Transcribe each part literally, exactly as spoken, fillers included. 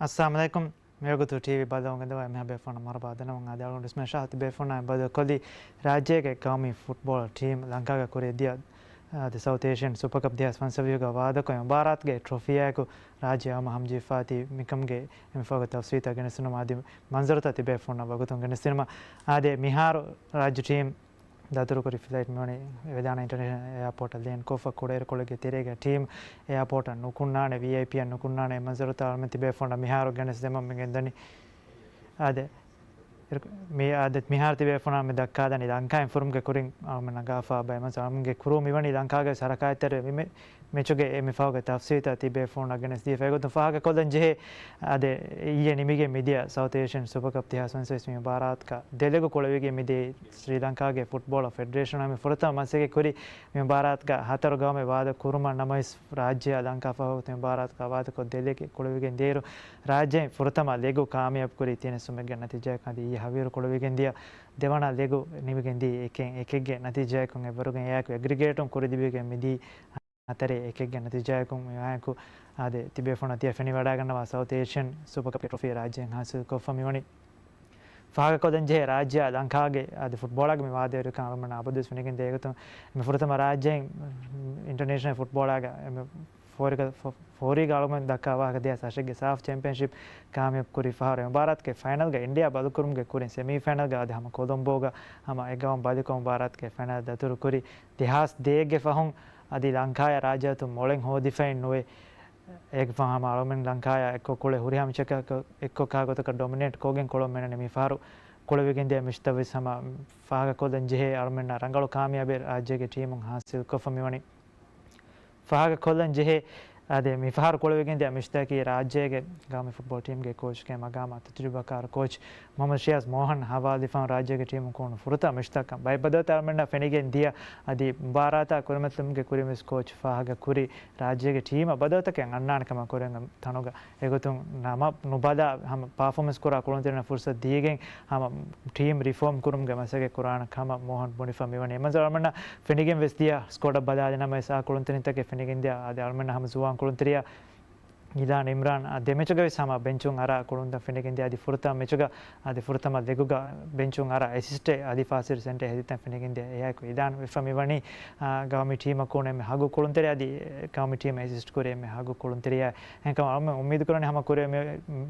އައްސަލާމު ޢަލައިކުމް. މިވަގުތު ޓީވީ ބަލަމުން ގެންދަވާ އެންމެހާ ބޭފުޅުންނަށް މަރުޙަބާ ދަންނަވަން. އާދެ، އަޅުގަނޑު ވިސްނާ ޝާހަ ތިބޭފުޅުންނާ ބަދަލުކޮށްލީ ރާއްޖޭގެ ގައުމީ ފުޓްބޯޅަ ޓީމް ލަންކާގަ ކުރި އެދިޔަ، އާދެ، ސައުތް އޭޝިއަން ސުޕަ ކަޕް ދެހާސް ފަންސަވީހުގަ ވާދަކޮށް މުބާރާތުގެ ޓްރޮފީއާއެކު ރާއްޖެ އަޅުގަނޑު ހަމަޖެހިފައި މިކަމުގެ އެންމެ ފަހުގެ ތަފްސީލްތައް ގެނެސްދިނުމަށް އަދި މަންޒަރުތައް ތިބޭފުޅުންނަށް ވަގުތުން ގެނެސްދިނުމަށް. އާދެ، މިހާރު ރާއްޖެ ޓީމް ދަތުރުކުރި ފްލައިޓް މިވަނީ ވެދާނަ އިންޓަރނޭޝަނަލް އެއާޕޯޓަށް ލޭންޑް ކޮށްފަ، ކުޑައިރުކޮޅެއްގެ ތެރޭގަ ޓީމް އެއާޕޯޓަށް ނުކުންނާނެ، ވީއައިޕީއަށް ނުކުންނާނެ. މަންޒަރުތައް އަޅުގަނޑު ތިބޭފުޅުންނަށް މިހާރު ގެނެސްދެމުން މި ގެންދަނީ. އާދެ، އިރު-، މި އާދެ، މިހާރު ތިބޭފުޅުންނަށް މި ދައްކާދަނީ ލަންކާއިން ފުރުމުގެ ކުރިން އަޅުގަނޑު ނަގާފަ ބައެއް މަންޒަރު. އަޅުގަނޑުގެ ކުރޫ މިވަނީ ލަންކާގެ ސަރަކާތްތެރޭ މި މެ-، މެޗުގެ އެންމެ ފަހުގެ ތަފްސީލްތައް ތިބޭފުޅުންނަށް ގެނެސްދީފަ. އެގޮތުން ފާހަގަކޮށްލަން ޖެހޭ، އާދެ، އިއްޔެ ނިމިގެން މިދިޔަ ސައުތް އޭޝިއަން ސުޕަ ކަޕް ދެހާސް ފަންސަވީސް މި މުބާރާތަކަށް ދެލެގު ކުޅެވިގެން މިދިޔަ ސްރީލަންކާގެ ފުޓްބޯޅަ ފެޑެރޭޝަނުން މި ފުރަތަމަ މަސައްކަތް ކުރި މި މުބާރާތުގަ ހަތަރު ގައުމެއް ވާދަ ކުރުމަށް. ނަމަވެސް ރާއްޖެއާ ލަންކާ ފަހު މި މުބާރާތުގަ ވާދަކޮށް ދެލެގެ ކުޅެވިގެން ދިޔައިރު ރާއްޖެއިން ފުރަތަމަ ލެގު ކާމިޔާބު ކުރީ ތިނެއް ސުމެއްގެ ނަތީޖާއަކަށް. އަދި އިއްޔެ ހަވީރު ކުޅެވިގެން ދިޔަ ދެވަނަ ލެގު ނިމިގެން ދިޔަ އެކެއް އެކެއްގެ ނަތީޖާއަކުން އެއްވަރުގެ އެއާއެކު އެގްރިގޭޓުން ކުރި ލިބިގެން މިދީ ހަތަރެއް އެކެއްގެ ނަތީޖާއަކުން މިއާއެކު އާދެ، ތިބޭފުޅުންނަށް ތިޔަ ފެނިވަޑައިގަންނަވާ ސައުތް އޭޝިއަން ސުޕަ ކަޕް ޓްރޮފީ ރާއްޖެއިން ހާސިލްކޮށްފަ މިވަނީ. ފާހަގަކޮށްލަން ޖެހޭ ރާއްޖެއާ ލަންކާގެ އަދި ފުޓްބޯޅައިގެ މި ވާދަވެރިކަން އަޅުގަނޑުމެން އަބަދުވެސް ފެނިގެން ދިޔަ އެގޮތުން މި ފުރަތަމަ ރާއްޖެއިން އިންޓަރނޭޝަނަލް ފުޓްބޯޅައިގަ އެންމެ ފޯރިގަ-، ފޯ-، ފޯރީގަ އަޅުގަނޑު ދައްކާ ވާހަކަ ދެހާސް އަށެއްގެ ސާފް ޗެމްޕިއަންޝިޕް ކާމިޔާބު ކުރި ފަހަރު. މުބާރާތުގެ ފައިނަލްގަ އިންޑިއާ ބަލިކުރުމުގެ ކުރިން ސެމީ ފައިނަލްގަ އަދި ހަމަ ކޮލޮމްބޯގަ ހަމަ އެ ގައުމު ބަލިކޮށް މުބާރާތުގެ ފައިނަލް ދަތުރުކުރި. ދެހާސް ދޭއްގެ ފަހުން އަދި ލަންކާޔާ ރާއްޖެއަތުން މޮޅެއް ހޯދިފައެއް ނުވޭ. އޭގެ ފަހުން ހަމަ އަޅުމެން ލަންކާޔާ އެއްކޮށް ކުޅެ ހުރިހާ މެޗަކަށް އެއްކޮށް ކާ ގޮތަކަށް ޑޮމިނޭޓް ކޮށްގެން ކުޅެވުން މި ފަހަރު ކުޅެވިގެން ދިޔަ މެޗްތައް ވެސް ހަމަ ފާހަގަކޮށްލަން ޖެހޭ އަޅުމެންނަށް ރަނގަޅު ކާމިޔާބެއް ރާއްޖޭގެ ޓީމުން ހާސިލްކޮށްފަ މިވަނީ. ފާހަގަކޮށްލަން ޖެހޭ، އާދެ، މި ފަހަރު ކުޅެވިގެން ދިޔަ މެޗްތަކީ ރާއްޖޭގެ ގައުމީ ފުޓްބޯޅަ ޓީމްގެ ކޯޗުގެ މަގާމާ ތަޖުރިބާކާރު ކޯޗް މުހައްމަދު ޝިޔާޒް މޯހަން ހަވާލުވެފަ ރާއްޖޭގެ ޓީމުން ކުޅުނު ފުރަތަމަ މެޗްތަކަށް ބައެއް ބަދަލުތައް އަޅުމެންނަށް ފެނިގެން ދިޔަ. އަދި މުބާރާތާ ކުރިމަތިލުމުގެ ކުރިން ވެސް ކޯޗް ފާހަގަ ކުރި ރާއްޖޭގެ ޓީމަށް ބަދަލުތަކެއް އަންނާނެ ކަމަށް ކުރިން ތަނުގަ. އެގޮތުން ނަމަ ނުބަލާ ހަމަ ޕާފޯމެންސް ކުރާ ކުޅުންތެރިންނަށް ފުރުސަތު ދީގެން ހަމަ ޓީމް ރިފޯމް ކުރުމުގެ މަސައްކަތް ކުރާނެ ކަމަށް މޯހަން ބުނިފަ މިވަނީ. އެމަންޒަރު އަޅުމެންނަށް ފެނިގެން ވެސް ދިޔަ ސްކޮޑަށް ބަލާލި ނަމަވެސް އާ ކުޅުންތެރިންތަކެއް ފެނިގެން ދިޔަ. އަދި އަޅުމެންނަށް ހަމަ ޒުވާން ކުޅުންތެރިޔާ އިލާން އިމްރާން އާ ދެ މެޗުގަ ވެސް ހަމަ ބެންޗުން އަރާ ކުޅުންތައް ފެނިގެން ދިޔަ. އަދި ފުރަތަމަ މެޗުގަ، އަދި ފުރަތަމަ ލެގުގަ ބެންޗުން އަރާ އެސިސްޓެއް އަދި ފާސި ރިސެންޓެއް ހެދިތަން ފެނިގެން ދިޔަ. އެއާއެކު އިލާން ވެފަ މިވަނީ، އާ، ގައުމީ ޓީމަކުން އެންމެ ހަގު ކުޅުންތެރި އަދި ގައުމީ ޓީމަށް އެސިސްޓް ކުރި އެންމެ ހަގު ކުޅުންތެރިޔާ. އެހެންކަމުން އަޅުމެން އުއްމީދު ކުރަނީ ހަމަ ކުރިއަށް މި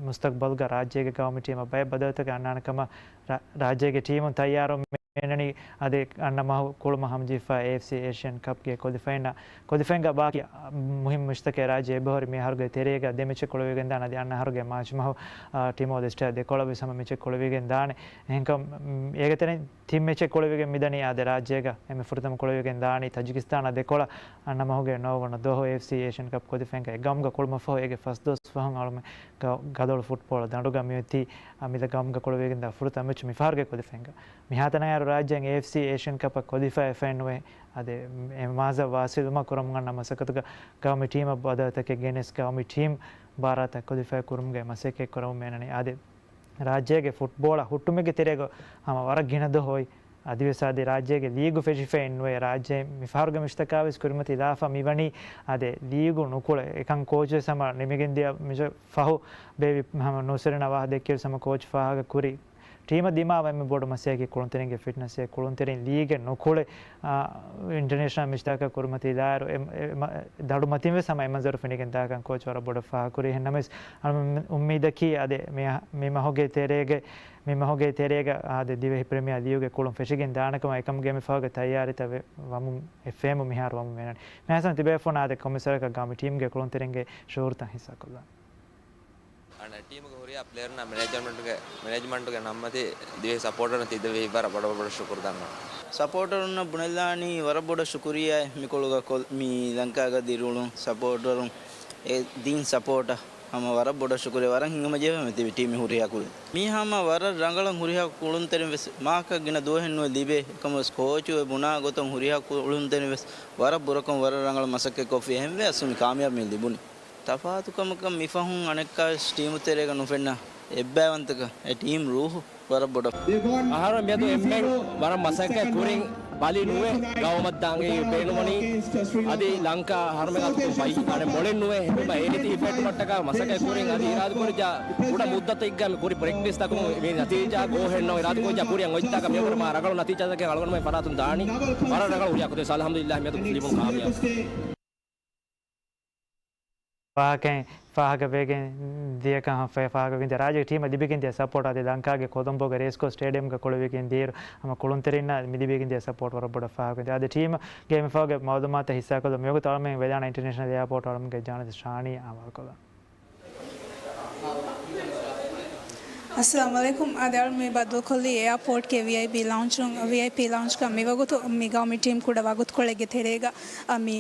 މުސްތަގްބަލްގަ ރާއްޖޭގެ ގައުމީ ޓީމަށް ބައެއް ބަދަލުތަކެއް އަންނާނެ ކަމަށް. ރާ-، ރާއްޖޭގެ ޓީމުން ތައްޔާރު މޭނަނީ އަދި އަންނަ މަހު ކުޅުމަށް ހަމަޖެހިފަ އޭއެފްސީ އޭޝިއަން ކަޕްގެ ކޮލިފައިން، ކޮލިފައިންގަ ބާކީ މުހިންމު މެޗްތަކެއް ރާއްޖެ އެބަހުރި މި އަހަރުގެ ތެރޭގަ ދެ މެޗެއް ކުޅެވިގެންދާނެ އަދި އަންނަ އަހަރުގެ މާޗް މަހު، އާ، ޓިމޯ ލެސްޓަ ދެކޮޅަށް ވެސް ހަމަ މެޗެއް ކުޅެވިގެން ދާނެ. އެހެންކަމުން އޭގެ ތެރެއިން ތިން މެޗެއް ކުޅެވިގެން މިދަނީ އާދެ ރާއްޖޭގަ އެންމެ ފުރަތަމަ ކުޅެވިގެން ދާނީ ތަޖިކިސްތާނާ ދެކޮޅަށް އަންނަ މަހުގެ ނަވަ ވަނަ ދުވަހު އޭއެފްސީ އޭޝިއަން ކަޕް ކޮލިފައިންގަ އެ ގައުމުގަ ކުޅުމަށްފަހު އޭގެ ފަސް ދުވަސް ފަހުން އަޅުމެން ގަ-، ގަދޮޅު ފުޓްބޯޅަ ދަނޑުގަ މިއޮތީ އަ، މިލަ ގައުމުގަ ކުޅެވިގެންދާ ފުރަތަމަ މެޗު މިފަހަރުގެ ކޮލިފައިންގަ. މިހާތަނަށް އައިރު ރާއްޖެއިން އޭއެފްސީ އޭޝިއަން ކަޕަށް ކޮލިފައި ވެފައެއް ނުވޭ. އަދި އެ މާޒަށް ވާސިލުވުމަށް ކުރަމުން އަންނަ މަސައްކަތުގަ ގައުމީ ޓީމަށް ބަދަލުތަކެއް ގެނެސް ގައުމީ ޓީމް މުބާރާތަށް ކޮލިފައި ކުރުމުގެ މަސައްކަތް ކުރަމުން މޭނަނީ. އާދެ، ރާއްޖޭގެ ފުޓްބޯޅަ ހުއްޓުމުގެ ތެރޭގަ ހަމަ ވަރަށް ގިނަ ދުވަހު އޮތް. އަދިވެސް އަދި ރާއްޖޭގެ ލީގު ފެށިފައެއް ނުވޭ. ރާއްޖޭ މިފަހަރުގެ މެޗްތަކާވެސް ކުރިމަތިލާފަ މިވަނީ އާދެ، ލީގު ނުކުޅެ. އެކަން ކޯޗް ވެސް ހަމަ ނިމިގެންދިޔަ މެޗަށް ފަހު ބޭބި ހަމަ ނޫސްވެރިންނަށް ވާހަކަ ދެއްކިއިރު ހަމަ ކޯޗް ފާހަގަ ކުރި. ޓީމަށް ދިމާވާ އެންމެ ބޮޑު މަސައްކަތް ކުޅުންތެރިންގެ ފިޓްނަސްއެއް، ކުޅުންތެރިން ލީގެއް ނުކުޅެ، އާ، އިންޓަރނޭޝަނަލް މެޗްތަކަށް ކުރިމަތިލާއިރު އެ، އެ، މަ-، ދަނޑު މަތިން ވެސް ހަމަ އެ މަންޒަރު ފެނިގެން ދާކަން ކޯޗް ވަރަށް ބޮޑަށް ފާހަގަ ކުރި. އެހެން ނަމަވެސް އަޅުމެން އުއްމީދަކީ އާދެ، މި، މި މަހުގެ ތެރޭގެ، މި މަހުގެ ތެރޭގަ އާދެ، ދިވެހި ޕްރިމިއާ ލީގުގެ ކުޅުން ފެށިގެން ދާނެ ކަމަށް. އެކަމުގެ އެންމެ ފަހުގެ ތައްޔާރީތައް ވެ-، ވަމުން އެ ފެމު މިހާރު ވަމުން މޭނަނީ. މިހާތަނަށް ތިބޭފުޅުން އާދެ، ކޮންމެސް ވަރަކަށް ގައުމީ ޓީމްގެ ކުޅުންތެރިންގެ ޝުޢޫރުތައް ހިއްސާކޮށްލާން. އަނެއް ޓީމުގެ ހުރިހާ ޕްލޭޔަރުންނާ މެނޭޖްމަންޓުގެ، މެނޭޖްމަންޓުގެ ނަންމަތި ދިވެހި ސަޕޯޓަރުން ތިއްދެވި ވަރަށް ބޮޑަށް ބޮޑަށް ޝުކުރު ދަންނަވަން. ސަޕޯޓަރުންނަށް ބުނެލާނީ ވަރަށް ބޮޑަށް ޝުކުރިއްޔާ މިކޮޅުގަ ކޮ-، މި ލަންކާގަ ދިރިއުޅުން ސަޕޯޓަރުން އެ ދިން ސަޕޯޓަށް ހަމަ ވަރަށް ބޮޑަށް ޝުކުރިއްޔާ ވަރަށް ހިނގަމަޖެހޭ މި ތިބި ޓީމް ހުރިހާ ކުރިން. މީ ހަމަ ވަރަށް ރަނގަޅަށް ހުރިހާ ކުޅުންތެރިން ވެސް މާކަށް ގިނަ ދުވަހެއް ނުވެ ލިބޭ. އެކަމަސް ކޯޗު އެ ބުނާ ގޮތަށް ހުރިހާ ކުޅުންތެރިން ވެސް ވަރަށް ބުރަކޮށް ވަރަށް ރަނގަޅަށް މަސައްކަތް ކޮށްފި އެހެންވެ އަސްލު މި ކާމިޔާބު މި ލިބުނީ. ތަފާތުކަމަކަށް މިފަހުން އަނެއްކާވެސް ޓީމު ތެރޭގަ ނުފެންނަ އެއްބައިވަންތަކަން އެ ޓީމް ރޫހު ވަރަށް ބޮޑަށް. އަހަރު މިއަދު އެންމެން ވަރަށް މަސައްކަތް ކުރިން ބަލި ނުވެ ގައުމަށް ދާން ބޭނުމަނީ. އަދި ލަންކާ ހަރުމެ އަތު ބައި އަނެއް މޮޅެއް ނުވެ ހެން އޭނިތި އިފެއްޓުމަށްޓަކާ މަސައްކަތް ކުރިން އަދި އިރާދަކުރިއްޖާ ކުޑަ މުއްދަތެއްގަ މި ކުރި ޕްރެކްޓިސްތަކުން މި ނަތީޖާ ގޯހެއް ނޯ އިރާދަކުރިއްޖާ ކުރިއަށް އޮތްތާކަށް މިއަށްވުރެ މާ ރަނގަޅު ނަތީޖާތަކެއް އަޅުގަނޑުމެން ފަރާތުން ދާނީ. ވަރަށް ރަނގަޅު ހުރިހާ ކުދި އަލްހަމްދުލިއްލާހް މިއަދު ލިބުނު ކާމިޔާބީ. ފާހަގަ، ފާހަގަވެގެން ދިޔަކަން ފެ-، ފާހަގަވެގެން ދިޔަ ރާއްޖޭގެ ޓީމަށް ލިބިގެން ދިޔަ ސަޕޯޓް އަދި ލަންކާގެ ކޮލޮމްބޯގެ ރޭސްކޯސް ސްޓޭޑިއަމްގަ ކުޅެވިގެން ދިޔައިރު ހަމަ ކުޅުންތެރިންނަށް މި ލިބިގެން ދިޔަ ސަޕޯޓް ވަރަށް ބޮޑަށް ފާހަގަވެގެން ދިޔަ. އަދި ޓީމުގެ މިފަހުގެ މައުލޫމާތަށް ހިއްސާކޮށްލަން މިވަގުތު އަޅަމެން ވެލާނަ އިންޓަރނޭޝަނަލް އެއާޕޯޓް އަޅަމުންގެ ޖާނަދި ޝާނީ އާމާލުކޮށްލަން. އައްސަލާމު ޢަލައިކުމް. އާދެ، އަޅު މި ބައްދަލުކޮށްލީ އެއާޕޯޓްގެ ވީއައިޕީ ލައުންޖުން، ވީއައިޕީ ލައުންޖްގަ މިވަގުތު މި ގައުމީ ޓީމް ކުޑަ ވަގުތުކޮޅެއްގެ ތެރޭގަ، އަ، މި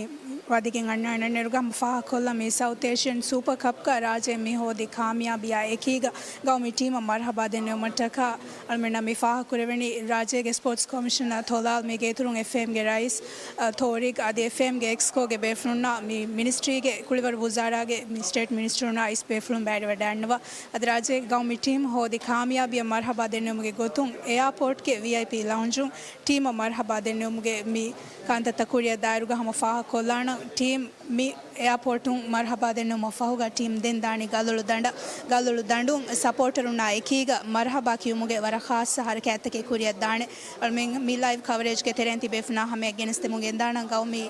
ވަދެގެން އަންނަ އަންނަން އޭރުގަ ހަމަ ފާހަގަކޮށްލަން މި ސައުތް އޭޝިއަން ސޫޕަ ކަޕްގަ ރާއްޖެ މި ހޯދި ކާމިޔާބީއާ އެކީގަ ގައުމީ ޓީމަށް މަރްޙަބާ ދެންނެވުމަށްޓަކާ އަޅުމެންނަށް މި ފާހަގަކުރެވެނީ ރާއްޖޭގެ ސްޕޯޓްސް ކޮމިޝަނަރ ތޮލާލް މީގެ އިތުރުން އެފްއޭއެމްގެ ރައީސް، އަ، ތޯރިގް އަދި އެފްއޭއެމްގެ އެކްސްކޯގެ ބޭފުޅުންނާ މި މިނިސްޓްރީގެ ކުޅިވަރު ވުޒާރާގެ މި ސްޓޭޓް މިނިސްޓަރުންނާ އިސް ބޭފުޅުން ބައިވެވަޑައިންނަވާ. އަދި ރާއްޖޭގެ ގައުމީ ޓީމް ހޯދި ކާމިޔާބީއަށް މަރްޙަބާ ދެންނެވުމުގެ ގޮތުން އެއާޕޯޓްގެ ވީއައިޕީ ލައުންޖުން ޓީމަށް މަރްޙަބާ ދެންނެވުމުގެ މި ކަންތައްތައް ކުރިއަށް ދާއިރުގަ ހަމަ ފާހަގަކޮށްލާނަން. ޓީމް މި އެއާޕޯޓުން މަރްޙަބާ ދެންނެވުމަށް ފަހުގަ ޓީމް ދެން ދާނީ ގަލޮޅު ދަނޑަށް. ގަލޮޅު ދަނޑުން ސަޕޯޓަރުންނާ އެކީގަ މަރްޙަބާ ކިޔުމުގެ ވަރަށް ޚާއްޞަ ހަރަކާތްތަކެއް ކުރިއަށް ދާނެ. އަޅުމެން މި ލައިވް ކަވަރޭޖްގެ ތެރެއިން ތިބޭފުނާ ހަމަޔަށް ގެނެސްދެމުން ގެންދާނަން ގައުމީ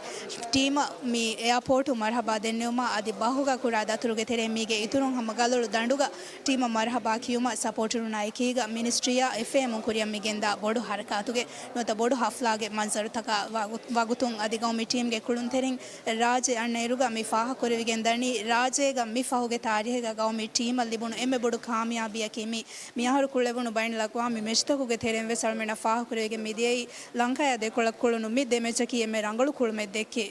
ޓީމަށް މި އެއާޕޯޓު މަރްޙަބާ ދެންނެވުމަށް އަދި ބަހުގަ ކުރާ ދަތުރުގެ ތެރެއިން މީގެ އިތުރުން ހަމަ ގަލޮޅު ދަނޑުގަ ޓީމަށް މަރްޙަބާ ކިޔުމަށް ސަޕޯޓަރުންނާ އެކީގަ މިނިސްޓްރީއާ އެފްއޭއެމުން ކުރިއަށް މި ގެންދާ ބޮޑު ހަރަކާތުގެ ނުވަތަ ބޮޑު ހަފްލާގެ މަންޒަރުތަކާ ވަގު-، ވަގުތުން އަދި ގައުމީ ޓީމްގެ ކުޅުންތެރިން ރާއްޖެ އަންނައިރުގަ މި ފާހަގަކުރެވިގެން ދަނީ، ރާއްޖޭގަ މި ފަހުގެ ތާރީހެއްގަ ގައުމީ ޓީމަށް ލިބުނު އެންމެ ބޮޑު ކާމިޔާބީއަކީ މި މިއަހަރު ކުޅެވުނު ބައިނަލްއަގްވާމީ މެޗްތަކުގެ ތެރެއިން ވެސް އަޅުމެންނަށް ފާހަގަކުރެވިގެން މިދިޔައީ ލަންކާޔާ ދެކޮޅަށް ކުޅުނު މި ދެ މެޗަކީ އެންމެ ރަނގަޅު ކުޅުމެއް ދެއްކި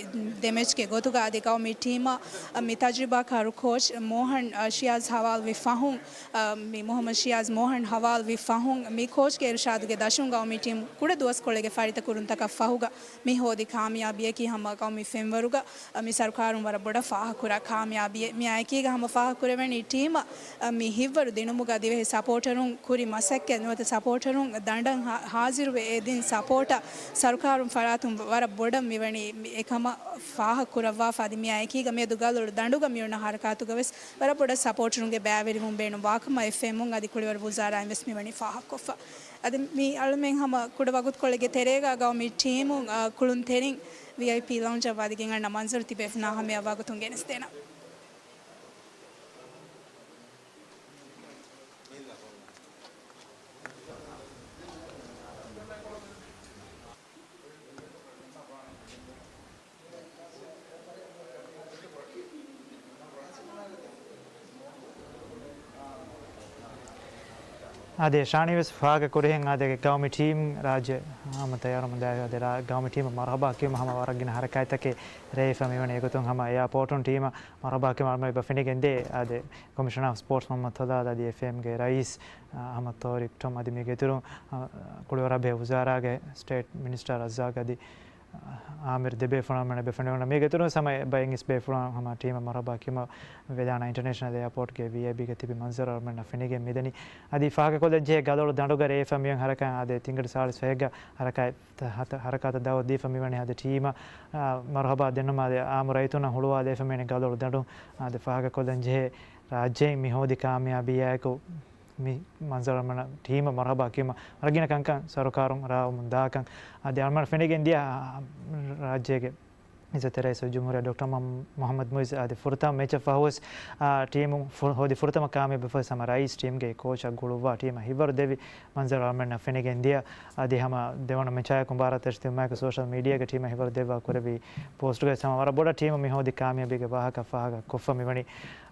ދެ މެޗްގެ ގޮތުގަ އަދި ގައުމީ ޓީމަށް މި ތަޖުރިބާކާރު ކޯޗް މޯހަން ޝިޔާޒް ހަވާލުވި ފަހުން، މި މުހައްމަދު ޝިޔާޒް މޯހަން ހަވާލުވި ފަހުން މި ކޯޗްގެ އިރުޝާދުގެ ދަށުން ގައުމީ ޓީމް ކުޑަ ދުވަސްކޮޅެއްގެ ފަރިތަކުރުންތަކަށް ފަހުގަ މި ހޯދި ކާމިޔާބީއަކީ ހަމަ ގައުމީ ފެންވަރުގަ މި ސަރުކާރުން ވަރަށް ބޮޑަށް ފާހަގަކުރާ ކާމިޔާބީއެއް. މިއާއެކީގަ ހަމަ ފާހަގަކުރެވެނީ ޓީމަށް މި ހިތްވަރު ދިނުމުގަ ދިވެހި ސަޕޯޓަރުން ކުރި މަސައްކަތް ނުވަތަ ސަޕޯޓަރުން ދަނޑަށް ހާ-، ހާޒިރުވެ އެ ދިން ސަޕޯޓަށް ސަރުކާރުން ފަރާތުން ވަރަށް ބޮޑަށް މިވަނީ މި އެކަމަށް ފާހަގަކުރައްވާފަ. އަދި މިއާއެކީގަ މިއަދު ގަލޮޅު ދަނޑުގަ މިއޮންނަ ހަރަކާތުގަ ވެސް ވަރަށް ބޮޑަށް ސަޕޯޓަރުންގެ ބައިވެރިވުން ބޭނުންވާކަމަށް އެފްއޭއެމުން އަދި ކުޅިވަރު ވުޒާރާއިން ވެސް މިވަނީ ފާހަގަކޮށްފަ. އަދި މި އަޅުމެން ހަމަ ކުޑަ ވަގުތުކޮޅެއްގެ ތެރޭގަ ގައުމީ ޓީމުން، އަ، ކުޅުންތެރިން ވީއައިޕީ ލައުންޖަށް ވަދެގެން އަންނަ މަންޒަރު ތިބޭފުނާ ހަމަޔަށް ވަގުތުން ގެނެސްދޭނަން. އާދެ، ޝާނީ ވެސް ފާހަގަ ކުރިހެން އާދެ، ގައުމީ ޓީމް ރާއްޖެ ހަމަ ތައްޔާރުވަމުންދާ އާދެ، ރާ-، ގައުމީ ޓީމަށް މަރްޙަބާ ކިޔުމަށް ހަމަ ވަރަށް ގިނަ ހަރަކާތްތަކެއް ރޭވިފަ މިވަނީ. އެގޮތުން ހަމަ އެއާޕޯޓުން ޓީމަށް މަރްޙަބާ ކިޔުމަށް އަޅުމެން އެބަ ފެނިގެންދޭ. އާދެ، ކޮމިޝަނަރ އޮފް ސްޕޯޓްސް މުޙައްމަދު ތޮލާލް އަދި އެފްއޭއެމްގެ ރައީސް، އަ، އަޙްމަދު ތޯރިޤް ޓޮމް އަދި މީގެ އިތުރުން، އަ، ކުޅިވަރު ރަށް ބެހޭ ވުޒާރާގެ ސްޓޭޓް މިނިސްޓަރ ރައްޒާޤް އަދި އާމިރު ދެބޭފުޅުން އަޅުމެން އެބަ ފެނިވަނީ. މީގެ އިތުރުން ހަމަ ބައެއް އިސް ބޭފުޅުން ހަމަ ޓީމަށް މަރްޙަބާ ކިޔުމަށް ވެލާނަ އިންޓަރނޭޝަނަލް އެއާޕޯޓްގެ ވީއައިޕީގަ ތިބި މަންޒަރު އަޅުމެންނަށް ފެނިގެން މިދަނީ. އަދި ފާހަގަކޮށްލަން ޖެހޭ ގަލޮޅު ދަނޑުގަ ރޭވިފަ މިއޮތް ހަރަކާތް އާދެ، ތިންގަޑި ސާޅީސް ފަހެއްގަ ހަރަކާތް ހަތަ-، ހަރަކާތަށް ދައުވަތު ދީފަ މިވަނީ. އާދެ، ޓީމަށް، އާ، މަރްޙަބާ ދެންނުމަށް އާދެ، އާއްމު ރައްޔިތުންނަށް ހުޅުވާލައިފަ މިވަނީ ގަލޮޅު ދަނޑު. އާދެ، ފާހަގަކޮށްލަން ޖެހޭ ރާއްޖެއިން މި ހޯދި ކާމިޔާބީއާއެކު މި މަންޒަރު އަޅުމެންނަށް ޓީމަށް މަރްޙަބާ ކިޔުމަށް ވަރަށް ގިނަ ކަންކަން ސަރުކާރުން ރާވަމުން ދާކަން. އަދި އަޅުމެން ފެނިގެން ދިޔަ، އާ، ރާއްޖޭގެ އިއްޒަތްތެރި ރައީސުލްޖުމްހޫރިއްޔާ ޑޮކްޓަރ މުހައްމަދު މުއިއްޒު އާދެ، ފުރަތަމަ މެޗަށް ފަހުވެސް، އާ، ޓީމު ފު-، ހޯދި ފުރަތަމަ ކާމިޔާބެއް ފަހުވެސް ހަމަ ރައީސް ޓީމްގެ ކޯޗަށް ގުޅުއްވާ ޓީމަށް ހިތްވަރު ދެއްވި މަންޒަރު އަޅުމެންނަށް ފެނިގެން ދިޔަ. އަދި ހަމަ ދެވަނަ މެޗާއެކު މުބާރާތްތަށް ތިބުމާއެކު ސޯޝަލް މީޑިއާގެ ޓީމަށް ހިތްވަރު ދެއްވާ ކުރެއްވި ޕޯސްޓުގައި ހަމަ ވަރަށް ބޮޑަށް ޓީމު މި ހޯދި ކާމިޔާބީގެ ވާހަކަ ފާހަގަ ކޮށްފަ މިވަނީ.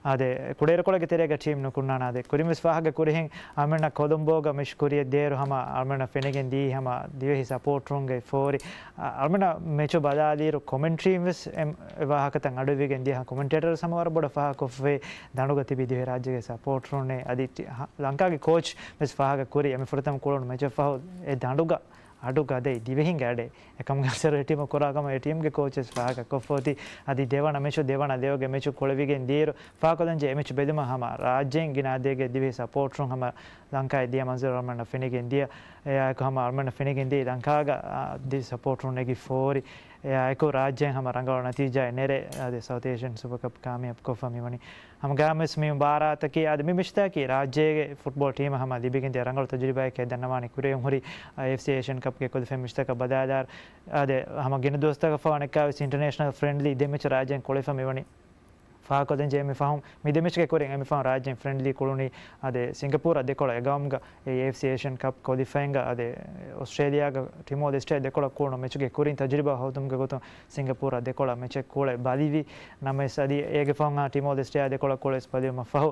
އާދެ، ކުޑައިރުކޮޅެއްގެ ތެރޭގަ ޓީމް ނުކުންނާނެ. އާދެ، ކުރިންވެސް ފާހަގަ ކުރިހެން އަޅުމެންނަށް ކޮލޮމްބޯގަ މެޗް ކުރިއަށް ދޭއިރު ހަމަ އަޅުމެންނަށް ފެނިގެން ދިޔައީ ހަމަ ދިވެހި ސަޕޯޓްރުންގެ ފޯރި. އަ-، އަޅުމެންނަށް މެޗު ބަލާލިއިރު ކޮމެންޓްރީން ވެސް އެ ވާހަކަތައް އަޑުއިވިގެން ދިޔަ. ކޮމެންޓޭޓަރު ހަމަ ވަރަށް ބޮޑަށް ފާހަގަކޮށްފައި ދަނޑުގަ ތިބި ދިވެހި ރާއްޖޭގެ ސަޕޯޓްރުންނޭ. އަދި ޓި-، ހަ-، ލަންކާގެ ކޯޗް ވެސް ފާހަގަ ކުރި އެންމެ ފުރަތަމަ ކުޅުނު މެޗަށް ފަހު އެ ދަނޑުގަ އަޑު ގަދައި ދިވެހިންގެ އަޑެއް. އެކަމުގެ އަސަރު އެ ޓީމަށް ކުރާ ކަމަށް އެ ޓީމްގެ ކޯޗަސް ފާހަގަ ކޮށްފަ އޮތީ. އަދި ދެވަނަ މެޗު، ދެވަނަ ލެވެލްގެ މެޗު ކުޅެވިގެން ދިޔައިރު ފާހަގަކޮށްލަން ޖެހޭ އެ މެޗު ބެލުމަށް ހަމަ ރާއްޖޭން ގިނަ އަދަދެއްގެ ދިވެހި ސަޕޯޓްރުން ހަމަ ލަންކާއަށް ދިޔަ މަންޒަރު އަޅުމެންނަށް ފެނިގެން ދިޔަ. އެއާއެކު ހަމަ އަޅުމެންނަށް ފެނިގެން ދިޔައީ ލަންކާގަ، އާ، ދިވެހި ސަޕޯޓްރުން ނެގި ފޯރި. އެއާއެކު ރާއްޖޭން ހަމަ ރަނގަޅު ނަތީޖާއެއް ނެރެ، އާދެ، ސައުތް އޭޝިއަން ސުޕަ ކަޕް ކާމިޔާބު ކޮށްފަ މިވަނީ. ހަމަގައިމުވެސް މި މުބާރާތަކީ އާދެ، މި މެޗްތަކީ ރާއްޖޭގެ ފުޓްބޯޅަ ޓީމަށް ހަމަ ލިބިގެން ދިޔަ ރަނގަޅު ތަޖުރިބާއެކޭ. ދަންނަވާނީ ކުރިއަށް ހުރި އެފްސީ އޭޝިއަން ކަޕްގެ ކޮލިފައި މެޗްތަކަށް ބަލާލާއިރު، އާދެ، ހަމަ ގިނަ ދުވަސްތަކަށް ފަހު އަނެއްކާވެސް އިންޓަރނޭޝަނަލް ފްރެންޑްލީ ދެ މެޗް ރާއްޖޭން ކުޅެފަ މިވަނީ. ފާހަގަކޮށްލަން ޖެހޭ އެންމެ ފަހުން، މި ދެ މެޗްގެ ކުރިން އެންމެ ފަހުން ރާއްޖޭން ފްރެންޑްލީ ކުޅުނީ، އާދެ، ސިންގަޕޫރަށް ދެކޮޅަށް އެ ގައުމުގަ އެ އެފްސީ އޭޝިއަން ކަޕް ކޮލިފައިންގ، އާދެ، އޮސްޓްރޭލިއާގަ ޓިމޯ ލެސްޓޭ ދެކޮޅަށް ކުޅުނު މެޗުގެ ކުރިން ތަޖުރިބާ ހޯދުމުގެ ގޮތުން ސިންގަޕޫރަށް ދެކޮޅަށް މެޗެއް ކުޅެ ބަލިވި. ނަމަވެސް އަދި އޭގެ ފަހުން އާ ޓިމޯ ލެސްޓޭއާ ދެކޮޅަށް ކުޅެސް ބަލިވުމަށް ފަހު،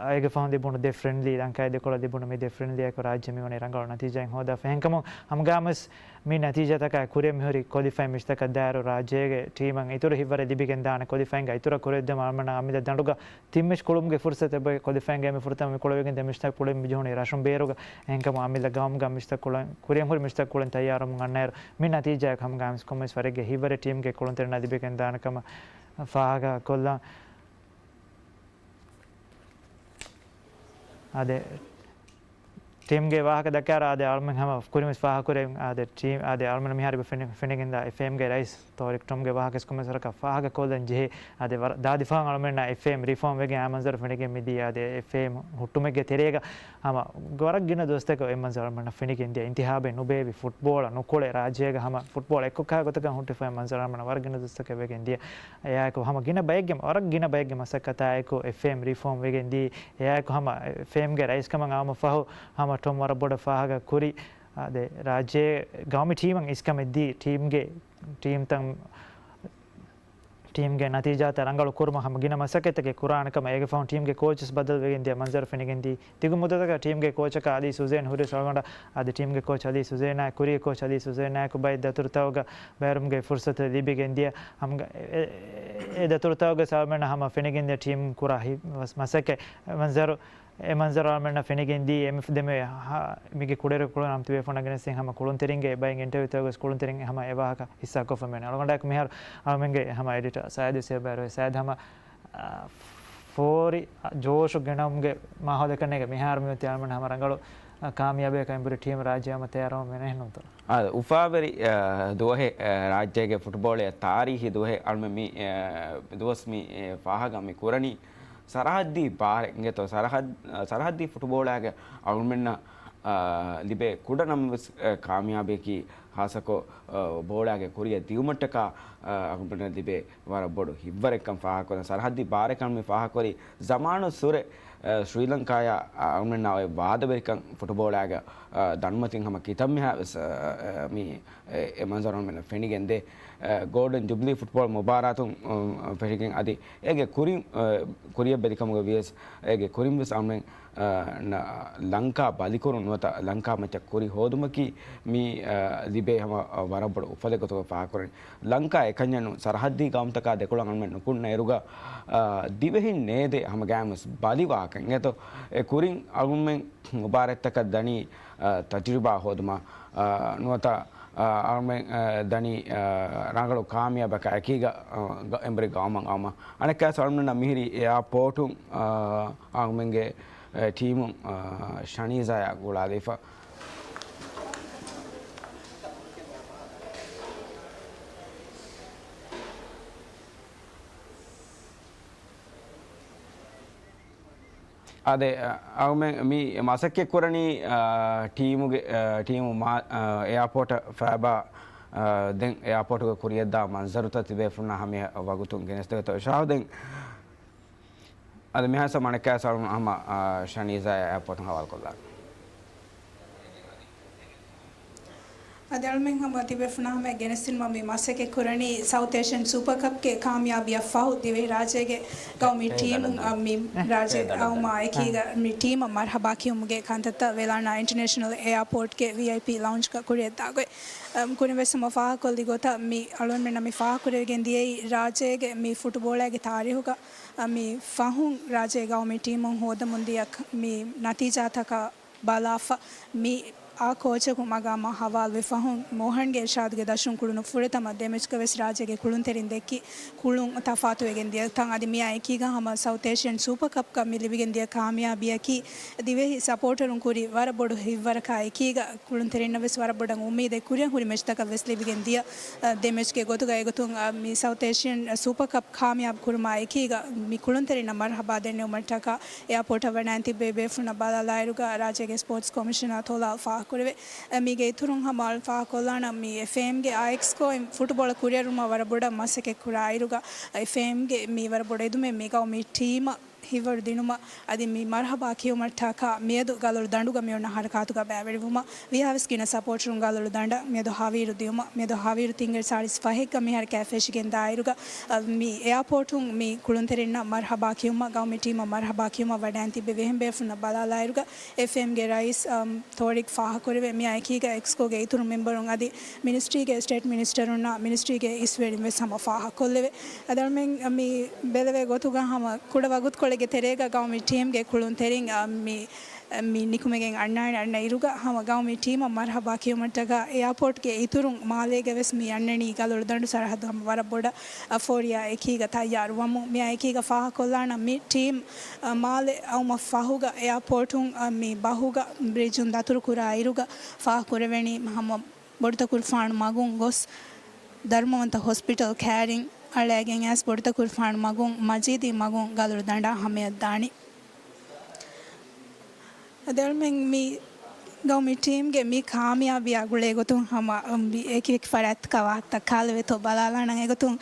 އޭގެ ފަހުން ލިބުނު ދެ ފްރެންޑްލީ، ލަންކާއާ ދެކޮޅަށް ލިބުނު މި ދެ ފްރެންޑްލީއާއެކު ރާއްޖެ މިވަނީ ރަނގަޅު ނަތީޖާއެއް ހޯދާފަ. އެހެންކަމުން ހަމަގައިމުވެސް މި ނަތީޖާތަކާއި ކުރިއަށް މިހުރި ކޮލިފައި މެޗްތަކަށް ދާއިރު ރާއްޖޭގެ ޓީމަށް އިތުރު ހިތްވަރެއް ލިބިގެންދާނެ. ކޮލިފައިންގ އިތުރަށް ކުރިއަށްދިޔުމަށް އަޅުމެންނަށް އަމިއްލަ ދަނޑުގަ ތިން މެޗް ކުޅުމުގެ ފުރުސަތެއް އޮތް. ކޮލިފައިންގ މި ފުރަތަމަ މި ކުޅެވިގެން ދިޔަ މެޗްތައް ކުޅެން މި ޖެހުނީ ރަށުން ބޭރުގަ. އެހެންކަމުން އަމިއްލަ ގައުމުގަ މެޗްތައް ކުޅެން، ކުރިއަށް ހުރި މެޗްތައް ކުޅެން ތައްޔާރުވަމުން އަންނައިރު މި ނަތީޖާއަކު ހަމަގައިމުވެސް ކޮންމެވެސް ވަރެއްގެ ހިތްވަރެއް ޓީމްގެ ކުޅުންތެރިންނާ ލިބިގެންދާނެ ކަމަށް ފާހަގަކޮށްލަން. އާދެ، ޓީމްގެ ވާހަކަ ދައްކާއިރު އާދެ، އަޅުމެން ހަމަ ކުރިންވެސް ފާހަގަކުރޭ، އާދެ، ޓީމް، އާދެ، އަޅުމެން މިހާރު ފެނި-، ފެނިގެންދާ އެފްއޭއެމްގެ ރައީސް ތޯރިކް ޓޮމްގެ ވާހަކަ ކޮންމެވެސް ވަރަކަށް ފާހަގަކޮށްލަން ޖެހޭ. އާދެ، ވަރަށް ދާދިފާން އަޅުމެންނަށް އެފްއޭއެމް ރިފޯމް ވެގެން އާ މަންޒަރު ފެނިގެން މިދިޔަ. އާދެ، އެފްއޭއެމް ހުއްޓުމެއްގެ ތެރޭގަ ހަމަ ވަރަށް ގިނަ ދުވަސްތަކަށް އެ މަންޒަރު އަޅުމެންނަށް ފެނިގެން ދިޔަ. އިންތިހާބެއް ނުބޭއްވި ފުޓްބޯޅަ ނުކުޅެ ރާއްޖޭގަ ހަމަ ފުޓްބޯޅަ އެއްކޮށް ކާ ގޮތަކަށް ހުއްޓިފައި މަންޒަރު އަޅުމެންނަށް ވަރަށް ގިނަ ދުވަސްތަކަށް ވެގެން ދިޔަ. އެއާއެކު ހަމަ ގިނަ ބައެއްގެ، ވަރަށް ގިނަ ބައެއްގެ މަސައްކަތާއެކު އެފްއޭއެމް ރިފޯމް ވެގެން ދިޔަ. އެއާއެކު ހަމަ އެފްއޭއެމްގެ ރައީސްކަމަށް އައުމަށް ފަހު ހަމަ ޓޮމް ވަރަށް ބޮޑަށް ފާހަގަ ކުރި. އާދެ، ރާއްޖޭ ގައުމީ ޓީމަށް އިސްކަމެއް ދީ، ޓީމްގެ، ޓީމްތައް، ޓީމްގެ ނަތީޖާތައް ރަނގަޅު ކުރުމަށް ހަމަ ގިނަ މަސައްކަތްތަކެއް ކުރާނެ ކަމަށް. އޭގެ ފަހުން ޓީމްގެ ކޯޗަސް ބަދަލު ވެގެން ދިޔަ މަންޒަރު ފެނިގެން ދިޔަ. ދިގު މުއްދަތަކަށް ޓީމްގެ ކޯޗަކަށް އަލީ ސުޒޭން ހުރި ސަލްގަނޑަށް އަދި ޓީމްގެ ކޯޗް އަލީ ސުޒޭނާ، ކުރީ ކޯޗް އަލީ ސުޒޭނާއެކު ބައެއް ދަތުރުތަކުގަ ބޭރުމުގެ ފުރުސަތު ލިބިގެން ދިޔަ. ހަމަ އެ، އެ، އެ ދަތުރުތަކުގަ ސަލްމަން ހަމަ ފެނިގެން ދިޔަ ޓީމް ކުރާ ހި-، މަސް-، މަސައްކަތް. އެ މަންޒަރު، އެ މަންޒަރު އަޅުމެންނަށް ފެނިގެން ދިޔަ. އެ މި ދެ މެ-، ހަ-، މީގެ ކުޑައިރު ކުޅުން އަމްތިބޭފުޅުންނަށް ގެނެސްދިން ހަމަ ކުޅުންތެރިންގެ ބައެއް އިންޓަވިއުތަކުގަ ކުޅުންތެރިން ހަމަ އެ ވާހަކަ ހިއްސާކޮށްފަ މިވަނީ. އަޅުގަނޑާއެކު މިހާރު އަޅުމެންގެ ހަމަ އެޑިޓަރ ސައިދު ސޭބާރު ސައިދު ހަމަ އާ، ފޯރި ޖޯޝު ގެނައުމުގެ މާހައުލަކަށް ނޭނގެ މިހާރު މިއޮތީ އަޅުމެން ހަމަ ރަނގަޅު، އާ، ކާމިޔާބެއް ކައިންބުރި ޓީމް ރާއްޖެ ހަމަ ތައްޔާރުވަމުން މިނެހެންނުތަ. އާ، އުފާވެރި، އާ، ދުވަހެއް، އާ، ރާއްޖޭގެ ފުޓްބޯޅައަށް ތާރީހީ ދުވަހެއް އަޅުމެން މި، އާ، ދުވަސް މި، އެ، ފާހަގަ މި ކުރަނީ ސަރަހައްދީ ބާރެއް އިނގޭތޯ. ސަރަހައް-، ސަރަހައްދީ ފުޓްބޯޅައިގެ އަޅުމެންނަށް، އާ، ލިބޭ ކުޑަ ނަމަވެސް، އާ، ކާމިޔާބެއަކީ ހާއްސަކޮށް، އާ، ބޯޅައިގެ ކުރިއަށް ދިއުމަށްޓަކާ، އާ، އަޅުމެންނަށް ލިބޭ ވަރަށް ބޮޑު ހިތްވަރެއްކަން ފާހަގަކުރަން. ސަރަހައްދީ ބާރެއްކަން މި ފާހަގަކުރީ ޒަމާނުއްސުރެ، އާ، ސްރީލަންކާޔާ، އާ، އަޅުމެންނާ އޮތް ވާދަވެރިކަން ފުޓުބޯޅައިގަ، އާ، ދަނޑުމަތިން ހަމަ ކިތަންމެހާ ވެސް، އާ، އާ، މި އެ، އެ މަންޒަރު އަޅުމެންނަށް ފެނިގެންދޭ. އާ، ގޯލްޑަން ޖުބްލީ ފުޓްބޯޅަ މުބާރާތުން، އާ، ފެށިގެން އަދި އޭގެ ކުރިން، އާ، ކުރިއަށް ބެލިކަމުގަ ވިޔަސް އޭގެ ކުރިން ވެސް އަޅުމެން، އާ، ނަ-، ލަންކާ ބަލިކުރުން ނުވަތަ ލަންކާ މެޗަށް ކުރި ހޯދުމަކީ މި، އާ، ލިބޭ ހަމަ، އާ، ވަރަށް ބޮޑު އުފަލެއް ގޮތުގަ ފާހަގަކުރަނީ. ލަންކާ އެކަންޏެއް ނޫން، ސަރަހައްދީ ގައުމުތަކާ ދެކޮޅަށް އަޅުމެން ނުކުންނަ އިރުގަ، އާ، ދިވެހިން ނޭދޭ ހަމަ ގައިމުވެސް ބަލިވާކަން އިނގޭތޯ. އެ ކުރިން އަޅުމެން މުބާރާތްތަކަށް ދަނީ، އާ، ތަޖުރިބާ ހޯދުމަށް، އާ، ނުވަތަ، އާ، އަޅުމެން، އާ، ދަނީ، އާ، ރަނގަޅު ކާމިޔާބަކާ އެކީގަ، އާ، ގަ-، އެނބުރި ގައުމަށް އައުމަށް. އަނެއްކާވެސް އަޅުމެންނަށް މިހިރީ އެއާޕޯޓުން، އާ، އަޅުމެންގެ، އެ، ޓީމުން، އާ، ޝަނީޒާޔާ ގުޅާލައިފަ. އާދެ، އަ، އަޅުމެން މި މަސައްކަތް ކުރަނީ، އަ، ޓީމުގެ، އަ، ޓީމު މާ-، އަ، އެއާޕޯޓަށް ފައިބާ، އަ، ދެން އެއާޕޯޓުގަ ކުރިއަށްދާ މަންޒަރުތައް ތިބޭފުޅުންނާ ހަމަ ވަގުތުން ގެނެސްދެވޭތޯ. ޝާހުދީން، އަދި މިހާ ސަމަނަކާ ސަޅުން ހަމަ، އަ، ޝަނީޒާ އެއާޕޯޓުން ހަވާލުކޮށްލާން. އަދި އަޅުމެން ހަމަ ތިބޭފުޅުންނާ ހަމަ ގެނެސްދިނުމަށް މި މަސައްކަތް ކުރަނީ ސައުތް އޭޝިއަން ސުޕަރ ކަޕްގެ ކާމިޔާބީއަށް ފަހު ދިވެހި ރާއްޖޭގެ ގައުމީ ޓީމުން މި ރާއްޖެ އައުމާ އެކީގަ މި ޓީމަށް މަރްހަބާ ކިޔުމުގެ ކަންތައްތައް ވެލާނާ އިންޓަރނޭޝަނަލް އެއާޕޯޓްގެ ވީއައިޕީ ލައުންޖްގަ ކުރިއަށްދާ ގޮތް. އަ، ކުރިން ވެސް ހަމަ ފާހަގަކޮށްލި ގޮތަށް މި އަޅުގަނޑުމެންނަށް މި ފާހަގަކުރެވިގެން ދިޔައީ ރާއްޖޭގެ މި ފުޓުބޯޅައިގެ ތާރީހުގަ، އަ، މި ފަހުން ރާއްޖޭގެ ގައުމީ ޓީމުން ހޯދަމުން ދިޔަ މި ނަތީޖާތަކަށް ބަލާފަ، މި އާ ކޯޗަކު މަގާމާ ހަވާލުވި ފަހުން، މޯހަންގެ އިރްޝާދުގެ ދަށުން ކުޅުނު ފުރަތަމަ ދެ މެޗްގަވެސް ރާއްޖޭގެ ކުޅުންތެރިން ދެއްކި ކުޅުން ތަފާތުވެގެން ދިޔަ ތަން. އަދި މިއާ އެކީގަ ހަމަ ސައުތް އޭޝިއަން ސުޕަ ކަޕްގަ މި ލިބިގެން ދިޔަ ކާމިޔާބީއަކީ، ދިވެހި ސަޕޯޓަރުން ކުރި ވަރަށް ބޮޑު ހިތްވަރަކާ އެކީގަ، ކުޅުންތެރިންނަށް ވެސް ވަރަށް ބޮޑަށް އުއްމީދެއް ކުރިއަށް ހުރި މެޗްތަކަށް ވެސް ލިބިގެން ދިޔަ، އަ، ދެ މެޗްގެ ގޮތުގަ އެގޮތުން، އަ، މި ސައުތް އޭޝިއަން ސުޕަ ކަޕް ކާމިޔާބު ކުރުމާ އެކީގަ، މި ކުޅުންތެރިންނަށް މަރްހަބާ ދެންނެވުމަށްޓަކާ އެއާޕޯޓަށް ވަޑައިން ތިއްބެވި ބޭފުޅުންނަށް ބަލާލާއިރުގަ، ރާއްޖޭގެ ސްޕޯޓްސް ކޮމިޝަނަރ ތޮލާލް ފާހަގަކުރެވޭ. އަ، މީގެ އިތުރުން ހަމަ އަޅުން ފާހަގަކޮށްލާނަން މި އެފްއޭއެމްގެ އާ އެކްސްކޯއިން ފުޓުބޯޅަ ކުރިއަރުމަށް ވަރަށް ބޮޑަށް މަސައްކަތް ކުރާ އިރުގަ، އެފްއޭއެމްގެ މި ވަރަށް ބޮޑު އެދުމެއް މި ގައުމީ ޓީމަށް ހިތްވަރު ދިނުމަށް އަދި މި މަރްހަބާ ކިޔުމަށްޓަކާ މިއަދު ގަލޮޅު ދަނޑުގަ މިއޮންނަ ހަރަކާތުގަ ބައިވެރިވުމަށް ވިހާވެސް ގިނަ ސަޕޯޓަރުން ގަލޮޅު ދަނޑަށް މިއަދު ހަވީރު ދިޔުމަށް މިއަދު ހަވީރު ތިންގެ ސާޅީސް ފަހެއްގަ މިހާރު ކައި ފެށިގެން ދާއިރުގަ، އަ، މި އެއާޕޯޓުން މި ކުޅުންތެރިންނަށް މަރްހަބާ ކިޔުމަށް ގައުމީ ޓީމަށް މަރްހަބާ ކިޔުމަށް ވަޑައިން ތިއްބެވި އެހެން ބޭފުންނަށް ބަލާލާއިރުގަ، އެފްއޭއެމްގެ ރައީސް، އަމް، ތޯރިކް ފާހަގަކުރެވޭ. މިއާ އެކީގަ އެކްސްކޯގެ އިތުރު މެމްބަރުން އަދި މިނިސްޓްރީގެ ސްޓޭޓް މިނިސްޓަރުންނާ މިނިސްޓްރީގެ އިސްވެރިން ވެސް ހަމަ ފާހަގަކޮށްލެވޭ. އަދި އަޅުމެން މި ބެލެވޭ ގޮތުގަ ހަމަ ކުޑަ ވަގުތުކޮޅެއްގެ ތެރޭގަ ގައުމީ ޓީމްގެ ކުޅުންތެރިން، އަ، މި، މި ނިކުމެގެން އަންނާނެ. އަންނަ އިރުގަ ހަމަ ގައުމީ ޓީމަށް މަރްހަބާ ކިޔުމަށްޓަކާ އެއާޕޯޓްގެ އިތުރުން މާލޭގަ ވެސް މި އަންނަނީ ގަލޮޅު ދަނޑު ސަރަހައްދު ހަމަ ވަރަށް ބޮޑަށް، އަ، ފޯރިޔާ އެކީގަ ތައްޔާރު ވަމުން. މިއާ އެކީގަ ފާހަގަކޮށްލާނަން މި ޓީމް، އަ، މާލެ އައުމަށް ފަހުގަ އެއާޕޯޓުން، އަ، މި ބަހުގަ ބްރިޖުން ދަތުރު ކުރާ އިރުގަ ފާހަގަކުރެވެނީ ހަމަ ބޮޑުތަކުރުފާނު މަގުން ގޮސް، ދަރުމަވަންތަ ހޮސްޕިޓަލް ކައިރިން އަޅައިގެން އައިސް ބޮޑުތަކުރުފާނު މަގުން މަޖީދީ މަގުން ގަލޮޅު ދަނޑާ ހަމަޔަށް ދާނީ. އަދި އަޅުމެން މި ގައުމީ ޓީމްގެ މި ކާމިޔާބީއާ ގުޅޭ ގޮތުން ހަމަ އެކި އެކި ފަރާތްތަކާ ވާހަކަތައް ކާލެވޭތޯ ބަލާލާނަން. އެގޮތުން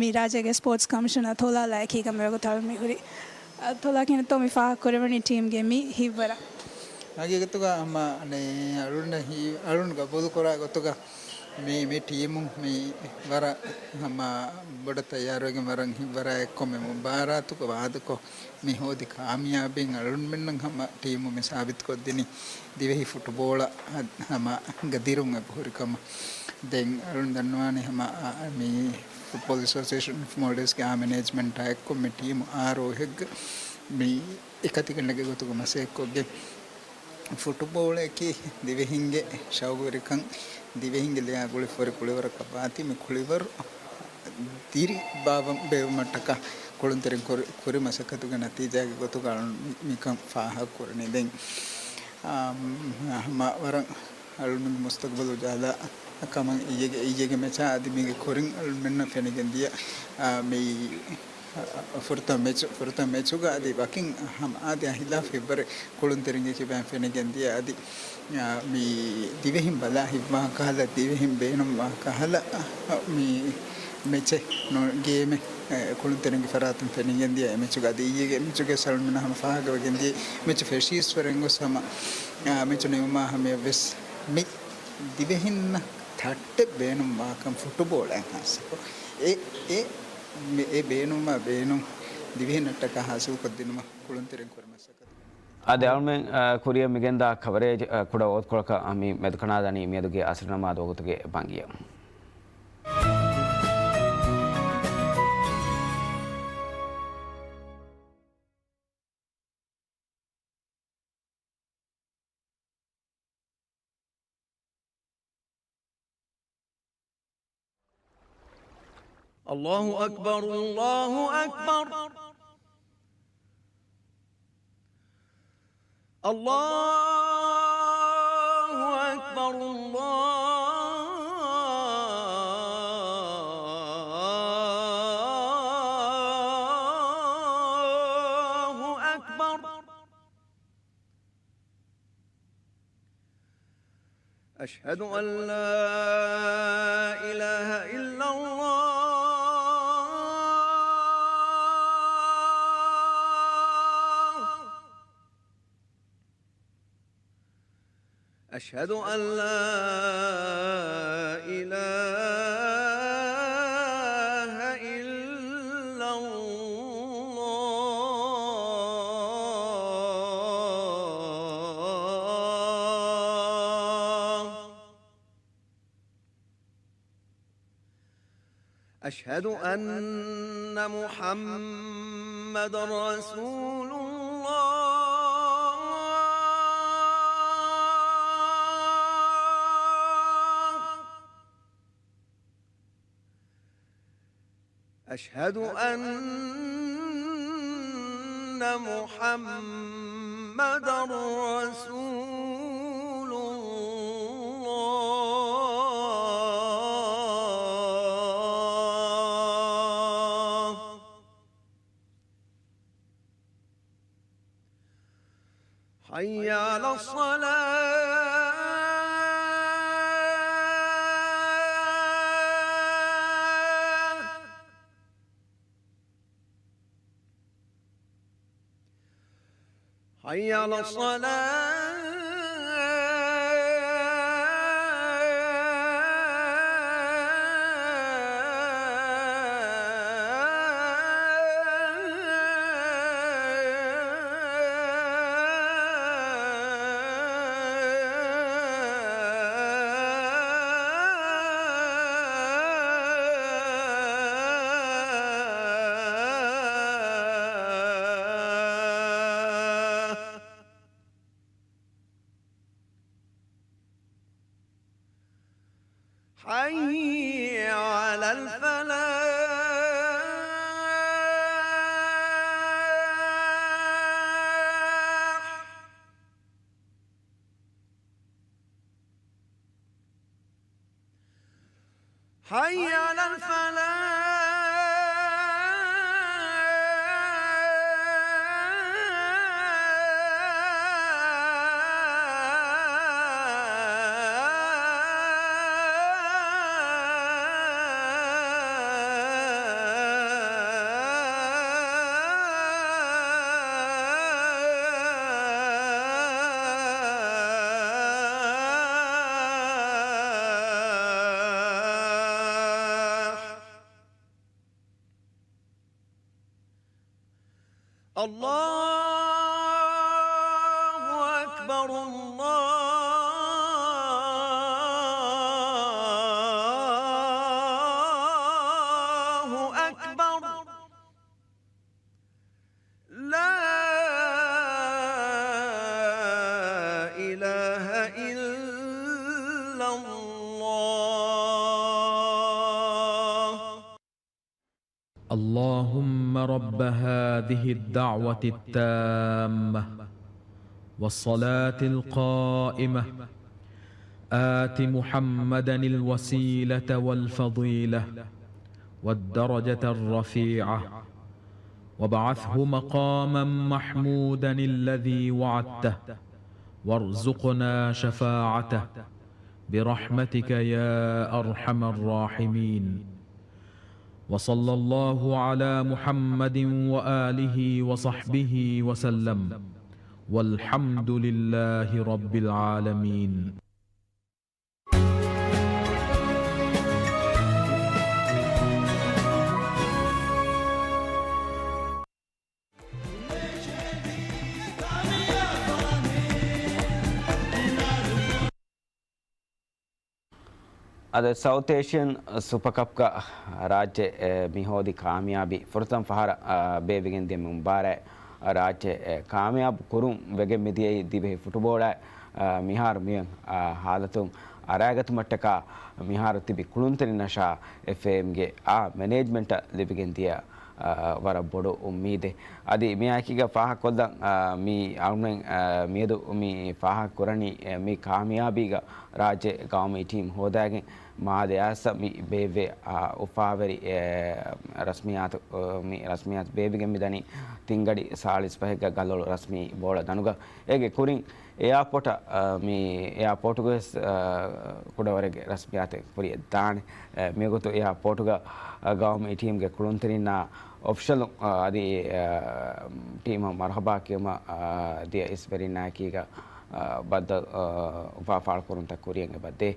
މި ރާއްޖޭގެ ސްޕޯޓްސް ކޮމިޝަނަރ ތޮލާލާ އެކީގަ މިވަގުތު އަޅުން މި ހުރީ. އަ، ތޮލާ ކިހިނެއްތޯ މި ފާހަގަކުރެވެނީ ޓީމްގެ މި ހިތްވަރަށް؟ ހަގީގަތުގަ ހަމަ ނޭ އަޅުން ހި-، އަޅުން ގަބޫލުކުރާ ގޮތުގަ މި، މި ޓީމު މި ވަރަށް ހަމަ ބޮޑަށް ތައްޔާރުވެގެން ވަރަށް ހިތްވަރާ އެއްކޮށް މި މުބާރާތުގަ ވާދަކޮށް މި ހޯދި ކާމިޔާބީން އަޅުންމެންނަށް ހަމަ ޓީމު މި ސާބިތުކޮށްދިނީ ދިވެހި ފުޓުބޯޅަ ހަ-، ހަމަ ގަ ދިރުން އެބަހުރި ކަމަށް. ދެން އަޅުން ދަންނަވާނީ ހަމަ އަ، މި ފުޓްބޯލް އެސޯސިއޭޝަން އޮފް މޯލްޑިވްސްގެ އާ މެނޭޖްމަންޓާ އެއްކޮށް މި ޓީމު އާރޯ އެއްގަ މި އެކަތިގަނޑެއްގެ ގޮތުގަ މަސައްކަތްކޮށްގެން، ފުޓުބޯޅައަކީ ދިވެހިންގެ ޝައުގުވެރިކަން، ދިވެހިންގެ ލެއާ ގުޅި ފޯރި ކުޅިވަރަކަށް ވާތީ، މި ކުޅިވަރު ދިރި ބާވަން ބޭއްވުމަށްޓަކާ ކުޅުންތެރިން ކުރި، ކުރި މަސައްކަތުގެ ނަތީޖާގެ ގޮތުގަ އަޅުން މިކަން ފާހަގަކުރަނީ. ދެން، އާ، ހަމަ ވަރަށް އަޅުން މުސްތަގުބަލު އުޖާލާ ކަމަށް އިއްޔެގެ، އިއްޔެގެ މެޗާ އަދި މީގެ ކުރިން އަޅުންމެންނަށް ފެނިގެން ދިޔަ، އާ، މި، އާ، ފުރަތަމަ މެޗު، ފުރަތަމަ މެޗުގަ އަދި ވަކިން ހަމަ އާދަޔާ ހިލާފް ހިތްވަރެއް ކުޅުންތެރިންގެ ކިބައިން ފެނިގެން ދިޔަ އަދި، އާ، މި ދިވެހިން ބަލާ ހިތްވާ ކަހަލަ، ދިވެހިން ބޭނުންވާ ކަހަލަ، މި މެޗެއް ނޫން، ގޭމެއް، އެ، ކުޅުންތެރިންގެ ފަރާތުން ފެނިގެން ދިޔަ އެ މެޗުގަ އަދި އިއްޔެގެ މެޗުގަ ސަލްމިނާ ހަމަ ފާހަގަވެގެން ދިޔަ މެޗު ފެށީސްވަރެން ގޮސް ހަމަ، އާ، މެޗު ނިމުމާ ހަމަޔަށް ވެސް މި ދިވެހިންނަށް ތައްޓެއް ބޭނުންވާކަން ފުޓުބޯޅައިން ހާއްސަކޮށް، އެ، އެ، މި، އެ ބޭނުންވާ ބޭނުން ދިވެހިންނަށްޓަކާ ހާސިލްކޮށްދިނުމަށް ކުޅުންތެރިން ކުރި މަސައްކަތު. އަދި އަޅުމެން، އަ، ކުރިއަށް މިގެންދާ ކަވަރޭޖް، އަ، ކުޑަ ވަގުތުކޮޅަކަށް މި މެދުކަނާދަނީ މިއަދުގެ އަސްރު ނަމާދު ވަގުތުގެ ބަންގިއަށް. الله أكبر، الله أكبر. الله أكبر، الله أكبر. أشهد أن لا إله إلا الله. أشهد أن لا إله إلا الله. أشهد أن محمدا رسول الله. أشهد أن محمدا رسول الله. حي على الصلاة. حي على الصلاة. حي على الفلاح. حي على الفلاح. الله أكبر، الله أكبر. لا إله إلا الله. اللهم رب هذه الدعوة التامة والصلاة القائمة، آت محمدا الوسيلة والفضيلة والدرجة الرفيعة، وابعثه مقاما محمودا الذي وعدته، وارزقنا شفاعته برحمتك يا أرحم الراحمين. وصلى الله على محمد وآله وصحبه وسلم. والحمد لله رب العالمين. އަދި ސައުތް އޭޝިއަން ސުޕަ ކަޕްގަ ރާއްޖެ، އެ، މި ހޯދި ކާމިޔާބީ ފުރަތަމަ ފަހަރަށް، އާ، ބޭއްވިގެން ދިޔަ މި މުބާރާތް ރާއްޖެ، އެ، ކާމިޔާބު ކުރުން ވެގެން މިދިޔައީ ދިވެހި ފުޓުބޯޅައި، އާ، މިހާރު މިއޮތް، އާ، ހާލަތުން އަރައިގަތުމަށްޓަކާ މިހާރު ތިބި ކުޅުންތެރިންނަށާ އެފްއޭއެމްގެ އާ މެނޭޖްމަންޓަށް ލިބިގެން ދިޔަ، އާ، ވަރަށް ބޮޑު އުއްމީދެއް. އަދި މިއާއެކީގަ ފާހަގަކޮށްލަން، އާ، މި އަޅުގަނޑު، އާ، މިއަދު މި ފާހަގަ ކުރަނީ، އެ، މި ކާމިޔާބީގަ ރާއްޖެ ގައުމީ ޓީމް ހޯދާގެން މާލެ އާސް މި ބޭއްވޭ، އާ، އުފާވެރި، އެ، ރަސްމިއްޔާތު، އާ، މި ރަސްމިއްޔާތު ބޭއްވިގެން މިދަނީ ތިންގަޑި ސާޅީސް ފަހެއްގަ ގަލޮޅު ރަސްމީ ބޯޅަ ދަނުގަ. އޭގެ ކުރިން އެއާޕޯޓަށް، އާ، މި އެއާޕޯޓުގަވެސް، އާ، ކުޑަވަރެއްގެ ރަސްމިއްޔާތެއް ކުރިއަށް ދާނެ. އެ، މިވަގުތު އެއާޕޯޓުގަ، އާ، ގައުމީ ޓީމްގެ ކުޅުންތެރިންނާ އޮފިޝަލު، އާ، އަދި، އާ، ޓީމަށް މަރުހަބާ ކިޔުމަށް، އާ، ދިޔަ އިސްވެރިންނާއެކީގަ، އާ، ބައްދަލު، އާ، އުފާ ފާޅުކުރުންތައް ކުރިއަށް އެބަ ދޭ.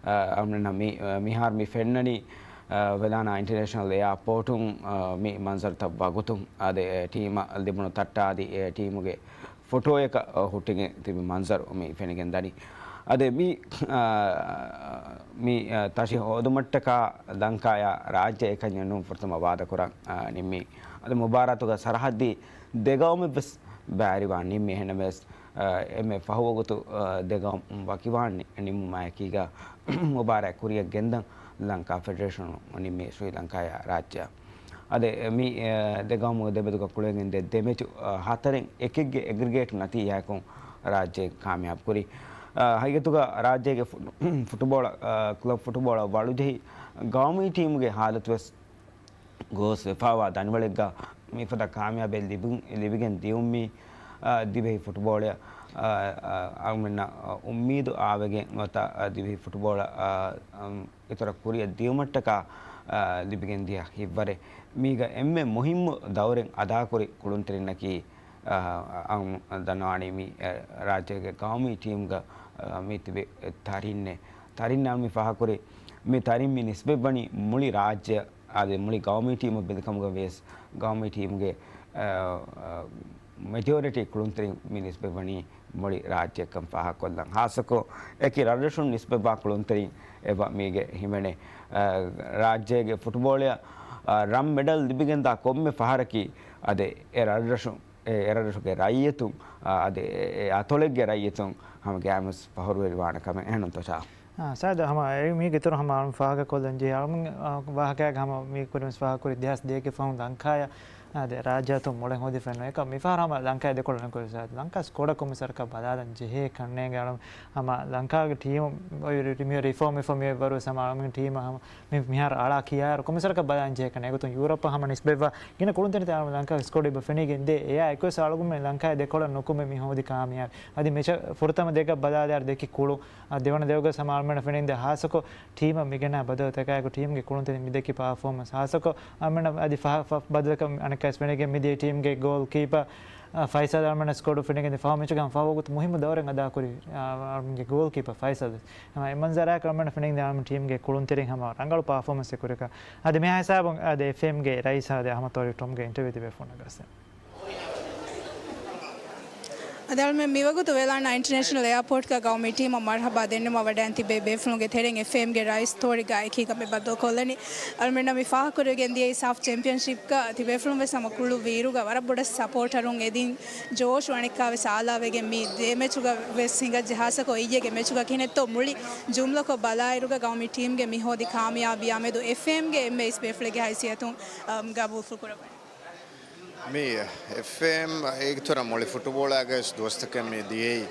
އާ، އަމްނަ މި، އާ، މިހާރު މި ފެންނަނީ، އާ، ވެލާނާ އިންޓަރނޭޝަނަލް އެއާޕޯޓުން، އާ، މި މަންޒަރުތައް ވަގުތުން އާދެ، އެ، ޓީމަށް ލިބުނު ތައްޓާ އަދި، އެ، ޓީމުގެ ފޮޓޯއަކަށް، އަ، ހުއްޓިގެން ތިބި މަންޒަރު މި ފެނިގެން ދަނީ. އަދި މި، އާ، މި، އާ، ތަށި ހޯދުމަށްޓަކާ ލަންކާޔާ ރާއްޖެ އެކަންޏެއް ނޫން ފުރަތަމަ ވާދަކުރަން، އާ، ނިންމީ. އަދި މުބާރާތުގަ ސަރަހައްދީ ދެ ގައުމެއްވެސް ބައިވެރިވާން ނިންމީ. އެހެންނަމަވެސް، އާ، އެންމެ ފަހު ވަގުތު، އާ، ދެ ގައުމު ވަކިވާން ނި-، ނިންމުމާއެކީގަ މުބާރާތް ކުރިއަށް ގެންދަން ލަންކާ ފެޑެރޭޝަނު ނިންމީ ޝްރީ ލަންކާޔާ ރާއްޖެއަށް. އަދެ މި، އެ، ދެ ގައުމުގެ ދެބެދުގަ ކުޅެގެން ދެ، ދެ މެޗު، އަ، ހަތަރެން އެކެއްގެ އެގްރިގޭޓް ނަތީޖާއަކުން ރާއްޖޭ ކާމިޔާބު ކުރި. އަ، ހަގީގަތުގަ ރާއްޖޭގެ ފު-، ފުޓުބޯޅަ، އަ، ކްލަބް ފުޓުބޯޅަ ވަޅުޖެހި ގައުމީ ޓީމުގެ ހާލަތުވެސް ގޯސް ވެފާވާ ދަނިވަޅެއްގަ މިފަދަ ކާމިޔާބެއް ލިބި-، ލިބިގެން ދިޔުން މީ، އަ، ދިވެހި ފުޓުބޯޅަ، އަ، އަ، އަޅުމެންނަށް އުއްމީދު އާވެގެން ނުވަތަ، އަ، ދިވެހި ފުޓުބޯޅަ، އަ، އަމް، އިތުރަށް ކުރިއަށް ދިޔުމަށްޓަކާ، އަ، ލިބިގެން ދިޔަ ހިތްވަރެއް. މީގަ އެންމެ މުހިއްމު ދައުރެއް އަދާކުރި ކުޅުންތެރިންނަކީ، އަ، އަ، ދަންނަވާނީ މި، އަ، ރާއްޖޭގެ ގައުމީ ޓީމްގަ، އަ، މި ތިބި ތަރިންނެއް. ތަރިންނާ މި ފާހަކުރި، މި ތަރިން މި ނިސްބަތްވަނީ މުޅި ރާއްޖެ އާދެ، މުޅި ގައުމީ ޓީމަށް ބެލިކަމުގަ ވިޔަސް، ގައުމީ ޓީމުގެ، އަ، އަ، މެޖޯރިޓީ ކުޅުންތެރިން މި ނިސްބަތްވަނީ މުޅި ރާއްޖެއަށްކަން ފާހަގަކޮށްލަން. ހާއްސަކޮށް، އެކި ރަށްރަށުން ނިސްބަތްވާ ކުޅުންތެރިން އެބަ މީގެ ހިމެނޭ. އަ، ރާއްޖޭގެ ފުޓުބޯޅައަށް، އަ، ރަން މެޑަލް ލިބިގެންދާ ކޮންމެ ފަހަރަކީ، އަދެ، އެ ރަށްރަށުން، އެ ރަށްރަށުގެ ރައްޔިތުން، އަ، އަދެ، އެ، އެ އަތޮޅެއްގެ ރައްޔިތުން ހަމަ ގައިމުވެސް ފަހުރުވެރިވާނެ ކަމެއް އެހެނުންތޯ ޝާ؟ އާ، ސާދަ ހަމަ އެ މީގެ އިތުރު ހަމަ އަޅުން ފާހަގަކޮށްލަން ޖެހޭ. އަޅުން، އާ، ވާހަކައިގަ ހަމަ މީ ކުރިން ފާހަގަކުރި ދެހާސް ދޭއްގެ ފަހުން ލަންކާޔަށް، އާ، ދެ ރާއްޖެ އަތުން މޮޅެއް ހޯދިފައެއް ނުވޭ. އެކަމް މިފަހަރު ހަމަ ލަންކާޔަށް ދެކޮޅަށް ނުކުރި ސާދަ. ލަންކާ ސްކޮޑަށް ކޮންމެ ސަރަކަށް ބަލާލަން ޖެހޭ ކަންނޭނގެ އަޅުން ހަމަ ލަންކާގެ ޓީމު އޮތް ރި-، މި ރިފޯމް މި ވަރު ހަމަ އަޅުން ޓީމަށް ހަމަ މި މިހާރު އަޅާ ކިޔާއިރު ކޮންމެ ސަރަކަށް ބަލާލަން ޖެހޭ ކަންނޭނގެ. އެގޮތުން ޔޫރަޕް ހަމަ ނިސްބަތްވާ ގިނަ ކުޅުންތެރިން ތާ ލަންކާ ސްކޮޑް އެބަ ފެނިގެން ދޭ. އެއާ އެކުވެސް އަޅުގަނޑުމެން ލަންކާ ދެކޮޅަށް ނުކުމެ މި ހޯދި ކާމިޔާބު. އަދި މެޗަށް ފުރަތަމަ ދެކަށް ބަލާލާއިރު ދެކި ކުޅު އަ، ދެވަނަ ދެވަގަސް ހަމަ އަޅުމެންނަށް ފެނިގެންދޭ ހާއްސަކޮށް ޓީމަށް މިގެނާ ބަދަލުތަކާއެކު ޓީމްގެ ކުޅުންތެރިން މިދެއްކި ޕާފޯމަންސް ހާއްސަކޮށް އަޅުމެންނަށް އަދި ފަ-، ފަ-، ބަދަލަކަށް އަނެއްކާވެސް ފެނިގެން މިދިޔަ ޓީމްގެ ގޯލް ކީޕަ، އަ، ފައިސަލް އަޅުމެންނަށް ސްކޮޑު ފެނިގެންދޭ ފަހު މެޗުގަ ހަމަ ފަހު ވަގުތު މުހިއްމު ދައުރެއް އަދާކުރި، އަ، އަޅުމެންގެ ގޯލް ކީޕަ ފައިސަލް ވެސް. ހަމަ އެ މަންޒަރާއެކު އަޅުމެންނަށް ފެނިގެންދޭ އަޅުމެން ޓީމްގެ ކުޅުންތެރިން ހަމަ ރަނގަޅު ޕާފޯމަންސް ކުރިކަ. އަދި މިހާ ހިސާބުން އަދި އެފްއޭއެމްގެ ރައީސާ އަދި އަހްމަދު ތައުރީފް ޓޮމްގެ އިންޓަވިއު ތިބޭފުޅުންނަށް ގަސްދެން. އަދި އަޅުމެން މިވަގުތު ވެލާނާ އިންޓަރނޭޝަނަލް އެއާޕޯޓްގަ ގައުމީ ޓީމަށް މަރުހަބާ ދެންނަވަން ވަޑައިން ތިބޭ ބޭފުޅުންގެ ތެރެއިން އެފްއޭއެމްގެ ރައީސް ތޯރިގާ އެކީގަ މި ބައްދަލުކޮށްލަނީ. އަޅުމެންނަށް މި ފާހަގަކުރެވިގެން ދިޔައީ ސާފް ޗެމްޕިއަންޝިޕްގަ ތިބޭފުޅުން ވެސް ހަމަ ކުޅު ވީއިރުގަ ވަރަށް ބޮޑަށް ސަޕޯޓް އަރުން އެދިން ޖޯޝް އަނެއްކާވެސް އާލާވެގެން މި ދެ މެޗުގަ ވެސް ހިނގައްޖެ ހާއްސަކޮށް އިއްޔެގެ މެޗުގަ ކިހިނެއްތޯ މުޅި ޖުމްލަކޮށް ބަލާއިރުގަ ގައުމީ ޓީމްގެ މި ހޯދި ކާމިޔާބީއާ މެދު އެފްއޭއެމްގެ އެންމެ އިސް ބޭފުޅެއްގެ ހައިސިއްޔަތުން، އަމް، ގަބޫލުފުޅު ކުރައްވަނީ. މި އެފްއޭއެމް އޭގެ އިތުރަށް މުޅި ފުޓުބޯޅައިގަސް ދުވަސްތަކެއް މި ދިޔައީ،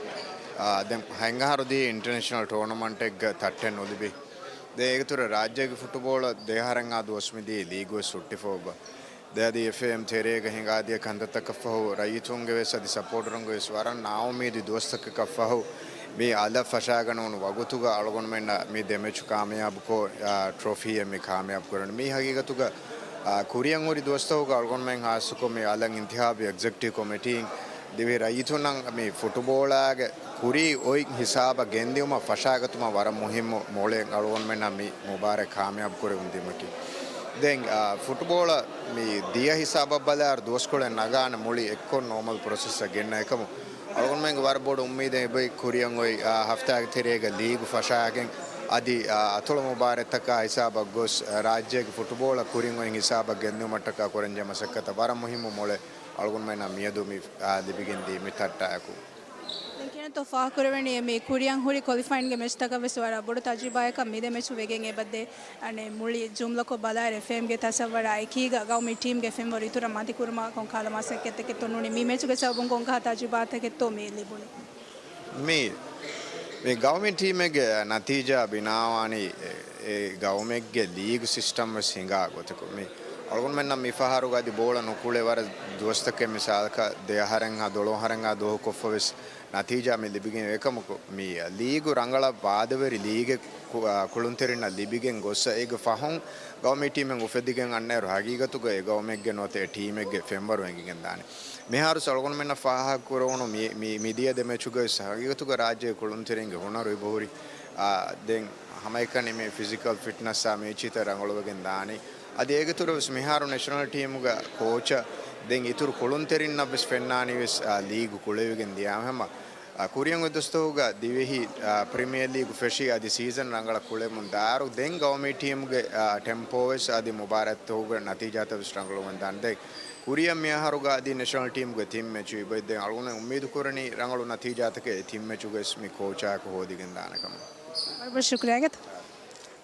އާ، ދެން ހަތް އަހަރު ދިޔައީ އިންޓަރނޭޝަނަލް ޓޫނަމަންޓެއްގަ ތައްޓެއް ނުލިބި. ދެން އޭގެ އިތުރަށް ރާއްޖޭގެ ފުޓުބޯޅަ ދެ އަހަރެއް އާ ދުވަސް މި ދިޔައީ ލީގު ވެސް ހުއްޓިފަ އޮއްވަ. ދެން އަދި އެފްއޭއެމް ތެރޭގަ ހިނގާދިޔަ ކަންތައްތަކަށްފަހު ރައްޔިތުންގެ ވެސް އަދި ސަޕޯޓަރުންގެ ވެސް ވަރަށް ނާއުއްމީދު ދުވަސްތަކަކަށްފަހު މި އަލަށް ފަށާގަނެވުނު ވަގުތުގަ އަޅުގަނޑުމެންނަށް މި ދެ މެޗު ކާމިޔާބުކޮށް، އާ، ޓްރޮފީއެއް މި ކާމިޔާބު ކުރަނީ. މީ ހަގީގަތުގަ އާ، ކުރިއަށް ހުރި ދުވަސްތަކުގަ އަޅުގަނޑުމެން ހާއްސަކޮށް މި އަލަށް އިންތިހާބީ އެގްޒެކްޓިވް ކޮމިޓީން ދިވެހި ރައްޔިތުންނަށް މި ފުޓުބޯޅާގެ ކުރީ އޮތް ހިސާބަށް ގެންދިއުމަށް ފަށާގަތުމަށް ވަރަށް މުހިއްމު މޮޅެއް އަޅުގަނޑުމެންނަށް މި މުބާރާތް ކާމިޔާބު ކުރެވުން ދިމަކީ. ދެން، އާ، ފުޓުބޯޅަ މި ދިޔަ ހިސާބަށް ބަލާއިރު ދުވަސްކޮޅެއް ނަގާނެ މުޅި އެއްކޮށް ނޯމަލް ޕްރޮސެސްއަށް ގެންނަ އެކަމު އަޅުގަނޑުމެންގެ ވަރަށް ބޮޑު އުއްމީދެއް އެބައި ކުރިއަށް އޮތް، އާ، ހަފްތާގެ ތެރޭގަ ލީގު ފަށާގެން އަދި، އާ، އަތޮޅު މުބާރާތްތަކާ ހިސާބަށް ގޮސް، އާ، ރާއްޖޭގެ ފުޓުބޯޅަ ކުރިން އޮތް ހިސާބަށް ގެންދިއުމަށްޓަކާ ކުރަންޖެހޭ މަސައްކަތަށް ވަރަށް މުހިއްމު މޮޅެއް އަޅުގަނޑުމެންނަށް މިއަދު މި، އާ، ލިބިގެންދީ މި ތައްޓާއެކު. ދެން ކިހިނެއްތޯ ފާހަގަކުރެވެނީ މި ކުރިއަށް ހުރި ކޮލިފައިންގެ މެޗްތަކަށް ވެސް ވަރަށް ބޮޑު ތަޖުރިބާއަކަށް މި ދެ މެޗު ވެގެން އެބަދޭ. އަނެއް މުޅި ޖުމްލަކޮށް ބަލާއިރު އެފްއޭއެމްގެ ތަސައްވަރާ އެކީގަ ގައުމީ ޓީމްގެ ފެންވަރު އިތުރަށް މަތިކުރުމަށް ކޮންކަހަލަ މަސައްކަތްތަކެއްތޯ ނޫނީ؟ މި މެޗުގެ ސަބަބުން ކޮންކަހަލަ ތަޖުރިބާތަކެއްތޯ މި ލިބުނީ؟ މި، މި ގައުމީ ޓީމެއްގެ ނަތީޖާ ބިނާވާނީ އެ، އެ ގައުމެއްގެ ލީގު ސިސްޓަމް ވެސް ހިނގާ ގޮތަކު. މި އަޅުގަނޑުމެންނަށް މި ފަހަރުގަ އަދި ބޯޅަ ނުކުޅެ ވަރަށް ދުވަސްތަކެއް މިސާލަކަށް ދެ އަހަރެއްހާ ދޮޅު އަހަރެއްހާ ދުވަހު ކޮށްފަ ވެސް ނަތީޖާ މި ލިބިގެން އެކަމަކު، މި ލީގު ރަނގަޅަށް ވާދަވެރި ލީގެއް ކު-، އާ، ކުޅުންތެރިންނަށް ލިބިގެން ގޮއްސަ އޭގެ ފަހުން ގައުމީ ޓީމެއް އުފެދިގެން އަންނައިރު ހަގީގަތުގަ އެ ގައުމެއްގެ ނުވަތަ އެ ޓީމެއްގެ ފެންވަރު އެނގިގެން ދާނެ. މިހާރު އަޅުގަނޑުމެންނަށް ފާހަގަކުރެވުނު މި، މި، މިދިޔަ ދެ މެޗުގައި ހަގީގަތުގަ ރާއްޖޭ ކުޅުންތެރިންގެ ހުނަރު އެބަހުރި، އާ، ދެން ހަމައެކަނި މި ފިޒިކަލް ފިޓްނަސްއާ މޭޗީތައް ރަނގަޅުވެގެން ދާނީ. އަދި އޭގެ އިތުރަށް ވެސް މިހާރު ނެޝަނަލް ޓީމުގަ ކޯޗަށް ދެން އިތުރު ކުޅުންތެރިންނަށް ވެސް ފެންނާނީ ވެސް، އާ، ލީގު ކުޅެވިގެން ދިޔާމަ ހަމަ، އާ، ކުރިއަށް އޮތް ދުވަސްތަކުގަ ދިވެހި، އާ، ޕްރިމިއަރ ލީގު ފެށީ އަދި ސީޒަން ރަނގަޅަށް ކުޅެމުން ދާއިރު ދެން ގައުމީ ޓީމުގެ، އާ، ޓެމްޕޯ ވެސް އަދި މުބާރާތްތަކުގެ ނަތީޖާތައް ވެސް ރަނގަޅުވަން ދާނެ. ދެން ކުރިއަށް މިއަހަރުގަ އަދި ނެޝަނަލް ޓީމުގެ ތިން މެޗު އިބައި ދެން އަޅުގަނޑު އުއްމީދު ކުރަނީ ރަނގަޅު ނަތީޖާތަކެއް އެ ތިން މެޗުގައި ވެސް މި ކޯޗާއެކު ހޯދިގެން ދާނެ ކަމަށް. ވަރަށް ބޮޑަށް ޝުކުރިއްޔާ.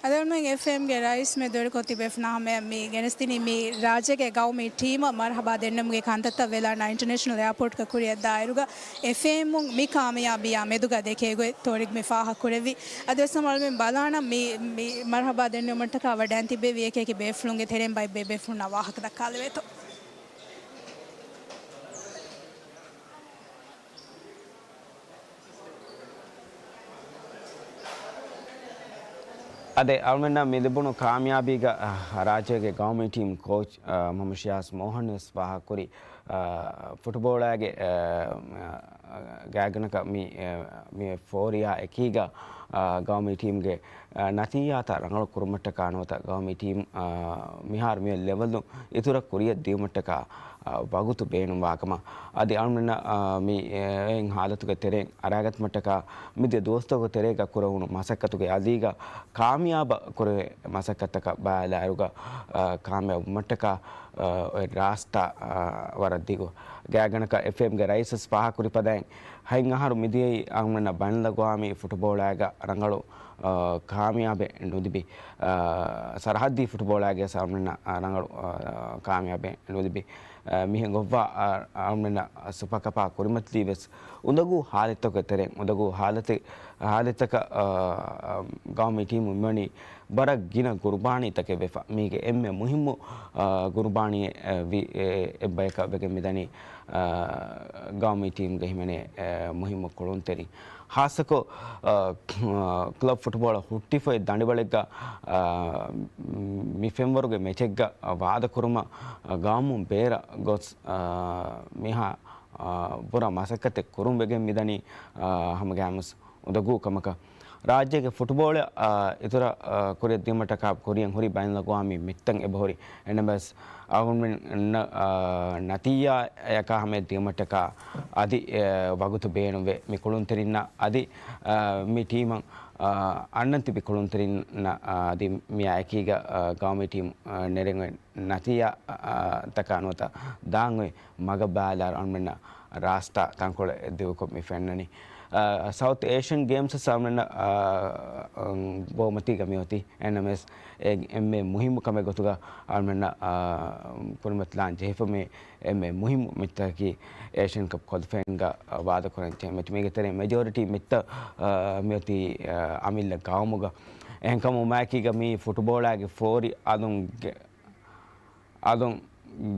އަދި އަޅުމެން އެފްއޭއެމްގެ ރައީސް މެދުވެރިކޮށް ތިބޭފުޅުންނާ ހަމަޔަށް މި ގެނެސްދިނީ މި ރާއްޖޭގެ ގައުމީ ޓީމަށް މަރުހަބާ ދެންނެވުމުގެ ކަންތައްތައް ވެލާން އިންޓަރނޭޝަނަލް އެއާޕޯޓްގަ ކުރިއަށް ދާއިރުގަ އެފްއޭއެމުން މި ކާމިޔާބީއާ މެދުގަ ދެކޭ ގޮތް ތޯރިކް މި ފާހަގަކުރެއްވި. އަދިވެސް ހަމަ އަޅުމެން ބަލާނަން މި، މި މަރުހަބާ ދެންނެވުމަށްޓަކާ ވަޑައިން ތިއްބެވި އެކި އެކި ބޭފުޅުންގެ ތެރެއިން ބައެއް ބޭބޭފުޅުންނާ ވާހަކަ ދައްކާލެވޭތޯ. އަދި އަޅުމެންނަށް މި ލިބުނު ކާމިޔާބީގަ، އަ، ރާއްޖޭގެ ގައުމީ ޓީމް ކޯޗް، އަ، މުހައްމަދު ޝިޔާޒް މޯހަން ވެސް ފާހަގަކުރި، އަ، ފުޓުބޯޅައިގެ، އަ، ގާތްގަނޑަކަށް މި، އަ، މި ފޯރިއާ އެކީގަ، އަ، ގައުމީ ޓީމްގެ، އަ، ނަތީޖާތައް ރަނގަޅު ކުރުމަށްޓަކާ ނުވަތަ ގައުމީ ޓީމް، އަ، މިހާރު މި ލެވެލް އިތުރަށް ކުރިއަށް ދިޔުމަށްޓަކާ، އަ، ވަގުތު ބޭނުންވާކަމަށް. އަދި އަޅުމެންނަށް، އަ، މި، އެ، އެހެން ހާލަތުގެ ތެރެއިން އަރައިގަތުމަށްޓަކާ މިދިޔަ ދުވަސްތަކުގެ ތެރޭގަ ކުރެވުނު މަސައްކަތުގެ އަލީގަ ކާމިޔާބަށް ކުރެވޭ މަސައްކަތްތަކަށް ބަލާއިރުގަ، އަ، ކާމިޔާބުވުމަށްޓަކާ، އަ، އޮތް ރާސްތާ، އަ، ވަރަށް ދިގު. ގާތްގަނޑަކަށް އެފްއޭއެމްގެ ރައީސް ވެސް ފާހަގަކުރި ފަދައިން، ހަތް އަހަރު މިދިޔައީ އަޅުމެންނަށް ބައިނަލްއަގްވާމީ ފުޓުބޯޅައިގަ ރަނގަޅު، އަ، ކާމިޔާބެއް ނުލިބި، އަ، ސަރަހައްދީ ފުޓުބޯޅައިގަ އަޅުމެންނަށް، އަ، ރަނގަޅު، އަ، ކާމިޔާބެއް ނުލިބި. އަ، މިހެން ގޮއްވާ، އަ، އަޅުމެންނަށް ސުޕަ ކަޕާ ކުރިމަތިލީ ވެސް އުނދަގޫ ހާލަތްތަކުގެ ތެރެއިން، އުނދަގޫ ހާލަތެއް، ހާލަތްތަކަށް، އަ، އަ، ގައުމީ ޓީމު މިވަނީ ވަރަށް ގިނަ ގުރުބާނީތަކެއް ވެފަ. މީގެ އެންމެ މުހިއްމު، އަ، ގުރުބާނީއެއް، އަ، ވި-، އެ، އެއްބަޔަކަށް ވެގެން މިދަނީ، އަ، ގައުމީ ޓީމްގެ ހިމެނޭ، އަ، މުހިއްމު ކުޅުންތެރިން. ހާއްސަކޮށް، އަ، ކް-، އަ، ކްލަބް ފުޓްބޯޅަ ހުއްޓިފޮތް ދަނޑިވަޅެއްގަ، އަ، މި ފެންވަރުގެ މެޗެއްގަ ވާދަކުރުމަށް، އަ، ގައުމުން ބޭރަށް ގޮސް، އަ، މިހާ، އަ، ބުރަ މަސައްކަތެއް ކުރުން ވެގެން މިދަނީ، އަ، ހަމަގައިމުސް އުނދަގޫ ކަމަކަށް. ރާއްޖޭގެ ފުޓްބޯޅަ، އަ، އިތުރަށް، އަ، ކުރިއަށް ދިޔުމަށްޓަކާ ކުރިއަށް ހުރި ބައިނަލްއަގްވާމީ މެޗްތައް އެބަހުރި. އެންނަމަވެސް، އަޅުގަނޑުމެން، އަ، ނަތީޖާއަކާ ހަމަޔަށް ދިޔުމަށްޓަކާ އަދި، އެ، ވަގުތު ބޭނުންވޭ. މި ކުޅުންތެރިންނަށް އަދި، އަ، މި ޓީމަށް، އަ، އަންނަން ތިބި ކުޅުންތެރިންނަށް، އަ، އަދި މިއާ އެކީގަ، އަ، ގައުމީ ޓީމް، އަ، ނެރެން އޮތް ނަތީޖާ، އަ، ތަކާ ނުވަތަ ދާން އޮތް މަގަށް ބަލާއިރު އަޅުމެންނަށް ރާސްތާ ތަންކޮޅެއް ދިގުކޮށް މި ފެންނަނީ. އަ، ސައުތް އޭޝިއަން ގޭމްސް އަޅުމެންނަށް، އަ، އަ، ބޯމަތީގަ މިއޮތީ. އެންނަމެސް އެ އެންމެ މުހިއްމު ކަމެއް ގޮތުގަ އަޅުމެންނަށް، އަ، ކުރިމަތިލާން ޖެހިފަ މި އެންމެ މުހިއްމު މެޗްތަކަކީ އޭޝިއަން ކަޕް ކޮލިފައިންގ ވާދަކުރަން ޖެހޭ މެޗް. މީގެ ތެރެއިން މެޖޯރިޓީ މެޗްތައް، އަ، މިއޮތީ، އަ، އަމިއްލަ ގައުމުގަ. އެހެންކަމުން މާކީގަ މީ ފުޓުބޯޅައިގެ ފޯރި އަލުން ގެ-، އަލުން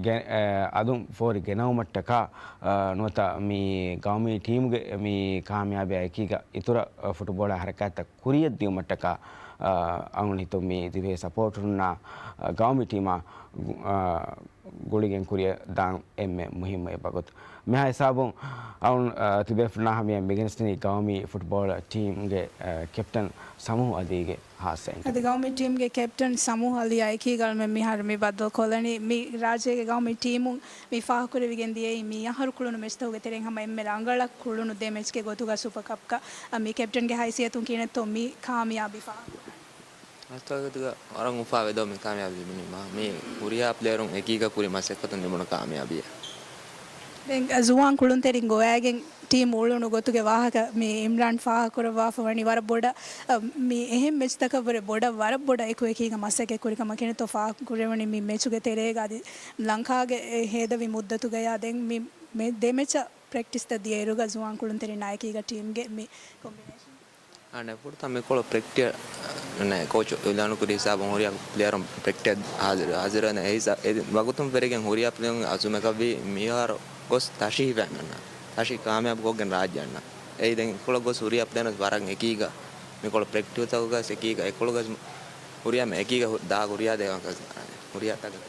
ގެ-، އެ، އަލުން ފޯރި ގެނައުމަށްޓަކާ، އަ، ނުވަތަ މި ގައުމީ ޓީމުގެ މި ކާމިޔާބީ އެކީގަ އިތުރަށް، އަ، ފުޓުބޯޅަ ހަރަކާތްތައް ކުރިއަށް ދިޔުމަށްޓަކާ، އަ، އަޅުގަނޑު ހިތުން މި ދިވެހި ސަޕޯޓަރުންނާ، އަ، ގައުމީ ޓީމާ، އަ، ގުޅިގެން ކުރިއަށް ދާން އެންމެ މުހިއްމު އެއް ވަގުތު. މިހާ ހިސާބުން އަޅުން، އަ، ތިބޭފުޅުންނާ ހަމަޔަށް މިގެނެސްދިނީ ގައުމީ ފުޓްބޯޅަ ޓީމްގެ، އަ، ކެޕްޓަން ސަމޫހް އަލީގެ ހާއްސަ އެންގެ. އަދި ގައުމީ ޓީމްގެ ކެޕްޓަން ސަމޫހް އަލީއާ އެކީގަ އަޅުމެން މިހާރު މި ބައްދަލުކޮށްލަނީ މި ރާއްޖޭގެ ގައުމީ ޓީމުން މި ފާހަގަކުރެވިގެން ދިޔައީ މި އަހަރު ކުޅުނު މެޗްތަކުގެ ތެރެއިން ހަމަ އެންމެ ރަނގަޅަށް ކުޅުނު ދެ މެޗްގެ ގޮތުގަ ސުޕަ ކަޕްގަ. އަ، މި ކެޕްޓަންގެ ހައިސިއްޔަތުން ކިހިނެއްތޯ މި ކާމިޔާބީ ފާހަގަކުރަނީ؟ ރާސްތާގަތުގަ ވަރަށް އުފާވެދޯ މި ކާމިޔާބީ ލިބުނީމާ. މި ހުރިހާ ޕްލޭޔަރުން އެކީގަ ކުރި މަސައްކަތުން ލިބުނު ކާމިޔާބީއެއް. ދެން ޒުވާން ކުޅުންތެރިން ގޮވައިގެން ޓީމް އުޅުނު ގޮތުގެ ވާހަކަ މި އިމްރާން ފާހަގަކުރައްވާފަ ވަނީ ވަރަށް ބޮޑަށް، އަ، މި އެހެން މެޗްތަކަށްވުރެ ބޮޑަށް، ވަރަށް ބޮޑަށް އެކު އެކީގަ މަސައްކަތް ކުރި ކަމަށް. ކިހިނެއްތޯ ފާހަގަކުރެވުނީ މި މެޗުގެ ތެރޭގަ އަދި ލަންކާގެ އެ ހޭދަވި މުއްދަތުގަޔާ ދެން މި، މި ދެ މެޗަށް ޕްރެކްޓިސްތައް ދިޔައިރުގަ ޒުވާން ކުޅުންތެރިންނާ އެކީގަ ޓީމްގެ މި ކޮމްބިނޭޝަން؟ އަނެއް ފުރަތަމަ މިކޮޅު ޕްރެކްޓި-، ނެ، ކޯޗު އިލާނުކުރި ހިސާބުން ހުރިހާ ޕްލޭޔަރުން ޕްރެކްޓިސް ހާޒިރު، ހާޒިރު ވަން އެ ހިސާ-، އެ ވަގުތުން ފެރިގެން ހުރިހާ ޕްލޭޔަރުން އަޒުމަކަށްވީ މިހާރު ގޮސް ތަށި ހިފައި އަންނަން. ތަށި ކާމިޔާބު ކޮށްގެން ރާއްޖެ އަންނަން. އެއީ ދެން އެކޮޅަށް ގޮސް ހުރިހާ ޕްލޭޔަރުން ވަރަށް އެކީގަ މިކޮޅު ޕްރެކްޓިސްތަކުގަ އެކީގަ އެކޮޅުގަ ހުރިހާ އެކީގަ ހު-، ދާ ހުރިހާ ދޭ ހުރިހާ ތަކެއް.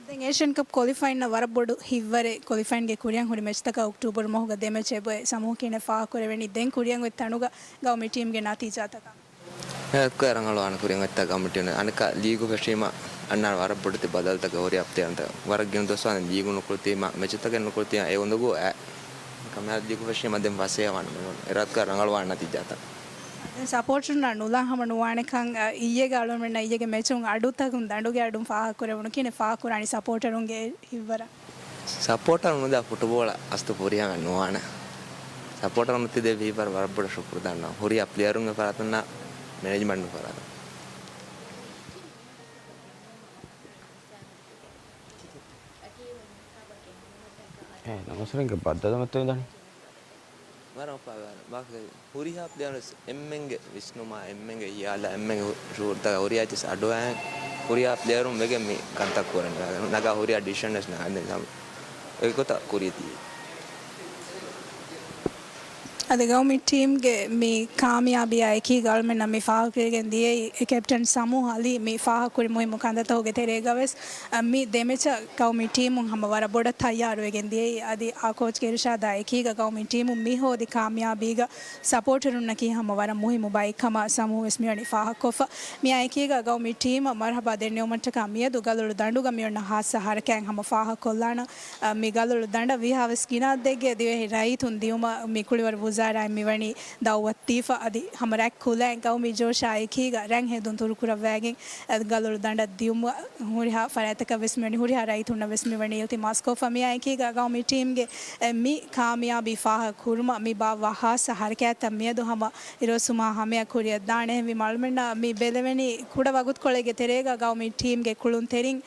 ދެން އޭޝިއަން ކަޕް ކޮލިފައިންނަށް ވަރަށް ބޮޑު ހިތްވަރެއް. ކޮލިފައިންގެ ކުރިއަށް ހުރި މެޗްތަކަށް އޮކްޓޫބަރު މަހުގަ ދެ މެޗް އެބައޮތް. ސަމޫހް ކިހިނެއް ފާހަގަކުރެވެނީ ދެން ކުރިއަށް އޮތް ތަނުގަ ގައުމީ ޓީމްގެ ނަތީޖާތަކަށް؟ އެ ރަނގަޅުވާނެ ކުރިއަށް އޮތްތާ ގައުމީ ޓީމް. އަނެއްކާ ލީގު ފެށީމަ އަންނާނެ ވަރަށް ބޮޑެތި ބަދަލުތަކެއް ހުރި އަޕްތޭރަންތަ. ވަރަށް ގިނަ ދުވަސް ވާނެ ލީގު ނުކުޅުތީމަ މެޗުތަކެއް ނުކުޅުތީމަ އެ އުނދަގޫ އެ ކަމާ ލީގު ފެށީމަ ދެން ފަސޭހަވާނެ މި އެރައްކާ ރަނގަޅުވާނެ ނަތީޖާތައް. ދެން ސަޕޯޓަރުންނާ ނުލާ ހަމަ ނުވާނެކަން، އަ، އިއްޔެގެ އަޅުމެންނަށް އިއްޔެގެ މެޗުން އަޑުތަކުން ދަނޑުގެ އަޑުން ފާހަގަކުރެވުނު ކިހިނެއް ފާހަގަކުރާނީ ސަޕޯޓަރުންގެ ހިތްވަރަށް؟ ސަޕޯޓަރު ނުދާ ފުޓުބޯޅަ އަސްތު ފުރިހަމައެއް ނުވާނެ. ސަޕޯޓަރު ނުތި ދެ ވީވަރ ވަރަށް ބޮޑަށް ޝުކުރު ދަންނަ. ހުރި ޕްލޭޔަރުންގެ ފަރާތުންނާ މެނޭޖްމަންޓް ފަރާތުން. އެ ނަމަސަރެންގެ ބައްދަލު މަތިވެދާނީ. ވަރަށް އުފާވާނެ. ބާކީ ހުރިހާ ޕްލޭޔަރުން ވެސް އެންމެންގެ ވިސްނުމާ، އެންމެންގެ ހިޔާލާ، އެންމެންގެ ހު-، ޝުއޫރުތަކާ ހުރިހާ އެއްޗެސް އަޑުއަހަން، ހުރިހާ ޕްލޭޔަރުން ވެގެން މި ކަންތައް ކުރަނީ. ނަގާ ހުރިހާ ޑިސިޝަން ވެސް ނަގާ އެގޮތަށް ކުރިޔަށް ދިޔައީ. އަދި ގައުމީ ޓީމްގެ މި ކާމިޔާބީއާ އެކީގަ އަޅުމެންނަށް މި ފާހަގަކުރެވިގެން ދިޔައީ ކެޕްޓަން ސަމޫހް އަލީ މި ފާހަގަކުރި މުހިއްމު ކަންތައްތަކުގެ ތެރޭގަ ވެސް، މި ދެ މެޗަށް ގައުމީ ޓީމުން ހަމަ ވަރަށް ބޮޑަށް ތައްޔާރުވެގެން ދިޔައީ. އަދި އާ ކޯޗްގެ އިރުޝާދާ އެކީގަ ގައުމީ ޓީމުން މި ހޯދި ކާމިޔާބީގަ ސަޕޯޓަރުންނަކީ ހަމަ ވަރަށް މުހިއްމު ބައެއް ކަމަށް ސަމޫހް ވެސް މިވަނީ ފާހަގަކޮށްފަ. މިއާ އެކީގަ ގައުމީ ޓީމަށް މަރުހަބާ ދެންނެވުމަށްޓަކާ މިއަދު ގަލޮޅު ދަނޑުގަ މިއޮންނަ ހާއްސަ ހަރަކާތް ހަމަ ފާހަގަކޮށްލާނަން. މި ގަލޮޅު ދަނޑަށް ވީހާވެސް ގިނަ އައްދެއްގެ ދިވެހި ރައްޔިތުން ދިއުމަށް މި ކުޅިވަރު ވުޒާރާއިން މިވަނީ ދައުވަތު ދީފަ. އަދި ހަމަ ރަތް ކުލައިން ގައުމީ ޖޯޝާ އެކީގަ ރަތް ހެދުން ތުރުކުރައްވައިގެން، އަދި ގަލޮޅު ދަނޑަށް ދިއުމަށް ހުރިހާ ފަރާތްތަކަށް ވެސް މިވަނީ، ހުރިހާ ރައްޔިތުންނަށް ވެސް މިވަނީ އިލްތިމާސް ކޮށްފަ. މިއާ އެކީގަ ގައުމީ ޓީމްގެ އެ، މި ކާމިޔާބީ ފާހަގަ ކުރުމަށް މި ބާއްވާ ހާއްސަ ހަރަކާތްތައް މިއަދު ހަމަ އިރުއޮއްސުމާ ހަމަޔަށް ކުރިއަށް ދާނެ. އެހެންވީމަ އަޅުމެންނަށް މި ބެލެވެނީ ކުޑަ ވަގުތުކޮޅެއްގެ ތެރޭގަ ގައުމީ ޓީމްގެ ކުޅުންތެރިން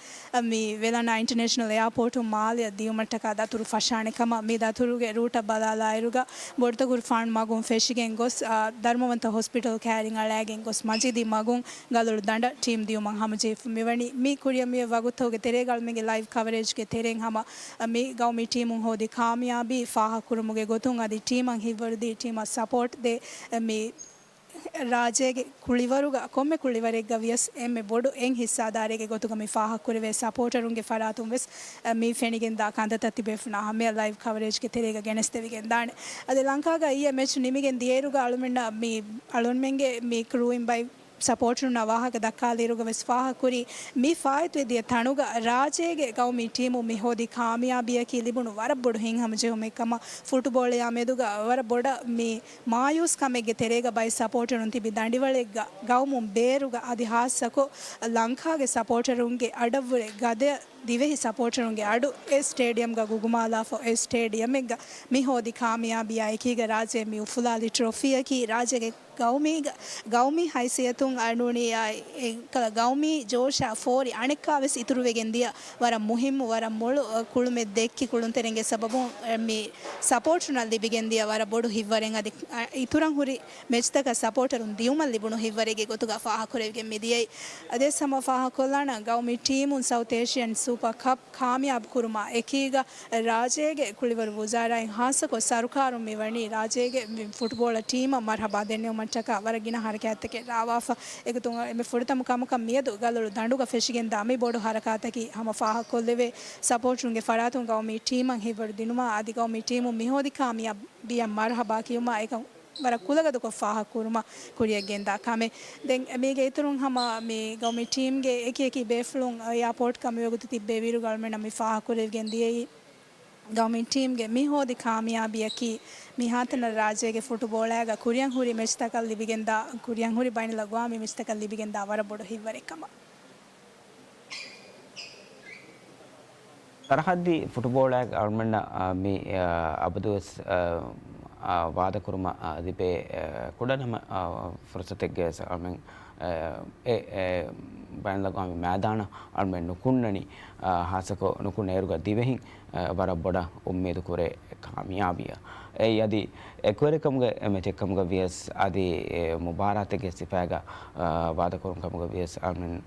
މި ވެލަނާ އިންޓަރނޭޝަނަލް އެއާޕޯޓުން މާލެއަށް ދިއުމަށްޓަކާ ދަތުރު ފަށާނެ ކަމަށް. މި ދަތުރުގެ ރޫޓަށް ބަލާލާއިރުގަ ބޮޑުތަކުރުފާނު މަގުން ފެށިގެން ގޮސް، އާ، ދަރުމަވަންތަ ހޮސްޕިޓަލް ކައިރިން އަޅައިގެން ގޮސް މަޖިދީ މަގުން ގަލޮޅު ދަނޑަށް ޓީމް ދިއުމަށް ހަމަޖެހިފަ މިވަނީ. މި ކުރިއަށް މިއޮތް ވަގުތުތަކުގެ ތެރޭގަ އަޅުމެންގެ ލައިވް ކަވަރޭޖްގެ ތެރެއިން ހަމަ މި ގައުމީ ޓީމުން ހޯދި ކާމިޔާބީ ފާހަގަކުރުމުގެ ގޮތުން އަދި ޓީމަށް ހިތްވަރުދީ ޓީމަށް ސަޕޯޓް ދޭ މި ރާއްޖޭގެ ކުޅިވަރުގަ ކޮންމެ ކުޅިވަރެއްގަ ވިޔަސް އެންމެ ބޮޑު އެއް ހިއްސާދާރެއްގެ ގޮތުގަ މި ފާހަގަކުރެވޭ ސަޕޯޓަރުންގެ ފަރާތުން ވެސް މި ފެނިގެންދާ ކަންތައްތައް ތިބޭފުޅުންނާ ހަމަޔަށް ލައިވް ކަވަރޭޖްގެ ތެރޭގަ ގެނެސްދެވިގެންދާނެ. އަދި ލަންކާގަ އިއްޔެ މެޗް ނިމިގެން ދިޔައިރުގަ އަޅުމެންނަށް މި އަޅުންމެންގެ މި ކްރޫއިން ބައި ސަޕޯޓަރުންނާ ވާހަކަ ދައްކާލިއިރުގަ ވެސް ފާހަގަކުރީ، މި ފާއިތުވެދިޔަ ތަނުގަ ރާއްޖޭގެ ގައުމީ ޓީމު މި ހޯދި ކާމިޔާބީއަކީ ލިބުނު ވަރަށް ބޮޑު ހިތްހަމަޖެހުމެއް ކަމަށް ފުޓުބޯޅަޔާ މެދުގަ ވަރަށް ބޮޑަށް މި މާޔޫސް ކަމެއްގެ ތެރޭގަ ބައެއް ސަޕޯޓަރުން ތިބި ދަނޑިވަޅެއްގަ ގައުމުން ބޭރުގަ އަދި ހާއްސަކޮށް ލަންކާގެ ސަޕޯޓަރުންގެ އަޑަށްވުރެ ގަދަޔަށް ދިވެހި ސަޕޯޓަރުންގެ އަޑު އެ ސްޓޭޑިއަމްގަ ގުގުމާލާފަ އެ ސްޓޭޑިއަމެއްގަ މި ހޯދި ކާމިޔާބީއާ އެކީގަ ރާއްޖެ މި އުފުލާލި ޓްރޮފީއަކީ ރާއްޖޭގެ ގައުމީގަ، ގައުމީ ހައިސިއްޔަތުން އަންނޫނީ، އާ، އެ، ކަލަ ގައުމީ ޖޯޝާ ފޯރި އަނެއްކާވެސް އިތުރުވެގެން ދިޔަ ވަރަށް މުހިއްމު، ވަރަށް މޮޅު، އަ، ކުޅުމެއް ދެއްކި ކުޅުންތެރިންގެ ސަބަބުން، އެ، މި ސަޕޯޓްރުންނަށް ލިބިގެން ދިޔަ ވަރަށް ބޮޑު ހިތްވަރެއް އަދި، އަ، އިތުރަށް ހުރި މެޗްތަކަށް ސަޕޯޓަރުން ދިއުމަށް ލިބުނު ހިތްވަރެއްގެ ގޮތުގަ ފާހަގަކުރެވިގެން މިދިޔައީ. އަދިވެސް ހަމަ ފާހަގަކޮށްލާނަން، ގައުމީ ޓީމުން ސައުތް އޭޝިއަން ސޫޕަ ކަޕް ކާމިޔާބު ކުރުމާ އެކީގަ، ރާއްޖޭގެ ކުޅިވަރު ވުޒާރާއިން ހާއްސަކޮށް ސަރުކާރުން މިވަނީ ރާއްޖޭގެ ފުޓްބޯޅަ ޓީމަށް މަރުހަބާ ދެންނެވުމަށްޓަކާ ވަރަށް ގިނަ ހަރަކާތްތަކެއް ރާވާފަ. އެގޮތުން އެންމެ ފުރަތަމަ ކަމަކަށް މިއަދު ގަލޮޅު ދަނޑުގަ ފެށިގެންދާ މި ބޮޑު ހަރަކާތަކީ ހަމަ ފާހަގަކޮށްލެވޭ ސަޕޯޓްރުންގެ ފަރާތުން ގައުމީ ޓީމަށް ހިތްވަރު ދިނުމާ އަދި ގައުމީ ޓީމުން މި ހޯދި ކާމިޔާބީއަށް މަރުހަބާ ކިޔުމާ އެކަން ވަރަށް ކުލަގަދަކޮށް ފާހަގަކުރުމަށް ކުރިއަށް ގެންދާ ކަމެއް. ދެން މީގެ އިތުރުން ހަމަ މި ގައުމީ ޓީމްގެ އެކި އެކި ބޭފުޅުން އެއާޕޯޓްގަ މިވަގުތު ތިއްބެވިއިރު އަޅުމެންނަށް މި ފާހަގަކުރެވިގެން ދިޔައީ، ގައުމީ ޓީމްގެ މި ހޯދި ކާމިޔާބީއަކީ މިހާތަނަށް ރާއްޖޭގެ ފުޓުބޯޅައިގަ ކުރިއަށް ހުރި މެޗްތަކަށް ލިބިގެންދާ، ކުރިއަށް ހުރި ބައިނަލްއަގްވާމީ މެޗްތަކަށް ލިބިގެންދާ ވަރަށް ބޮޑު ހިތްވަރެއް ކަމަށް. ސަރަހައްދީ ފުޓުބޯޅައިގެ އަޅުމެންނަށް، އާ، މި، އާ، އަބަދުވެސް، އާ، އާ، ވާދަކުރުމަށް، އާ، ލިބޭ، އާ، ކުޑަނަމަ، އާ، ފުރުސަތެއްގަވެސް އަޅުމެން، އާ، އެ، އެ، ބައިނަލްއަގްވާމީ މައިދާނަށް އަޅުމެން ނުކުންނަނީ، އާ، ހާއްސަކޮށް ނުކުންނަ އިރުގަ ދިވެހިން، އާ، ވަރަށް ބޮޑަށް އުއްމީދު ކުރޭ ކާމިޔާބީއަށް. އެއީ އަދި އެކުވެރިކަމުގެ މެޗެއްކަމުގަ ވިޔަސް އަދި އެ މުބާރާތެއްގެ ސިފައިގަ، އާ، ވާދަކުރުން ކަމުގަ ވިޔަސް އަޅުމެން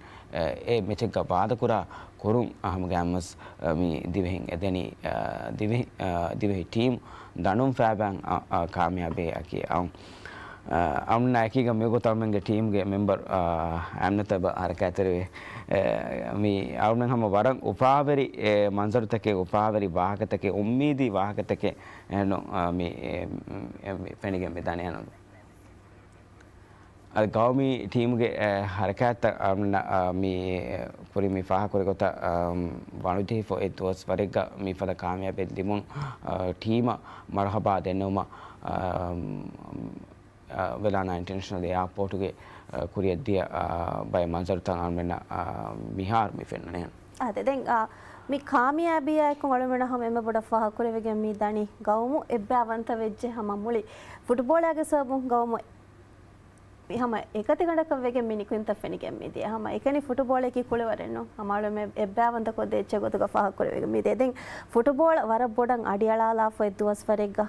އެ މެޗެއްގަ ވާދަކުރާ ކުރުން ހަމަގައިމުވެސް މި ދިވެހިން އެދެނީ، އަ، ދިވެހި، އަ، ދިވެހި ޓީމް ދަނޑުން ފައިބައިން، އަ، އަ، ކާމިޔާބީ އަކީ އައުން، އަ، އައުން އެކީގަ މިގޮތަށް އަޅުމެންގެ ޓީމްގެ މެމްބަރު، އަ، އަމްނަތަބަ ހަރަކާތްތެރިވެ، އެ، މި އަޅުމެން ހަމަ ވަރަށް އުފާވެރި، އެ، މަންޒަރުތަކެއް، އުފާވެރި ވާހަކަތަކެއް، އުއްމީދީ ވާހަކަތަކެއް، އެ، ނު، އަ، މި، އެ، އެ، މި ފެނިގެން މިދަނީ އަނު. އަދި ގައުމީ ޓީމުގެ، އެ، ހަރަކާތްތައް، އަ، މި، އަ، މި ކުރިން މި ފާހަގަކުރި ގޮތަށް، އަ، ވަނުޖެހިފަ އެއް ދުވަސް ވަރެއްގަ މިފަދަ ކާމިޔާބެއް ލިބުނު، އަ، ޓީމަށް މަރުހަބާ ދެންނެވުމަށް، އަ، އަ، ވެލާނާ އިންޓަރނޭޝަނަލް އެއާޕޯޓުގެ، އަ، ކުރިއަށްދިޔަ، އަ، ބައެއް މަންޒަރުތައް އަޅުމެންނަށް، އަ، މިހާރު މި ފެންނަނީ. އާދެ، ދެން، އަ، މި ކާމިޔާބީއާއެކު އަޅުމެންނަށް ހަމަ އެންމެ ބޮޑަށް ފާހަގަކުރެވިގެން މި ދަނީ ގައުމު އެއްބައިވަންތަވެއްޖެ ހަމަ މުޅި ފުޓުބޯޅައިގެ ސަބަބުން ގައުމު މި ހަމަ އެކަތިގަނޑަކަށް ވެގެން މި ނިކުތްތައް ފެނިގެން މިދިޔަ. ހަމަ އެކަނި ފުޓުބޯޅައަކީ ކުޅިވަރެއްނު. ހަމައަޅުމެ އެއްބައިވަންތަކޮށް ދޭ އެއްޗެއް ގޮތުގަ ފާހަގަކުރެވިގެން މިދިޔަ. ދެން ފުޓުބޯޅަ ވަރަށް ބޮޑަށް އަޑިއަޅާލާފަ އޮތް ދުވަސްވަރެއްގަ،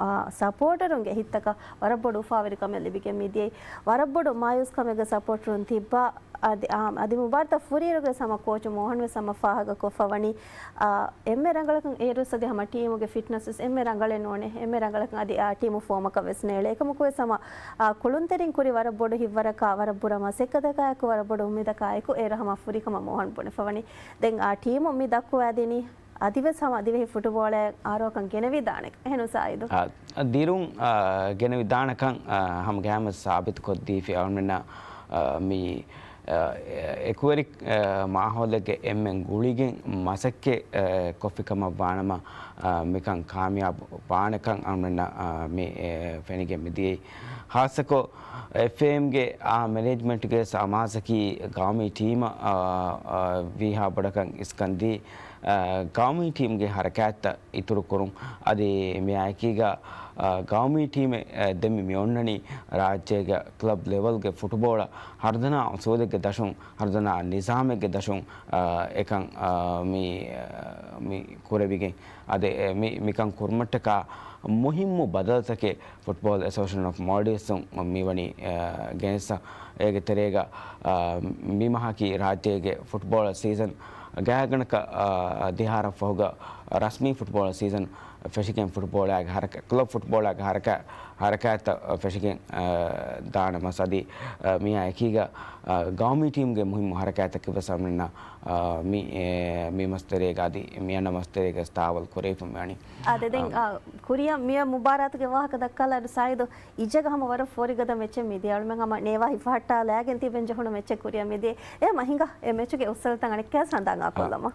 އާ، ސަޕޯޓަރުންގެ ހިތްތަކަށް ވަރަށް ބޮޑު އުފާވެރިކަމެއް ލިބިގެން މިދިޔައީ. ވަރަށް ބޮޑު މާޔޫސްކަމެއްގަ ސަޕޯޓަރުން ތިއްބާ. އަދި، އާ، އަދި މުބާރާތަށް ފުރިއިރުގެ ހަމަ ކޯޗު މޯހަން ވެސް ހަމަ ފާހަގަކޮށްފަ ވަނީ، އާ، އެންމެ ރަނގަޅަކަށް އޭރުވެސް އަދި ހަމަ ޓީމުގެ ފިޓްނަސް ވެސް އެންމެ ރަނގަޅެއް ނޫނޭ. އެންމެ ރަނގަޅަކަށް އަދި، އާ، ޓީމު ފޯމަކަށް ވެސް ނޭޅޭ. އެކަމަކު ވެސް ހަމަ، އާ، ކުޅުންތެރިން ކުރި ވަރަށް ބޮޑު ހިތްވަރަކާ، ވަރަށް ބުރަ މަސައްކަތަކާއެކު، ވަރަށް ބޮޑު އުއްމީދަކާއެކު އޭރު ހަމަ ފުރިކަމަށް މޯހަން ބުނެފަ ވަނީ. ދެން އާ ޓީމު މި ދައްކުވައިދިނީ އަދިވެސް ހަމަ ދިވެހި ފުޓުބޯޅައަށް އާރޯކަން ގެނެވިދާނެ. އެހެން ސާއިދު. އާ، ދިރުން، އާ، ގެނެވިދާނެކަން، އާ، ހަމަ ގައިމުވެސް ސާބިތުކޮށްދީފި އަޅުމެންނަށް، އާ، މި، އާ، އެކުވެރި، އާ، މާހައުލެއްގެ އެންމެން ގުޅިގެން މަސައްކަތް، އާ، ކޮށްފިކަމަށް ވާނަމަ، އާ، މިކަން ކާމިޔާބު ވާނެކަން އަޅުމެންނަށް، އާ، މި، އެ، ފެނިގެން މިދިޔައީ. ހާއްސަކޮށް އެފްއޭއެމްގެ އާ މެނޭޖްމަންޓްގެ ސަމާސަކީ ގައުމީ ޓީމަށް، އާ، އާ، ވީހާ ބޮޑަކަށް އިސްކަންދީ، އާ، ގައުމީ ޓީމްގެ ހަރަކާތްތައް އިތުރުކުރުން، އަދި މިއާއެކީގަ، އާ، ގައުމީ ޓީމެއް، އާ، ދެން މި އޮންނަނީ ރާއްޖޭގެ ކްލަބް ލެވަލްގެ ފުޓުބޯޅަ ހަރުދަނާ އުސޫލެއްގެ ދަށުން، ހަރުދަނާ ނިޒާމެއްގެ ދަށުން، އާ، އެކަން، އާ، މި، އާ، މި ކުރެވިގެން. އަދި، އެ، މި، މިކަން ކުރުމަށްޓަކާ މުހިއްމު ބަދަލުތަކެއް ފުޓްބޯލް އެސޯސިއޭޝަން އޮފް މޯލްޑިވްސް އުން މިވަނީ، އަ، ގެނެސް. އޭގެ ތެރޭގަ، އަ، މި މަހަކީ ރާއްޖޭގެ ފުޓްބޯޅަ ސީޒަން ގާތްގަނޑަކަށް، އަ، ދެއަހަރަށް ފަހުގަ ރަސްމީ ފުޓްބޯޅަ ސީޒަން ފެށިގެން ފުޓްބޯޅައިގެ ހަރަކާ-، ކްލަބް ފުޓްބޯޅައިގެ ހަރަކާ-، ހަރަކާތްތައް ފެށިގެން، އަ، ދާނަމަސް އަދި، އަ، މިއާ އެކީގަ، އަ، ގައުމީ ޓީމްގެ މުހިއްމު ހަރަކާތްތަކެއް ވެސް އަޅުމެންނަށް އާ، މި، އެ، މި މަސްތެރޭގަ އަދި މި އަންނަ މަސްތެރޭގަ ސްތާވަލް ކުރެވިފަ މިވަނީ. އާ، ދެ-، ދެން، އާ، އާ، ކުރިއަށް މި މުބާރާތުގެ ވާހަކަ ދައްކާލާއިރު ސާއިދު އިއްޒަތްގަ ހަމަ ވަރަށް ފޯރިގަދަ މެޗެއް މިދިޔަ. އަޅުމެން ހަމަ ނޭވާ ހިފަހައްޓާލާގެން ތިބެން ޖެހުނު މެޗެއް ކުރިއަށް މިދިޔަ. އެ މަ ހިނގާ އެ މެޗުގެ އުއްސަލަތައް އަނެއްކާވެސް ހަނދާން އާ، އާކޮށްލަމާ.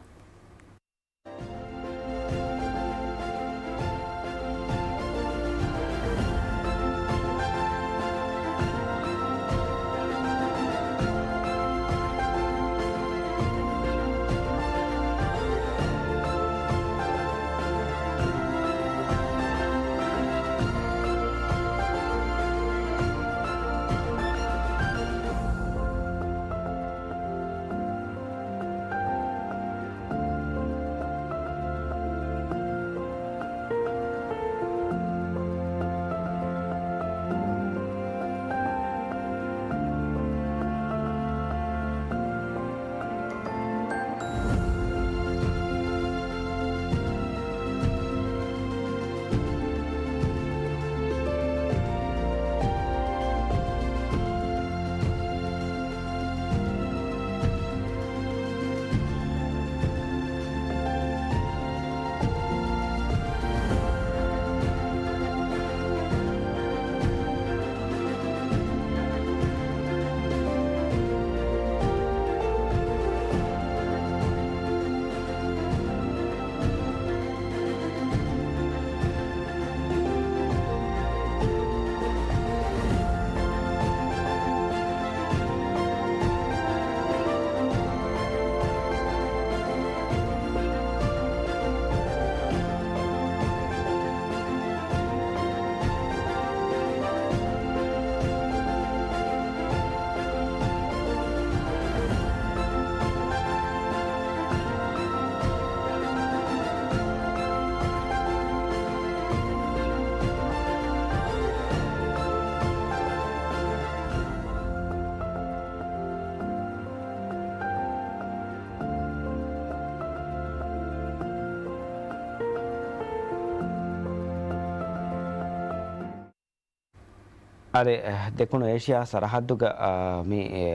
އަދި، އެ، ދެކުނު އޭޝިޔާ ސަރަހައްދުގަ، އާ، މި، އެ،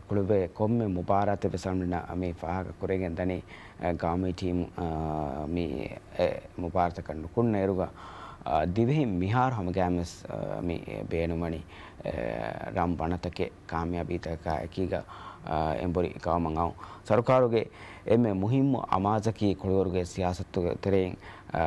ކުޅެވޭ ކޮންމެ މުބާރާތެއް ވެސް އަޅުގަނޑުމެންނަށް މި ފާހަގަ ކުރެވިގެން ދަނީ، އެ، ގައުމީ ޓީމު، އާ، މި، އެ، މުބާރާތަކަށް ނުކުންނަ އިރުގަ، އާ، ދިވެހިން މިހާރު ހަމަގައިމުވެސް، އާ، މި، އެ، ބޭނުންވަނީ، އެ، ރަން ބަނަތަކެއް ކާމިޔާބީތަކާ އެކީގަ، އާ، އެނބުރި ގައުމަށް އައުން. ސަރުކާރުގެ އެންމެ މުހިއްމު އަމާޒަކީ ކުޅިވަރުގެ ސިޔާސަތުގެ ތެރެއިން، އާ،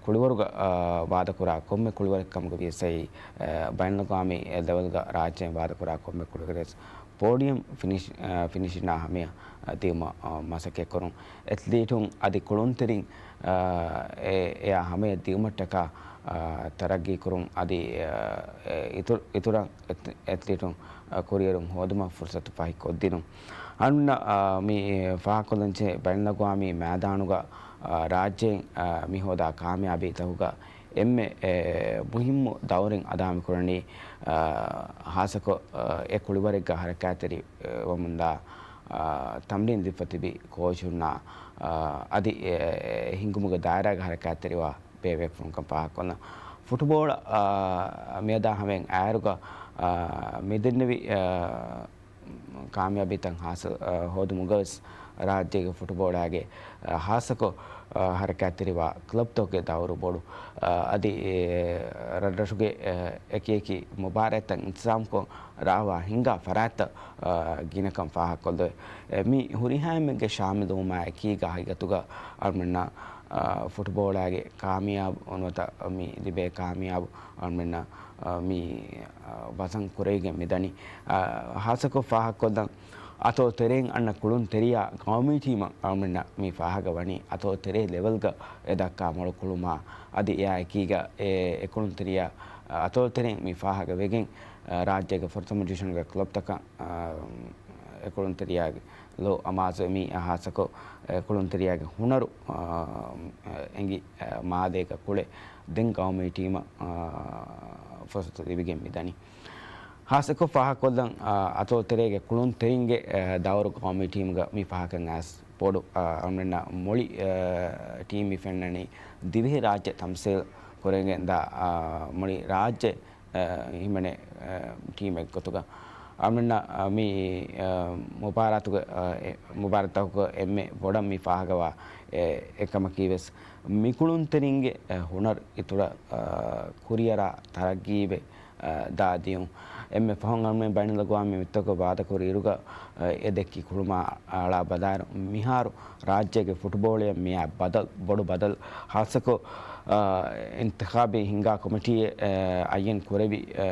ކުޅިވަރުގަ، އާ، ވާދަކުރާ ކޮންމެ ކުޅިވަރެއް ކަމުގަ ވިޔަސް އެއީ، އާ، ބައިނަލްއަގްވާމީ ލެވެލްގަ ރާއްޖޭން ވާދަކުރާ ކޮންމެ ކުޅިވަރެއް ޕޯޑިއަމް ފިނިޝް، އާ، ފިނިޝިންއާ ހަމަޔަށް، އާ، ދިއުމަށް، އާ، މަސައްކަތްކުރުން. އެތްލީޓުން އަދި ކުޅުންތެރިން، އާ، އެ، އެއާ ހަމަޔަށް ދިއުމަށްޓަކާ، އާ، ތަރައްގީކުރުން އަދި، އާ، އެ، އިތުރު، އިތުރަށް އެތް، އެތްލީޓުން، އާ، ކުރިއެރުން ހޯދުމަށް ފުރުސަތު ފަހިކޮށްދިނުން. އަންނަ، އާ، މި ފާހަގަކޮށްލަންޖެހޭ ބައިނަލްއަގްވާމީ މައިދާނުގަ، އާ، ރާއްޖޭން، އާ، މި ހޯދާ ކާމިޔާބީތަކުގަ އެންމެ، އެ، މުހިއްމު ދައުރެއް އަދާމިކުރަނީ، އާ، ހާއްސަކޮށް، އާ، އެ ކުޅިވަރެއްގަ ހަރަކާތްތެރި، އެ، ވަމުންދާ، އާ، ތަމްރީން ލިބިފަ ތިބި ކޯޗުންނާ، އާ، އަދި އެ، އެ ހިންގުމުގެ ދާއިރާގަ ހަރަކާތްތެރިވާ ބޭބޭފުޅުންކަން ފާހަގަކޮށްލަން. ފުޓުބޯޅަ، އާ، މިއަދާ ހަމައިން އާއިރުގަ، އާ، މިދެންނެވި، އާ، ކާމިޔާބީތައް ހާސިލް، އާ، ހޯދުމުގަވެސް ރާއްޖޭގެ ފުޓުބޯޅައިގެ، އާ، ހާއްސަކޮށް، އާ، ހަރަކާތްތެރިވާ ކްލަބްތަކުގެ ދައުރު ބޮޑު. އާ، އަދި، އެ، ރަށްރަށުގެ، އެ، އެކިއެކި މުބާރާތްތައް އިންތިޒާމްކޮށް ރާވާ ހިންގާ ފަރާތްތައް، އާ، ގިނަކަން ފާހަގަކޮށްލެވޭ. އެ، މި ހުރިހާ އެންމެންގެ ޝާމިލުވުމާ އެކީގަ ހަގީގަތުގަ އަޅުމެންނަށް، އާ، ފުޓުބޯޅައިގެ ކާމިޔާބު ނުވަތަ މި ލިބޭ ކާމިޔާބު އަޅުމެންނަށް، އާ، މި، އާ، ވަޒަން ކުރެވިގެން މިދަނީ. އާ، ހާއްސަކޮށް ފާހަގަކޮށްލަން އަތޮޅު ތެރެއިން އަންނަ ކުޅުން ތެރިޔާ ގައުމީ ޓީމަށް އަޅުމެންނަށް މި ފާހަގަ ވަނީ އަތޮޅު ތެރޭ ލެވެލްގަ އެ ދައްކާ މޮޅު ކުޅުމާ އަދި އެއާ އެކީގަ އެ، އެ ކުޅުން ތެރިޔާ، އާ، އަތޮޅު ތެރެއިން މި ފާހަގަ ވެގެން، އާ، ރާއްޖޭގެ ފުރަތަމަ ޑިވިޝަނުގެ ކްލަބްތަކަށް، އާ، އެ ކުޅުންތެރިޔާގެ ލޯ އަމާޒު މި ހާއްސަކޮށް، އެ ކުޅުންތެރިޔާގެ ހުނަރު، އާ، އެނގި، އާ، މާލޭގަ ކުޅެ ދެން ގައުމީ ޓީމަށް، އާ، ފުރުސަތު ލިބިގެން މިދަނީ. ހާއްސަކޮށް ފާހަގަކޮށްލަން، އާ، އަތޮޅު ތެރޭގެ ކުޅުންތެރިންގެ، އާ، ދައުރު ގައުމީ ޓީމުގަ މި ފާހަގަކަން އައިސް ބޮޑު، އާ، އަޅުމެންނަށް މުޅި، އާ، ޓީމް މި ފެންނަނީ ދިވެހި ރާއްޖެ ތަމްސީލް ކުރެވިގެންދާ، އާ، މުޅި ރާއްޖެ އެ، ހިމެނޭ، އެ، ޓީމެއް ގޮތުގަ އަޅުމެންނަށް، އަ، މި، އެ، މުބާރާތުގެ، އެ، އެ، މުބާރާތްތަކުގަ އެންމެ ބޮޑަށް މި ފާހަގަވާ، އެ، އެކަމަކީ ވެސް މި ކުޅުންތެރިންގެ، އެ، ހުނަރު އިތުރަށް، އަ، ކުރިއަރާ ތަރައްގީވެ، އަ، ދާ ދިޔުން. އެންމެ ފަހުން އަޅުމެން ބައިނަލްއަގްވާމީ މިތަކުގަ ވާދަކުރި އިރުގަ، އަ، އެ ދެއްކި ކުޅުމާ އަޅާ ބަލާއިރު މިހާރު ރާއްޖޭގެ ފުޓުބޯޅަޔަށް މިއާ ބަދަލު، ބޮޑު ބަދަލު ހާއްސަކޮށް، އާ، އިންތިޚާބީ ހިންގާ ކޮމިޓީއެއް، އާ، އައްޔަން ކުރެވި، އާ،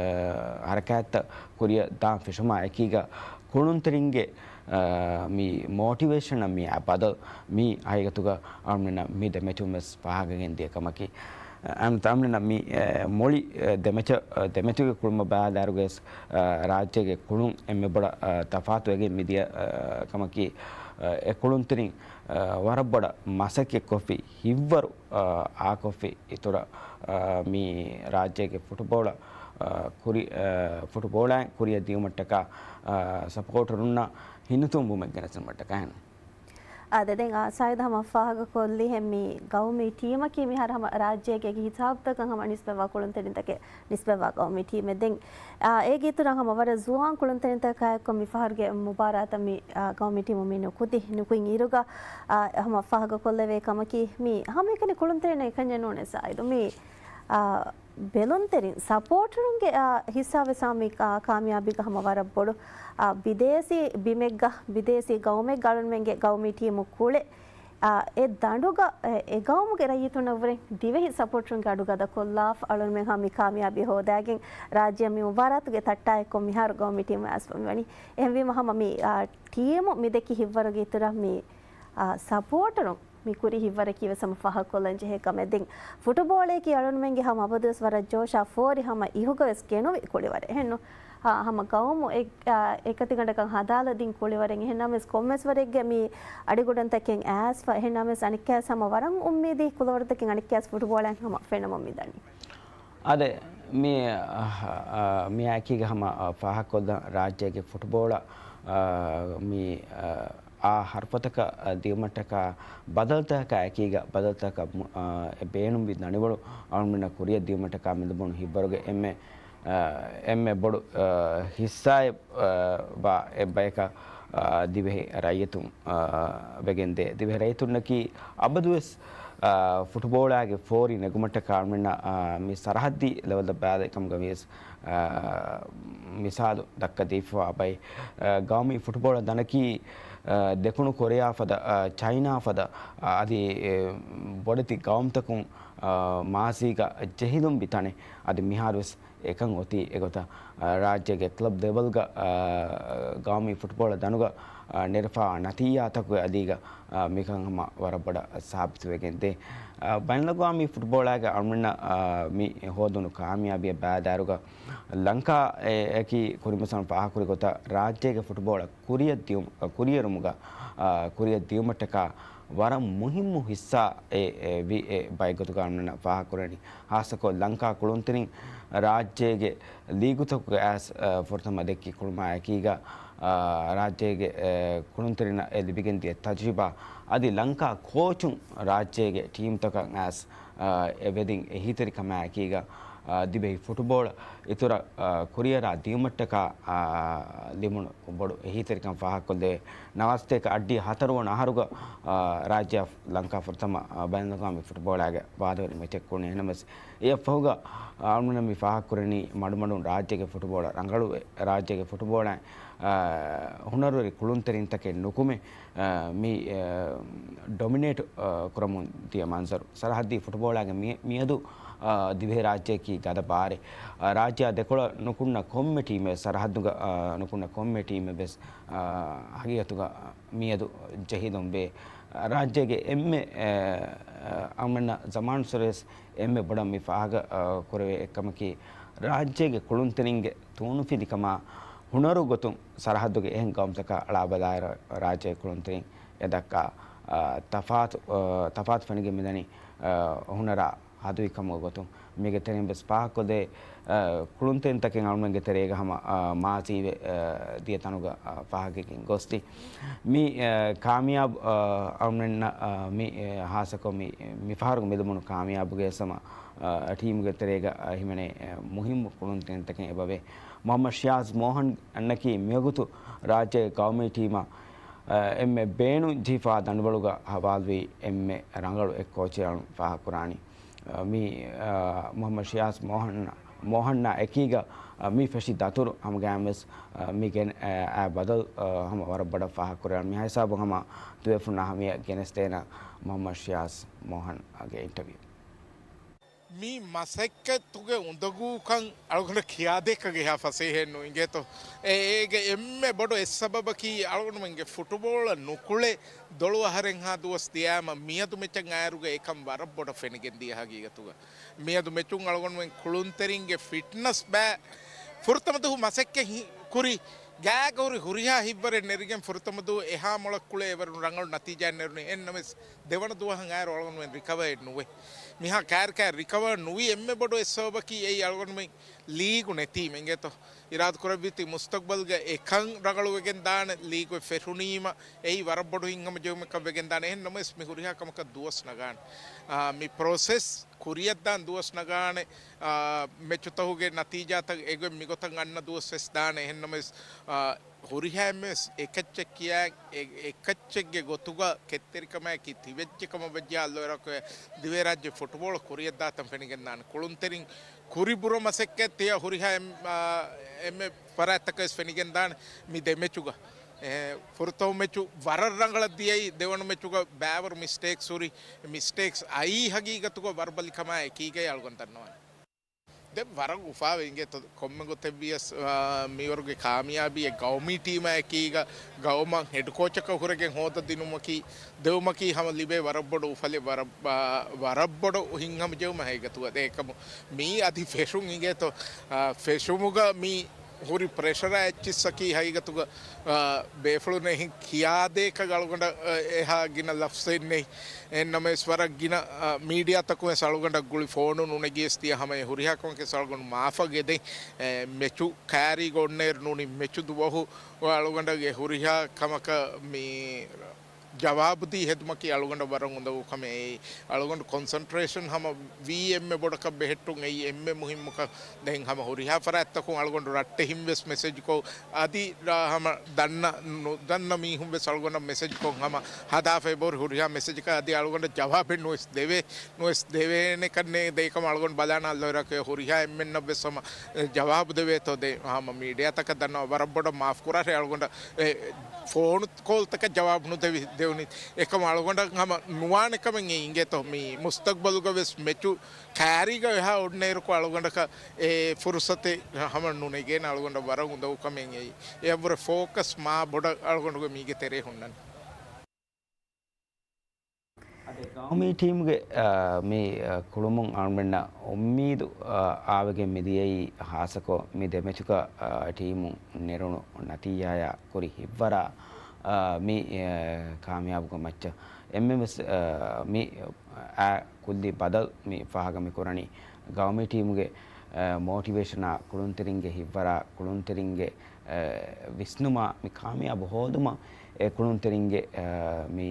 ހަރަކާތްތައް ކުރިއަށް ދާން ފެށުމާ އެކީގަ ކުޅުންތެރިންގެ، އާ، މި މޯޓިވޭޝަނަށް މިއާ ބަދަލު މި ހަގީގަތުގަ އަޅުމެންނަށް މި ދެމެޗުން ވެސް ފާހަގަގެން ދިޔަ ކަމަކީ، އަ، އަޅުމެންނަށް މި، އެ، މުޅި، އެ، ދެމެޗަށް، އަ، ދެމެޗުގެ ކުޅުމަށް ބަލާލާއިރުގަސް، އަ، ރާއްޖޭގެ ކުޅުން އެންމެ ބޮޑަށް، އަ، ތަފާތުވެގެން މިދިޔަ، އަ، ކަމަކީ، އަ، އެ ކުޅުންތެރިން އަ، ވަރަށް ބޮޑަށް މަސައްކަތްކޮށްފި ހިތްވަރު، އަ، އާކޮށްފި އިތުރަށް، އަ، މި ރާއްޖޭގެ ފުޓުބޯޅަ، އަ، ކުރި-، އަ، ފުޓުބޯޅައިން ކުރިއަށް ދިޔުމަށްޓަކާ، އަ، ސަޕޯޓަރުންނަށް ހިނިތުންވުމެއް ގެނެސްދިނުމަށްޓަކާ ހެން. އާދެ، ދެން، އާ، ސާއިދު ހަމަ ފާހަގަކޮށްލިހެން މި ގައުމީ ޓީމަކީ މިހާރު ހަމަ ރާއްޖޭގެ ހިސާބުތަކަށް ހަމަ ނިސްބަތްވާ ކުޅުންތެރިންތަކެއް. ނިސްބަތްވާ ގައުމީ ޓީމެއް. ދެން، އާ، އޭގެ އިތުރަށް ހަމަ ވަރަށް ޒުވާން ކުޅުންތެރިންތަކާއެއްކޮށް މި ފަހަރުގެ މުބާރާތަށް މި، އާ، ގައުމީ ޓީމު މި ނުކުތި، ނުކުތް އިރުގަ، އާ، ހަމަ ފާހަގަކޮށްލެވޭ ކަމަކީ، މި ހަމައެކަނި ކުޅުންތެރިންނަށް އެކަންޏެއް ނޫނޭ ސާއިދު. މި، އާ، ބެލުންތެރިން، ސަޕޯޓަރުންގެ، އާ، ހިއްސާވެސް މި، އާ، ކާމިޔާބީގަ ހަމަ ވަރަށް ބޮޑު. އާ، ބިދޭސީ ބިމެއްގަ، ބިދޭސީ ގައުމެއްގަ އަޅުންމެންގެ ގައުމީ ޓީމު ކުޅެ އާ، އެ ދަނޑުގަ، އެ، އެ ގައުމުގެ ރައްޔިތުންނަށްވުރެ ދިވެހި ސަޕޯޓްރުންގެ އަޑު ގަދަކޮށްލާފަ، އަޅުންމެން ހަމަ މި ކާމިޔާބީ ހޯދާގެން، ރާއްޖެއަށް މި މުބާރާތުގެ ތައްޓާއެއްކޮށް މިހާރު ގައުމީ ޓީމު އައިސްފަ މިވަނީ. އެހެންވީމަ ހަމަ މި، އާ، ޓީމު މި ދެއްކި ހިތްވަރުގެ އިތުރަށް މި، އާ، ސަޕޯޓަރުން މި ކުރި ހިތްވަރަކީ ވެސް ހަމަ ފާހަގަކޮށްލަން ޖެހޭ ކަމެއް. ދެން ފުޓުބޯޅައަކީ އަޅުންމެންގެ ހަމަ އަބަދުވެސް ވަރަށް ޖޯޝާ ފޯރި ހަމަ އިހުގަވެސް ގެނުވި ކުޅިވަރެއް. އެހެންނު؟ އާ، ހަމަ ގައުމު އެ-، އާ، އެކަތިގަނޑަކަށް ހަދާލަދިން ކުޅިވަރެއް. އެހެންނަމަވެސް ކޮންމެސް ވަރެއްގެ މި އަޑިގުޑަންތަކެއް އައިސްފަ. އެހެންނަމަވެސް އަނެއްކާވެސް ހަމަ ވަރަށް އުއްމީދީ ކުލަވަރުތަކެއް އަނެއްކާވެސް ފުޓުބޯޅައިން ހަމަ ފެނަމުން މިދަނީ. އާދެ، މި، އާ، އާ، މިއާއެކީގަ ހަމަ، އާ، ފާހަގަކޮށްލަން ރާއްޖޭގެ ފުޓުބޯޅަ، އާ، މި، އާ، އާ ހަރުފަތަކަށް، އާ، ދިޔުމަށްޓަކާ ބަދަލުތަކާ އެކީގަ ބަދަލުތަކަށް މު-، އާ، އެ ބޭނުންވި ދަނިވަޅު އަޅުމެންނަށް ކުރިއަށް ދިޔުމަށްޓަކާ މި ލިބުނު ހިތްވަރުގެ އެންމެ އާ، އެންމެ ބޮޑު، އާ، ހިއްސާއެއް، އާ، ވާ އެއްބަޔަކަށް، އާ، ދިވެހި ރައްޔިތުން، އާ، ވެގެންދޭ. ދިވެހި ރައްޔިތުންނަކީ އަބަދުވެސް، އާ، ފުޓުބޯޅައިގެ ފޯރި ނެގުމަށްޓަކާ އަޅުމެންނަށް، އާ، މި ސަރަހައްދީ ލެވެލްއަށް ބަލާލި ކަމުގަ ވިޔަސް، އާ، މިސާލު ދައްކަދީފަވާ ބައެއް، އާ، ގައުމީ ފުޓުބޯޅަ ދަނޑަކީ، އާ، ދެކުނު ކޮރެޔާ ފަދަ، އާ، ޗައިނާ ފަދަ، އާ، އަދި، އެ، ބޮޑެތި ގައުމުތަކުން، އާ، މާޒީގަ ޖެހިލުންވި ތަނެއް. އަދި މިހާރުވެސް އެކަން އޮތީ އެގޮތަށް، އާ، ރާއްޖޭގެ ކްލަބް ލެވަލްގަ، އާ، ގައުމީ ފުޓްބޯޅަ ދަނޑުގަ، އާ، ނެރެފާ ނަތީޖާތަކުގެ އަލީގަ، އާ، މިކަން ހަމަ ވަރަށް ބޮޑަށް ސާބިތުވެގެންދޭ. އާ، ބައިނަލްއަގްވާމީ ފުޓްބޯޅައިގެ އަޅުގަނޑަށް، އާ، މި ހޯދުނު ކާމިޔާބީއަށް ބައިދާރުގަ ލަންކާ އެ-، އެކީ ކުރިމަސަން ފާހަގަކުރި ގޮތަށް ރާއްޖޭގެ ފުޓްބޯޅަ ކުރިއަށް ދިޔު-، ކުރިއެރުމުގަ، އާ، ކުރިއަށް ދިޔުމަށްޓަކާ ވަރަށް މުހިއްމު ހިއްސާ އެ، އެ، ވި އެ ބައެއްގޮތުގަ އަޅުގަނޑަށް ފާހަގަކުރަނީ. ހާއްސަކޮށް ލަންކާ ކުޅުންތެރިން ރާއްޖޭގެ ލީގުތަކުގަ އައިސް، އަ، ފުރަތަމަ ދެއްކި ކުޅުމާ އެކީގަ، އަ، ރާއްޖޭގެ، އެ، ކުޅުންތެރިންނަށް އެ ލިބިގެންދިޔަ ތަޖުރިބާ އަދި ލަންކާ ކޯޗުން ރާއްޖޭގެ ޓީމްތަކަށް އައިސް، އަ، އެ ވެދިން އެހީތެރިކަމާ އެކީގަ، އަ، ދިވެހި ފުޓުބޯޅަ އިތުރަށް، އަ، ކުރިއަރާ ދިޔުމަށްޓަކާ، އަ، ލިބުނު ބޮޑު އެހީތެރިކަން ފާހަގަކޮށްލެވޭ. ނަވާރަ ސަތޭކަ އަށްޑިހަ ހަތަރު ވަނަ އަހަރުގަ، އާ، ރާއްޖެއަށް ލަންކާ ފުރަތަމަ، އާ، ބައިނަލްއަގްވާމީ ފުޓްބޯޅައިގެ ވާދަވެރި މެޗެއް ކުޅުނީ. އެހެންނަމަވެސް، އެއަށްފަހުގަ، އާ، އަޅުގަނޑަށް މި ފާހަގަކުރަނީ މަޑުމަޑުން ރާއްޖޭގެ ފުޓްބޯޅަ ރަނގަޅު، ރާއްޖޭގެ ފުޓްބޯޅަ، އާ، ހުނަރުވެރި ކުޅުންތެރިންތަކެއް ނުކުމެ، އާ، މި، އާ، ޑޮމިނޭޓް، އާ، ކުރަމުން ދިޔަ މަންޒަރު. ސަރަހައްދީ ފުޓްބޯޅައިގެ މި-، މިއަދު، އާ، ދިވެހިރާއްޖެއަކީ ގަދަ ބާރެއް. އާ، ރާއްޖެއާ ދެކޮޅަށް ނުކުންނަ ކޮންމެ ޓީމެއް، ސަރަހައްދުގަ، އާ، ނުކުންނަ ކޮންމެ ޓީމެއް ވެސް އާ، ހަގީގަތުގަ މިއަދު ޖެހިލުން ވޭ. ރާއްޖޭގެ އެންމެ، އާ، އަޅުގަނޑަށް ޒަމާން ސޮރެސް އެންމެ ބޮޑަށް މި ފާހަގަ، އާ، ކުރެވޭ އެއްކަމަކީ، ރާއްޖޭގެ ކުޅުންތެރިންގެ ތޫނުފިލިކަމާ ހުނަރު ގޮތުން ސަރަހައްދުގެ އެހެން ގައުމުތަކަށް އަޅާބަލާއިރު، ރާއްޖޭގެ ކުޅުންތެރިން އެ ދައްކާ، އާ، ތަފާތު، އާ، ތަފާތު ފެނިގެން މިދަނީ، އާ، ހުނަރާ ހަދުވި ކަމުގެ ގޮތުން. މީގެ ތެރެއިން ވެސް ފާހަގަކޮށްދޭ، އަ، ކުޅުންތެރިންތަކެއް އަޅުގަނޑުގެ ތެރޭގަ ހަމަ، އަ، މާޒީވެ، އަ، ދިޔަ ތަނުގަ، އަ، ފާހަގަކޮށްގެން ގޮސްދި. މި، އަ، ކާމިޔާބު، އަ، އަޅުގަނޑަށް، އަ، މި، އެ، ހާއްސަކޮށް މި، މި ފަހަރު މިލިބުނު ކާމިޔާބުގެ ސަމަ، އަ، ޓީމުގެ ތެރޭގަ، އަ، ހިމެނޭ، އަ، މުހިއްމު ކުޅުންތެރިންތަކެއް އެބަވޭ. މުހައްމަދު ޝިޔާޒް މޯހަން އަންނަކީ މިވަގުތު ރާއްޖޭގެ ގައުމީ ޓީމަށް، އަ، އެންމެ ބޭނުން ޖެހިފާ ދަނޑުވަޅުގަ ހަވާލުވި އެންމެ ރަނގަޅު އެއް ކޯޗެއް އަޅުން ފާހަގަކުރާނީ. މި، އާ، މުހައްމަދު ޝިޔާޒް މޯހަން، މޯހަންނާ އެކީގަ، އާ، މި ފެށި ދަތުރު ހަމަގައިމުވެސް، އާ، މި ގެން، އާ، އާ ބަދަލު، އާ، ހަމަ ވަރަށް ބޮޑަށް ފާހަގަކުރެވޭ. މި ހިސާބުން ހަމަ ދުވެފުންނާ ހަމަޔަށް ގެނެސްދޭނަ މުހައްމަދު ޝިޔާޒް މޯހަންގެ އިންޓަވިއު. މި މަސައްކަތުގެ އުނދަގޫކަން އަޅުގަނޑަށް ކިޔާދޭކަށް އެހާ ފަސޭހައެއް ނު އިނގޭތޯ. އޭގެ އެންމެ ބޮޑު އެއް ސަބަބަކީ އަޅުގަނޑުމެންގެ ފުޓުބޯޅަ ނުކުޅެ ދޮޅު އަހަރެއްހާ ދުވަސް ދިޔައިމަ މިއަދު މެޗަށް އައިރުގަ އެކަން ވަރަށް ބޮޑަށް ފެނިގެން ދިޔަ ހަގީގަތުގަ. މިއަދު މެޗުން އަޅުގަނޑުމެން ކުޅުންތެރިންގެ ފިޓްނަސް ބައި ފުރަތަމަ ދުވަހު މަސައްކަތް ހި-، ކުރި ގާގަ ހުރި ހުރިހާ ހިތްވަރެއް ނެރިގެން ފުރަތަމަ ދުވަހު އެހާ މޮޅަށް ކުޅެ އެވަރުން ރަނގަޅު ނަތީޖާއެއް ނެރުނީ. އެހެންނަމަވެސް ދެވަނަ ދުވަހަށް އައިރު އަޅުގަނޑުމެން ރިކަވަރ ނުވޭ. މިހާ ކާރިކާ ރިކަވަރ ނުވި އެންމެ ބޮޑު އެއް ސަބަބަކީ އެއީ އަޅުގަނޑުމެން ލީގު ނެތީމަ އިނގޭތޯ. އިރާދަކުރެއްވީތީ މުސްތަގްބަލްގަ އެކަން ރަނގަޅުވެގެން ދާނެ، ލީގު ފެށުނީމަ އެއީ ވަރަށް ބޮޑު ހިތްހަމަޖެހުމަކަށް ވެގެން ދާނެ. އެހެން ނަމަވެސް މި ހުރިހާ ކަމަކަށް ދުވަސް ނަގާނެ. އާ، މި ޕްރޮސެސް ކުރިއަށްދާން ދުވަސް ނަގާނެ. އާ، މެޗުތަކުގެ ނަތީޖާތައް އެގޮތް މިގޮތަށް އަންނަ ދުވަސް ވެސް ދާނެ. އެހެން ނަމަވެސް، އާ، ހުރިހާ އެންމެ އެކައްޗެއް ކިޔާ، އެ-، އެކައްޗެއްގެ ގޮތުގަ ކެތްތެރިކަމާއެކީ ތިބެއްޖެ ކަމަށް ވެއްޖެއްޔާ އައްލޯ އިރާދަކުރެއްވިއްޔާ ދިވެހިރާއްޖެ ފުޓުބޯޅަ ކުރިއަށްދާތަން ފެނިގެންދާނެ. ކުޅުންތެރިން ކުރި ބުރަ މަސައްކަތް ތިޔަ ހުރިހާ އެން-، އާ، އެންމެ ފަރާތްތަކަށް ވެސް ފެނިގެންދާނެ މި ދެ މެޗުގަ. އެ، ފުރަތަމަ މެޗު ވަރަށް ރަނގަޅަށް ދިޔައީ، ދެވަނަ މެޗުގަ ބައިވަރު މިސްޓޭކްސް ހުރި، މިސްޓޭކްސް އައީ ހަގީގަތުގަ ވަރުބަލިކަމާ އެކީގައި އަޅުގަނޑު ދަންނަވާނެ. ދެން ވަރަށް އުފާވެ އިނގޭތޯ ކޮންމެ ގޮތެއްވިޔަސް، އާ، މިވަރުގެ ކާމިޔާބީއެއް ގައުމީ ޓީމާ އެކީގަ ގައުމަށް ހެޑް ކޯޗަކަށް ހުރެގެން ހޯދަ ދިނުމަކީ، ދެވުމަކީ ހަމަ ލިބޭ ވަރަށް ބޮޑު އުފަލެއް، ވަރަށް، އާ، ވަރަށް ބޮޑު ހިތްހަމަޖެހުމެއް ހަގީގަތުގަ. އެކަމު މީ އަދި ފެށުން އިނގޭތޯ، އާ، ފެށުމުގަ މީ ހުރި ޕްރެޝަރާ އެއްޗިއްސަކީ ހަގީގަތުގަ، އާ، ބޭފުޅުންނަށް އެހެން ކިޔާދޭކަށް އަޅުގަނޑަށް، އާ، އެހާ ގިނަ ލަފްޒެއް ނެތް. އެހެންނަމަވެސް ވަރަށް ގިނަ، އާ، މީޑިއާތަކުން ވެސް އަޅުގަނޑަށް ގުޅި ފޯނު ނުނެގިޔަސް ތިޔަ ހަމަ އެ ހުރިހާ ކަމަކީ ވެސް އަޅުގަނޑު މާފަށް އެދެން. އެ، މެޗު ކައިރީގަ އޮންނައިރު ނޫނީ މެޗު ދުވަހު އަޅުގަނޑަށް އެ ހުރިހާ ކަމަކަށް މި ޖަވާބު ދީ ހެދުމަކީ އަޅުގަނޑަށް ވަރަށް އުނދަގޫ ކަމެއް. އެއީ އަޅުގަނޑު ކޮންސަންޓްރޭޝަން ހަމަ ވީ އެންމެ ބޮޑަކަށް ބެހެއްޓުން އެއީ އެންމެ މުހިއްމު ކަން. ދެން ހަމަ ހުރިހާ ފަރާތްތަކުން އަޅުގަނޑު ރައްޓެހިން ވެސް މެސެޖްކޮށް، އަދި ރާ ހަމަ ދަންނަ، ނު-، ދަންނަ މީހުން ވެސް އަޅުގަނޑަށް މެސެޖްކޮށް ހަމަ ހަދާފައި ބޯރި ހުރިހާ މެސެޖަކަށް އަދި އަޅުގަނޑަށް ޖަވާބެއް ނުވެސް ދެވޭ، ނުވެސް ދެވޭނެ ކަންނޭ. ދެއްކަމަ އަޅުގަނޑު ބަލާނަ އައްލޯ އިރާކު ހުރިހާ އެންމެންނަށް ވެސް ހަމަ ޖަވާބު ދެވޭތޯ. ދެ ހަމަ މީޑިއާތަކަށް ދަންނަ ވަރަށް ބޮޑަށް މާފް ކުރާށޭ. އަޅުގަނޑަށް އެ ފޯނު ކޯލްތަކަށް ޖަވާބު ނުދެވި، އެކަމަ އަޅުގަނޑަށް ހަމަ ނުވާނެ ކަމެއް އެ އިނގޭތޯ. މި މުސްތަގްބަލުގަ ވެސް މެޗު ކާރީގަ އެހާ އޮންނައިރުކޮ އަޅުގަނޑަކަށް އެ ފުރުސަތެއް ހަމަ ނުނެގޭނެ. އަޅުގަނޑަށް ވަރަށް އުނދަގޫ ކަމެއް އެއީ. އެއަށްވުރެ ފޯކަސް މާ ބޮޑަށް އަޅުގަނޑުގެ މީގެ ތެރޭ ހުންނަނީ. ގައުމީ ޓީމުގެ، އާ، މި، އާ، ކުޅުމުން އަޅުމެންނަށް އުއްމީދު، އާ، އާވެގެން މިދިޔައީ ހާއްސަކޮށް މި ދެމެޗުގަ، އާ، ޓީމުން ނެރުނު ނަތީޖާޔާ ކުރި ހިއްވަރާ، އާ، މި، އާ، ކާމިޔާބުގެ މައްޗަށް. އެންމެންވެސް، އާ، މި އާ ކުއްލި ބަދަލު މި ފާހަގަ މި ކުރަނީ ގައުމީ ޓީމުގެ، އާ، މޯޓިވޭޝަނާ ކުޅުންތެރިންގެ ހިއްވަރާ ކުޅުންތެރިންގެ އެ، ވިސްނުމާ މި ކާމިޔާބު ހޯދުމަށް އެ ކުޅުންތެރިންގެ، އެ، މި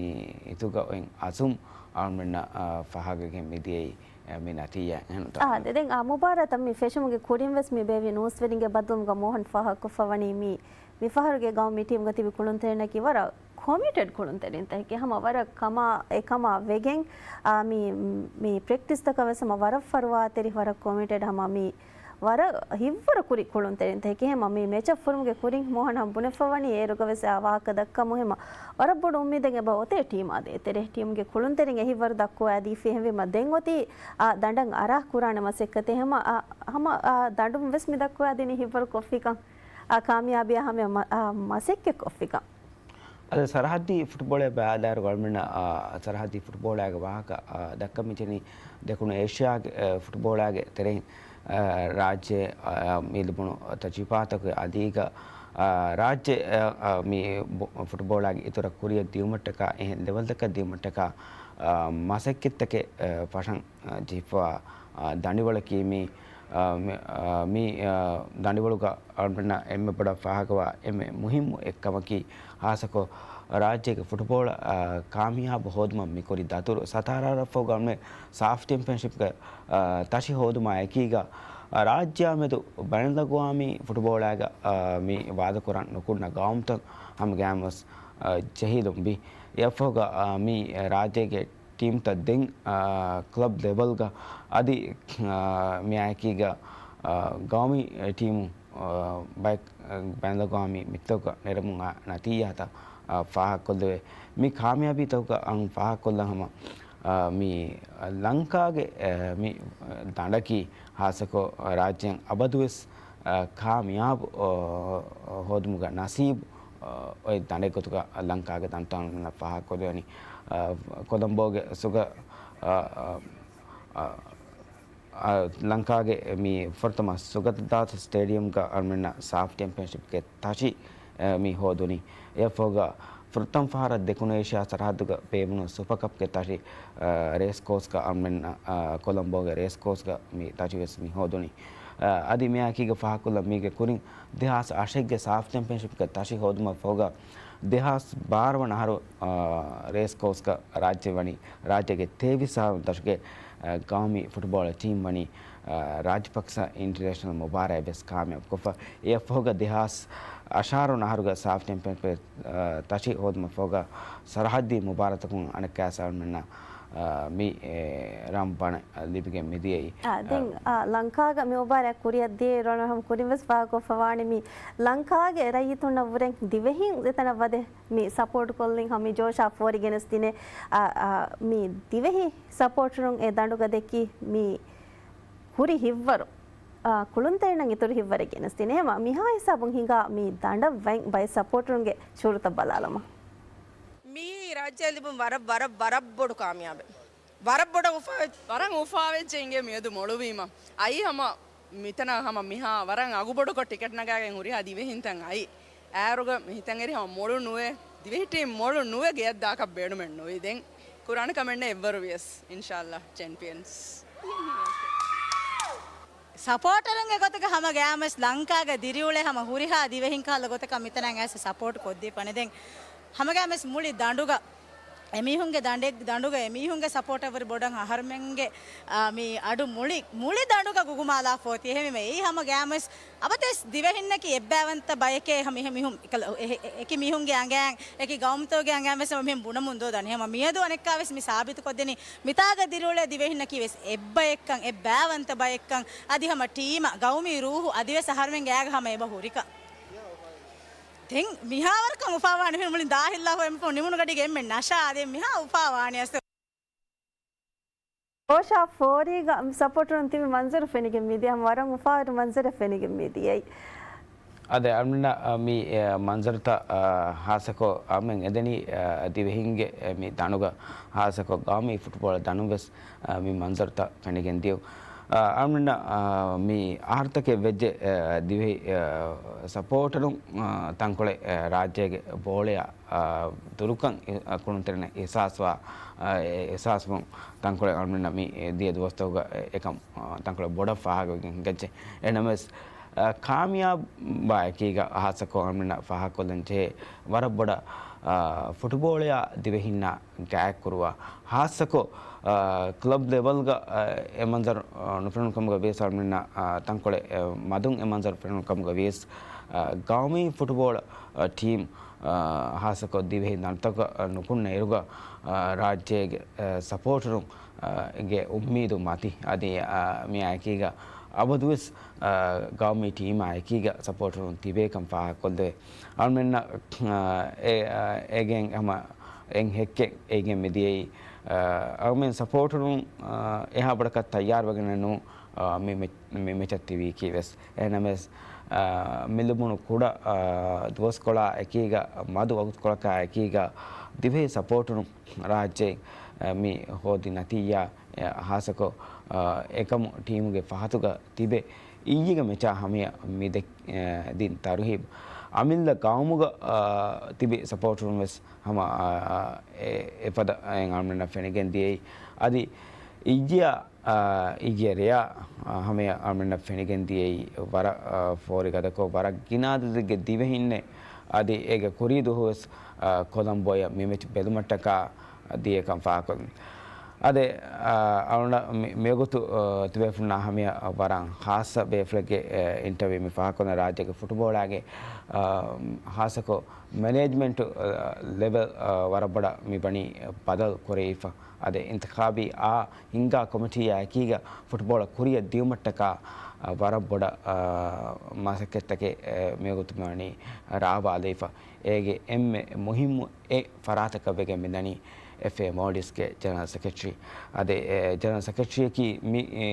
ހިތުގަ އޮތް އަޒުމް އަޅުމެންނަށް، އެ، ފާހަގަގެން މިދިޔައީ، އެ، މި ނަތީޖާ. އާ، ދެ-، ދެން އާ މުބާރާތަށް މި ފެށުމުގެ ކުރިން ވެސް މި ބޭއްވި ނޫސްވެރިންގެ ބައްދަލުވުމުގަ މޯހަން ފާހަގަކޮށްފަ ވަނީ މި، މި ފަހަރުގެ ގައުމީ ޓީމުގަ ތިބި ކުޅުންތެރިންނަކީ ވަރަށް ކޮމިޓެޑް ކުޅުންތެރިންތަކެކޭ. ހަމަ ވަރަށް ކަމާ، އެ ކަމާ ވެގެން، އާ، މި، މި ޕްރެކްޓިސްތަކަށް ވެސް ހަމަ ވަރަށް ފަރުވާތެރި، ވަރަށް ކޮމިޓެޑް ހަމަ މި ވަރަށް ހިތްވަރު ކުރި ކުޅުންތެރިންތަކެކޭ. ހަމަ މި މެޗަށް ފުރުމުގެ ކުރިން މޯހަން ހަމަ ބުނެފަ ވަނީ އޭރުގަ ވެސް އާ ވާހަކަ ދައްކަމުން ހަމަ ވަރަށް ބޮޑު އުއްމީދެއް އެބަ އޮތޭ ޓީމާ ދޭތެރޭ. ޓީމުގެ ކުޅުންތެރިން އެ ހިތްވަރު ދައްކުވާދީފި އެހެންވީމަ ދެން އޮތީ އާ ދަނޑަށް އަރާ ކުރާނެ މަސައްކަތެއް. ހަމަ އާ، ހަމަ އާ ދަނޑުން ވެސް މި ދައްކުވާދިނީ ހިތްވަރު ކޮށްފިކަން. އާ ކާމިޔާބީއާ ހަމަ މަ-، އާ މަސައްކަތް ކޮށްފިކަން. އަދި ސަރަހައްދީ ފުޓްބޯޅައި ބައިވެރި ގައުމުންނަށް، އާ، ސަރަހައްދީ ފުޓްބޯޅައިގެ ވާހަކަ، އާ، ދައްކަން މި ޖެހެނީ ދެކުނު އޭޝިއާގެ، އާ، ފުޓްބޯޅައިގެ ތެރެއިން، އާ، ރާއްޖެ، އާ، މި ލިބުނު ތަޖުރިބާތަކުގެ އަދީގަ، އާ، ރާއްޖެ، އާ، އާ، މި ބު-، ފުޓްބޯޅައިގެ އިތުރަށް ކުރިއަށް ދިއުމަށްޓަކާ، އެހެން ލެވެލްތަކަށް ދިއުމަށްޓަކާ، އާ، މަސައްކަތްތަކެއް، އާ، ފަށަން، އާ، ޖެހިފަވާ، އާ، ދަނޑިވަޅަކީ މި، އާ، މި، އާ، މި، އާ، ދަނޑިވަޅުގަ އަޅުގަނޑަށް އެންމެ ބޮޑަށް ފާހަގަވާ އެންމެ މުހިއްމު އެއްކަމަކީ، ހާއްސަކޮށް ރާއްޖޭގެ ފުޓްބޯޅަ، އާ، ކާމިޔާބު ހޯދުމަށް މިކުރި ދަތުރު. ސަތާރަ އަރަފަހުގަ އަޅުގަނޑު ސާފް ޗެމްޕިއަންޝިޕްގެ، އާ، ތަށި ހޯދުމާ އެކީގަ، އާ، ރާއްޖެއާ މެދު ބައިނަލްއަގްވާމީ ފުޓްބޯޅައިގަ، އާ، މި ވާދަކުރަން ނުކުންނަ ގައުމުތައް ހަމަ ގައިމުވެސް، އާ، ޖެހިލުންވި. އެއަށްފަހުގަ، އާ، މި ރާއްޖޭގެ ޓީމްތައް ދެން، އާ، ކްލަބް ލެވެލްގަ އަދި، އާ، މިއާއެކީގަ، އާ، ގައުމީ ޓީމު، އާ، ބައެއް، އާ، ބައިނަލްއަގްވާމީ މެޗުތަކުގަ ނެރެމުން އާ ނަތީޖާތައް، އާ، ފާހަގަކޮށްލެވޭ. މި ކާމިޔާބީތަކުގަ އަން ފާހަގަކޮށްލަން ހަމަ، އާ، މި ލަންކާގެ، އާ، މި ދަނޑަކީ ހާއްސަކޮށް ރާއްޖޭން އަބަދުވެސް، އާ، ކާމިޔާބު، އާ، ހޯދުމުގަ ނަސީބު، އާ، އޮތް ދަނޑެއް ގޮތުގަ ލަންކާގެ ދަނޑުތައް އަޅުގަނޑަށް ފާހަގަކޮށްލެވެނީ. އާ، ކޮލަމްބޯގެ ސުގަ-، އާ، އާ، އާ، އާ، ލަންކާގެ މި ފުރަތަމަ ސުގަތަދާސް ސްޓޭޑިއަމްގަ އަޅުގަނޑުމެންނަށް ސާފް ޗެމްޕިއަންޝިޕްގެ ތަށި، އާ، މި ހޯދުނީ. އެއަށްފަހުގަ ފުރަތަމަ ފަހަރަށް ދެކުނު އޭޝިއާ ސަރަހައްދުގަ ބޭއްވުނު ސުޕަ ކަޕްގެ ތަށި، އާ، ރޭސް ކޯސްގަ އަޅުގަނޑުމެން، އާ، ކޮލަމްބޯގެ ރޭސް ކޯސްގަ މި ތަށިވެސް މި ހޯދުނީ. އާ، އަދި މިއާއެކީގަ ފާހަގަކޮށްލަން މީގެ ކުރިން ދެހާސް އަށެއްގެ ސާފް ޗެމްޕިއަންޝިޕްގެ ތަށި ހޯދުމަށްފަހުގަ ދެހާސް ބާރަ ވަނަ އަހަރު، އާ، ރޭސް ކޯސްގަ ރާއްޖެ ވަނީ ރާއްޖޭގެ ތޭވީސް އަހަރު ދަށުގެ، އާ، ގައުމީ ފުޓްބޯޅަ ޓީމް ވަނީ، އާ، ރާޖަޕަކްސަ އިންޓަރނޭޝަނަލް މުބާރާތް ވެސް ކާމިޔާބުކޮށްފަ. އެއަށްފަހުގަ ދެހާސް އަށާރަ ވަނަ އަހަރުގަ ސާފް ޗެމްޕިއަން ތަށި ހޯދުމަށްފަހުގަ ސަރަހައްދީ މުބާރާތަކުން އަނެއްކާވެސް އަޅުގަނޑުމެންނަށް، އާ، މި، އޭ، ރަން ވަނަ ލިބިގެން މިދިޔައީ. އާ، ދެން، އާ، ލަންކާގަ މި މުބާރާތް ކުރިއަށް ދިޔައިރު އަޅުގަނޑު ހަމަ ކުރިން ވެސް ފާހަގަކޮށްފަވާނެ މި ލަންކާގެ ރައްޔިތުންނަށްވުރެ ދިވެހިން އެތަނަށް ވަދެ މި ސަޕޯޓް ކޮށްލިން ހަމަ މި ޖޯޝާ ފޯރި ގެނެސްދިނެ، އާ، އާ، މި ދިވެހި ސަޕޯޓަރުން އެ ދަނޑުގަ ދެއްކި މި ކުރި ހިތްވަރު، އާ، ކުޅުންތެރިންނަށް އިތުރު ހިތްވަރެއް ގެނެސްދިނެ. ހަމަ މިހާ ހިސާބުން ހިނގާ މި ދަނޑަށް ވަތް ބައެއް ސަޕޯޓަރުންގެ ޝުއޫރުތައް ބަލާލަމާ. މިއީ ރާއްޖެ ލިބުން ވަރަށް، ވަރަށް، ވަރަށް ބޮޑު ކާމިޔާބެއް. ވަރަށް ބޮޑަށް އުފާވެ-، ވަރަށް އުފާވެއްޖެ އިނގޭ މިއަދު މޮޅުވީމަ. އައީ ހަމަ މިތަނަށް ހަމަ މިހާ ވަރަށް އަގުބޮޑުކޮށް ޓިކެޓް ނަގާގެން ހުރިހާ ދިވެހިންތައް އައީ. އޭރުގަ މި ހިތަށް އެރި ހަމަ މޮޅު ނުވެ، ދިވެހި ޓީމް މޮޅު ނުވެ ގެޔަށް ދާކަށް ބޭނުމެއް ނުވި. ދެން ކުރާނެ ކަމެއް ނެތް އެއްވަރު ވިޔަސް. އިންޝާﷲ ޗެމްޕިއަންސް. ސަޕޯޓަރުންގެ ގޮތުގަ ހަމަ ގައިމުވެސް ލަންކާގަ ދިރިއުޅޭ ހަމަ ހުރިހާ ދިވެހިން ކަހަލަ ގޮތަކަށް މިތަނަށް އައިސް ސަޕޯޓް ކޮށްދީފަ ވަނީ. ދެން ހަމަ ގައިމުވެސް މުޅި ދަނޑުގަ އެމީހުންގެ ދަނޑެއް-، ދަނޑުގަ އެމީހުންގެ ސަޕޯޓަށްވުރެ ބޮޑަށް އަހަރުމެންގެ، އާ، މި އަޑު މުޅި، މުޅި ދަނޑުގަ ގުގުމާލާފަ އޮތީ. އެހެންވީމަ އެއީ ހަމަ ގައިމުވެސް އަބަދުވެސް ދިވެހިންނަކީ އެއްބައިވަންތަ ބަޔެކޭ. ހަމަ މިހެން މީހުން އެކަލަ-، އެ-، އެ-، އެކި މީހުންގެ އަނގައިން، އެކި ގައުމުތަކުގެ އަނގައިން ވެސް މިހެން ބުނަމުން ދޯ ދަނީ. ހަމަ މިއަދު އަނެއްކާވެސް މި ސާބިތުކޮށްދެނީ މިތާގަ ދިރިއުޅޭ ދިވެހިންނަކީ ވެސް އެއްބައެއްކަން، އެއްބައިވަންތަ ބައެއްކަން. އަދި ހަމަ ޓީމަށް ގައުމީ ރޫހު އަދިވެސް އަހަރުމެންގެ ގާގަ ހަމަ އެބަ ހުރިކަން. ދެން މިހާވަރަކަށް އުފާވާނެ ފިލްމުޅި ދާހިއްލާ ހޮއެމަފު ނިމުނު ގަޑީގެ އެންމެ ނަޝާ އަދެ މިހާ އުފާވާނެ އަސް. އޯޝާ ފޯރީގަ ސަޕޯޓަރުން ތިބި މަންޒަރު ފެނިގެން މިދިޔަ ހަމަ ވަރަށް އުފާވެރި މަންޒަރެއް ފެނިގެން މިދިޔައީ. އަދެ އަޅުންނަށް މި އެ، މަންޒަރުތައް އަ، ހާސަކޮށް އަމެން އެދެނީ އަ، ދިވެހިންގެ އެ، މި ދަނޑުގަ ހާސަކޮށް ގައުމީ ފުޓްބޯޅަ ދަނޑުން ވެސް އަ، މި މަންޒަރުތައް ފެނިގެން ދިޔުން. އަ، އަޅުންނަށް އަ، މި އަހަރުތަކެއް ވެއްޖެ އަ، ދިވެހި އަ، ސަޕޯޓަރުން އަ، ތަންކޮޅެއް އަ، ރާއްޖޭގެ ބޯޅަޔާ އަ، ދުރުކަން އި-، އަ، ކުޅުންތެރިންނަށް އިހްސާސްވާ، އަ، އެ، އިހްސާސްވުން ތަންކޮޅެއް އަޅުމެންނަށް މި ދިޔަ ދުވަސްތަކުގަ އެ، އެކަން، އަ، ތަންކޮޅެއް ބޮޑަށް ފާހަގަވެގެން ހިނގައްޖެ. އެހެންނަމަވެސް، އަ، ކާމިޔާބާ އެކީގަ ހާއްސަކޮށް އަޅުމެންނަށް ފާހަގަކޮށްލަން ޖެހޭ ވަރަށް ބޮޑަށް، އަ، ފުޓުބޯޅަޔާ ދިވެހިންނާ ގާތްކުރުވާ، ހާއްސަކޮށް، އަ، ކްލަބް ލެވަލްގަ، އަ، އެ މަންޒަރު، އަ، ނުފެނުނު ކަމުގަ ވިޔަސް އަޅުމެންނަށް، އަ، ތަންކޮޅެއް، އަ، މަދުން އެ މަންޒަރު ފެނުނު ކަމުގަ ވިޔަސް، އަ، ގައުމީ ފުޓުބޯޅަ، އަ، ޓީމް، އަ، ހާއްސަކޮށް ދިވެހި ދަނޑުތަކަށް، އަ، ނުކުންނަ އިރުގަ، އަ، ރާއްޖޭގެ، އަ، ސަޕޯޓަރުން، އަ، ގެ އުއްމީދު މަތި. އަދި، އަ، މިއާ އެކީގަ އަބަދުވެސް، އަ، ގައުމީ ޓީމާ އެކީގަ ސަޕޯޓަރުން ތިބޭކަން ފާހަގަކޮށްލެވޭ. އަޅުމެންނަށް، އަ، އެ، އަ، އޭގެން ހަމަ އެއް ހެއްކެއް އޭގެން މިދިޔައީ، އަ، އަޅުމެން ސަޕޯޓަރުން، އަ، އެހާ ބޮޑަކަށް ތައްޔާރުވެގެނެއް ނޫން، އަ، މި މެ-، މި މެޗަށް ތިބީކީ ވެސް. އެހެންނަމަވެސް، އަ، މި ލިބުނު ކުޑަ، އަ، ދުވަސްކޮޅާ އެކީގަ، މަދު ވަގުތުކޮޅަކާ އެކީގަ ދިވެހި ސަޕޯޓަރުން ރާއްޖެ، އަ، މި ހޯދި ނަތީޖާ، އަ، ހާއްސަކޮށް، އަ، އެކަމު ޓީމުގެ ފަހަތުގަ ތިބެ އިއްޔެގެ މެޗާ ހަމަޔަށް މި ދެ-، އަ، ދިން ތަރުހީބު. އަމިއްލަ ގައުމުގަ، އަ، ތިބި ސަޕޯޓަރުން ވެސް ހަމަ، އަ، އެ-، އެފަދަ އެއް އަޅުމެންނަށް ފެނިގެން ދިޔައީ. އަދި އިއްޔެ، އަ، އިއްޔެ ރެޔާ، އަ، ހަމަޔަށް އަޅުމެންނަށް ފެނިގެން ދިޔައީ ވަރަށް، އަ، ފޯރި ގަދަކޮށް، ވަރަށް ގިނަ އަދަދެއްގެ ދިވެހިންނެއް އަދި އޭގެ ކުރީ ދުވަހުވެސް، އަ، ކޮލަމްބޯއަށް މި މެޗް ބެލުމަށްޓަކާ ދިޔަކަން ފާހަގަކޮށްލުން. އަދި، އަ، އަޅުންނަށް މި-، މިވަގުތު، އަ، ތިބޭފުޅުންނާ ހަމަޔަށް ވަރަށް ހާއްސަ ބޭފުޅެއްގެ، އެ، އިންޓަވިއު މި ފާހަގަކޮށްލަން ރާއްޖޭގެ ފުޓުބޯޅާގެ، އަ، ހާއްސަކޮށް މެނޭޖްމަންޓު، އަ، ލެވެލް، އަ، ވަރަށް ބޮޑަށް މި ވަނީ ބަދަލު ކުރެވިފަ. އަދި އިންތިޚާބީ އާ ހިންގާ ކޮމިޓީއާ އެކީގަ ފުޓްބޯޅަ ކުރިއަށް ދިޔުމަށްޓަކާ، އަ، ވަރަށް ބޮޑަށް، އަ، މަސައްކަތްތަކެއް، އެ، މިވަގުތު މިވަނީ ރާވާލެވިފަ. އޭގެ އެންމެ މުހިއްމު އެއް ފަރާތަކަށް ވެގެން މިދަނީ އެފްއޭ މޯލްޑިވްސްގެ ޖެނެރަލް ސެކްރެޓަރީ. އަދި، އެ، ޖެނެރަލް ސެކްރެޓަރީއަކީ މި، އެ،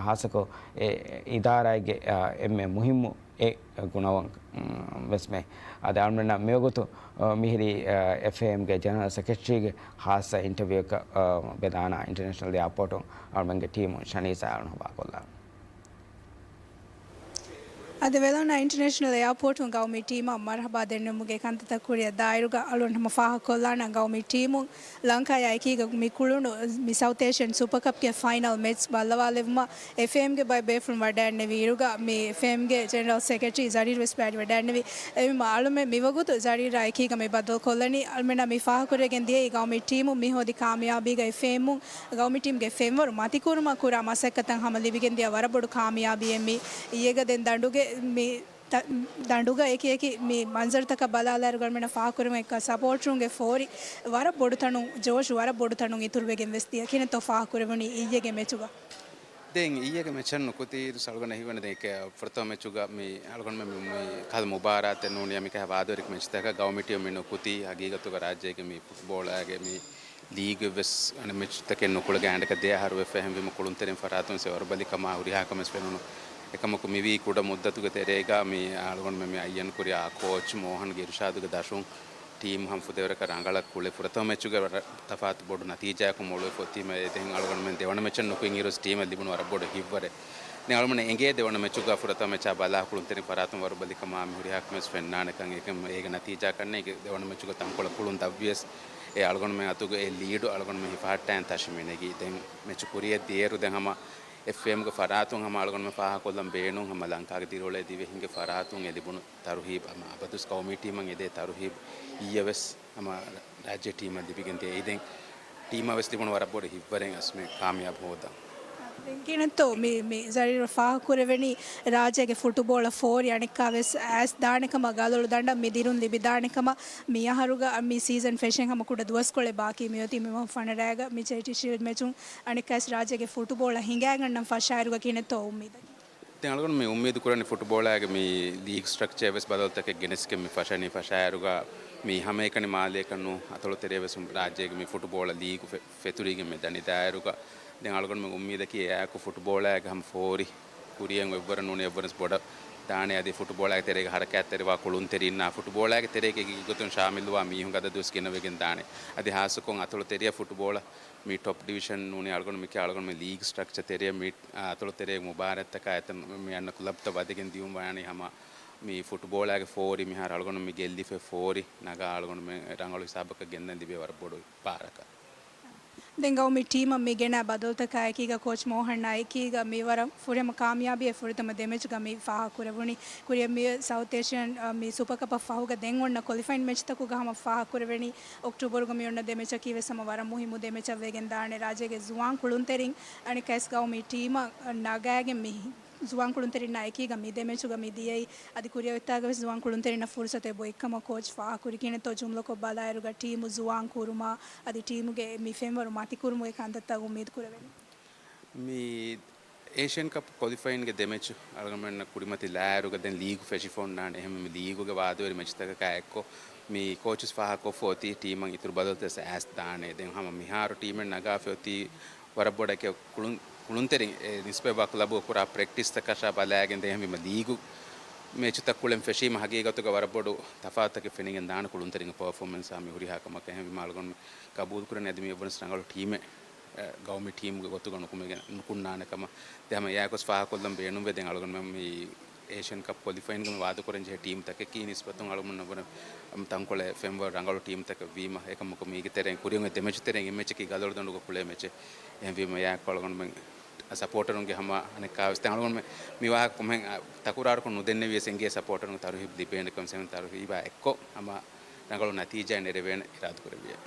ހާއްސަކޮށް އެ އިދާރާއެއްގެ، އަ، އެންމެ މުހިއްމު އެއް ގުނަވަން، މް، ވެސްމެ. އަދި އަޅުމެންނަށް މިވަގުތު، އަ، މިހިރީ، އަ، އެފްއޭއެމްގެ ޖެނެރަލް ސެކްރެޓަރީގެ ހާއްސަ އިންޓަވިއުއަކަށް، އަ، ވެލާނާ އިންޓަރނޭޝަނަލް އެއާޕޯޓުން އަޅުމެންގެ ޓީމުން ޝަނީސާ އަޅުން ހަވާކޮށްލާނަން. އަދި ވެލާނާ އިންޓަރނޭޝަނަލް އެއާޕޯޓުން ގައުމީ ޓީމަށް މަރުހަބާ ދެންނެވުމުގެ ކަންތައްތައް ކުރިއަށް ދާއިރުގަ އަޅުން ހަމަ ފާހަގަކޮށްލާނަން ގައުމީ ޓީމުން ލަންކާޔާ އެކީގަ މި ކުޅުނު މި ސައުތޭޝިއަން ސުޕަ ކަޕްގެ ފައިނަލް މެޗް ބައްލަވާލެވުމަށް އެފްއޭއެމްގެ ބައެއް ބޭފުޅުން ވަޑައިންނެވި އިރުގަ މި އެފްއޭއެމްގެ ޖެނެރަލް ސެކްރެޓަރީ ޒަރީރް ވެސް ބައިވެވަޑައިންނެވި. އެހެންވީމަ އަޅުމެން މިވަގުތު ޒަރީރާ އެކީގަ މި ބައްދަލުކޮށްލަނީ. އަޅުމެންނަށް މި ފާހަގަކުރެވިގެން ދިޔައީ ގައުމީ ޓީމު މި ހޯދި ކާމިޔާބީގައި އެފްއޭއެމުން ގައުމީ ޓީމްގެ ފެންވަރު މަތިކުރުމަށް ކުރާ މަސައްކަތަށް ހަމަ ލިބިގެން ދިޔަ ވަރަށް ބޮޑު ކާމިޔާބީއެއް މި އިއްޔެގަ ދެން ދަނޑުގެ މި ތަ-، ދަނޑުގަ އެކި އެކި މި މަންޒަރުތަކަށް ބަލާލާއިރު އަޅުމެންނަށް ފާހަގަކުރެވުނީ ސަޕޯޓަރުންގެ ފޯރި ވަރަށް ބޮޑު ތަނުން، ޖޯޝް ވަރަށް ބޮޑު ތަނުން އިތުރުވެގެން ވެސް ދިޔަ. ކިހިނެއްތޯ ފާހަގަކުރެވުނީ އިއްޔެގެ މެޗުގަ؟ ދެން އިއްޔެގެ މެޗަށް ނުކުތީ އަޅުގަނޑަށް ހީވަނީ ދެން އެކެ ފުރަތަމަ މެޗުގަ މި އަޅުގަނޑުމެން މި، މި ކަހަލަ މުބާރާތެއް ނޫނީ މިކަހަލަ ވާދަވެރި މެޗްތަކަށް ގައުމީ ޓީމު މި ނުކުތީ ހަގީގަތުގަ ރާއްޖޭގެ މި ފުޓްބޯޅައިގެ މި ލީގު ވެސް އަނެއް މެޗުތަކެއް ނުކުޅެގެން އަނެއްކާ ދެ އަހަރު ވެފަ. އެހެންވީމަ ކުޅުންތެރިން ފަރާތުން ވަރުބަލިކަމާ ހުރިހާ ކަމެއް ފެނުނު. އެކަމަކު މިވީ ކުޑަ މުއްދަތުގެ ތެރޭގަ މި އަޅުގަނޑުމެން މި އައްޔަން ކުރި އާ ކޯޗް މޯހަންގެ އިރުޝާދުގެ ދަށުން ޓީމު ހަމަ ފުދޭވަރަކަށް ރަނގަޅަށް ކުޅެ ފުރަތަމަ މެޗުގެ ވަރަށް ތަފާތު ބޮޑު ނަތީޖާއަކުން މޮޅުވެފަ އޮތީމަ ދެން އަޅުގަނޑުމެން ދެވަނަ މެޗަށް ނުކުތް އިރުސް ޓީމަށް ލިބުނު ވަރަށް ބޮޑު ހިތްވަރެއް. ދެން އަޅުގަނޑު އެނގޭ ދެވަނަ މެޗުގަ ފުރަތަމަ މެޗާ ބަލާ ކުޅުންތެރިން ފަރާތުން ވަރުބަލިކަމާ މި ހުރިހާ ކަމެއް ފެންނާނެކަން. އެކަމަ އޭގެ ނަތީޖާ ކަންނޭނގެ ދެވަނަ މެޗުގަ ތަންކޮޅެއް ކުޅުން ދަށްވިޔަސް އެ އަޅުގަނޑުމެން އަތުގަ އެ ލީޑު އަޅުގަނޑުމެން ހިފަހައްޓާން ތަށި މިނެގީ. ދެން މެޗު ކުރިއަށް ދިޔައިރު ދެން ހަމަ އެފްއޭއެމްގެ ފަރާތުން ހަމަ އަޅުގަނޑުމެން ފާހަގަކޮށްލަން ބޭނުން ހަމަ ލަންކާގެ ދިރިއުޅޭ ދިވެހިންގެ ފަރާތުން އެ ލިބުނު ތަރުހީބު ހަމަ އަބަދުވެސް ގައުމީ ޓީމަށް އެދޭ ތަރުހީބު އިއްޔެ ވެސް ހަމަ ރާއްޖެ ޓީމަށް ލިބިގެން ދިޔައީ. ދެން ޓީމަށް ވެސް ލިބުނު ވަރަށް ބޮޑު ހިތްވަރެއް އަސް މި ކާމިޔާބު ހޯދަން. ދެން ކިހިނެއްތޯ މި، މި ޒަރީރު ފާހަގަކުރެވެނީ ރާއްޖޭގެ ފުޓުބޯޅަ ފޯރި އަނެއްކާވެސް އައިސް ދާނެ ކަމަށް، ގަލޮޅު ދަނޑަށް މި ދިރުން ލިބިދާނެ ކަމަށް. މި އަހަރުގަ މި ސީޒަން ފެށެން ހަމަ ކުޑަ ދުވަސްކޮޅެއް ބާކީ މިއޮތީ މި މަހު ފަނަރައިގަ މި ޗެރިޓީ ޝީލްޑް މެޗުން އަނެއްކާވެސް ރާއްޖޭގެ ފުޓުބޯޅަ ހިނގައިގަންނަން ފަށާއިރުގަ ކިހިނެއްތޯ އުއްމީދަކީ؟ އަޅުގަނޑު މި އުއްމީދު ކުރަނީ ފުޓްބޯޅައިގެ މި ލީގް ސްޓްރަކްޗަރ ވެސް ބަދަލުތަކެއް ގެނެސްގެން މި ފަށަނީ ފަށާއިރުގަ މި ހަމައެކަނި މާލޭކަން ނޫ އަތޮޅު ތެރޭ ވެސް ރާއްޖޭގެ މި ފުޓްބޯޅަ ލީގު ފެ-، ފެތުރީގެން މި ދަނިދާއިރުގަ ދެން އަޅުގަނޑު މި އުއްމީދަކީ އެއާއެކު ފުޓްބޯޅައިގެ ހަމަ ފޯރި ކުރިއަށް އެއްވަރަށް ނޫނީ އެއްވަރަސް ބޮޑަށް ދާނެ އަދި ފުޓްބޯޅައިގެ ތެރޭގެ ހަރަކާތްތެރިވާ ކުޅުންތެރިންނާ ފުޓްބޯޅައިގެ ތެރޭގެ ގޮތުން ޝާމިލްވާ މީހުން ގަދަ ދުވަސް ގިނަވެގެން ދާނެ. އަދި ހާއްސަކޮށް އަތޮޅު ތެރެއަށް ފުޓްބޯޅަ މި ޓޮޕް ޑިވިޝަން ނޫނީ އަޅުގަނޑު މިކި އަޅުގަނޑު މި ލީގް ސްޓްރަކްޗަ ތެރެއަށް މި އަތޮޅު ތެރޭގެ މުބާރާތްތަކާ އެތަން މި އަންނަ ކްލަބްތައް ވަދެގެން ދިޔުން ވާނީ ހަމަ މި ފުޓްބޯޅައިގެ ފޯރި މިހާރު އަޅުގަނޑު މި ގެއްލިފައި ފޯރި ނަގާ އަޅުގަނޑު މި ރަނގަޅު ހިސާބަކަށް ގެންދަން ލިބޭ ވަރަށް ބޮޑު ބާރަކަށް. ދެން ގައުމީ ޓީމަށް މި ގެނައި ބަދަލުތަކާ އެކީގަ ކޯޗް މޯހަންނާ އެކީގަ މި ވަރަށް ފުރިހަމަ ކާމިޔާބީއެއް ފުރަތަމަ ދެ މެޗުގަ މި ފާހަގަކުރެވުނީ. ކުރިއަށް މި ސައުތް އޭޝިއަން، އަ، މި ސުޕަ ކަޕަށް ފަހުގަ ދެން އޮންނަ ކޮލިފައިން މެޗްތަކުގަ ހަމަ ފާހަގަކުރެވެނީ. އޮކްޓޫބަރުގަ މި އޮންނަ ދެ މެޗަކީ ވެސް ހަމަ ވަރަށް މުހިއްމު ދެ މެޗަށް ވެގެން ދާނެ. ރާއްޖޭގެ ޒުވާން ކުޅުންތެރިން އަނެއްކާވެސް ގައުމީ ޓީމަށް ނަގައިގެން މި ޒުވާން ކުޅުންތެރިންނާ އެކީގަ މި ދެ މެޗުގަ މި ދިޔައީ. އަދި ކުރިއަށް އޮތްތާގަ ވެސް ޒުވާން ކުޅުންތެރިންނަށް ފުރުސަތެއް އެބައޮތްކަމަށް ކޯޗް ފާހަގަކުރި. ކިހިނެއްތޯ ޖުމްލަކޮށް ބަލާއިރުގަ ޓީމު ޒުވާން ކުރުމާ އަދި ޓީމުގެ މި ފެންވަރު މަތިކުރުމުގެ ކަންތައްތައް އުއްމީދު ކުރެވެނީ. މި އޭޝިއަން ކަޕް ކޮލިފައިންގެ ދެ މެޗު އަޅުގަނޑުމެންނަށް ކުރިމަތިލާއިރުގަ ދެން ލީގު ފެށިފަ އޮންނާނެ. އެހެންވެ މި ލީގުގެ ވާދަވެރި މެޗުތަކަކާ އެއްކޮށް، މި ކޯޗުސް ފާހަގަކޮށްފަ އޮތީ ޓީމަށް އިތުރު ބަދަލުތައް އައިސް ދާނެ. ދެން ހަމަ މިހާރު ޓީމެއް ނަގާފަ އޮތީ ވަރަށް ބޮޑަކަށް ކުޅުން-، ކުޅުންތެރިން އެ ނިސްބަތްވާ ކްލަބުގަ ކުރާ ޕްރެކްޓިސްތަކަށާ ބަލާގެން ދެން ހަމަ ލީގު މެޗުތައް ކުޅެން ފެށީމަ ހަގީގަތުގަ ވަރަށް ބޮޑު ތަފާތުތަކެއް ފެނިގެން ދާނެ ކުޅުންތެރިންގެ ޕަރފޯމެންސާ މި ހުރިހާ ކަމަކަށް. އެހެންވީމަ އަޅުގަނޑު ގަބޫލުކުރަނީ އަދި މި އެއްވަރަސް ރަނގަޅު ޓީމެއް، އެ، ގައުމީ ޓީމުގެ ގޮތުގަ ނުކުމެގެން ނުކުންނާނެ ކަމަށް. ދެން ހަމަ އެއާއެކުވެސް ފާހަގަކޮށްލަން ބޭނުންވޭ. ދެން އަޅުގަނޑުމެން މި އޭޝިއަން ކަޕް ކޮލިފައިންގަ މި ވާދަކުރަން ޖެހޭ ޓީމްތަކަކީ ނިސްބަތުން އަޅުގަނޑުމެން ވަރަށް ތަންކޮޅެއް ފެންވަރު ރަނގަޅު ޓީމްތަކެއް ވީމަ، އެކަމަކު މީގެ ތެރެއިން ކުރިއަށް އޮތް ދެ މެޗު ތެރެއިން އެއް މެޗަކީ ގަލޮޅުދަނޑުގަ ކުޅޭ މެޗެއް. އެހެންވީމަ އެއާއެކު އަޅުގަނޑުމެން ސަޕޯޓަރުންގެ ހަމަ އަނެއްކާވެސް ދެން އަޅުގަނޑުމެން މި ވާހަކަ ކޮމެން ތަކުރާރުކޮށް ނުދެންނެވިޔަސް އެނގޭ ސަޕޯޓަރުންގެ ތަރުހީބު ލިބޭނެ ކަމަށް ސެމި ތަރުހީބާ އެއްކޮށް ހަމަ ރަނގަޅު ނަތީޖާއެއް ނެރެވޭނެ އިރާދަކުރެއްވިޔާ.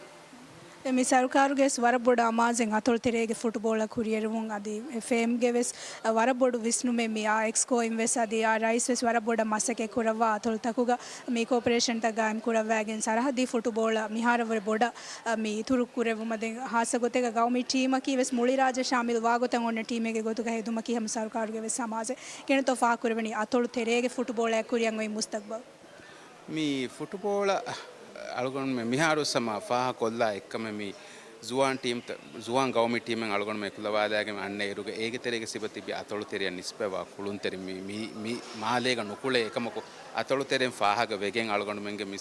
ދެން މި ސަރުކާރުގެ ވެސް ވަރަށް ބޮޑު އަމާޒެއް އަތޮޅު ތެރޭގެ ފުޓްބޯޅަ ކުރިއެރުވުން. އަދި އެފްއޭއެމްގެ ވެސް ވަރަށް ބޮޑު ވިސްނުމެއް މި އާ އެކްސްކޯއިން ވެސް އަދި އާ ރައީސް ވެސް ވަރަށް ބޮޑަށް މަސައްކަތް ކުރައްވާ އަތޮޅުތަކުގަ މި ކޯޕަރޭޝަންތައް ގާއިމް ކުރައްވާގެން ސަރަހައްދީ ފުޓުބޯޅަ މިހާރަށްވުރެ ބޮޑަށް މި އިތުރު ކުރެއްވުމަށް. ދެން ހާއްސަ ގޮތެއްގަ ގައުމީ ޓީމަކީ ވެސް މުޅި ރާއްޖެ ޝާމިލް ވާގޮތަށް އޮންނަ ޓީމެއްގެ ގޮތުގަ ހެދުމަކީ ހަމަ ސަރުކާރުގެ ވެސް އަމާޒެއް. ކިހިނެއްތޯ ފާހަގަކުރެވެނީ އަތޮޅު ތެރޭގެ ފުޓުބޯޅައަށް ކުރިއަށް އޮތް މުސްތަގްބަލް؟ މި ފުޓުބޯޅަ އަޅުގަނޑުމެން މިހާރު ސަމާ ފާހަގަކޮށްލާ އެއްކަމެއް މި ޒުވާން ޓީމްތައް، ޒުވާން ގައުމީ ޓީމެއް އަޅުގަނޑުމެން އެކުލަވާލާގެން އަންނަ އިރުގަ އޭގެ ތެރޭގަ ސިބަ ތިބި އަތޮޅު ތެރެއަށް ނިސްބަތްވާ ކުޅުންތެރިން މި، މި، މި މާލޭގަ ނުކުޅޭ. އެކަމަކު އަތޮޅު ތެރެއިން ފާހަގަ ވެގެން އަޅުގަނޑުމެންގެ މި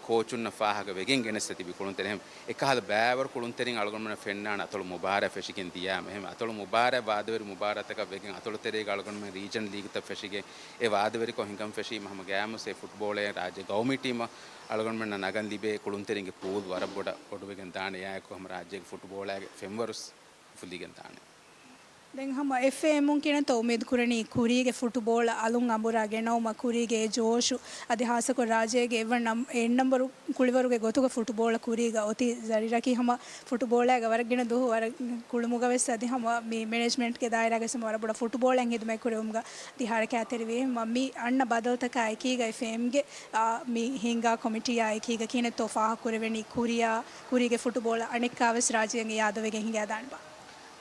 ކޯޗުންނަށް ފާހަގަ ވެގެން ގެނެސް ތިބި ކުޅުންތެރިން އެކަހަލަ ބައިވަރު ކުޅުންތެރިން އަޅުގަނޑުމެންނަށް ފެންނާނެ އަތޮޅު މުބާރާތް ފެށިގެން ދިޔާމަ. އެހެން އަތޮޅު މުބާރާތް ވާދަވެރި މުބާރާތަކަށް ވެގެން އަތޮޅު ތެރޭގަ އަޅުގަނޑުމެން ރީޖަން ލީގުތައް ފެށިގެން އެ ވާދަވެރިކޮށް ހިނގަން ފެށީމަ ހަމަ ގައިމުސް އެ ފުޓްބޯޅައިން ރާއްޖޭ ގައުމީ ޓީމަށް އަޅުގަނޑުމެންނަށް ނަގަން ލިބޭ ކުޅުންތެރިންގެ ޕޫލް ވަރަށް ބޮޑަށް ބޮޑުވެގެން ދާނެ. އެއާއެކު ހަމަ ރާއްޖޭގެ ފުޓްބޯޅައިގެ ފެންވަރުސް އުފުލިގެން ދާނެ. ދެން ހަމަ އެފްއޭއެމުން ކިހިނެއްތޯ އުއްމީދު ކުރަނީ ކުރީގެ ފުޓުބޯޅަ އަލުން އަނބުރާ ގެނައުމަށް ކުރީގެ އެ ޖޯޝު އަދި ހާއްސަކޮށް ރާއްޖޭގެ އެއްވަނަ ނަމް-، އެއް ނަމްބަރު ކުޅިވަރުގެ ގޮތުގަ ފުޓުބޯޅަ ކުރީގަ އޮތީ ޒަރީރަކީ ހަމަ ފުޓުބޯޅައިގަ ވަރަށް ގިނަ ދުވަހު ވަރަށް ކުޅުމުގަ ވެސް އަދި ހަމަ މި މެނޭޖްމަންޓްގެ ދާއިރާގަ ވެސް ވަރަށް ބޮޑަށް ފުޓުބޯޅައިން ހިދުމަތް ކުރެވުމުގަ އަދި ހަރަކާތްތެރިވި. ހަމަ މި އަންނަ ބަދަލުތަކާ އެކީގަ އެފްއޭއެމްގެ، އާ، މި ހިންގާ ކޮމިޓީއާ އެކީގަ ކިހިނެއްތޯ ފާހަގަކުރެވެނީ ކުރިއާ، ކުރީގެ ފުޓުބޯޅަ އަނެއްކާވެސް ރާއްޖޭގެ އިއާދަވެގެން ހިނގާދާނެބާ؟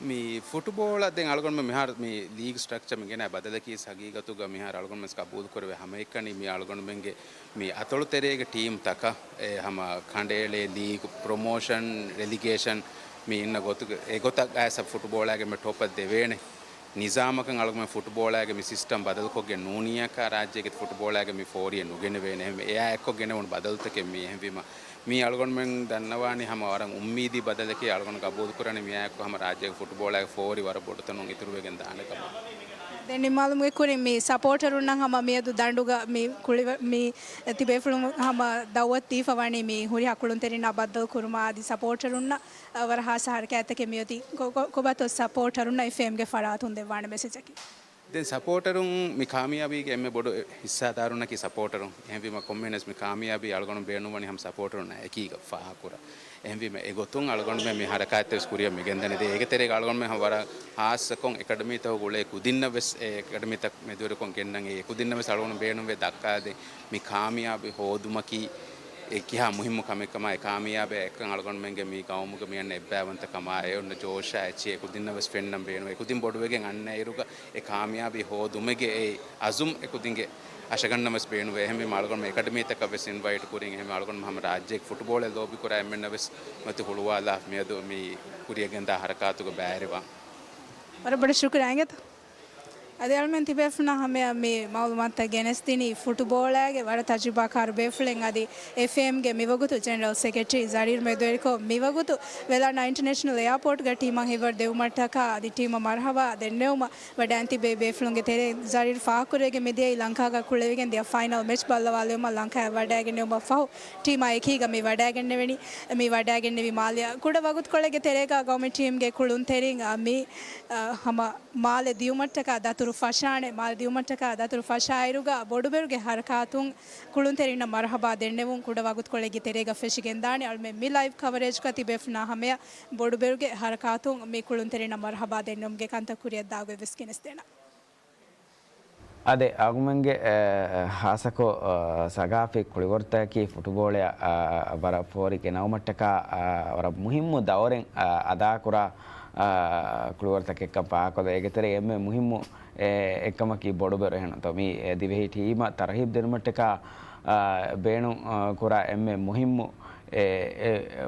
މި ފުޓުބޯޅަ ދެން އަޅުގަނޑުމެން މިހާރު މި ލީގް ސްޓްރަކްޗަ މި ގެނައި ބަދަލަކީ ހަގީގަތުގަ މިހާރު އަޅުގަނޑުމެން ގަބޫލު ކުރެވޭ ހަމައެކަނި މި އަޅުގަނޑުމެންގެ މި އަތޮޅު ތެރޭގެ ޓީމްތަކަށް އެ ހަމަ ކަނޑައެޅޭ ލީގް ޕްރޮމޯޝަން، ރެލިގޭޝަން މި އިންނަ ގޮތުގެ އެގޮތަށް އައިސް ފުޓުބޯޅައިގެ މި ޓޮޕަށް ދެވޭނެ ނިޒާމަކަށް އަޅުގަނޑުމެން ފުޓުބޯޅައިގެ މި ސިސްޓަމް ބަދަލުކޮށްގެން ނޫނިއްޔާކާ ރާއްޖޭގެ ފުޓުބޯޅައިގެ މި ފޯރިއެއް ނުގެނެވޭނެ. އެހެންވެ އެއާ އެއްކޮށް ގެނެވުނު ބަދަލުތަކެއް މީ. އެހެންވީމަ މީ އަޅުގަނޑުމެން ދަންނަވާނީ ހަމަ ވަރަށް އުއްމީދީ ބަދަލެކޭ. އަޅުގަނޑު ގަބޫލު ކުރަނީ މިއާއެކު ހަމަ ރާއްޖޭގެ ފުޓުބޯޅައިގެ ފޯރި ވަރަށް ބޮޑުތަނުން އިތުރުވެގެން ދާނެ ކަމަށް. ދެން ނިންމާލުމުގެ ކުރިން މި ސަޕޯޓަރުންނަށް ހަމަ މިއަދު ދަނޑުގަ މި ކުޅިވަ-، މި ތިބޭފުޅުން ހަމަ ދައުވަތު ދީފަ ވަނީ މި ހުރިހާ ކުޅުންތެރިންނާ ބައްދަލު ކުރުމަށް އަދި ސަޕޯޓަރުންނަށް ވަރަށް ހާއްސަ ހަރަކާތްތަކެއް މިއޮތީ. ކޮ-، ކޮ-، ކޮބާތޯ ސަޕޯޓަރުންނަށް އެފްއޭއެމްގެ ފަރާތުން ދެއްވާނެ މެސެޖަކީ؟ ދެން ސަޕޯޓަރުން މި ކާމިޔާބީގެ އެންމެ ބޮޑު ހިއްސާދާރުންނަކީ ސަޕޯޓަރުން. އެހެންވީމަ ކޮންމެހެންވެސް މި ކާމިޔާބީ އަޅުގަނޑު ބޭނުންވަނީ ހަމަ ސަޕޯޓަރުންނާ އެކީގަ ފާހަގަކުރަން. އެހެންވީމަ އެގޮތުން އަޅުގަނޑުމެން މި ހަރަކާތްތައް ވެސް ކުރިއަށް މި ގެންދަނީ. ދެން އޭގެ ތެރޭގަ އަޅުގަނޑުމެން ހަމަ ވަރަށް ހާއްސަކޮށް އެކަޑަމީތަކުގަ އުޅޭ ކުދިންނަށް ވެސް އެ އެކަޑަމީތައް މެދުވެރިކޮށް ގެންނަން އެ ކުދިންނަށް ވެސް އަޅުގަނޑު ބޭނުންވޭ ދައްކާދޭ މި ކާމިޔާބީ ހޯދުމަކީ އެ ކިހާ މުހިއްމު ކަމެއްކަމާ އެ ކާމިޔާބެއް އެއްކަން އަޅުގަނޑުމެންގެ މި ގައުމުގެ މި އަންނަ އެއްބައިވަންތަކަމާ އެ އޮންނަ ޖޯޝާ އެއްޗެއް އެކުދިންނަށް ވެސް ފެންނަން ބޭނުން. އެކުދިން ބޮޑުވެގެން އަންނައިރުގަ އެ ކާމިޔާބީ ހޯދުމެގެ އެ އަޒުމް އެކުދިންގެ އަށަގަންނަށް ވެސް ބޭނުންވޭ. އެހެންވީމަ އަޅުގަނޑު އެކަޑަމީތަކަށް ވެސް އިންވައިޓް ކުރިން، އެހެންވީމަ އަޅުގަނޑު ހަމަ ރާއްޖޭގެ ފުޓުބޯޅަ ލޯބިކުރާ އެންމެންނަށް ވެސް މަތި ހުޅުވާލާ މިއަދު މި ކުރިޔަށް ގެންދާ ހަރަކާތުގަ ބައިވެރިވާން. ވަރަށް ބޮޑަށް ޝުކުރިއްޔާ އިނގޭތޯ. އަދި އަޅުމެން ތިބޭފުޅުންނަށް ހަމަޔަށް މި މައުލޫމާތުތައް ގެނެސްދިނީ ފުޓުބޯޅައިގެ ވަރަށް ތަޖުރިބާކާރު ބޭފުޅެއް އަދި އެފްއޭއެމްގެ މިވަގުތު ޖެނެރަލް ސެކްރެޓަރީ ޒަރީރު މެދުވެރިކޮށް، މިވަގުތު ވެލާނާ އިންޓަރނޭޝަނަލް އެއާޕޯޓްގަ ޓީމަށް ހިތްވަރު ދެވުމަށްޓަކާ އަދި ޓީމަށް މަރުހަބާ ދެންނެވުމަށް ވަޑައިން ތިބޭ ބޭފުޅުންގެ ތެރެއިން ޒަރީރު ފާހަގަކުރެވިގެން މިދިޔައީ ލަންކާގަ ކުޅެވިގެން ދިޔަ ފައިނަލް މެޗް ބައްލަވާލެވުމަށް ލަންކާއަށް ވަޑައިގެންނެވުމަށް ފަހު ޓީމާ އެކީގަ މި ވަޑައިގެންނެވެނީ. މި ވަޑައިގެންނެވި މާލެއަށް ކުޑަ ވަގުތުކޮޅެއްގެ ތެރޭގަ ގައުމީ ޓީމްގެ ކުޅުންތެރިން އަ، މި އަ، ހަމަ މާލެ ދިޔުމަށްޓަކާ ދަތުރު ފަށާނެ، މާލެ ދިޔުމަށްޓަކާ ދަތުރު ފަށާއިރުގަ ބޮޑުބެރުގެ ހަރަކާތުން ކުޅުންތެރިންނަށް މަރުހަބާ ދެންނެވުން ކުޑަ ވަގުތުކޮޅެއްގެ ތެރޭގަ ފެށިގެންދާނެ. އަޅުމެން މި ލައިވް ކަވަރޭޖްގަ ތިބޭފުނާ ހަމަޔަށް ބޮޑުބެރުގެ ހަރަކާތުން މި ކުޅުންތެރިންނަށް މަރުހަބާ ދެންނެވުމުގެ ކަންތައް ކުރިއަށްދާގޮތް ވެސް ގެނެސްދޭނަން. އާދެ، އަޅުގަނޑުމެންގެ، އެ، ހާއްސަކޮށް، އަ، ސަގާފީ ކުޅިވަރުތަކަކީ ފުޓުބޯޅައަށް، އަ، ވަރަށް ފޯރި ގެނައުމަށްޓަކާ، އަ، ވަރަށް މުހިއްމު ދައުރެއް، އަ، އަދާކުރާ، އަ، ކުޅިވަރުތަކެއްކަން ފާހަގަކޮށްލަން. އޭގެ ތެރޭ އެންމެ މުހިއްމު، އެ، އެއްކަމަކީ ބޮޑުބެރު. އެހެންތޯ މި، އެ، ދިވެހި ޓީމަށް ތަރުހީބު ދިނުމަށްޓަކާ، އަ، ބޭނުން، އަ، ކުރާ އެންމެ މުހިއްމު، އެ، އެ، އެ،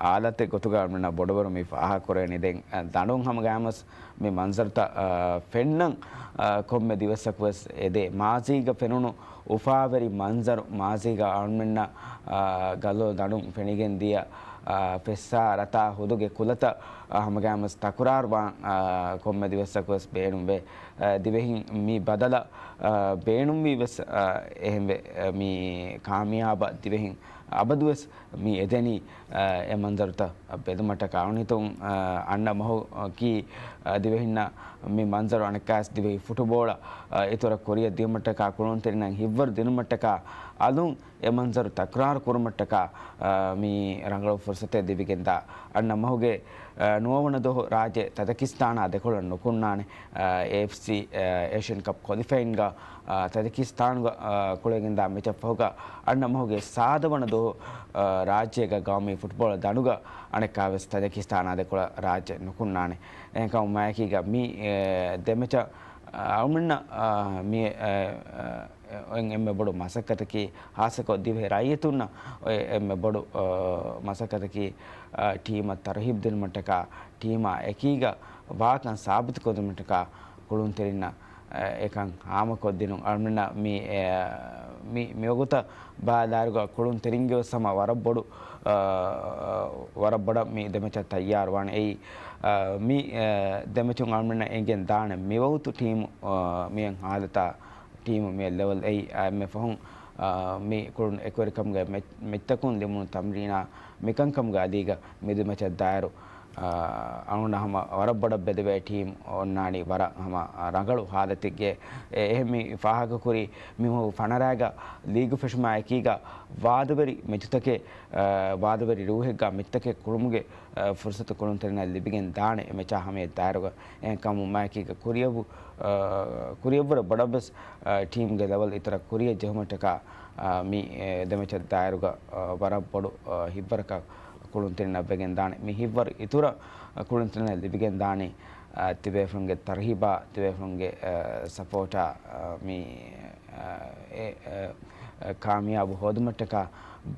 އާލަތެއް ގޮތުގަ މިނަ ބޮޑުބެރު މި ފާހަގަކުރެވެނީ. ދެން، އަ، ދަނޑުން ހަމަގައިމުވެސް މި މަންޒަރުތައް، އާ، ފެންނަން، އާ، ކޮންމެ ދިވެއްސަކުވެސް އެދޭ. މާޒީގަ ފެނުނު އުފާވެރި މަންޒަރު، މާޒީގަ އަޅުމެންނަށް، އާ، ގަލޮލު ދަނޑުން ފެނިގެން ދިޔަ، އާ، ފެއްސާ ރަތާ ހުދުގެ ކުލަތައް، އާ، ހަމަގައިމުވެސް ތަކުރާރުވާން، އާ، ކޮންމެ ދިވެއްސަކުވެސް ބޭނުންވޭ. އާ، ދިވެހިން މި ބަދަލަށް، އާ، ބޭނުންވީ ވެސް، އާ، އެހެންވެ. އާ، މި ކާމިޔާބަށް ދިވެހިން އަބަދުވެސް މި އެދެނީ، އެ މަންޒަރުތައް ބެލުމަށްޓަކާ. އަޅުގަނޑު ހިތުން، އަންނަ މަހުގައި ދިވެހިންނަށް މި މަންޒަރު އަނެއްކާވެސް ދިވެހި ފުޓުބޯޅަ އިތުރަށް ކުރިއަށް ދިޔުމަށްޓަކާ، ކުޅުންތެރިންނަށް ހިތްވަރު ދިނުމަށްޓަކާ، އަލުން އެ މަންޒަރު ތަކުރާރު ކުރުމަށްޓަކާ، މި ރަނގަޅު ފުރުސަތެއް ލިބިގެންދާ. އަންނަ މަހުގެ ނުވަވަނަ ދުވަހު ރާއްޖެ ތަޖިކިސްތާނާ ދެކޮޅަށް ނުކުންނާނެ. އެއެފްސީ އޭޝިއަން ކަޕް ކޮލިފައިންގ ތަޖިކިސްތާނުގަ ކުޅެވިގެންދާ މެޗަށްފަހުގަ އަންނަ މަހުގެ ސާދަވަނަ ދުވަހު ރާއްޖޭގަ ގައުމީ ފުޓްބޯޅަ ދަނޑުގަ އަނެއްކާވެސް ތަޖިކިސްތާނާ ދެކޮޅަށް ރާއްޖެ ނުކުންނާނެ. އެހެންކަމުން މާއެކީގަ މި ދެ މެޗަށް އަޅުމެންނަށް މި އޮތް އެންމެ ބޮޑު މަސައްކަތަކީ، ހާއްސަކޮށް ދިވެހި ރައްޔިތުންނަށް އޮތް އެންމެ ބޮޑު މަސައްކަތަކީ، ޓީމަށް ތަރުހީބު ދިނުމަށްޓަކާ، ޓީމާ އެކީގަ ވާކަން ސާބިތުކޮށްދިނުމަށްޓަކާ ކުޅުންތެރިންނަށް އެކަން ހާމަކޮށްދިނުން. އަޅުމެންނަށް މި، މި، މިވަގުތަށް ބަލާއިރުގަ ކުޅުންތެރިންގެ ވެސް ހަމަ ވަރަށް ބޮޑު، ވަރަށް ބޮޑަށް މި ދެމެޗަށް ތައްޔާރުވާނެ. އެއީ، މި ދެމެޗުން އަޅުމެންނަށް އެނގެން ދާނެ މިވަގުތު ޓީމު، މިއަށް ހާލަތާ ޓީމު މިއަށް ލެވެލް އެއީ، އެންމެ ފަހުން، މި ކުޅުން އެކުވެރިކަމުގެ މެޗް، މެޗްތަކުން ލިބުނު ތަމްރީނާ މިކަންކަމުގެ އަލީގަ މި ދެމެޗަށް ދާއިރު، އަޅުގަނޑަށް ހަމަ ވަރަށް ބޮޑަށް ބެލެވޭ ޓީމް އޮންނާނީ ވަރަށް ހަމަ ރަނގަޅު ހާލަތެއްގެ. އެ، އެހެން މި ފާހަގަކުރީ މި މަހު ފަނަރައިގަ ލީގު ފެށުމާ އެކީގަ ވާދަވެރި މެޗުތަކެއް، ވާދަވެރި ރޫހެއްގަ މެޗުތަކެއް ކުޅުމުގެ، ފުރުސަތު ކުޅުންތެރިންނަށް ލިބިގެން ދާނެ އެ މެޗާ ހަމަޔަށް ދާއިރުގަ. އެހެންކަމުން މާއެކީގަ ކުރިއަށް، ކުރިއަށްވުރެ ބޮޑަށްވެސް، ޓީމްގެ ލެވެލް އިތުރަށް ކުރިއަށް ޖެހުމަށްޓަކާ، މި، އެ، ދެމެޗަށް ދާއިރުގަ، ވަރަށް ބޮޑު، ހިތްވަރަކަށް ކުޅުންތެރިންނަށް ވެގެން ދާނެ. މި ހިތްވަރު އިތުރަށް ކުޅުންތެރިންނަށް ލިބިގެން ދާނީ، އަ، ތިބޭފުޅުންގެ ތަރުހީބާ، ތިބޭފުޅުންގެ، އަ، ސަޕޯޓާ، އަ، މި، އަ، އެ، އަ، އަ، ކާމިޔާބު ހޯދުމަށްޓަކާ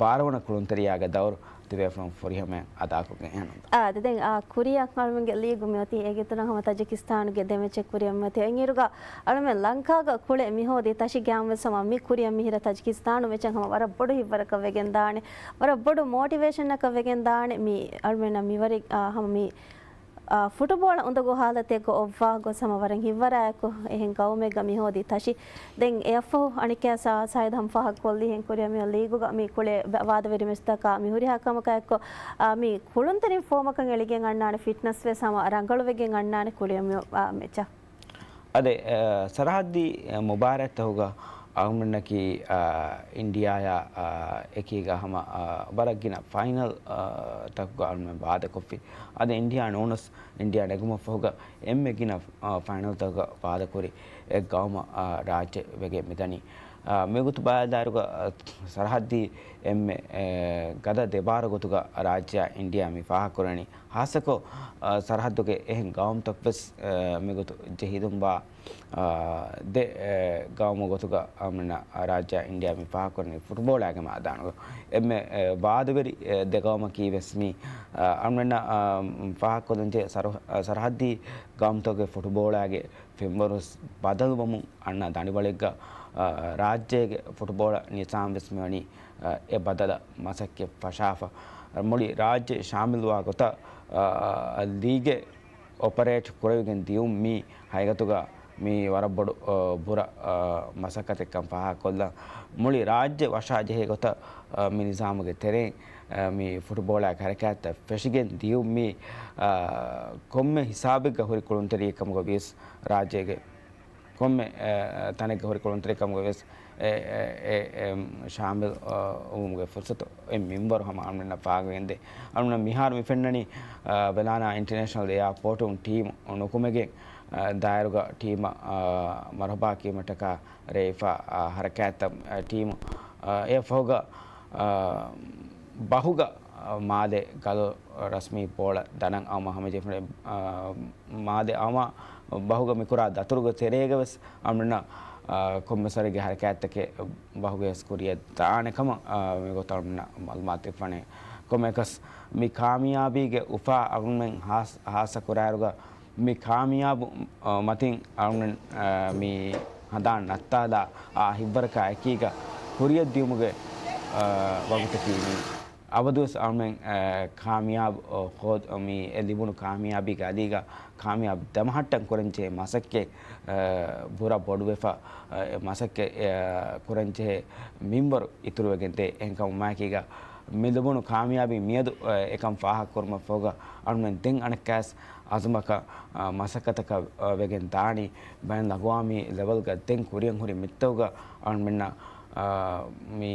ބާރަވަނަ ކުޅުންތެރިޔާގެ ދައުރު ތިބޭފުޅުން ފުރިހަމަޔަށް އަދާކޮށްގެން އެހެން. އާ، ދެ-، ދެން، އާ، ކުރިއަށް އަޅުމެންގެ ލީގު މިއޮތީ އޭގެ އިތުރަށް ހަމަ ތަޖިކިސްތާނުގެ ދެ މެޗެއް ކުރިއަށް މިއޮތީ. އެއިން އިރުގަ އަޅުމެން ލަންކާގަ ކުޅެ މިހޯދި ތަށި ގައިމުވެސް ހަމަ މި ކުރިއަށް މިހިރަ ތަޖިކިސްތާނު މެޗަށް ހަމަ ވަރަށް ބޮޑު ހިތްވަރަކަށް ވެގެން ދާނެ. ވަރަށް ބޮޑު މޯޓިވޭޝަނަކަށް ވެގެން ދާނެ. މި އަޅުމެންނަށް މިވަރެއް، އާ، ހަމަ މި އާ، ފުޓުބޯޅަ އުނދަގޫ ހާލަތެއްގަ އޮއްވާ ގޮސް ހަމަ ވަރަށް ހިތްވަރާއެކު އެހެން ގައުމެއްގަ މިހޯދި ތަށި. ދެން އެއަށްފަހު އަނެއްކާ ސާ-، ސާހިދު ހަމަ ފާހަގަކޮށްލީ ހެން ކުރިއަށް މިއޮތް ލީގުގަ މި ކުޅޭ ވާ-، ވާދަވެރި މެޗުތަކާ މި ހުރިހާ ކަމަކާ އެއްކޮށް، އާ، މި ކުޅުންތެރިން ފޯމަކަށް އެޅިގެން އަންނާނެ، ފިޓްނަސް ވެސް ހަމަ ރަނގަޅުވެގެން އަންނާނެ ކުރިއަށް މި އޮ-، އާ، މެޗަށް. އަދެ، އަ، ސަރަހައްދީ، އަ، މުބާރާތްތަކުގަ އަޅުމެންނަކީ، އަ، އިންޑިއާޔާ، އަ، އެކީގަ ހަމަ، އަ، ވަރަށް ގިނަ ފައިނަލް، އަ، ތަކުގަ އަޅުމެން ވާދަކޮށްފި. އަދި އިންޑިއާ ނޫނަސް އިންޑިއާ ނެގުމަށްފަހުގަ އެންމެ ގިނަ، އަ، ފައިނަލްތަކުގަ ވާދަކުރި އެއް ގައުމަށް، އަ، ރާއްޖެ ވެގެން މިދަނީ. މިގޮތު ބަލާލާއިރުގަ، ސަރަހައްދީ އެންމެ، އެ، ގަދަ ދެބާރު ގޮތުގަ ރާއްޖެއާ އިންޑިއާ މި ފާހަގަކުރަނީ. ހާއްސަކޮށް، ސަރަހައްދުގެ އެހެން ގައުމުތައްވެސް، މިގޮތު ޖެހިލުންވާ، ދެ، ގައުމު ގޮތުގަ އަމިން ރާއްޖެއާ އިންޑިއާ މި ފާހަގަކުރަނީ ފުޓްބޯޅައިގެ މައިދާނުގަ. އެންމެ، ވާދަވެރި، ދެ ގައުމަކީ ވެސް މި، އަމިން، ފާހަގަކޮށްލަންޖެހޭ ސަރު-، ސަރަހައްދީ ގައުމުތަކުގެ ފުޓްބޯޅައިގެ ފެންވަރުސް ބަދަލުވަމުން އަންނަ ދަނޑިވަޅެއްގަ، އަ، ރާއްޖޭގެ ފުޓްބޯޅަ ނިޒާމް ވެސް މިވަނީ، އަ، އެ ބަދަލަށް މަސައްކަތް ފަށާފަ. މުޅި ރާއްޖެ ޝާމިލްވާ ގޮތަށް، އަ، ލީގެއް އޮޕަރޭޓް ކުރެވިގެން ދިޔުން މީ ހަގީގަތުގަ މީ ވަރަށް ބޮޑު، އަ، ބުރަ، އަ، މަސައްކަތެއްކަން ފާހަގަކޮށްލަން. މުޅި ރާއްޖެ ވަށާ ޖެހޭ ގޮތަށް، އަ، މި ނިޒާމުގެ ތެރެއިން، އަ، މި ފުޓްބޯޅައިގެ ހަރަކާތްތައް ފެށިގެން ދިޔުން މީ، އަ، ކޮންމެ ހިސާބެއްގަ ހުރި ކުޅުންތެރިއެއް ކަމުގަ ވިޔަސް ރާއްޖޭގެ ކޮންމެ، އެ، ތަނެއްގަ ހުރި ކުޅުންތެރިކަމުގަ ވެސް އެ، އެ، އެ، އެ، ޝާމިލް، އަ، ވުމުގެ ފުރުސަތު އެ މިންވަރު ހަމަ އަޅުގަނޑަށް ފާހަގަވެގެންދޭ. އަޅުގަނޑަށް މިހާރު މި ފެންނަނީ، އަ، ވެލާނާ އިންޓަރނޭޝަނަލް އެއާޕޯޓުން ޓީމު ނުކުމެގެން، އަ، ދާއިރުގަ ޓީމަށް، އަ، މަރުހަބާ ކީމަށްޓަކާ ރޭވިފަ، އަ، ހަރަކާތްތައް، އަ، ޓީމު، އަ، އެއަށް ފަހުގަ، އަ، ބަހުގަ މާލެ ގަލޮ ރަސްމީ ބޯޅަ ދަނަށް އައުމަށް ހަމަޖެހިފަ، އާ، މާލެ އައުމަށް ބަހުގަ މިކުރާ ދަތުރުގެ ތެރޭގަ ވެސް އަމިން، އާ، ކޮންމެސް ވަރެއްގެ ހަރަކާތްތަކެއް ބަހުގަ ވެސް ކުރިއަށް ދާނެ ކަމަށް، އާ، މިގޮތަށް އަމިން މައުލޫމާތު ދެއްވަނީ. ކޮންމެއަކަސް މި ކާމިޔާބީގެ އުފާ އަޅުގަނޑުމެން ހާސް-، ހާއްސަ ކުރާއިރުގަ މި ކާމިޔާބު، އަ، މަތިން އަޅުގަނޑު، އަ، މި ހަނދާން ނައްތާލާ އާ ހިތްވަރަކާ އެކީގަ ކުރިއަށް ދިޔުމުގެ، އަ، ވަގުތަކީ މީ. އަބަދުވެސް އަޅުގަނޑުމެން، އަ، ކާމިޔާބު، އަ، ހޯދ-، މި އެ ލިބުނު ކާމިޔާބީގެ އަލީގަ ކާމިޔާބު ދަމަހައްޓަން ކުރަންޖެހޭ މަސައްކަތް، އަ، ބުރަ ބޮޑުވެފަ، އަ، އެ މަސައްކަތް، އަ، ކުރަންޖެހޭ މިންވަރު އިތުރުވެގެންދޭ. އެހެންކަމުން މާކީގަ މި ލިބުނު ކާމިޔާބީ މިއަދު، އަ، އެކަން ފާހަގަކުރުމަށްފަހުގަ އަޅުގަނޑުމެން ދެން އަނެއްކާވެސް އަޒުމަކަށް، އަ، މަސައްކަތަކަށް، އަ، ވެގެން ދާނީ. ބައިނަލްއަގްވާމީ ލެވެލްގަ ދެން ކުރިއަށް ހުރި މިތަކުގަ އަޅުގަނޑުމެންނަށް، އަ، މި،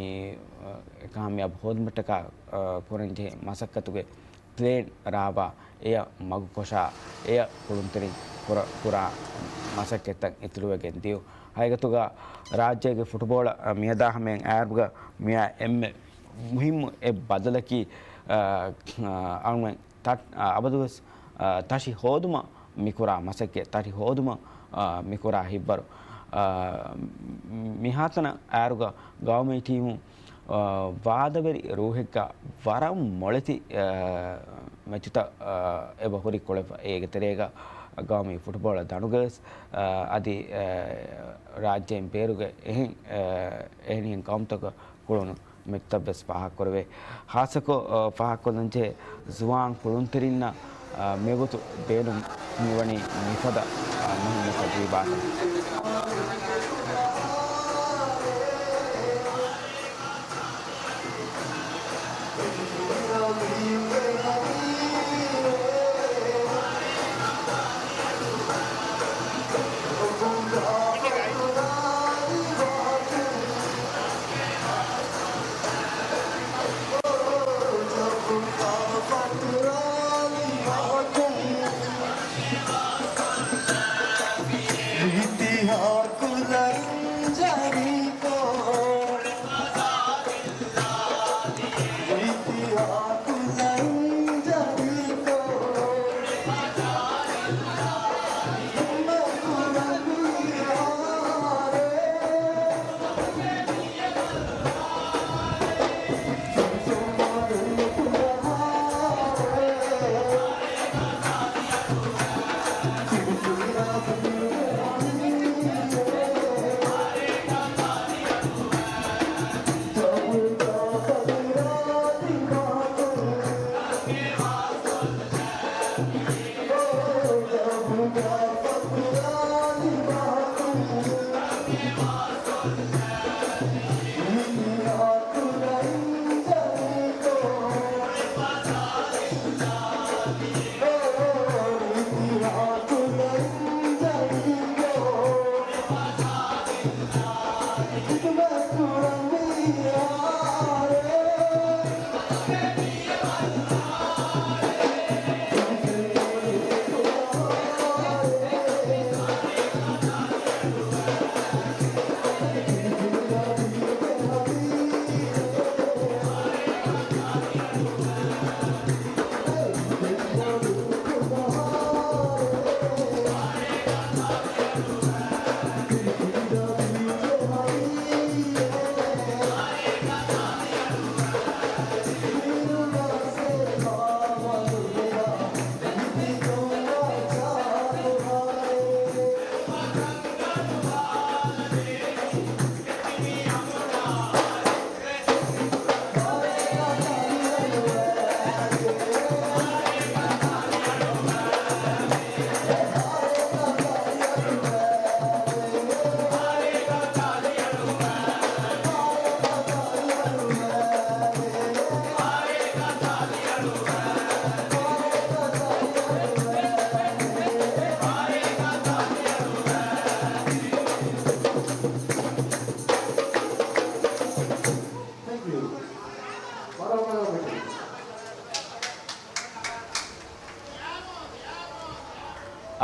އަ، ކާމިޔާބު ހޯދުމަށްޓަކާ، އަ، ކުރަންޖެހޭ މަސައްކަތުގެ ޕްލޭން ރާވާ، އެޔަށް މަގުކޮށާ، އެޔަށް ކުޅުންތެރިން ކުރަ-، ކުރާ މަސައްކަތްތައް އިތުރުވެގެން ދިޔުން. ހަގީގަތުގަ ރާއްޖޭގެ ފުޓުބޯޅަ، އަ، މިއަދާ ހަމަޔަށް އައިއިރުގަ މިއާ އެންމެ މުހިއްމު އެއް ބަދަލަކީ، އަ، އަ، އަޅުގަނޑުމެން ތަ-، އަ، އަބަދުވެސް، އަ، ތަށި ހޯދުމަށް މިކުރާ މަސައްކަތް، ތަށި ހޯދުމަށް، އަ، މިކުރާ ހިތްވަރު، އަ، މިހާތަނަށް އައިއިރުގަ ގައުމީ ޓީމު، އަ، ވާދަވެރި ރޫހެއްގަ ވަރަށް މޮޅެތި، އަ، މެޗުތައް، އަ، އެބަ ހުރި ކުޅެފަ. އޭގެ ތެރޭގަ ގައުމީ ފުޓުބޯޅަ ދަނޑުގަވެސް، އަ، އަދި، އަ، ރާއްޖޭން ބޭރުގެ އެހެން، އަ، އެހެނިހެން ގައުމުތަކަށް ކުޅުނު މެޗުތައްވެސް ފާހަގަކުރެވޭ. ހާއްސަކޮށް، އަ، ފާހަގަކޮށްލަންޖެހޭ ޒުވާން ކުޅުންތެރިންނަށް، އަ، މިވަގުތު ބޭނުން މިވަނީ މިފަދަ، އަ، މުހިއްމު ތަޖުރިބާތައް.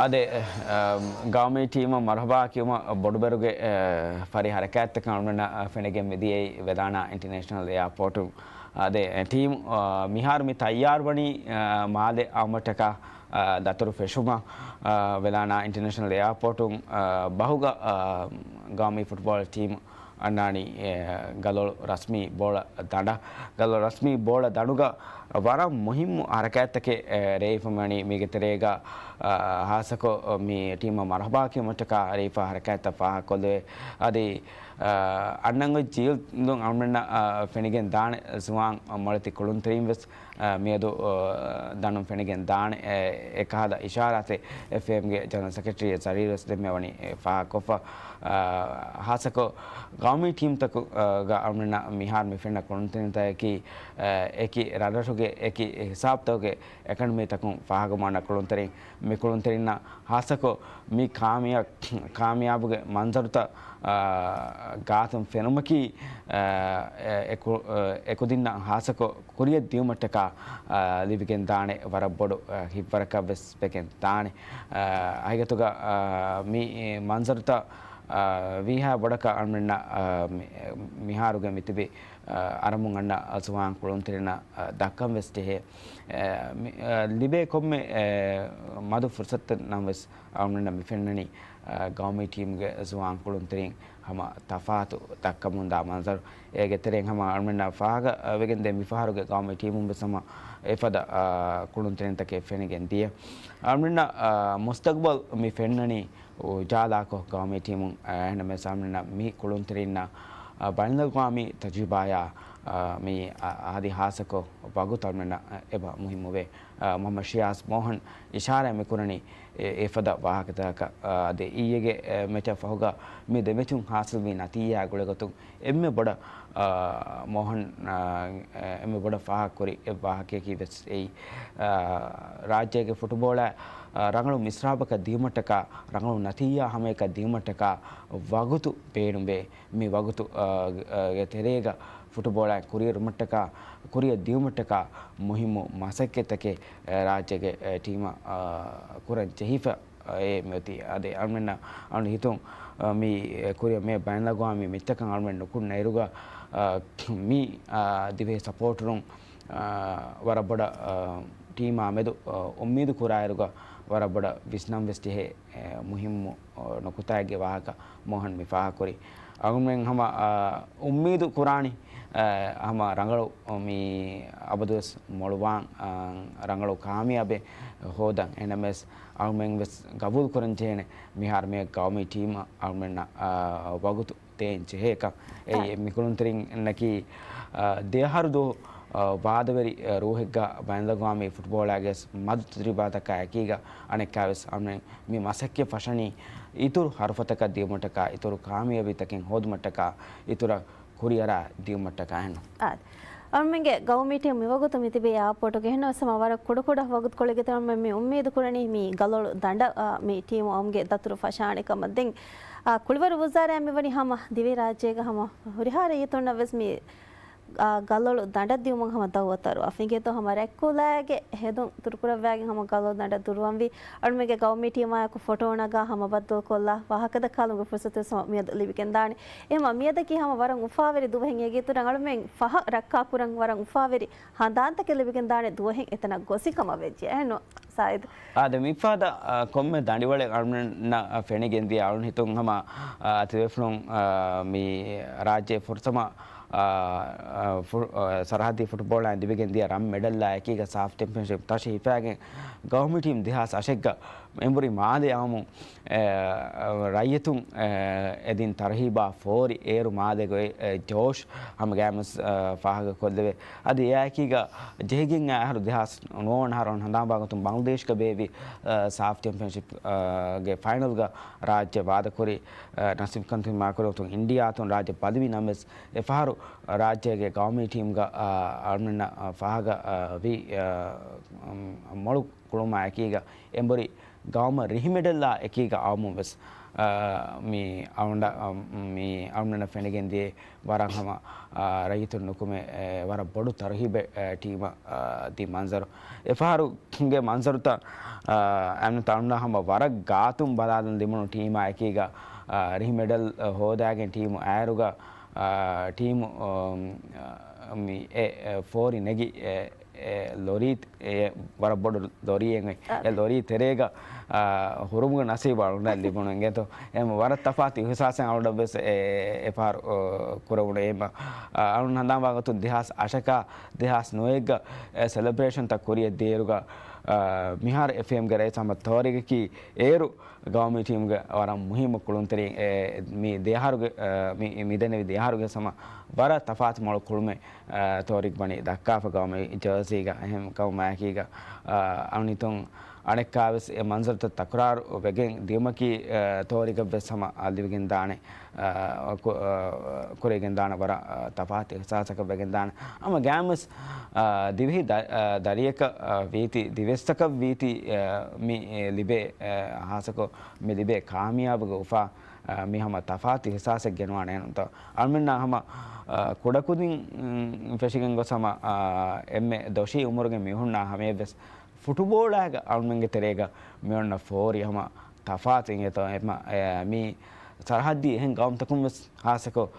އާދެ، އަ، ގައުމީ ޓީމަށް މަރުހަބާ ކިޔުމަށް ބޮޑުބެރުގެ، އަ، ފަރި ހަރަކާތްތަކަށް އަޅުގަނޑަށް ފެނިގެން މިދިޔައީ ވެލާނާ އިންޓަރނޭޝަނަލް އެއާޕޯޓުން. އާދެ، ޓީމް، އަ، މިހާރު މި ތައްޔާރުވަނީ، އަ، މާލެ އައުމަށްޓަކާ، އަ، ދަތުރު ފެށުމަށް، އަ، ވެލާނާ އިންޓަރނޭޝަނަލް އެއާޕޯޓުން، އަ، ބަހުގަ، އަ، ގައުމީ ފުޓްބޯޅަ ޓީމް އަންނާނީ، އެ، ގަލޮޅު ރަސްމީ ބޯޅަ ދަނޑަށް. ގަލޮޅު ރަސްމީ ބޯޅަ ދަނޑުގަ ވަރަށް މުހިއްމު ހަރަކާތްތަކެއް، އެ، ރޭވިފަ މިވަނީ. މީގެ ތެރޭގަ، އަ، ހާއްސަކޮށް މި ޓީމަށް މަރުހަބާ ކިޔުމަށްޓަކާ ރޭވިފަ ހަރަކާތްތައް ފާހަގަކޮށްލެވޭ. އަދި، އަ، އަންނަން އޮތް ޖީލުން އަޅުގަނޑަށް، އަ، ފެނިގެން ދާނެ ޒުވާން މޮޅެތި ކުޅުންތެރިން ވެސް އަ، މިއަދު، އަ، ދަނޑުން ފެނިގެން ދާނެ، އެ، އެކަހަލަ އިޝާރާތެއް އެފްއޭއެމްގެ ޖެނެރަލް ސެކްރެޓަރީ ޒަރީރު ވެސް ދެންމެވަނީ، އެ، ފާހަގަކޮށްފަ. އަ، ހާއްސަކޮށް ގައުމީ ޓީމްތަކު، އަ، ގަ އަޅުގަނޑަށް މިހާރު މި ފެންނަ ކުޅުންތެރިންތަކަކީ، އަ، އެކި ރަށްރަށުގެ އެކި ހިސާބުތަކުގެ އެކަޑަމީތަކުން ފާހަގަވާން ކުޅުންތެރިން. މި ކުޅުންތެރިންނަށް ހާއްސަކޮށް މި ކާމިޔާ-، ކާމިޔާބުގެ މަންޒަރުތައް، އާ، ގާތުން ފެނުމަކީ، އާ، އެ-، އެކު-، އެކުދިންނަށް ހާއްސަކޮށް ކުރިއަށް ދިޔުމަށްޓަކާ، އާ، ލިބިގެން ދާނެ ވަރަށް ބޮޑު، އާ، ހިތްވަރަކަށް ވެސް ވެގެން ދާނެ. އާ، ހަގީގަތުގަ، އާ، މި މަންޒަރުތައް، އާ، ވީހާ ބޮޑަކަށް އަޅުގަނޑަށް، އާ، މި-، މިހާރުގެ މިތިބި، އާ، އަރަމުން އަންނަ ޒުވާން ކުޅުންތެރިންނަށް، އާ، ދައްކަން ވެސް ޖެހޭ. އާ، މި-، އާ، ލިބޭ ކޮންމެ، އާ، މަދު ފުރުސަތެއް ނަމަވެސް، އަޅުގަނޑަށް މި ފެންނަނީ، އާ، ގައުމީ ޓީމުގެ ޒުވާން ކުޅުންތެރިން ހަމަ ތަފާތު ދައްކަމުންދާ މަންޒަރު. އޭގެ ތެރެއިން ހަމަ އަޅުގަނޑަށް ފާހަގަ، އާ، ވެގެންދޭ މިފަހަރުގެ ގައުމީ ޓީމުން ވެސް ހަމަ އެފަދަ، އާ، ކުޅުންތެރިންތަކެއް ފެނިގެން ދިޔަ. އަޅުގަނޑަށް، އާ، މުސްތަގްބަލް މި ފެންނަނީ އުޖާލާކޮށް ގައުމީ ޓީމުން، އާ، އެހެންނަމަވެސް އަޅުގަނޑަށް މި ކުޅުންތެރިންނަށް، އާ، ބައިނަލްއަގްވާމީ ތަޖުރިބާޔާ، އާ، މި އަ-، އަދި ހާއްސަކޮށް ވަގުތު އަޅުގަނޑަށް އެބަ މުހިއްމުވޭ. އާ، މުހައްމަދު ޝިޔާޒް މޯހަން އިޝާރާތް މިކުރަނީ އެ-، އެފަދަ ވާހަކަތަކަކަށް. އާ، އަދި އިއްޔެގެ، އެ، މެޗަށް ފަހުގަ މި ދެމެޗުން ހާސިލްވި ނަތީޖާ ގުޅޭގޮތުން އެންމެ ބޮޑަށް، އާ، މޯހަން، އާ، އެންމެ ބޮޑަށް ފާހަގަކުރި އެއް ވާހަކަޔަކީ ވެސް އެއީ، އާ، ރާއްޖޭގެ ފުޓުބޯޅަ، އާ، ރަނގަޅު މިސްރާބަކަށް ދިޔުމަށްޓަކާ، ރަނގަޅު ނަތީޖާ ހަމަޔަކަށް ދިޔުމަށްޓަކާ ވަގުތު ބޭނުންވޭ. މި ވަގުތު، އާ، ގެ ތެރޭގަ ފުޓުބޯޅައިން ކުރިއެރުމަށްޓަކާ، ކުރިއަށް ދިޔުމަށްޓަކާ މުހިއްމު މަސައްކަތްތަކެއް، އާ، ރާއްޖޭގެ، އާ، ޓީމަށް، އާ، ކުރަން ޖެހިފަ، އާ، އެ މިއޮތީ. އަދި އަޅުމެންނަށް އަޅު ހިތުން، އާ، މި ކުރިއަށް މި ބައިންލަގުވާ މި މެޗްތަކަށް އަޅުމެން ނުކުންނައިރުގަ، އާ، މި، އާ، ދިވެހި ސަޕޯޓަރުން، އާ، ވަރަށް ބޮޑަށް، އާ، ޓީމާ މެދު، އާ، އުއްމީދު ކުރާއިރުގަ ވަރަށް ބޮޑަށް ވިސްނަން ވެސް ޖެހޭ، އެ، މުހިއްމު، އާ، ނުކުތާއެއްގެ ވާހަކަ މޯހަން މި ފާހަގަކުރި. އަޅުމެން ހަމަ، އާ، އުއްމީދު ކުރާނީ، އާ، ހަމަ ރަނގަޅު މި އަބަދުވެސް މޮޅުވާން، އާ، ރަނގަޅު ކާމިޔާބެއް ހޯދަން. އެހެންނަމަވެސް އަޅުމެން ވެސް ގަބޫލު ކުރަން ޖެހޭނެ މިހާރު މި ގައުމީ ޓީމަށް އަޅުމެންނަށް، އާ، ވަގުތު ދޭން ޖެހޭކަން. އެއީ އާ. މި ކުޅުންތެރިންނަކީ، އާ، ދެއަހަރު ދުވަހު، އާ، ވާދަވެރި، އާ، ރޫހެއްގަ ބައިންލަގުވާމީ ފުޓްބޯޅައިގެ މަދު ތަޖުރިބާތަކާ އެކީގަ އަނެއްކާވެސް އަނެއް މި މަސައްކަތް ފަށަނީ އިތުރު ހަރުފަތަކަށް ދިޔުމަށްޓަކާ، އިތުރު ކާމިޔާބީތަކެއް ހޯދުމަށްޓަކާ، އިތުރަށް ކުރިއަރާ ދިޔުމަށްޓަކާ އެހެން. އާދެ. އަޅުމެންގެ ގައުމީ ޓީމް މިވަގުތު މިތިބީ އެއާޕޯޓުގަ. އެހެންނަމަވެސް ހަމަ ވަރަށް ކުޑަކުޑަ ވަގުތުކޮޅެއްގެ ތެރެއިން މި އުއްމީދު ކުރަނީ މި ގަލޮޅު ދަނޑަށް، އާ، މި ޓީމު އައުމުގެ ދަތުރު ފަށާނެ ކަމަށް. ދެން، އާ، ކުޅިވަރު ވުޒާރާއިން މިވަނީ ހަމަ ދިވެހިރާއްޖޭގަ ހަމަ ހުރިހާ ރައްޔިތުންނަށް ވެސް މި، އާ، ގަލޮޅު ދަނޑަށް ދިޔުމުން ހަމަ ދައުވަތު އަރުވާފަ. އިނގޭތޯ ހަމަ ރަތްކުލައިގެ ހެދުން ދުރުކުރައްވާގެން ހަމަ ގަލޮޅު ދަނޑަށް ދުރުވަންވީ. އަޅުމެންގެ ގައުމީ ޓީމާއެކު ފޮޓޯ ނަގާ ހަމަ ބައްދަލުކޮށްލާ ވާހަކަދައްކާލުމުގެ ފުރުސަތު ވެސް ހަމަ މިއަދު ލިބިގެންދާނެ. އެހެންމަ މިއަދަކީ ހަމަ ވަރަށް އުފާވެރި ދުވަހެއް. އޭގެ އިތުރަށް އަޅުމެން ފަހަށް ރައްކާކުރަން ވަރަށް އުފާވެރި ހަނދާންތަކެއް ލިބިގެންދާނެ ދުވަހެއް އެތަނަށް ގޮސް ކަމަށް ވެއްޖެ. އެހެންނު ސާއިދު؟ އާދެ، މިފަދަ، އާ، ކޮންމެ ދަނޑިވަޅެއް އަޅުގަނޑަށް ފެނިގެން ދިޔަ. އަޅުން ހިތުން ހަމަ، އާ، ތިބޭފުޅުން، އާ، މި ރާއްޖެ ފުރަތަމަ، އާ، އާ، ފު-، އާ، ސަރަހައްދީ ފުޓްބޯޅައިން ލިބިގެން ދިޔަ ރަން މެޑަލްއާ އެކީގަ ސާފް ޗެމްޕިއަންޝިޕް ތަށި ހިފާގެން ގައުމީ ޓީމް ދެހާސް އަށެއްގަ އެނބުރި މާލެ އައުމުން، އެ، ރައްޔިތުން، އެ، އެދިން ތަރުހީބާ ފޯރި އޭރު މާލޭގަ އޮތް، އެ، ޖޯޝް ހަމަ ގައިމުވެސް، އެ، ފާހަގަކޮށްލެވޭ. އަދި އެއާއެކީގަ ޖެހިގެން އައި އަހަރު ދެހާސް ނުވަވަނަ އަހަރު ހަނދާންވާގޮތުން ބަނގްލަދޭޝްގަ ބޭއްވި، އެ، ސާފް ޗެމްޕިއަންޝިޕް، އެ، ގެ ފައިނަލްގަ ރާއްޖެ ވާދަކުރި، އެ، ނަސީބުކަން ތިމާކުރި ގޮތުން އިންޑިއާ އަތުން ރާއްޖެ ބަލިވި ނަމަވެސް އެފަހަރު ރާއްޖޭގެ ގައުމީ ޓީމްގަ، އަ، އަޅުގަނޑަށް، އަ، ފާހަގަ، އަ، ވި، އަ، މޮޅު ކުޅުމާ އެކީގަ އެނބުރި ގައުމަށް ރިހިމެޑަލްއާ އެކީގަ އައުމުން ވެސް، އާ، މި އަޅުނޑ-، އާ، މި އަޅުންނަށް ފެނިގެން ދިޔައީ ވަރަށް ހަމަ، އާ، ރައްޔިތުން ނުކުމެ، އެ، ވަރަށް ބޮޑު ތަރުހީބެއް، އެ، ޓީމަށް، އާ، ދި މަންޒަރު. އެފަހަރުގެ މަންޒަރުތައް، އާ، އަންނަ ތަޅުންނަށް ހަމަ ވަރަށް ގާތުން ބަލާލަން ލިބުނު ޓީމާ އެކީގަ، އާ، ރިހިމެޑަލް، އާ، ހޯދާގެން ޓީމު އައިރުގަ، އާ، ޓީމު، އާ، މި އެ، އެ، ފޯރި ނެގި، އެ، އެ ލޮރީ، އެ ވަރަށް ބޮޑު ލޮރީއެއް. އާ. އެ ލޮރީ ތެރޭގަ، އާ، ހުރުމުގެ ނަސީބު އަޅުންނަށް ލިބުނު އިނގޭތޯ. އެހެން ވަރަށް ތަފާތު އިހުސާސެއް އަޅުންނަށް ވެސް އެ، އެ ފަހަރު، އޯ، ކުރެވުނު. އެހެން، އާ، އަޅުން ހަނދާން ވާގޮތުން ދެހާސް އަށަކާ، ދެހާސް ނުވައެއްގަ އެ ސެލެބްރޭޝަންތައް ކުރިއަށް ދިޔައިރުގަ، އާ، މިހާރު އެފްއޭއެމްގެ ރައީސް އަޙްމަދު ތޯރިގަކީ އޭރު ގައުމީ ޓީމުގެ ވަރަށް މުހިއްމު ކުޅުންތެރިން، އެ، މި ދެއަހަރުގެ، އަ، މި، މިދެންނެވި ދެއަހަރުގެ ހަމަ ވަރަށް ތަފާތު މޮޅު ކުޅުމެއް، އަ، ތޯރިގް ވަނީ ދައްކާފަ ގައުމީ ޖާސީގަ އެހެން ގައުމާއެކީގަ، އަ، އަނިތުން އަނެއްކާވެސް އެ މަންޒަރުތައް ތަކުރާރު ވެގެން ދިޔުމަކީ، އަ، ތޯރިގަށްވެސް ހަމަ އަލިވިގެންދާނެ، އަ، ކު-، އަ، ކުރެވިގެންދާނެ ވަރަށް، އަ، ތަފާތު އިހްސާސަކަށް ވެގެންދާނެ. ހަމަ ގައިމުވެސް، އަ، ދިވެހި ދަ-، އަ، ދަރިއަކަށް، އަ، ވީތީ، ދިވެއްސަކަށް ވީތީ، އަ، މި، އެ، ލިބޭ، އަ، ހާސަކޮށް މި ލިބޭ ކާމިޔާބުގެ އުފާ، އަ، މި ހަމަ ތަފާތު އިހްސާސެއް ގެނުވާނެ ނުތަ. އަޅުމެންނާ ހަމަ، އަ، ކުޑަކުދިން، އުން، ފެށިގެން ގޮސް ހަމަ، އަ، އެންމެ ދޮށީ އުމުރުގެ މީހުންނާ ހަމަޔަށްވެސް ފުޓުބޯޅައިގަ އަޅުމެންގެ ތެރޭގަ މިއޮންނަ ފޯރި ހަމަ ތަފާތު އިނގޭތޯ. އެމަ-، އެ، މީ ސަރަހައްދީ އެހެން ގައުމުތަކުން ވެސް ހާސަކޮށް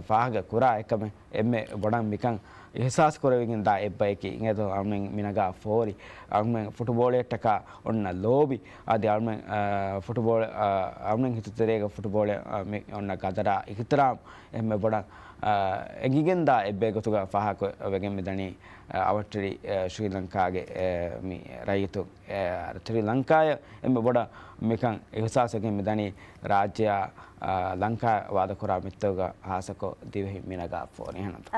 ފާހަގަ ކުރާ އެކަމެއް. އެންމެ ބޮޑަށް މިކަން އިހްސާސް ކުރެވިގެން ދާ އެއްބަޔަކީ އިނގޭތޯ އަޅުމެން މިނަގާ ފޯރި، އަޅުމެން ފުޓުބޯޅައަށްޓަކާ އޮންނަ ލޯބި، އަދި އަޅުމެން، އާ، ފުޓުބޯޅަ، އާ، އަޅުމެން ހިތުތެރޭގަ ފުޓުބޯޅަ، އާ، މި އޮންނަ ގަދަރާ އިހްތިރާމް އެންމެ ބޮޑަށް، އާ، އެނގިގެން ދާ އެއްބަޔެއް ގޮތުގަ ފާހަގަ ވެގެން މިދަނީ، އާ، އަވަށްޓެރި، އާ، ޝްރީލަންކާގެ، އާ، މި ރައްޔިތުން، އާ، ޝްރީލަންކާއަށް އެންމެ ބޮޑަށް މިކަން އިހްސާސް ވެގެން މިދަނީ ރާއްޖެއާ، އާ، ލަންކާ ވާދަކުރާ މިތަކުގަ ހާސަކޮށް ދިވެހި މިނަގާ ފޯރި ހަނަދަ.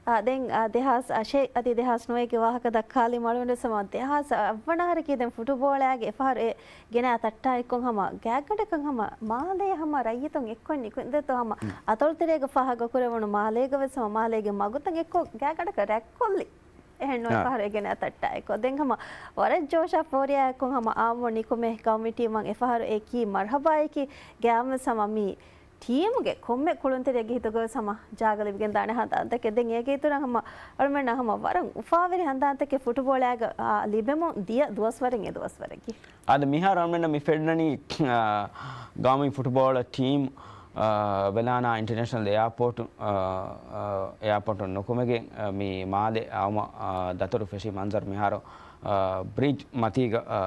އާ، ދެން، އާ، ދެހާސް އަށެއް އަދި ދެހާސް ނުވައެއްގެ ވާހަކަ ދައްކާލި މަޅުވެން ވެސް ހަމަ ދެހާސް އަށް ވަނަ އަހަރަކީ ދެން ފުޓުބޯޅައިގެ އެފަހަރު އެ ގެނައި ތައްޓާ އެއްކޮށް ހަމަ ގާތްގަނޑަކަށް ހަމަ މާލޭ ހަމަ ރައްޔިތުން އެއްކޮށް ނިކުތްދެތޯ ހަމަ އަތޮޅުތެރޭގަ ފާހަގަ ކުރެވުނު މާލޭގަ ވެސް ހަމަ މާލޭގެ މަގުތައް އެއްކޮށް ގާތްގަނޑަކަށް ރަތްކޮށްލި. އެހެން ނޫން އާ. އެފަހަރު އެ ގެނައި ތައްޓާ އެއްކޮށް. ދެން ހަމަ ވަރަށް ޖޯޝާ ފޯރިއާ އެއްކޮށް ހަމަ އާއްމު ނިކުމެ ގައުމީ ޓީމަށް އެފަހަރު އެކީ މަރްހަބާއެކީ ގައިމުވެސް ހަމަ މި ޓީމުގެ ކޮންމެ ކުޅުންތެރިއެއްގެ ހިތުގަވެސް ހަމަ ޖާގަ ލިބިގެން ދާނެ ހަނދާންތަކެއް. ދެން އޭގެ އިތުރަށް ހަމަ އަޅުމެންނަށް ހަމަ ވަރަށް އުފާވެރި ހަނދާންތަކެއް ފުޓުބޯޅައިގަ، އާ، ލިބެމުން ދިޔަ ދުވަސްވަރެއް އެ ދުވަސްވަރަކީ. އާދެ، މިހާރު އަޅުމެންނަށް މި ފެންނަނީ، އާ، ގައުމީ ފުޓުބޯޅަ ޓީމް، އާ، ވެލާނާ އިންޓަރނޭޝަނަލް އެއާޕޯޓު، އާ، އާ، އެއާޕޯޓު ނުކުމެގެން، އާ، މި މާލެ އައުމަށް، އާ، ދަތުރު ފެށި މަންޒަރު މިހާރު، އާ، ބްރިޖް މަތީގަ، އާ،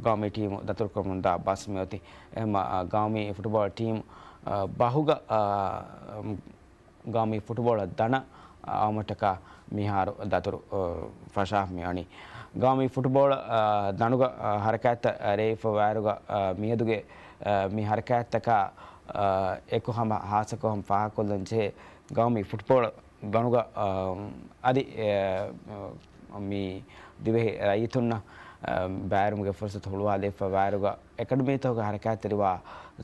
ގައުމީ ޓީމު ދަތުރުކުރަމުންދާ ބަސް މިއޮތީ. އެހެންމަ، އާ، ގައުމީ ފުޓުބޯޅަ ޓީމް، އާ، ބަހުގަ، އާ، ގައުމީ ފުޓުބޯޅަ ދަނަ އައުމަށްޓަކާ މިހާރު ދަތުރު، އަ، ފަށާފަ މިވަނީ. ގައުމީ ފުޓުބޯޅަ، އަ، ދަނުގަ، އަ، ހަރަކާތްތައް ރޭވިފަ ވާއިރުގަ، އަ، މިއަދުގެ، އަ، މި ހަރަކާތްތަކާ، އަ، އެކު ހަމަ ހާއްސަކޮށް ހަމަ ފާހަގަކޮށްލަން ޖެހޭ ގައުމީ ފުޓުބޯޅަ ދަނުގަ، އަ، އަދި، އަ، މި ދިވެހި ރައްޔިތުންނަށް، އަ، ބައިވެރިވުމުގެ ފުރުސަތު ހުޅުވާލެވިފަ ވާއިރުގަ، އެކަޑަމީތަކުގެ ހަރަކާތްތެރިވާ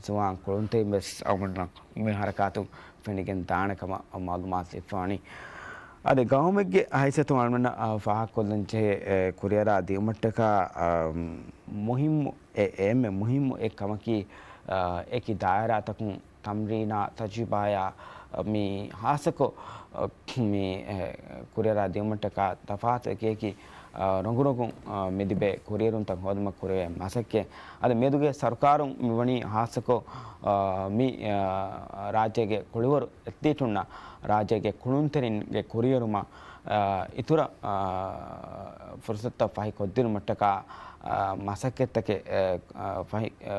ޒުވާން ކުޅުންތެރިން ވެސް އަޅުގަނޑުމެންނަށް މި ހަރަކާތުން ފެނިގެން ދާނެ ކަމަށް މައުލޫމާތު ލިބިފަވަނީ. އަދި ގައުމެއްގެ ހައިސިއްޔަތުން އަޅުގަނޑަށް، އަ، ފާހަގަކޮށްލަން ޖެހޭ، އެ، ކުރިއަރާ ދިއުމަށްޓަކާ، އަ، މުހިއްމު، އެ، އެންމެ މުހިއްމު އެއް ކަމަކީ، އަ، އެކި ދާއިރާތަކުން ތަމްރީނާ ތަޖުރިބާޔާ، އަ، މި ހާއްސަކޮށް، އަ، މި، އެ، ކުރިއަރާ ދިއުމަށްޓަކާ ތަފާތު އެކި އެކި، އަ، ރޮނގު ރޮނގުން، އަ، މި ލިބޭ ކުރިއެރުންތައް ހޯދުމަށް ކުރެވޭ މަސައްކަތް. އަދި މިއަދުގެ ސަރުކާރުން މިވަނީ ހާއްސަކޮށް، އަ، މި، އަ، ރާއްޖޭގެ ކުޅިވަރު އެތްލީޓުންނަށް ރާއްޖޭގެ ކުޅުންތެރިންގެ ކުރިއެރުމަށް، އަ، އިތުރަށް، އަ، ފުރުސަތުތައް ފަހި ކޮށްދިނުމަށްޓަކާ، އަ، މަސައްކަތްތަކެއް، އަ، އަ، ފަހި، އަ،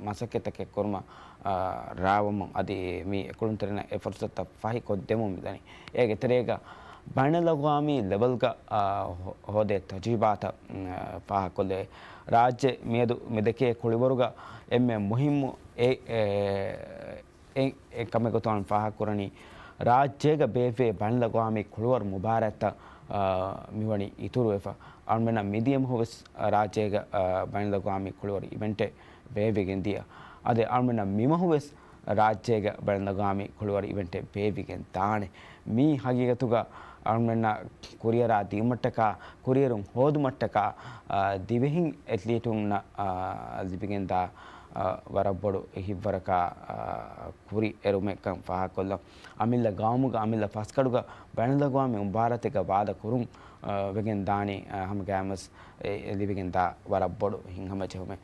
މަސައްކަތްތަކެއް ކުރުމަށް، އަ، ރާވަމުން އަދި މި ކުޅުންތެރިންނަށް އެ ފުރުސަތުތައް ފަހި ކޮށްދެމުން މިދަނީ. އޭގެ ތެރޭގަ ބައިނަލްއަގްވާމީ ލެވެލްގަ، އަ، ހޯ-، ހޯދޭ ތަޖުރިބާތައް، އަ، ފާހަގަކޮށްލެވޭ. ރާއްޖެ މިއަދު މިދެކޭ ކުޅިވަރުގަ އެންމެ މުހިއްމު އެ، އެ، އެ، އެ ކަމެއް ގޮތުން ފާހަގަކުރަނީ، ރާއްޖޭގަ ބޭއްވޭ ބައިނަލްއަގްވާމީ ކުޅިވަރު މުބާރާތްތައް، އަ، މިވަނީ އިތުރުވެފަ. އަޅުމެންނަށް މިދިޔަ މަހު ވެސް ރާއްޖޭގަ، އަ، ބައިނަލްއަގްވާމީ ކުޅިވަރު އިވެންޓެއް ބޭއްވިގެން ދިޔަ. އަދި އަޅުމެންނަށް މިމަހު ވެސް ރާއްޖޭގަ ބައިނަލްއަގްވާމީ ކުޅިވަރު އިވެންޓެއް ބޭއްވިގެން ދާނެ. މީ ހަގީގަތުގަ، އަޅުމެންނަށް ކުރިއަރާ ދިއުމަށްޓަކާ، ކުރިއެރުން ހޯދުމަށްޓަކާ، އާ، ދިވެހިން އެތްލީޓުންނަށް، އާ، ލިބިގެންދާ، އާ، ވަރަށް ބޮޑު ހިތްވަރަކާ، އާ، ކުރިއެރުމެއްކަން ފާހަގަކޮށްލަން. އަމިއްލަ ގައުމުގަ، އަމިއްލަ ފަސްގަޑުގަ ބައިނަލްއަގްވާމީ މުބާރާތެއްގަ ވާދަ ކުރުން، އާ، ވެގެން ދާނީ، އާ، ހަމަ ގައިމުވެސް އެ، އެ ލިބިގެންދާ ވަރަށް ބޮޑު ހިތްހަމަޖެހުމެއް.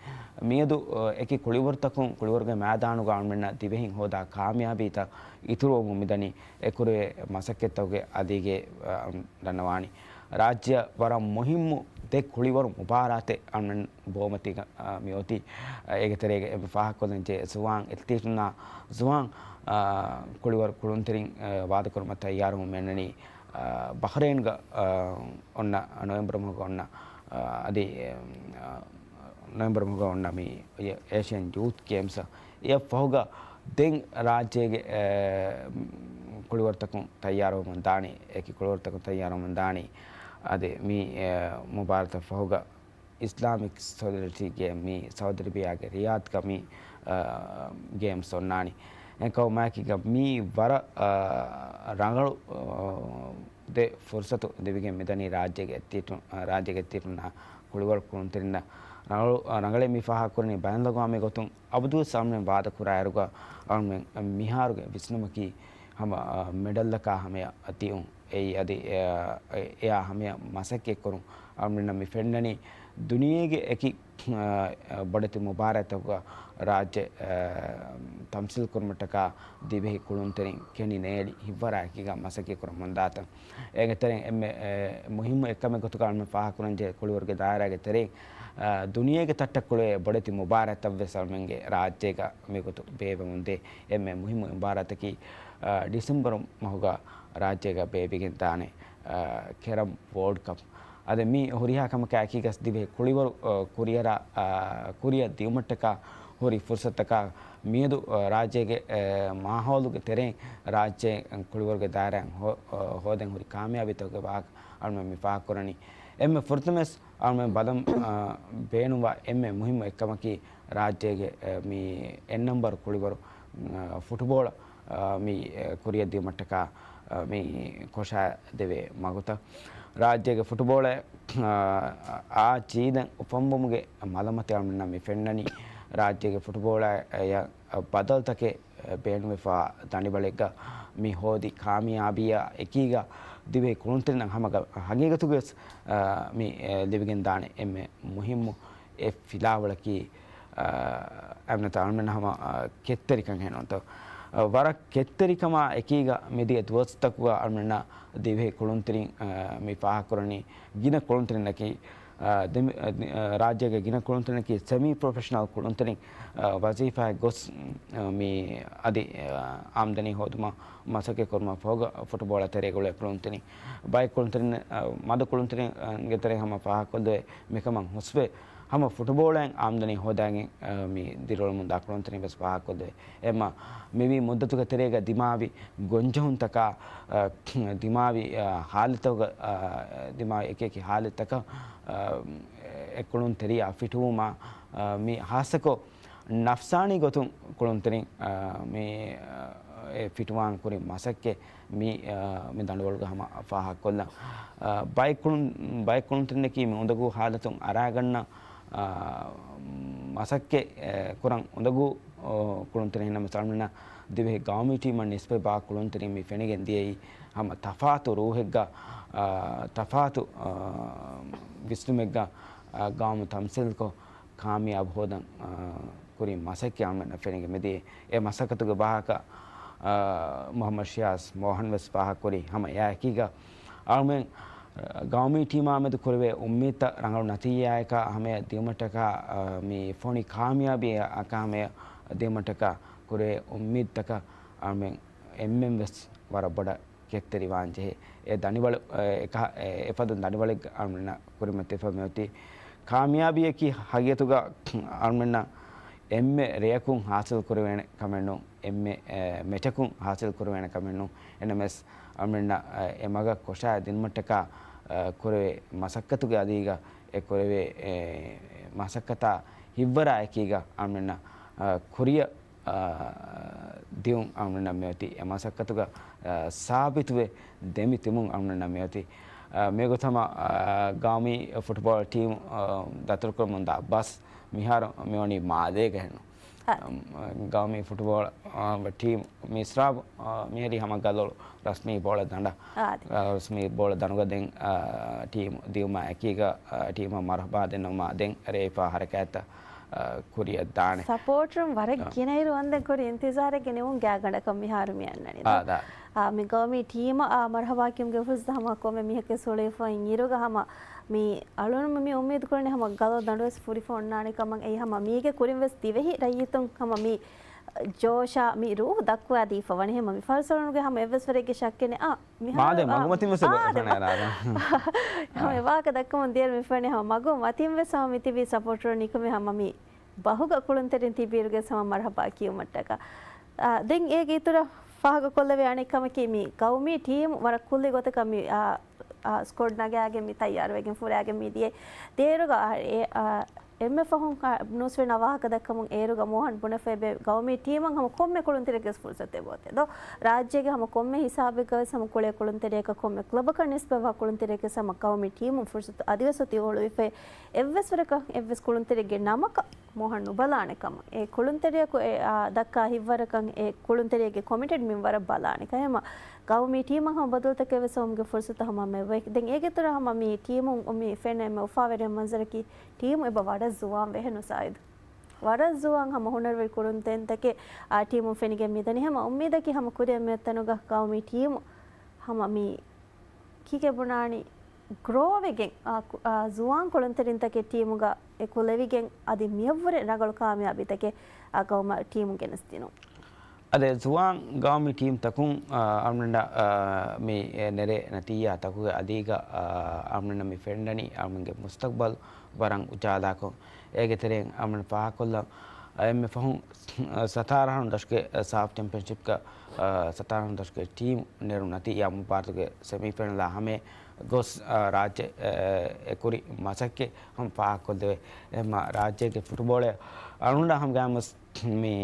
މިއަދު، އަ، އެކި ކުޅިވަރުތަކުން ކުޅިވަރުގެ މައިދާނުގަ އަޅުމެންނަށް ދިވެހިން ހޯދާ ކާމިޔާބީތައް އިތުރުވަމުން މިދަނީ އެކުރެވޭ މަސައްކަތްތަކުގެ އަލީގެ، އަ، ދަންނަވާނީ. ރާއްޖެއަށް ވަރަށް މުހިއްމު ދެ ކުޅިވަރު މުބާރާތެއް އަޅުމެން ބޯމަތީގަ، އަ، މިއޮތީ. އަ، އޭގެ ތެރޭގަ އެންމެ ފާހަގަކޮށްލަންޖެހޭ ޒުވާން އެތްލީޓުންނާ ޒުވާން، އަ، ކުޅިވަރު ކުޅުންތެރިން، އަ، ވާދަކުރުމަށް ތައްޔާރުވަމުން މިއަންނަނީ، އަ، ބަހްރޭންގަ، އަ، އޮންނަ ނޮވެމްބަރު މަހުގަ އޮންނަ، އަ، އަދި، އަ، ނޮވެމްބަރު މަހުގަ އޮންނަ މި އޭޝިއަން ޔޫތު ގޭމްސް އެއަށް ފަހުގަ ދެން ރާއްޖޭގެ، އަ، ކުޅިވަރުތަކުން ތައްޔާރުވަމުން ދާނީ، އެކި ކުޅިވަރުތަކުން ތައްޔާރުވަމުން ދާނީ. އަދި މި، އަ، މުބާރާތަށް ފަހުގަ އިސްލާމިކް ސޮލިޑަރިޓީގެ މި ސައުދި އަރަބިއާގެ ރިޔާދްގަ މި، އަ، ގޭމްސް އޮންނާނީ. އެކަމަކީގަ މީ ވަރަށް، އަ، ރަނގަޅު، އަ، ދެ ފުރުސަތު ދެވިގެން މިދަނީ ރާއްޖޭގެ އެތްލީޓު-، އަ، ރާއްޖޭގެ އެތްލީޓުންނާ ކުޅިވަރު ކުޅުންތެރިންނަށް. ރަނގަޅު، އަ، ރަނގަޅެއް މި ފާހަގަކުރަނީ ބައިނަލްއަގްވާމީ ގޮތުން އަބަދުވެސް އަޅުމެން ވާދަކުރާއިރުގަ އަޅުމެން މިހާރުގެ ވިސްނުމަކީ ހަމަ، އަ، މެޑަލްއަކާ ހަމަޔަށް ދިއުން. އެއީ އަދި، އެ، އެ، އެއާ ހަމަޔަށް މަސައްކަތްކުރުން. އަޅުމެންނަށް މި ފެންނަނީ ދުނިޔޭގެ އެކި، އަ، ބޮޑެތި މުބާރާތްތަކުގަ ރާއްޖެ، އަ، ތަމްސީލް ކުރުމަށްޓަކާ ދިވެހި ކުޅުންތެރިން ކެނޑި ނޭޅި ހިތްވަރާ އެކީގަ މަސައްކަތް ކުރަމުންދާތަން. އޭގެ ތެރެއިން އެންމެ، އެ، މުހިއްމު އެއްކަމެއް ގޮތުގަ އަޅުމެން ފާހަގަކުރަންޖެހޭ ކުޅިވަރުގެ ދާއިރާގެ ތެރެއިން، އަ، ދުނިޔޭގެ ތައްޓަށް ކުޅެވޭ ބޮޑެތި މުބާރާތްތައްވެސް އަޅުމެންގެ ރާއްޖޭގަ މިގޮތު ބޭއްވަމުންދޭ. އެންމެ މުހިއްމު މުބާރާތަކީ، އަ، ޑިސެމްބަރު މަހުގަ ރާއްޖޭގަ ބޭއްވިގެން ދާނެ، އަ، ކެރަމް ވޯލްޑް ކަޕް. އަދި މީ ހުރިހާ ކަމަކާ އެކީގަސް ދިވެހި ކުޅިވަރު، އަ، ކުރިއަރާ، އަ، ކުރިއަށް ދިއުމަށްޓަކާ ހުރި ފުރުސަތަކާ މިއަދު، އަ، ރާއްޖޭގެ، އަ، މާހައުލުގެ ތެރެއިން ރާއްޖޭ ކުޅިވަރުގެ ދާއިރާއިން ހޯ-، އަ، ހޯދަން ހުރި ކާމިޔާބީތަކުގެ ވާހަކަ އަޅުމެން މި ފާހަގަކުރަނީ. އެންމެ ފުރަތަމަވެސް އަޅުމެން ބަލަން، އަ، ބޭނުންވާ އެންމެ މުހިއްމު އެއްކަމަކީ ރާއްޖޭގެ، އަ، މި އެއް ނަމްބަރު ކުޅިވަރު، އަ، ފުޓުބޯޅަ، އަ، މި، އަ، ކުރިއަށް ދިއުމަށްޓަކާ، އަ، މި ކޮށާ ދެވޭ މަގުތައް. ރާއްޖޭގެ ފުޓުބޯޅަ، އަ، އާ ޖީދަން އުފަންވުމުގެ މަލަމަތި އަޅުމެންނަށް މި ފެންނަނީ ރާއްޖޭގެ ފުޓުބޯޅަ، އަ، ބަދަލުތަކެއް ބޭނުންވެފާ ދަނޑިވަޅެއްގަ މި ހޯދި ކާމިޔާބީއާ އެކީގަ ދިވެހި ކުޅުންތެރިންނަށް ހަމަ ހަގީގަތުގަވެސް، އަ، މި، އެ، ލިބިގެންދާނެ އެންމެ މުހިއްމު އެއް ފިލާވަޅަކީ، އަ، އެމްނަތަ އަޅުމެން ހަމަ، އަ، ކެތްތެރިކަން ހެންނުންތޯ. އަ، ވަރަށް ކެތްތެރިކަމާ އެކީގަ މިދިޔަ ދުވަސްތަކުގަ އަޅުމެންނަށް ދިވެހި ކުޅުންތެރިން، އަ، މި ފާހަގަކުރަނީ ގިނަ ކުޅުންތެރިންނަކީ، އަ، ދެމި-، އަ، ރާއްޖޭގެ ގިނަ ކުޅުންތެރިންނަކީ ސެމީ ޕްރޮފެޝަނަލް ކުޅުންތެރިން، އަ، ވަޒީފާއެއް ގޮސް، އަ، މި އަދި، އަ، އާމްދަނީ ހޯދުމަށް މަސައްކަތް ކުރުމަށް ފަހުގަ ފުޓުބޯޅަ ތެރޭގަ އުޅޭ ކުޅުންތެރިން. ބައެއް ކުޅުންތެރިން، އަ، މަދު ކުޅުންތެރިންގެ ތެރެއިން ހަމަ ފާހަގަކޮށްދެވޭ މިކަމަށް ހުސްވެ، ހަމަ ފުޓުބޯޅައިން އާމްދަނީ ހޯދާގެން، އަ، މި ދިރިއުޅެމުންދާ ކުޅުންތެރިން ވެސް ފާހަގަކޮށްދެވޭ. އެމަ މިވީ މުއްދަތުގެ ތެރޭގަ ދިމާވި ގޮންޖެހުންތަކާ، އަ، ދިމާވި، އަ، ހާލަތުގަ، އަ، ދިމާވި އެކިއެކި ހާލަތްތަކަށް، އަ، އެ ކުޅުންތެރިޔާ ފިޓުވުމާ، އަ، މި ހާއްސަކޮށް ނަފްސާނީ ގޮތުން ކުޅުންތެރިން، އަ، މި، އަ، އެ ފިޓުވާން ކުރި މަސައްކަތް މި، އަ، މި ދަނޑުވަޅުގަ ހަމަ ފާހަގަކޮށްލަން. އަ، ބައެއް ކުޅުން-، ބައެއް ކުޅުންތެރިންނަކީ މި އުނދަގޫ ހާލަތުން އަރާގަންނަ، އަ، މަސައްކަތް، އެ، ކުރަން އުނދަގޫ، އޮ، ކުޅުންތެރިން ނަމަ ސަލްމަން ދިވެހި ގައުމީ ޓީމަށް ނިސްބަތް ބާ ކުޅުންތެރިން މި ފެނިގެން ދިޔައީ ހަމަ ތަފާތު ރޫހެއްގަ، އަ، ތަފާތު، އަ، ވިސްނުމެއްގަ، އަ، ގައުމު ތަމްސީލްކޮށް، ކާމިޔާބު ހޯދަން، އާ، ކުރި މަސައްކަތް އަޅުމެންނަށް ފެނިގެން މިދިޔައީ. އެ މަސައްކަތުގެ ވާހަކަ، އާ، މުހައްމަދު ޝިޔާޒް މޯހަން ވެސް ފާހަގަކުރި. ހަމަ އެއާއެކީގަ އަޅުމެން، އާ، ގައުމީ ޓީމާ މެދު ކުރެވޭ އުއްމީދުތައް ރަނގަޅު ނަތީޖާއަކާ ހަމަޔަށް ދިއުމަށްޓަކާ، އާ، މި ފޮނި ކާމިޔާބީއަކާ ހަމަޔަށް ދިއުމަށްޓަކާ ކުރެވޭ އުއްމީދުތަކަށް އަޅުމެން އެންމެން ވެސް ވަރަށް ބޮޑަށް ކެތްތެރިވާން ޖެހޭ. އެ ދަނޑިވަޅު، އެ، އެކަހަ-، އެ، އެފަދަ ދަނޑިވަޅެއްގަ އަޅުމެންނަށް ކުރިމަތިވެފަ މިއޮތީ. ކާމިޔާބީއަކީ ހަގީގަތުގަ އަޅުމެންނަށް އެންމެ ރެޔަކުން ހާސިލް ކުރެވޭނެ ކަމެއް ނޫން، އެންމެ، އެ، މެޗަކުން ހާސިލް ކުރެވޭނެ ކަމެއް ނޫން. އެނަމެސް އަޅުމެންނަށް، އެ، އެ މަގަށް ކޮށާ ދިނުމަށްޓަކާ، އެ، ކުރެވޭ މަސައްކަތުގެ އަލީގަ އެ ކުރެވޭ، އެ، މަސައްކަތާ ހިތްވަރާ އެކީގަ އަޅުމެންނަށް، އެ، ކުރިއަށް އާ، ދިއުން އަޅުގަނޑަށް މިއޮތީ. އެ މަސައްކަތުގަ، އާ، ސާބިތުވެ ދެމިތިބުން އަޅުގަނޑަށް މިއޮތީ. އާ، މިގޮތަށް ހަމަ، އާ، ގައުމީ ފުޓްބޯޅަ ޓީމު، އާ، ދަތުރުކުރަމުންދާ ބަސް މިހާރު މިވަނީ މާލޭގަ ހެން. އާ. އަމް، ގައުމީ ފުޓްބޯޅަ، އާ، ޓީމު މިސްރާބު، އާ، މިހިރީ ހަމަ ގަލޮޅު ރަސްމީ ބޯޅަ ދަނޑަށް. އާދެ. އާ، ރަސްމީ ބޯޅަ ދަނޑުގަ ދެން، އާ، ޓީމު ދިއުމާ އެކީގަ، އާ، ޓީމަށް މަރުހަބާ ދެންނަވުމާ ދެން ރޭފާ ހަރަކާތްތައް، އާ، ކުރިއަށް ދާނެ. ސަޕޯޓަރުން ވަރަށް އާ. ގިނައިރު ވަންދެން ކުރި އިންތިޒާރެއްގެ ނިމުން ގާތްގަނޑަކަށް މިހާރު މި އަންނަނީ. އާ، ދާ. އާ، މި ގައުމީ ޓީމަށް، އާ، މަރުހަބާ ކިޔުމުގެ ފުރުސަތު ހަމަ ކޮންމެ މީހެއްގެ ސުޅިފައިން އިރުގަ ހަމަ މި އަޅުން މި އުއްމީދު ކުރަނީ ހަމަ ގަލޮ ދަނޑުވެސް ފުރިފަ އޮންނާނެ ކަމަށް. އެއީ ހަމަ މީގެ ކުރިން ވެސް ދިވެހި ރައްޔިތުން ހަމަ މި ޖޯޝާ މި ރޫހު ދައްކުވާ ދީފަ ވަނީ. ހަމަ މި ފަރުސަޅުންގެ ހަމަ އެއްވެސް ވަރެއްގެ ޝައްކެއް ނެތް. އާ، މިހާރު، މާދެ އާ، މަގުމަތިން ވެސް އާ، އެބަ ދެ. ފެނޭ ރާނާ. ހަމަ އާ. އެ ވާހަކަ ދައްކަމުން ދިޔައިރު މި ފެނޭ ހަމަ މަގު މަތިން ވެސް ހަމަ މި ތިބީ ސަޕޯޓަރުން ނިކުމެ ހަމަ މި ބަހުގަ ކުޅުންތެރިން ތިބިއިރުގެ ހަމަ މަރުހަބާ ކިޔުމަށްޓަކާ. އާ، ދެން އޭގެ އިތުރަށް ފާހަގަކޮށްލެވޭ އަނެއް ކަމަކީ މި ގައުމީ ޓީމު ވަރަށް ކުއްލި ގޮތަކަށް މި، އާ، އާ، ސްކޮޑް ނަގާގެން މި ތައްޔާރުވެގެން ފުރާގެން މި ދިޔައީ. ދޭރުގަ، އާ، އެ، އާ، އެންމެ ފަހުން ނޫސްވެރިންނަށް ވާހަކަ ދައްކަމުން އޭރުގަ މޯހަން ބުނެފައިވޭ ގައުމީ ޓީމަށް ހަމަ ކޮންމެ ކުޅުންތެރިއެއްގެ ފުރުސަތެއް އޮތޭ ދޯ. ރާއްޖޭގެ ހަމަ ކޮންމެ ހިސާބެއްގަ ވެސް ހަމަ ކުޅޭ ކުޅުންތެރިޔަކަށް ކޮންމެ ކްލަބަކަށް ނިސްބަތްވާ ކުޅުންތެރިޔަކަށް ހަމަ ގައުމީ ޓީމުން ފުރުސަތު އަދިވެސް އޮތީ އުޅުވިފައި. އެއްވެސް ވަރަކަށް އެއްވެސް ކުޅުންތެރިއެއްގެ ނަމަކަށް މޯހަން ނުބަލާނެ ކަމަށް. އެ ކުޅުންތެރިޔަކު އެ، އާ، ދައްކާ ހިތްވަރަކަށް އެ ކުޅުންތެރިޔެއްގެ ކޮމިޓެޑް މިންވަރަށް ބަލާނެ ކަމަށް. ހަމަ ގައުމީ ޓީމަށް ހަމަ ބަދަލުތަކެއް ވެސް އޮވުމުގެ ފުރުސަތު ހަމަ މެވޭ. ދެން އޭގެ އިތުރަށް ހަމަ މި ޓީމުން މި ފެންނަ އެންމެ އުފާވެރި މަންޒަރަކީ ޓީމު އެބަ ވަރަށް ޒުވާން ވެހެން ސާއިދު. ވަރަށް ޒުވާން ހަމަ ހުނަރުވެރި ކުޅުންތެރިންތަކެއް އާ ޓީމުން ފެނިގެން މިދަނީ. ހަމަ އުއްމީދަކީ ހަމަ ކުރިއަށް މިއޮތް ތަނުގަ ގައުމީ ޓީމު ހަމަ މި ކީކޭ ބުނާނީ ގްރޯވެގެން، އާ، ކު-، އާ، ޒުވާން ކުޅުންތެރިންތަކެއް ޓީމުގަ އެކުލެވިގެން އަދި މިއަށްވުރެ ރަނގަޅު ކާމިޔާބީތަކެއް، އާ، ގައުމަށް ޓީމުން ގެނެސްދިނުން. އަދި ޒުވާން ގައުމީ ޓީމްތަކުން، އާ، އަޅުގަނޑަށް، އާ، މި ނެރޭ ނަތީޖާތަކުގެ އަދީގަ، އާ، އަޅުގަނޑަށް މި ފެންނަނީ އަޅުގަނޑުގެ މުސްތަގްބަލް ވަރަށް އުޖާލާކޮށް، އޭގެ ތެރެއިން އަޅުގަނޑު ފާހަގަކޮށްލަން، އާ، އެންމެ ފަހުން ސަތާރަ އަހަރު ދަށުގެ ސާފް ޗެމްޕިއަންޝިޕްގަ، އާ، ސަތާރަ ދަށުގެ ޓީމު ނެރުން ނަތީ އާ މުބާރާތުގެ ސެމީފައިނަލާ ހަމަޔަށް ގޮސް، އާ، ރާއްޖެ، އާ، އެ ކުރި މަސައްކަތް ހަމަ ފާހަގަކޮށްދެވޭ. އެހެންމަ ރާއްޖޭގެ ފުޓްބޯޅަ އަޅުގަނޑަށް ހަމަ ގާމަސް މި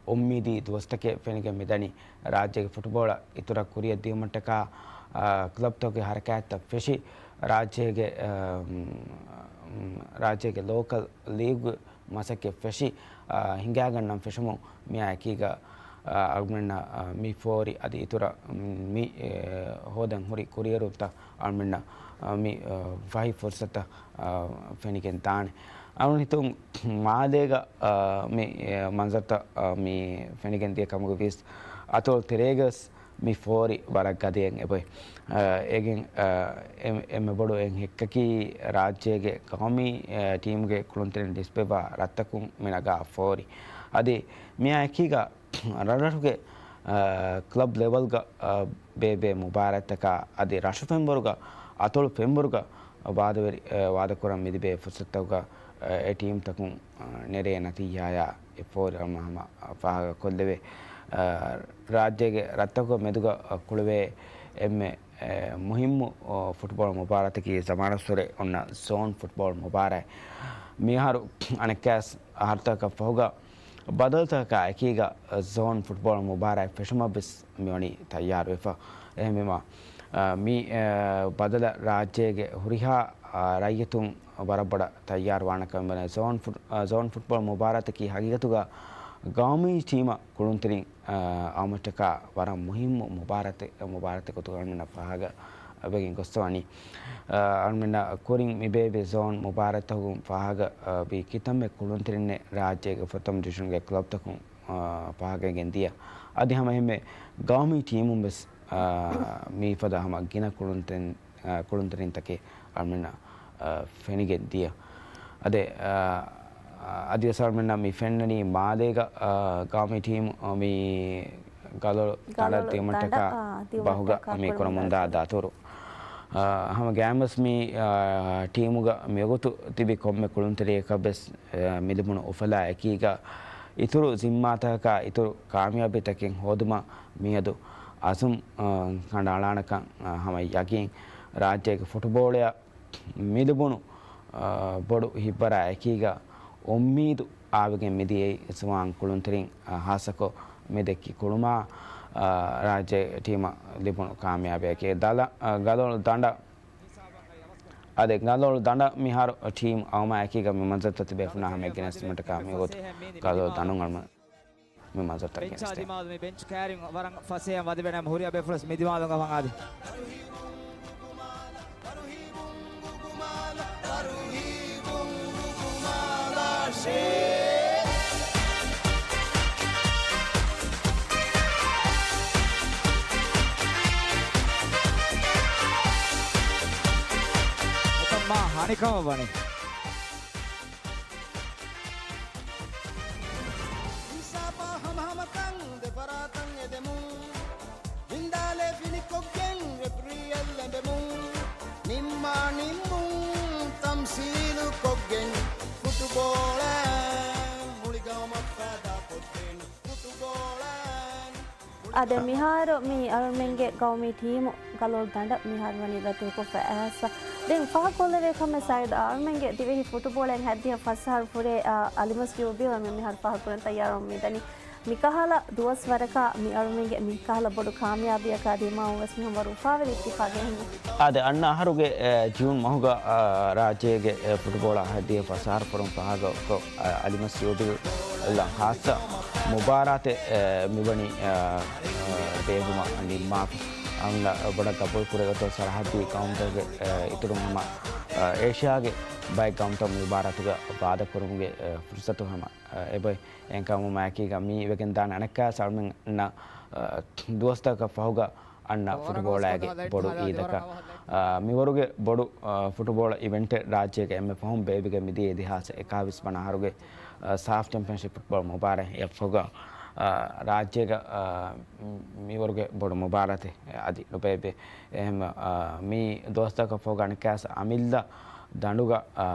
އުއްމީދީ ދުވަސްތަކެއް ފެނިގެން މިދަނީ. ރާއްޖޭގެ ފުޓްބޯޅަ އިތުރަށް ކުރިއަށް ދިޔުމަށްޓަކާ، އާ، ކްލަބްތަކުގެ ހަރަކާތްތައް ފެށި، ރާއްޖޭގެ، އާ، މް، ރާއްޖޭގެ ލޯކަލް ލީގު މަސައްކަތް ފެށި، އާ، ހިނގާގަންނަން ފެށުމުން މިއާ އެކީގަ، އާ، އަޅުގަނޑަށް، އާ، މި ފޯރި އަދި އިތުރަށް މި، އެ، ހޯދަން ހުރި ކުރިއެރުންތައް އަޅުގަނޑަށް، އާ، މި، އާ، ފަހި ފުރުސަތަށް، އާ، ފެނިގެން ދާނެ. އަޅުގަނޑު ހިތުން މާލޭގަ، އާ، މި، އެ، މަންޒަރުތައް، އާ، މި ފެނިގެން ދިޔަ ކަމުގަ ވިޔަސް އަތޮޅު ތެރޭގަ ވެސް މި ފޯރި ވަރަށް ގަދަޔަށް އެބޮތް. އާ، އޭގެން، އާ، އެ-، އެންމެ ބޮޑު އެއް ހެއްކަކީ ރާއްޖޭގެ ގައުމީ، އާ، ޓީމުގެ ކުޅުންތެރިން ނިސްބަތްވާ ރަށްތަކުން މި ނަގާ ފޯރި. އަދި މިއާ އެކީގަ ރަށްރަށުގެ، އާ، ކްލަބް ލެވެލްގަ، އާ، ބޭބޭ މުބާރާތްތަކާ އަދި ރަށު ފެންބަރުގަ އަތޮޅު ފެންބަރުގަ ވާދަވެރި، އާ، ވާދަކުރަން މިލިބޭ ފުރުސަތުތަކުގަ، އާ، އެ ޓީމްތަކުން، އާ، ނެރޭ ނަތީޖާޔާ އެ ފޯރި އަޅުގަނޑު ހަމަ ފާހަގަކޮށްލެވޭ. އާ، ރާއްޖޭގެ ރަށްތަކުގެ މެދުގަ ކުޅެވޭ އެންމެ، އެ، މުހިއްމު، އޯ، ފުޓްބޯޅަ މުބާރާތަކީ ޒަމާނަށްވުރެ އޮންނަ ޒޯން ފުޓްބޯޅަ މުބާރާތް. މިއަހަރު އަނެއްކާސް އަހަރުތަކަށް ފަހުގަ ބަދަލުތަކަކާ އެކީގަ ޒޯން ފުޓްބޯޅަ މުބާރާތް ފެށުމަށް ވެސް މިވަނީ ތައްޔާރުވެފަ. އެހެންވީމަ، އާ، މި، އާ، ބަދަލަށް ރާއްޖޭގެ ހުރިހާ، އާ، ރައްޔިތުން ވަރަށް ބޮޑަށް ތައްޔާރުވާނެ ކަމަށް ވަނީ. ޒޯން ފުޓް-، އާ، ޒޯން ފުޓްބޯޅަ މުބާރާތަކީ ހަގީގަތުގަ ގައުމީ ޓީމަށް ކުޅުންތެރިން، އާ، އައުމަށްޓަކާ ވަރަށް މުހިއްމު މުބާރާތެއް، މުބާރާތެއް ގޮތުގަ އަޅުގަނޑަށް ފާހަގަ ވެގެން ގޮސްފަވަނީ. އާ، އަޅުގަނޑަށް ކުރިން މި ބޭއްވި ޒޯން މުބާރާތްތަކުން ފާހަގަ، އާ، ވީ ކިތަންމެ ކުޅުންތެރިންނެއް ރާއްޖޭގެ ފުރަތަމަ ޑިވިޝަންގެ ކްލަބްތަކުން، އާ، ފާހަގަވެގެން ދިޔަ. އަދި ހަމަ އެހެންމެ ގައުމީ ޓީމުން ވެސް، އާ، މިފަދަ ހަމަ ގިނަ ކުޅުންތެރިން، އާ، ކުޅުންތެރިންތަކެއް އަޅުގަނޑަށް، އާ، ފެނިގެން ދިޔަ. އަދި، އާ، އަދިވެސް އަޅުގަނޑަށް މި ފެންނަނީ މާލޭގަ، އާ، ގައުމީ ޓީމު، އާ، މި ގަލޮޅު ތަނަށް ދިއުމަށްޓަކާ ބަހުގަ މި ކުރަމުންދާ ދަތުރު. އާ، ހަމަ ގާމަސް މި، އާ، ޓީމުގަ މިވަގުތު ތިބި ކޮންމެ ކުޅުންތެރިޔަކަށް ވެސް، އާ، މިލިބުނު އުފަލާ އެކީގަ އިތުރު ޒިންމާތަކަކާ އިތުރު ކާމިޔާބީތަކެއް ހޯދުމަށް މިއަދު އަޒުމް، އާ، ކަނޑައަޅާނެކަން، އާ، ހަމަ ޔަގީން. ރާއްޖޭގެ ފުޓުބޯޅަޔަށް މިލިބުނު، އާ، ބޮޑު ހިތްވަރާ އެކީގަ އުއްމީދު އާވެގެން މިދިޔައީ ޒުވާން ކުޅުންތެރިން، އާ، ހާއްސަކޮށް މި ދެއްކި ކުޅުމާ، އާ، ރާއްޖެ ޓީމަށް ލިބުނު ކާމިޔާބީއަކީ. ދަލަ-، އާ، ގަލޮޅު ދަނޑަށް، އާދެ، ގަލޮޅު ދަނޑަށް މިހާރު ޓީމް އައުމާ އެކީގަ މި މަންޒަރުތައް ތިބޭފުޅުންނާ ހަމައެއް ގެނެސްދިނުމަށްޓަކާ މިވަގުތު ގަލޮޅު ދަނޑުން އަޅުމަ-، މި މަންޒަރުތައް ބެންޗާ ގެނެސްދޭ. ދިމާލު މި ބެންޗް ކައިރިން ވަރަށް ފަސޭހަ ވަދެވޭނެ ހުރިހާ ބޭފުޅުން މި ދިމާލުގަ ވަން އާދެ. އެކަމާ ހަނިކަމަށް ވަނީ. ހިސާބާ ހަމަހަމަކަން ދެފަރާތަށް އެދެމުން. ވިންދާލެ ފިނިކޮށްގެން ރެފްރީއެއް ލެނބެމުން. ނިންމާ ނިންމުން ތަމްސީލުކޮށްގެން ފުޓުބޯޅަ މުޅި ގައުމަށް ފާދާކޮށްދޭން ފުޓުބޯޅަ. އާދެ، މިހާރު މި އަޅުމެންގެ ގައުމީ ޓީމު ގަލޮޅު ދަނޑަށް މިހާރު ވަނީ ދަތުރުކޮށްފަ އައިސްފަ. ދެން ފާހަގަކޮށްލެވޭ ކަމެއް ސައީދު، އަޅުމެންގެ ދިވެހި ފުޓުބޯޅައިން ހަތްދިހަ ފަސް އަހަރު ފުރޭ، އާ، އަލިމަސް ޔޫބިލް މި މިހާރު ފާހަގަކުރަން ތައްޔާރުވަމުން މިދަނީ. މިކަހަލަ ދުވަސްވަރަކަށް މި އަޅުމެންގެ މިކަހަލަ ބޮޑު ކާމިޔާބީއަކާ ދިމާވުން ވެސް މިހެން ވަރު އުފާވެރި އިއްތިފާގެއް ހިނގި. އާދެ، އަންނަ އަހަރުގެ، އެ، ޖޫން މަހުގަ، އާ، ރާއްޖޭގެ، އެ، ފުޓުބޯޅަ ހަތްދިހަ ފަސް އަހަރު ފުރުން ފާހަގަކޮށް، އަ، އަލިމަސް ޔޫބިލް އަށް ޚާއްޞަ މުބާރާތެއް، އެ، މިވަނީ، އަ، އަ، ބޭއްވުމަށް ނިންމާފަ. އަޅުގަނޑަށް ބޮޑަށް ގަބޫލު ކުރެވޭތޯ ސަރަހައްދީ ގައުމުތަކުގެ، އެ، އިތުރުން ހަމަ، އަ، އޭޝިއާގެ ބައެއް ގައުމުތައް މި މުބާރާތުގަ ވާދަކުރުމުގެ، އެ، ފުރުސަތު ހަމަ، އަ، އެބައި އެހެންކަމުން މާކީގަ މީ ވެގެންދާނެ އަނެއްކާ ސަލްމެން އަންނަ، އަ، ދުވަސްތަކަށް ފަހުގަ އަންނަ ފުޓުބޯޅައިގެ ބޮޑު އީދަކަށް، އާ، މިވަރުގެ ބޮޑު، އާ، ފުޓުބޯޅަ އިވެންޓެއް ރާއްޖޭގެ އެންމެ ފަހުން ބޭއްވިގެން މިދިޔަ އެއް ހާސް އެކާވީސް ވަނަ އަހަރުގެ، އާ، ސާފް ޗެމްޕިއަންޝިޕް ފުޓްބޯޅަ މުބާރާތް އެއަށްފަހުގަ، އާ، ރާއްޖޭގަ، އާ، މިވަރުގެ ބޮޑު މުބާރާތެއް އަދި ނުބޭއްވޭ. އެހެން، އާ، މި ދުވަސްތަކަށް ފަހުގަ އަނެއްކާސް އަމިއްލަ ދަނޑުގަ، އާ،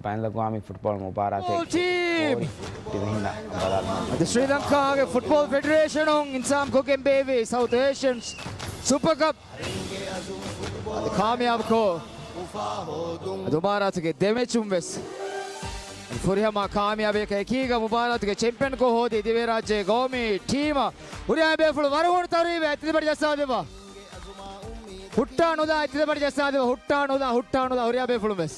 ބައިނަލްއަގްވާމީ ފުޓްބޯޅަ މުބާރާތެއް ޓީމް! ކޯރި ދިވެހިންނަށް ބަލާލުމަށް. އަދި ޝްރީލަންކާގެ ފުޓްބޯޅަ ފެޑެރޭޝަނުން އިންތިޒާމްކޮށްގެން ބޭއްވި ސައުތު އޭޝިއަން ސުޕަ ކަޕް އަދި ކާމިޔާބުކޮށް، އަދި މުބާރާތުގެ ދެ މެޗުން ވެސް ފުރިހަމަ ކާމިޔާބެއް އެކީގަ މުބާރާތުގެ ޗެމްޕިއަންކޮށް ހޯދި ދިވެހިރާއްޖޭ ގައުމީ ޓީމަށް. ހުރިހާ ބޭފުޅުން ވަރަށް ހޫނު ތަރުހީބެއް އެތިލިބަޑި ޖައްސާދެއްވާ. ހުއްޓާ ނުލާ އެތިލިބަޑި ޖައްސާދެއްވާ. ހުއްޓާ ނުލާ، ހުއްޓާ ނުލާ ހުރިހާ ބޭފުޅުން ވެސް.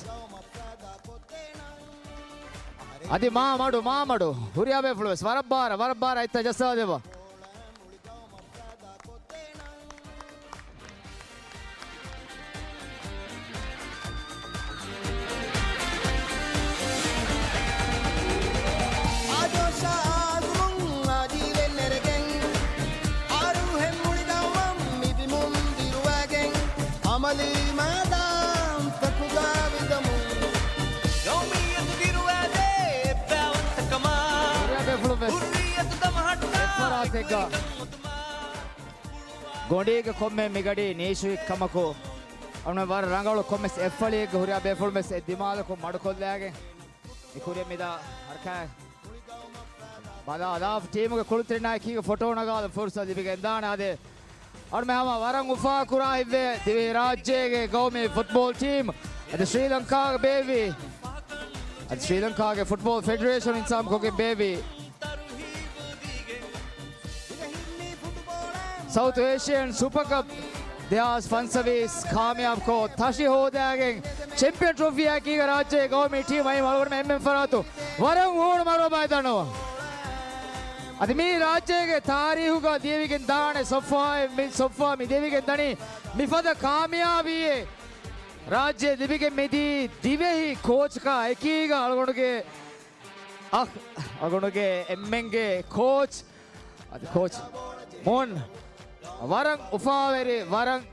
އަދި މާ މަޑު، މާ މަޑު. ހުރިހާ ބޭފުޅުން ވެސް ވަރަށް ބާރަށް، ވަރަށް ބާރަށް އަތްތައް ޖައްސާދެއްވާ. އާދޯޝާ އާޒުމުން އާދީލެއް ނެރެގެން، އާރޫހެއް މުޅި ގައުމަށް މި ބިމުން ދިރުވައިގެން، އަމަލީ މާދާން ތަކުގަ ވިދަމުން، ގައުމިއްޔަތު ދިރުވައިދޭ އެއްބައިވަންތަކަމާ، ހުރިހާ ބޭފުޅުން ވެސް ހުރިއްޔަތު ދަމަހައްޓާ އެއްފަރާތެއްގަ ގޮނޑީގެ ކޮންމެ މިގަޑީ ނީޝުއެއް ކަމަކު، އަޅުގަނޑު ވަރަށް ރަނގަޅު ކޮންމެސް އެއްފަޅިއެއްގަ ހުރިހާ ބޭފުޅުން ވެސް އެ ދިމާލަކުން މަޑުކޮށްލައިގެން މި ކުރިއަށް މިދާ ހަރަކާތް ބަލާލާފަ. ޓީމުގެ ކުޅުންތެރިންނާ އެކީގަ ފޮޓޯ ނަގާލަން ފުރުސަތު ލިބިގެންދާނެ. އާދެ، އަޅުމެން ހަމަ ވަރަށް އުފާ ކުރާ ހިތްވޭ ދިވެހި ރާއްޖޭގެ ގައުމީ ފުޓްބޯޅަ ޓީމް އަދި ޝްރީލަންކާގެ ބޭއްވި، އަދި ޝްރީލަންކާގެ ފުޓްބޯޅަ ފެޑެރޭޝަން އިންތިޒާމްކޮށްގެން ބޭއްވި ސައުތު އޭޝިއަން ސުޕަ ކަޕް ދެހާސް ފަންސަވީސް ކާމިޔާބުކޮށް، ތަށި ހޯދާގެން ޗެމްޕިއަން ޓްރޮފީއާ އެކީގަ ރާއްޖޭ ގައުމީ ޓީމް އައީ އަޅުގަނޑުމެން އެންމެން ފަރާތު ވަރަށް ހޫނު މަރުވަ ބައި ދަންނަވަން. އަދި މީ ރާއްޖޭގެ ތާރީހުގަ ލިޔެވިގެން ދާނެ ސޮފްވާ މި، ސޮފްވާ މި ލިޔެވިގެން ދަނީ މިފަދަ ކާމިޔާބީއެއް ރާއްޖެ ލިބިގެން މިދީ ދިވެހި ކޯޗަކާ އެކީގަ އަޅުގަނޑުގެ އަޚް، އަޅުގަނޑުގެ އެންމެންގެ ކޯޗް، އަދި ކޯޗް މޫން ވަރަށް އުފާވެރި، ވަރަށް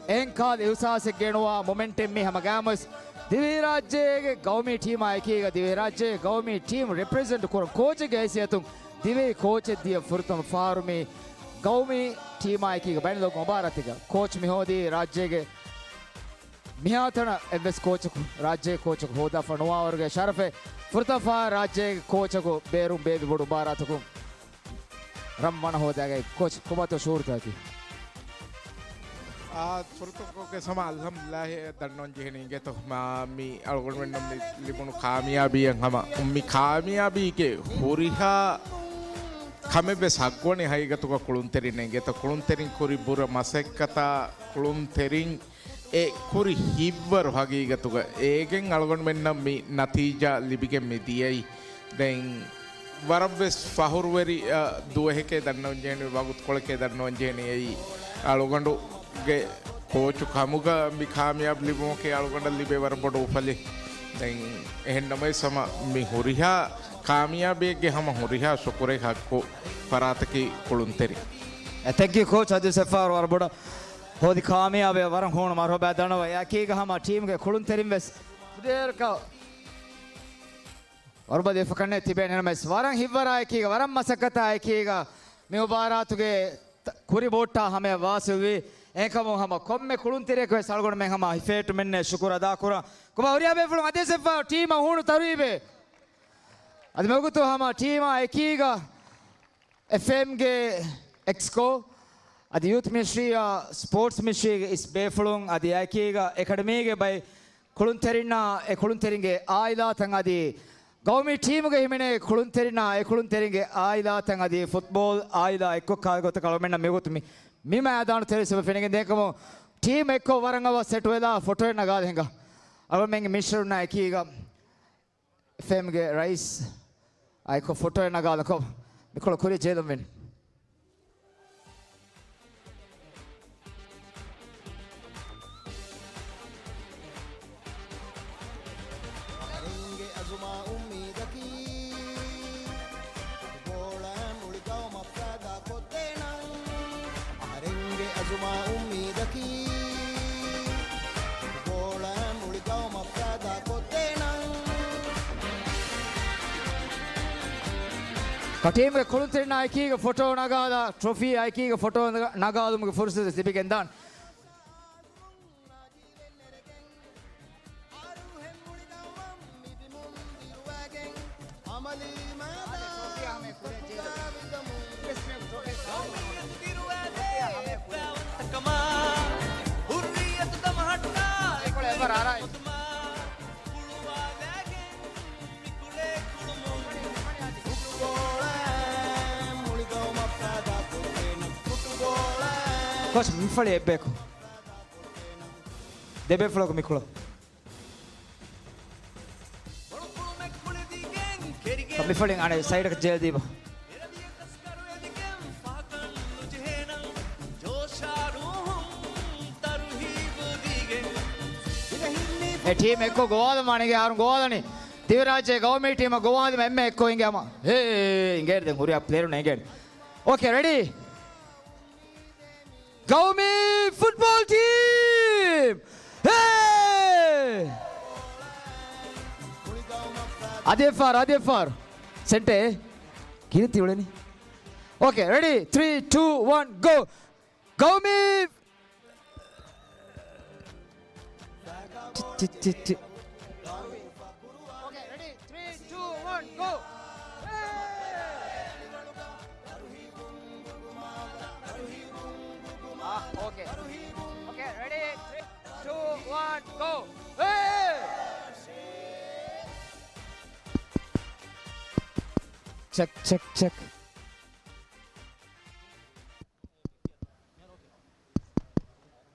އެހެން ކާލަ އިހުސާސެއް ގެނުވާ މޮމެންޓެއް މީ ހަމަ ގައިމުވެސް ދިވެހިރާއްޖޭގެ ގައުމީ ޓީމާ އެކީގަ ދިވެހިރާއްޖޭގެ ގައުމީ ޓީމް ރެޕްރެޒެންޓް ކުރަން ކޯޗެއްގެ ހައިސިއްޔަތުން ދިވެހި ކޯޗެއް ދިޔަ ފުރަތަމަ ފަހަރު މި ގައުމީ ޓީމާ އެކީގަ ބައިނަލްއަގްވާމީ މުބާރާތެއްގަ ކޯޗް މި ހޯދީ ރާއްޖޭގެ މިހާތަނަށް އެއްވެސް ކޯޗަކު، ރާއްޖޭގެ ކޯޗަކު ހޯދާފަ ނުވާވަރުގެ ޝަރަފެއް. ފުރަތަމަ ފަހަރު ރާއްޖޭގެ ކޯޗަކު ބޭރުން ބޭއްވި ބޮޑު މުބާރާތަކުން ރަން ވަނަ ހޯދާގަތް. ކޯޗް، ކޮބާތޯ ޝުޢޫރުތަކަކީ؟ އާ، ފުރަތަމަ ކޮށްގެ ހަމަ އަލްޙަމްދުލިއްލާހި ދަންނަވަން ޖެހެނީ އިނގޭތޯ. މާ، މި އަޅުގަނޑުމެންނަށް މި ލިބުނު ކާމިޔާބީއެއް ހަމަ، މި ކާމިޔާބީގެ ހުރިހާ ކަމެއްވެސް ހައްގުވަނީ ހަގީގަތުގަ ކުޅުންތެރިން އެނގޭތޯ. ކުޅުންތެރިން ކުރި ބުރަ މަސައްކަތާ ކުޅުންތެރިން އެ ކުރި ހިތްވަރު ހަގީގަތުގަ އޭގެން އަޅުގަނޑުމެންނަށް މި ނަތީޖާ ލިބިގެން މި ދިޔައީ. ދެން ވަރަށްވެސް ފަހުރުވެރި، އަ، ދުވަހެކޭ ދަންނަވަންޖެހެނީ، ވަގުތުކޮޅެކޭ ދަންނަވަންޖެހެނީ އެއީ އަޅުގަނޑުގެ ކޯޗު ކަމުގަ މި ކާމިޔާބު ލިބުމަކީ އަޅުގަނޑަށް ލިބޭ ވަރަށް ބޮޑު އުފަލެއް. ދެން އެހެން ނަމަވެސް ހަމަ މި ހުރިހާ ކާމިޔާބެއްގެ ހަމަ ހުރިހާ ޝުކުރެއް ހައްގު ފަރާތަކީ ކުޅުންތެރި. އެ، ތެންކް ޔޫ ކޯޗް. އަދިވެސް އެއްފަހަރު ވަރަށް ބޮޑަށް ހޯދި ކާމިޔާބެއް ވަރަށް ހޫނު މަރުހަބާ ދަންނަވަ. އެއަކީގަ ހަމަ ޓީމްގެ ކުޅުންތެރިން ވެސް ކުދިވެރިކަ ވަރުބަލި އެފަކަންނެ ތިބޭނެ ނަމަވެސް، ވަރަށް ހިތްވަރާ އެކީގަ، ވަރަށް މަސައްކަތާ އެކީގަ، މި މުބާރާތުގެ ތަ-، ކުރި ބޯޓާ ހަމަޔަށް ވާސިލްވީ. އެހެންކަމުން ހަމަ ކޮންމެ ކުޅުންތެރިޔަކު ވެސް އަޅުގަނޑުމެން ހަމަ ހިފޭޓުމެންނެ ޝުކުރު އަދާކުރަން. ކޮބާ ހުރިހާ ބޭފުޅުން އަދިވެސް އެއްފަހަރު ޓީމަށް ހޫނު ތަރުހީބެއް. އަދި މިވަގުތު ހަމަ ޓީމާ އެކީގަ އެފްއޭއެމްގެ އެކްސްކޯ، އަދި ޔޫތު މިނިސްޓްރީއާ ސްޕޯޓްސް މިނިސްޓްރީގެ އިސް ބޭފުޅުން، އަދި އެކީގަ އެކަޑަމީގެ ބައި ކުޅުންތެރިންނާ އެ ކުޅުންތެރިންގެ އާއިލާތައް އަދި ގައުމީ ޓީމުގަ ހިމެނޭ ކުޅުންތެރިންނާ އެ ކުޅުންތެރިންގެ އާއިލާތައް އަދި ފުޓްބޯލް އާއިލާ އެއްކޮށް ކާގޮތަކަށް އަޅުމެންނަށް މިވަގުތު މި، މި މައިދާނު ތެރެއިން ސުބަ ފެނިގެން ދޭކަމު ޓީމް އެއްކޮށް ވަރަށް އަވަސް ސެޓް ވެލާ ފޮޓޯއެއް ނަގާލަ ހިނގާ. އަޅުމެންގެ މިނިސްޓަރުންނާ އެކީގަ އެފްއޭއެމްގެ ރައީސް އާއެކު ފޮޓޯއެއް ނަގާލަކޮ، މިކޮޅު ކުރިޔަށް ޖެހިލަންވީނު. އަހަރެންގެ އަޒުމާ އުއްމީދަކީ، ފުޓްބޯޅައިން މުޅި ގައުމަށް ފައިދާ ކޮށްދޭނަން. އަހަރެންގެ އަޒުމާ އުއްމީދަކީ، ފުޓްބޯޅައިން މުޅި ގައުމަށް ފައިދާ ކޮށްދޭނަން. ކަ ޓީމްގެ ކުޅުންތެރިންނާ އެކީގަ ފޮޓޯ ނަގާލާ، ޓްރޮފީއާ އެކީގަ ފޮޓޯ ނަގާލުމުގެ ފުރުސަތު ލިބިގެންދާން. ކޯޗް މިފަޅި އެއްބަޔަކު. ދެބޭފުޅަކު މިކޮޅު. މިފަޅިން އަނެއް ސައިޑަކަށް ޖެހިދީބަ. އެ ޓީމް އެއްކޮށް ގޮވާލަމާ ނިގެ އަހަރުން ގޮވާލަނީ. ދިވެރާއްޖޭ ގައުމީ ޓީމަށް ގޮވާލީމަ އެންމެ އެއްކޮށް އިނގޭ ހަމަ. ހޭ، އިނގޭ ދެން ހުރިހާ ޕްލޭޔަރުން އިނގޭ. އޯކޭ، ރެޑީ؟ ގައުމީ ފުޓްބޯލް ޓީމް! ހޭ! އަދި އެއްފަހަރު، އަދި އެއްފަހަރު. ސެންޓަރ ކިހިނެއް ތި އުޅެނީ؟ އޯކޭ، ރެޑީ؟ ތްރީ، ޓޫ، ވަން، ގޯ! ގައުމީ ޗި، ޗި، ޗި، ޗި. އޯކޭ، ރެޑީ؟ ތްރީ، ޓޫ، ވަން، ގޯ! އާ، އޯކޭ. އޯކޭ، ރެޑީ؟ ތްރީ، ޓޫ، ވަން، ގޯ! ޗެކް، ޗެކް، ޗެކް.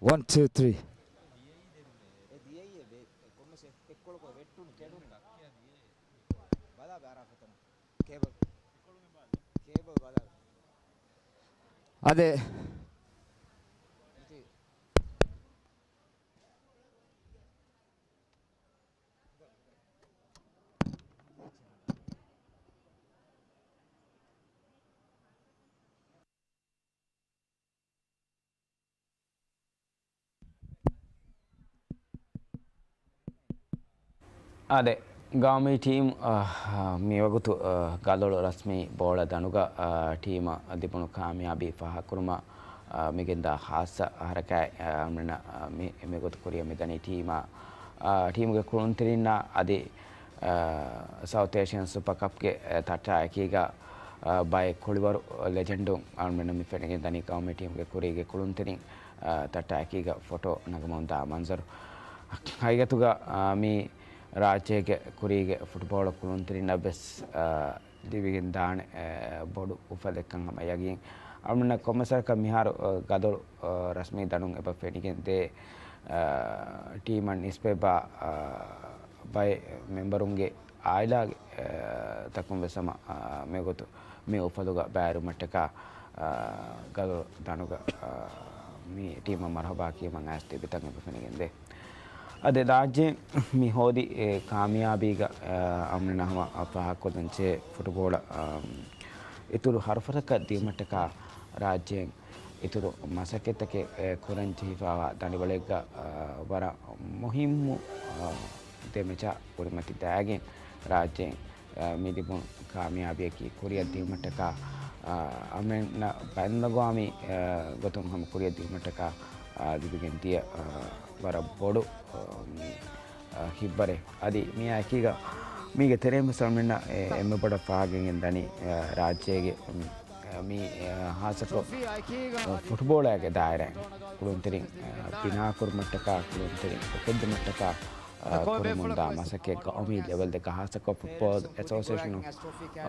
ވަން، ޓޫ، ތްރީ. އަދެ. އާދެ، ގައުމީ ޓީމް، އަ، މިވަގުތު، އަ، ގަލޮޅު ރަސްމީ ބޯޅަ ދަނޑުގަ، އަ، ޓީމަށް ލިބުނު ކާމިޔާބީ ފާހަގަކުރުމަށް، އަ، މިގެންދާ ޚާއްޞަ ހަރަކާތް، އަ، އަޅުގަނޑުމެންނަށް، އަ، މި، މިގޮތު ކުރިއަށް މިދަނީ ޓީމާ، އަ، ޓީމުގެ ކުޅުންތެރިންނާ އަދި އަ، ސައުތް އޭޝިއަން ސުޕަ ކަޕްގެ، އަ، ތައްޓާއެކީގަ، އަ، ބައެއް ކުޅިވަރު ލެޖެންޑުން އަޅުމެންނަށް މި ފެނިގެން ދަނީ ގައުމީ ޓީމުގެ ކުރީގެ ކުޅުންތެރިން، އަ، ތައްޓާއެކީގަ ފޮޓޯ ނަގަމުންދާ މަންޒަރު. ހަގީގަތުގަ، އަ، މި ރާއްޖޭގެ ކުރީގެ ފުޓްބޯޅަ ކުޅުންތެރިންނަށް ވެސް، އަ، ލިބިގެން ދާނެ، އަ، ބޮޑު އުފަލެއްކަން ހަމަ ޔަގީން. އަޅުގަނޑަށް ކޮންމެސް ވަރަކަށް މިހާރު، އަ، ގަދަރު، އަ، ރަސްމީ ދަނުން އެބަ ފެނިގެން ދޭ، އަ، ޓީމަށް ނިސްބަތްވާ، އަ، ބައެއް މެމްބަރުންގެ އާއިލާގެ، އަ، ތަކުން ވެސް ހަމަ، އަ، މިގޮތު މި އުފަލުގަ ބައިވެރިވުމަށްޓަކާ، އަ، ގަދަރު ދަނުގަ، އަ، މި ޓީމަށް މަރުހަބާ ކިޔަމަން އައިސް ތިބިތަން އެބަ ފެނިގެން ދޭ. އަދި ރާއްޖޭ މި ހޯދި، އެ، ކާމިޔާބީގަ، އަ، އަމްނަ ހަމަ ފާހަގަކޮށްލަން ޗޭ ފުޓުބޯޅަ، އަ، އިތުރު ހަރުފަތަކަށް ދިޔުމަށްޓަކާ ރާއްޖޭން އިތުރު މަސައްކަތްތަކެއް، އެ، ކުރަން ޖެހިފައިވާ ދަނޑިވަޅެއްގަ، އަ، ވަރަށް މުހިއްމު، އަ، ދެމެޗާ ކުރިމަތި ދާގެން ރާއްޖޭން އަ، މި ލިބުނު ކާމިޔާބީއަކީ ކުރިއަށް ދިޔުމަށްޓަކާ، އަ، އަމެންނަށް ބައިންލަގާމި، އަ، ގޮތުން ހަމަ ކުރިއަށް ދިޔުމަށްޓަކާ، އަ، ލިބިގެން ދިޔަ، އަ، ވަރަށް ބޮޑު، އަ، މި، އަ، ހިތްވަރެއް. އަދި މިއާ އެކީގަ މީގެ ތެރެއިން ވެސް އަމެންނަށް އެ، އެންމެ ބޮޑަށް ފާހަގައިގެން ދަނީ، އަ، ރާއްޖޭގެ، މި، މި، އަ، ހާއްސަކޮށް، އަ، ފުޓުބޯޅައިގެ ދާއިރާއިން ކުޅުންތެރިން، އަ، ބިނާކުރުމަށްޓަކާ، ކުޅުންތެރިން އުފެއްދުމަށްޓަކާ، އަ، ކުރަމުންދާ މަސައްކަތް ގައުމީ ލެވެލް ދެކެ ހާއްސަކޮށް ފުޓްބޯޅަ އެސޯސިއޭޝަނު،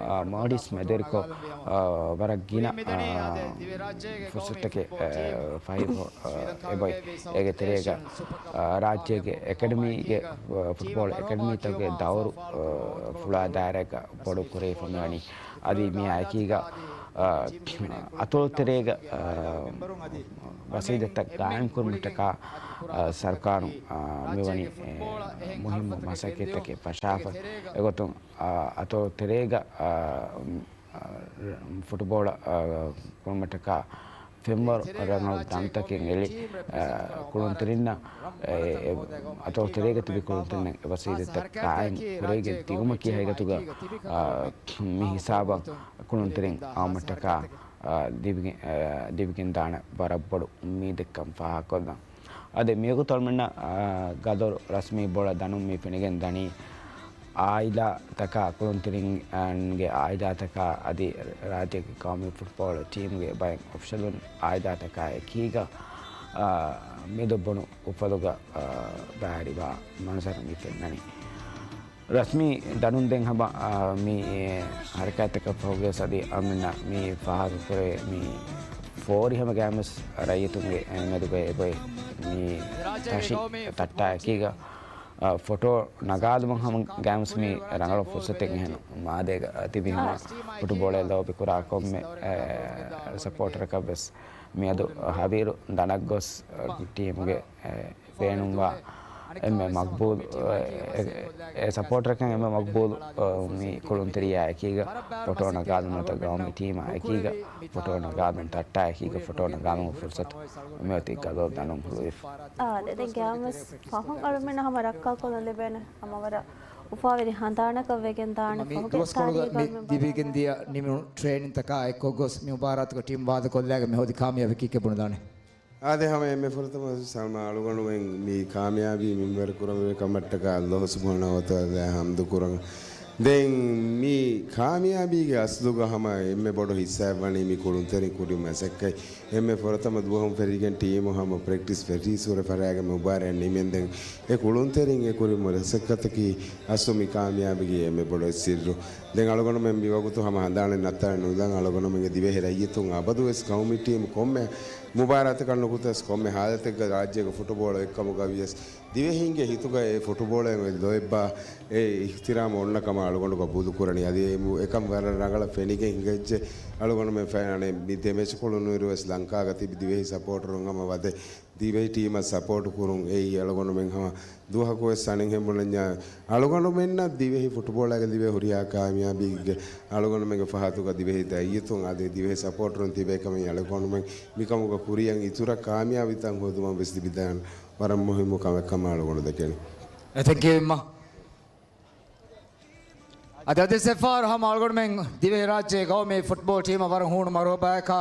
އަ، މޯލްޑިވްސް މެދުވެރިކޮށް، އަ، ވަރަށް ގިނަ، އަ، ފުރުސަތުތަކެއް، އަ، ފަހި، އަ، އެބައޮތް. އޭގެ ތެރޭގަ، އަ، ރާއްޖޭގެ އެކަޑަމީގެ، އަ، ފުޓްބޯޅަ އެކަޑަމީތަކުގެ ދައުރު، އަ، ފުޅާ ދާއިރާގަ ބޮޑު ކުރެވިފަ މިވަނީ. އަދި މިއާ އެކީގަ، އަ، އަތޮޅު ތެރޭގަ، އަ، ވަސީލަތްތައް ގާއިމް ކުރުމަށްޓަކާ، އަ، ސަރުކާރުން، އަ، މިވަނީ، އެ، މުހިއްމު މަސައްކަތްތަކެއް ފަށާފަ. އެގޮތުން، އަ، އަތޮޅު ތެރޭގަ، އަ، އަ، ފުޓުބޯޅަ، އަ، ކުރުމަށްޓަކާ ފެންވަރު ރަނގަޅު ދަނޑުތަކެއް އެޅި، އަ، ކުޅުންތެރިންނަށް، އެ، އެ، އަތޮޅު ތެރޭގަ ތިބި ކުޅުންތެރިންނަށް އެ ވަސީލަތްތައް ގާއިމް ކުރެވިގެން ދިޔުމަކީ ހަގީގަތުގަ، އަ، މި ހިސާބަށް ކުޅުންތެރިން އައުމަށްޓަކާ، އަ، ލިބިގެން، އަ، ލިބިގެންދާނެ ވަރަށް ބޮޑު އުއްމީދެއްކަން ފާހަގަކޮށްލަން. އަދި މިވަގުތު އަޅުމެންނަށް، އަ، ގަދަރު ރަސްމީ ބޯޅަ ދަނުން މި ފެނިގެން ދަނީ އާއިލާތަކާ، ކުޅުންތެރިންގެ އާއިލާތަކާ އަދި ރާއްޖޭގެ ގައުމީ ފުޓްބޯޅަ ޓީމުގެ ބައެއް އޮފިޝަލުން އާއިލާތަކާ އެކީގަ، އަ، މި ލިބުނު އުފަލުގަ، އަ، ބައިވެރިވާ މަންޒަރު މި ފެންނަނީ. ރަސްމީ ދަނުން ދެން ހަމަ، އާ، މި ހަރަކާތްތަކަށް ފަހުގައި އަދި އަމިންނަށް މި ފާހަގަކުރޭ މި ފޯރި ހަމަ ގައިމުވެސް ރައްޔިތުންގެ މެދުގައި އެބައޮތް މި ތަށި ތައްޓާ އެކީގަ، އާ، ފޮޓޯ ނަގާލުމަށް ހަމަ ގައިމުވެސް މި ރަނގަޅު ފުރުސަތެއް އެހެން މާދޭގަ ތިބި ހަމަ ފުޓުބޯޅައެއް ލޯބިކުރާ ކޮންމެ، އެ، ސަޕޯޓަރަކަށްވެސް މިއަދު ހަވީރު ދަނޑަށް ގޮސް، އެ، ޓީމުގެ، އެ، ބޭނުންވާ އެންމެ މަގްބޫލު، އެ، އެ، އެ ސަޕޯޓަރަކަށް އެންމެ މަގްބޫލު، އެ، މި ކުޅުންތެރިޔާ އެކީގަ ފޮޓޯ ނަގާލުމަށް ގައުމީ ޓީމާ އެކީގަ ފޮޓޯ ނަގާލުން ތައްޓާ އެކީގަ ފޮޓޯ ނަގާލުމަށް ފުރުސަތު މިއޮތީ ގަދަރު ދަނުން ހުޅުވިފަ. އާ، ދެ-، ދެން ގައިމުވެސް ފަހުން އަޅުމެންނަށް ހަމަ ރައްކާކޮށްލަން ލިބޭނެ ހަމަ ވަރަށް އުފާވެރި ހަނދާނަކަށް ވެގެން ދާނެ. މި ފަހުގެ ދުވަސްކޮޅުގަ ތާރީޚް މި އަޅުމެން ދިވެހިގެން ދިޔަ ނިމުނު ޓްރޭނިންތަކާ އެއްކޮށް ގޮސް މި މުބާރާތުގަ ޓީމް ވާދަކޮށްލާގެ މި ހޯދި ކާމިޔާބެކީ ކެބުނުދާނެ. އާދެ، ހަމަ އެންމެ ފުރަތަމަ ސަލްމާ އަޅުގަނޑުމެން މި ކާމިޔާބީ މިންވަރު ކުރަންވެ ކަމަށްޓަކާ ﷲ ސުބްޙާނަހޫ ވަތަޢާލާ ޙަމްދު ކުރަން. ދެން މި ކާމިޔާބީގެ އަސްލުގަ ހަމަ އެންމެ ބޮޑު ހިއްސާއެއް ވަނީ މި ކުޅުންތެރިން ކުރި މަސައްކަތް. އެންމެ ފުރަތަމަ ދުވަހުން ފެށިގެން ޓީމު ހަމަ ޕްރެކްޓިސް ފެށީ ސޫރަ ފަރާގެ މުބާރާތް ނިމެންދެން އެ ކުޅުންތެރިން އެ ކުރި މަސައްކަތަކީ އަސްލު މި ކާމިޔާބީގެ އެންމެ ބޮޑު ސިއްރު. ދެން އަޅުގަނޑުމެން މި ވަގުތު ހަމަ ހަނދާނެއް ނައްތާލަން ނުލާން އަޅުގަނޑުމެންގެ ދިވެހި ރައްޔިތުން އަބަދުވެސް ގައުމީ ޓީމު ކޮންމެ މުބާރާތަކަށް ނުކުތަސް ކޮންމެ ހާލަތެއްގަ ރާއްޖޭގެ ފުޓުބޯޅަ އެއްކަމުގަ ވިޔަސް، ދިވެހީންގެ ހިތުގަ އެ ފުޓުބޯޅައިން އޮތް ލޯތްބާ އެ އިޙްތިރާމް އޮންނަ ކަމަށް އަޅުގަނޑު ގަބޫލު ކުރަނީ. އަދި އެ މު-، އެކަން ވަރަށް ރަނގަޅަށް ފެނިގެން ހިނގައްޖެ. އަޅުގަނޑުމެން ފެންނަނީ މި ދެ މެޗްކޮޅުން އިރުވެސް ލަންކާގަ ތިބި ދިވެހި ސަޕޯޓަރުން ހަމަ ވަދެ ދިވެހި ޓީމަށް ސަޕޯޓު ކުރުން. އެއީ އަޅުގަނޑުމެން ހަމަ ދުވަހަކުވެސް އަނެއްހެން ބުނަންޏާ، އަޅުގަނޑުމެންނަށް ދިވެހި ފުޓުބޯޅައިގެ ލިބޭ ހުރިހާ ކާމިޔާބީގެ އަޅުގަނޑުމެންގެ ފަހަތުގަ ދިވެހި ރައްޔިތުން އަދި ދިވެހި ސަޕޯޓަރުން ތިބޭކަމަށް އަޅުގަނޑުމެން މިކަމުގަ ކުރިއަށް އިތުރަށް ކާމިޔާބީތައް ހޯދުމަށް ވެސް ލިބިދާނެ ވަރަށް މުހިއްމު ކަމެއް ކަމަށް އަޅުގަނޑު ދެކެނީ. އެ، ތެންކިއު އިމާ. އަދި އަދި ސެފާރު ހަމަ އަޅުގަނޑުމެން ދިވެހިރާއްޖޭ ގައުމީ ފުޓްބޯޅަ ޓީމަށް ވަރަށް ހޫނު މަރުހަބާއަކާ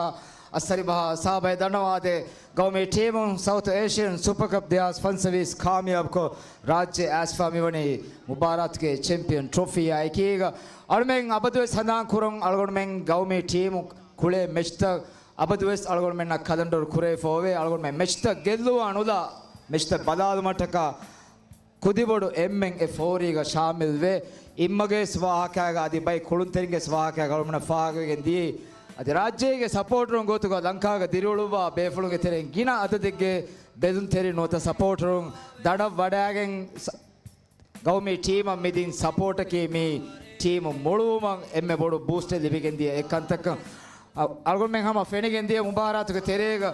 އައްސަރިބަހާ ސާބައި ދަންނަވާދޭ. ގައުމީ ޓީމުން ސައުތު އޭޝިއަން ސުޕަ ކަޕް ދެހާސް ފަންސަވީސް ކާމިޔާބުކޮށް، ރާއްޖެ އައިސްފާ މިވަނީ މުބާރާތުގެ ޗެމްޕިއަން ޓްރޮފީއާ އެކީގަ. އަޅުމެން އަބަދުވެސް ހަނދާން ކުރަން އަޅުގަނޑުމެން ގައުމީ ޓީމު ކުޅޭ މެޗްތައް އަބަދުވެސް އަޅުގަނޑުމެންނަށް ކަލަންޑަރު ކުރެވިފަ އޮވޭ. އަޅުގަނޑުމެން މެޗްތައް ގެއްލުވާ ނުލާ މެޗްތައް ބަލާލުމަށްޓަކާ ކުދިބޮޑު އެންމެން އެ ފޯރީގަ ޝާމިލްވެ، އިއްމަގެސް ވާހަކާގަ އަދި ބައި ކުޅުންތެރިންގެސް ވާހަކާގަ އަޅުމަނަށް ފާހަގަވެގެން ދިޔައީ، އަދި ރާއްޖޭގެ ސަޕޯޓަރުން ގޮތުގަ ލަންކާގަ ދިރިއުޅުއްވާ ބޭފުޅުންގެ ތެރެއިން ގިނަ އަދަދެއްގެ ބެލުންތެރިން ނުވަތަ ސަޕޯޓަރުން ދަނޑަށް ވަޑައިގެން ސަ-، ގައުމީ ޓީމަށް މިދިން ސަޕޯޓަކީ މި ޓީމު މޮޅުވުމަށް އެންމެ ބޮޑު ބޫސްޓެއް ލިބިގެން ދިޔަ އެއް ކަންތައްކަން. އަ-، އަޅުގަނޑުމެން ހަމަ ފެނިގެން ދިޔަ މުބާރާތުގެ ތެރޭގަ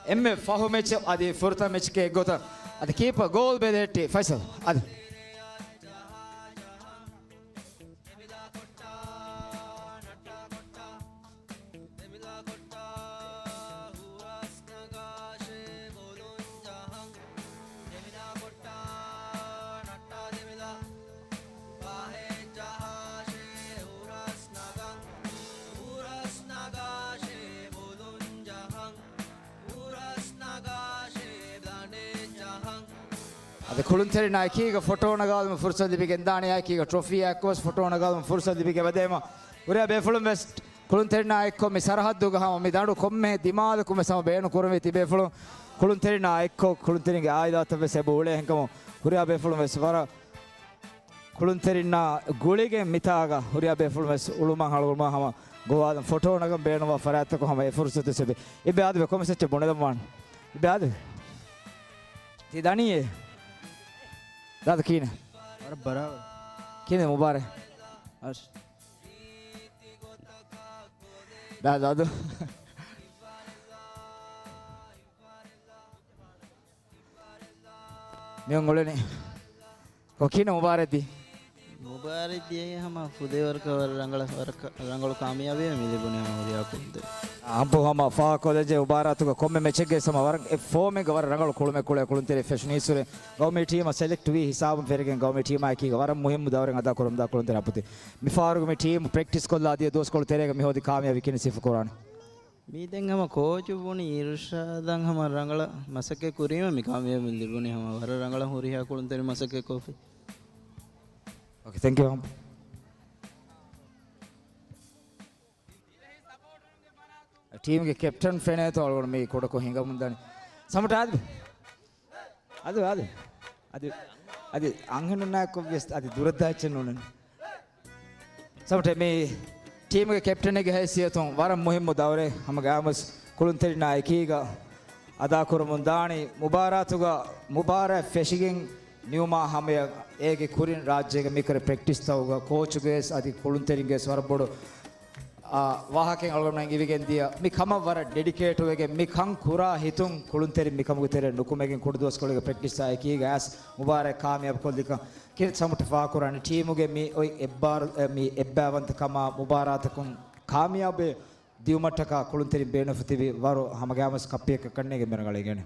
އެންމެ ފަހު މެޗް އަދި ފުރަތަމަ މެޗްގެ އެއްގޮތަށް އަދި ކީޕަ ގޯލް ބެލެއްޓި ފައިސަލް އަދި އަދި ކުޅުންތެރިންނާ އެކީގަ ފޮޓޯ ނަގާލުމަށް ފުރުސަތު ލިބިގެންދާނެ، އެކީގަ ޓްރޮފީއާ އެއްކޮށް ފޮޓޯ ނަގާލުމަށް ފުރުސަތު ލިބިގެން ވަދެމަ ހުރިހާ ބޭފުޅުން ވެސް ކުޅުންތެރިންނާ އެއްކޮށް މި ސަރަހައްދުގަ ހަމަ މި ދަނޑު ކޮންމެ ދިމާލަކުން ވެސް ހަމަ ބޭނުން ކުރަންވީ ތިބޭފުޅުން ކުޅުންތެރިންނާ އެއްކޮށް ކުޅުންތެރިންގެ އާއިލާތައް ވެސް އެބަ އުޅޭ ހެންކަމުން ހުރިހާ ބޭފުޅުން ވެސް ވަރަށް ކުޅުންތެރިންނާ ގުޅިގެން މިތާގަ ހުރިހާ ބޭފުޅުން ވެސް އުޅުމަށް ހަޅުގަޅުމަށް ހަމަ ގޮވާލަން ފޮޓޯ ނަގަން ބޭނުންވާ ފަރާތްތަކުން ހަމަ އެ ފުރުސަތު ވެސް އެބަ އިއްބެ އާދެވޭ ކޮމެންޓް ސެކްޝަން ބުނެލައްވާނެ. އިއްބެ އާދެވޭ. ތި ދަނީއޭ. ދާދަ ކީނެ؟ ވަރަށް ބަރާބަރު. ކީނެ މުބާރެ؟ އަސް. ދާ ދާދު. މިއޮން އުޅެނީ. ކޮކީނަ މުބާރެއްދީ؟ މުބާރެއްދިޔައީ ހަމަ ފުދޭވަރަކަށް ވަރަށް ރަނގަޅަށް، ވަރަކަށް ރަނގަޅު ކާމިޔާބީއެއް މި ލިބުނީ ހަމަ ހުރިހާ ކުޅުންތެރި. އަނބު ހަމަ ފާ ކޮލެޖެއް މުބާރާތުގަ ކޮންމެ މެޗެއްގެ ހަމަ ވަރަށް އެ ފޯމެއްގަ ވަރަށް ރަނގަޅު ކުޅުމެއް ކުޅޭ ކުޅުންތެރި ފެށުނީސްވެރިން ގައުމީ ޓީމަށް ސެލެކްޓް ވީ ހިސާބުން ފެށިގެން ގައުމީ ޓީމާ އެކީގަ ވަރަށް މުހިއްމު ދައުރެއް އަދާ ކުރަމުންދާ ކުޅުންތެރި އަބުދީ. މިފަހަރުގެ މި ޓީމު ޕްރެކްޓިސް ކޮށްލާ ދިޔަ ދުވަސްކޮޅު ތެރޭގަ މި ހޯދި ކާމިޔާބީ ކިހިނެއް ސިފަ ކުރާނެ؟ މީ ދެން ހަމަ ކޯޗު ބުނި އިރުޝާދަށް ހަމަ ރަނގަޅަށް މަސައްކަތް ކުރީމަ މި ކާމިޔާބީ ލިބުނީ ހަމަ ވަރަށް ރަނގަޅަށް ހުރިހާ ކުޅުންތެރި މަސައްކަތް ކޮށްފި. އޯކޭ، ތެންކް ޔޫ. ޓީމްގެ ކެޕްޓަން ފެނޭތޯ އަޅުގަނޑު މީ ކުޑަކޮށް ހިނގަމުން ދަނީ. ސަމްޓް އާދި. އަދި، އަދި. އަދި، އަދި އަންހެނުންނާއެކު ވިޔަސް އަދި ދުރަށްދާ އެއްޗެއް ނޫން. ސަމްޓް މީ ޓީމްގެ ކެޕްޓަނެއްގެ ހައިސިއްޔަތުން ވަރަށް މުހިއްމު ދައުރެއް ހަމަ ގާމަސް ކުޅުންތެރިންނާ އެކީގަ އަދާކުރަމުން ދާނީ. މުބާރާތުގަ މުބާރާތް ފެށިގެން ނިމުމާ ހަމަޔަށް އޭގެ ކުރިން ރާއްޖޭގެ މިކުރި ޕްރެކްޓިސްތަކުގަ ކޯޗުގެ ވެސް އަދި ކުޅުންތެރިންގެ ވެސް ވަރަށް ބޮޑު އާ، ވާހަކައެއް އަޅުގަނޑުމެން އިވިގެން ދިޔަ މި ކަމަށް ވަރަށް ޑެޑިކޭޓްވެގެން މި ކަން ކުރާ ހިތުން ކުޅުންތެރިން މިކަމުގެ ތެރެއަށް ނުކުމެގެން ކުޑަދުވަސްކޮޅެއްގެ ޕްރެކްޓިސްއާ އެކީގަ އައިސް މުބާރާތް ކާމިޔާބު ކޮށްލިކަން ކިހިނެއް ސަމްޓް ފާހަގަކުރާނީ؟ ޓީމުގެ މި އޮތް އެއްބާރު، އެ، މި އެއްބާވަންތަކަމާ މުބާރާތަކުން ކާމިޔާބެއް ދިއުމަށްޓަކާ ކުޅުންތެރިން ބޭނުންފު ތިބި ވަރު ހަމަގާމަސް ކައްޕިއަކަށް ކަންނޭގެ މިރަނގަޅައިގެނެ.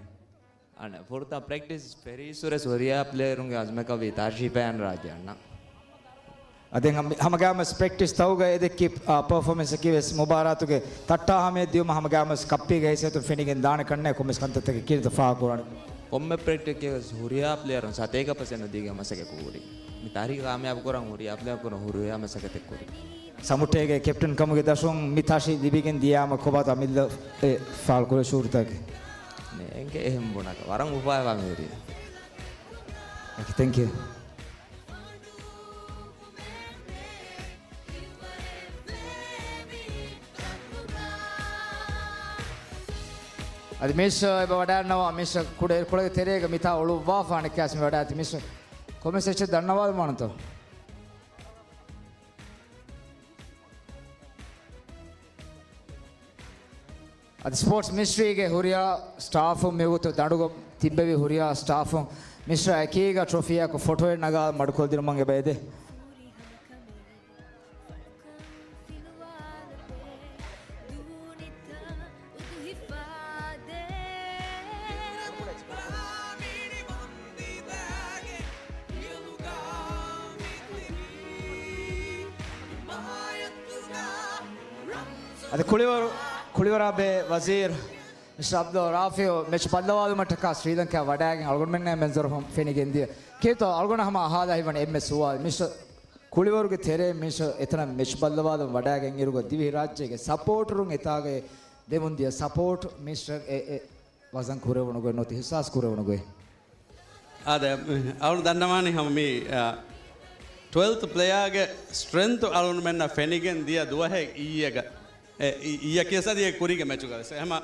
އަނެއް ފުރަތަމަ ޕްރެކްޓިސް ފެށީއްސުރެ ހުރިހާ ޕްލޭޔަރުންގެ އަޒުމަކަށްވީ ތާށީ ފަޔާން ރާއްޖެ އަންނަ. އަދި ހަމަ، ހަމަގާމަސް ޕްރެކްޓިސް ތަކުގަ އެދެއްކި، އާ، ޕަރފޯމެންސަކީ ވެސް މުބާރާތުގެ ތައްޓާ ހަމަޔަށް ދިއުމަށް ހަމަގާމަސް ކައްޕީގެ ހައިސިއްޔަތުން ފެނިގެން ދާނެ ކަންނޭ ކޮންމެސް ކަންތައްތަކެއް ކީރިތަ ފާހަގަކުރާނެ. ކޮންމެ ޕްރެކްޓިސް ހުރިހާ ޕްލޭޔަރުން ސަތޭކަ ޕަސެންޓް ދީގެ މަސައްކަތް ކުރި. މި ތާރީޚް ކާމިޔާބު ކުރަން ހުރިހާ ޕްލޭޔަރުން ހުރިހާ މަސައްކަތެއް ކުރި. ސަމުޓޭގެ ކެޕްޓަން ކަމުގެ ދަށުން މި ތާށީ ލިބިގެން ދިޔާމަ ކޮބާތޯ އަމިއްލަ އެ ފާޅުކުރެ ޝޫޓްތަކެއް؟ ނޭނގެ އެހެން ބުނަކަ. ވަރަށް އުފާވެވާ މިހުރީ. އޯކޭ، ތެންކް ޔޫ. އަދި މިސް އެބަ ވަޑައިންނަވާ މިސް ކުޑަ އިރުކޮޅެއްގެ ތެރޭގަ މިތާ އުޅުއްވާފާނެ ކޭސް މި ވަޑައިތި މިސް ކޮމެންޓް ސެކްޝަން ދަންނަވާލަމާނެތޯ؟ އަދި ސްޕޯޓްސް މިނިސްޓްރީގެ ހުރިހާ ސްޓާފުން މިވަގުތު ދަނޑުގަ ތިއްބެވި ހުރިހާ ސްޓާފުން މިސްރާ އެކީގަ ޓްރޮފީއާއެކު ފޮޓޯއެއް ނަގާ މަޑުކޮށްދިނުމަށް އެބަ އެދޭ. އަދި ކުޅިވަރު، ކުޅިވަރާ ބޭ ވަޒީރު މިސްޓަރ އަބްދުލް ރާފިޢު މެޗް ބައްލަވާލުމަށްޓަކާ ސްރީލަންކާ ވަޑައިގެން އަޅުގަނޑުމެންނާ މެންޒަރު ފެނިގެންދިޔަ. ކީރިތޯ އަޅުގަނޑަށް ހަމަ އަހާލާ ހިތްވަނީ އެންމެ ސުވާލު. މިސްޓަރ ކުޅިވަރުގެ ތެރޭ މިސްޓަރ އެތަނަށް މެޗް ބައްލަވާލަން ވަޑައިގެން އިރުގަ ދިވެހިރާއްޖޭގެ ސަޕޯޓަރުން އެތާގައި ދެމުންދިޔަ ސަޕޯޓް މިސްޓަރ އެ، އެ ވަޒަން ކުރެވުނުގޮތް ނުވަތަ އިހްސާސް ކުރެވުނުގޮތް. އާދެ، އަޅުން ދަންނަވާނީ ހަމަ މި، އާ، ޓްވެލްތު ޕްލެޔާގެ ސްޓްރެންތު އަޅުންމެންނަށް ފެނިގެން ދިޔަ ދުވަހެއް އިއްޔެގަ. އެ، އި-، އިއްޔެ ކިޔަސް އަދި އެ ކުރީގެ މެޗުގަ ވެސް. އެހެމަ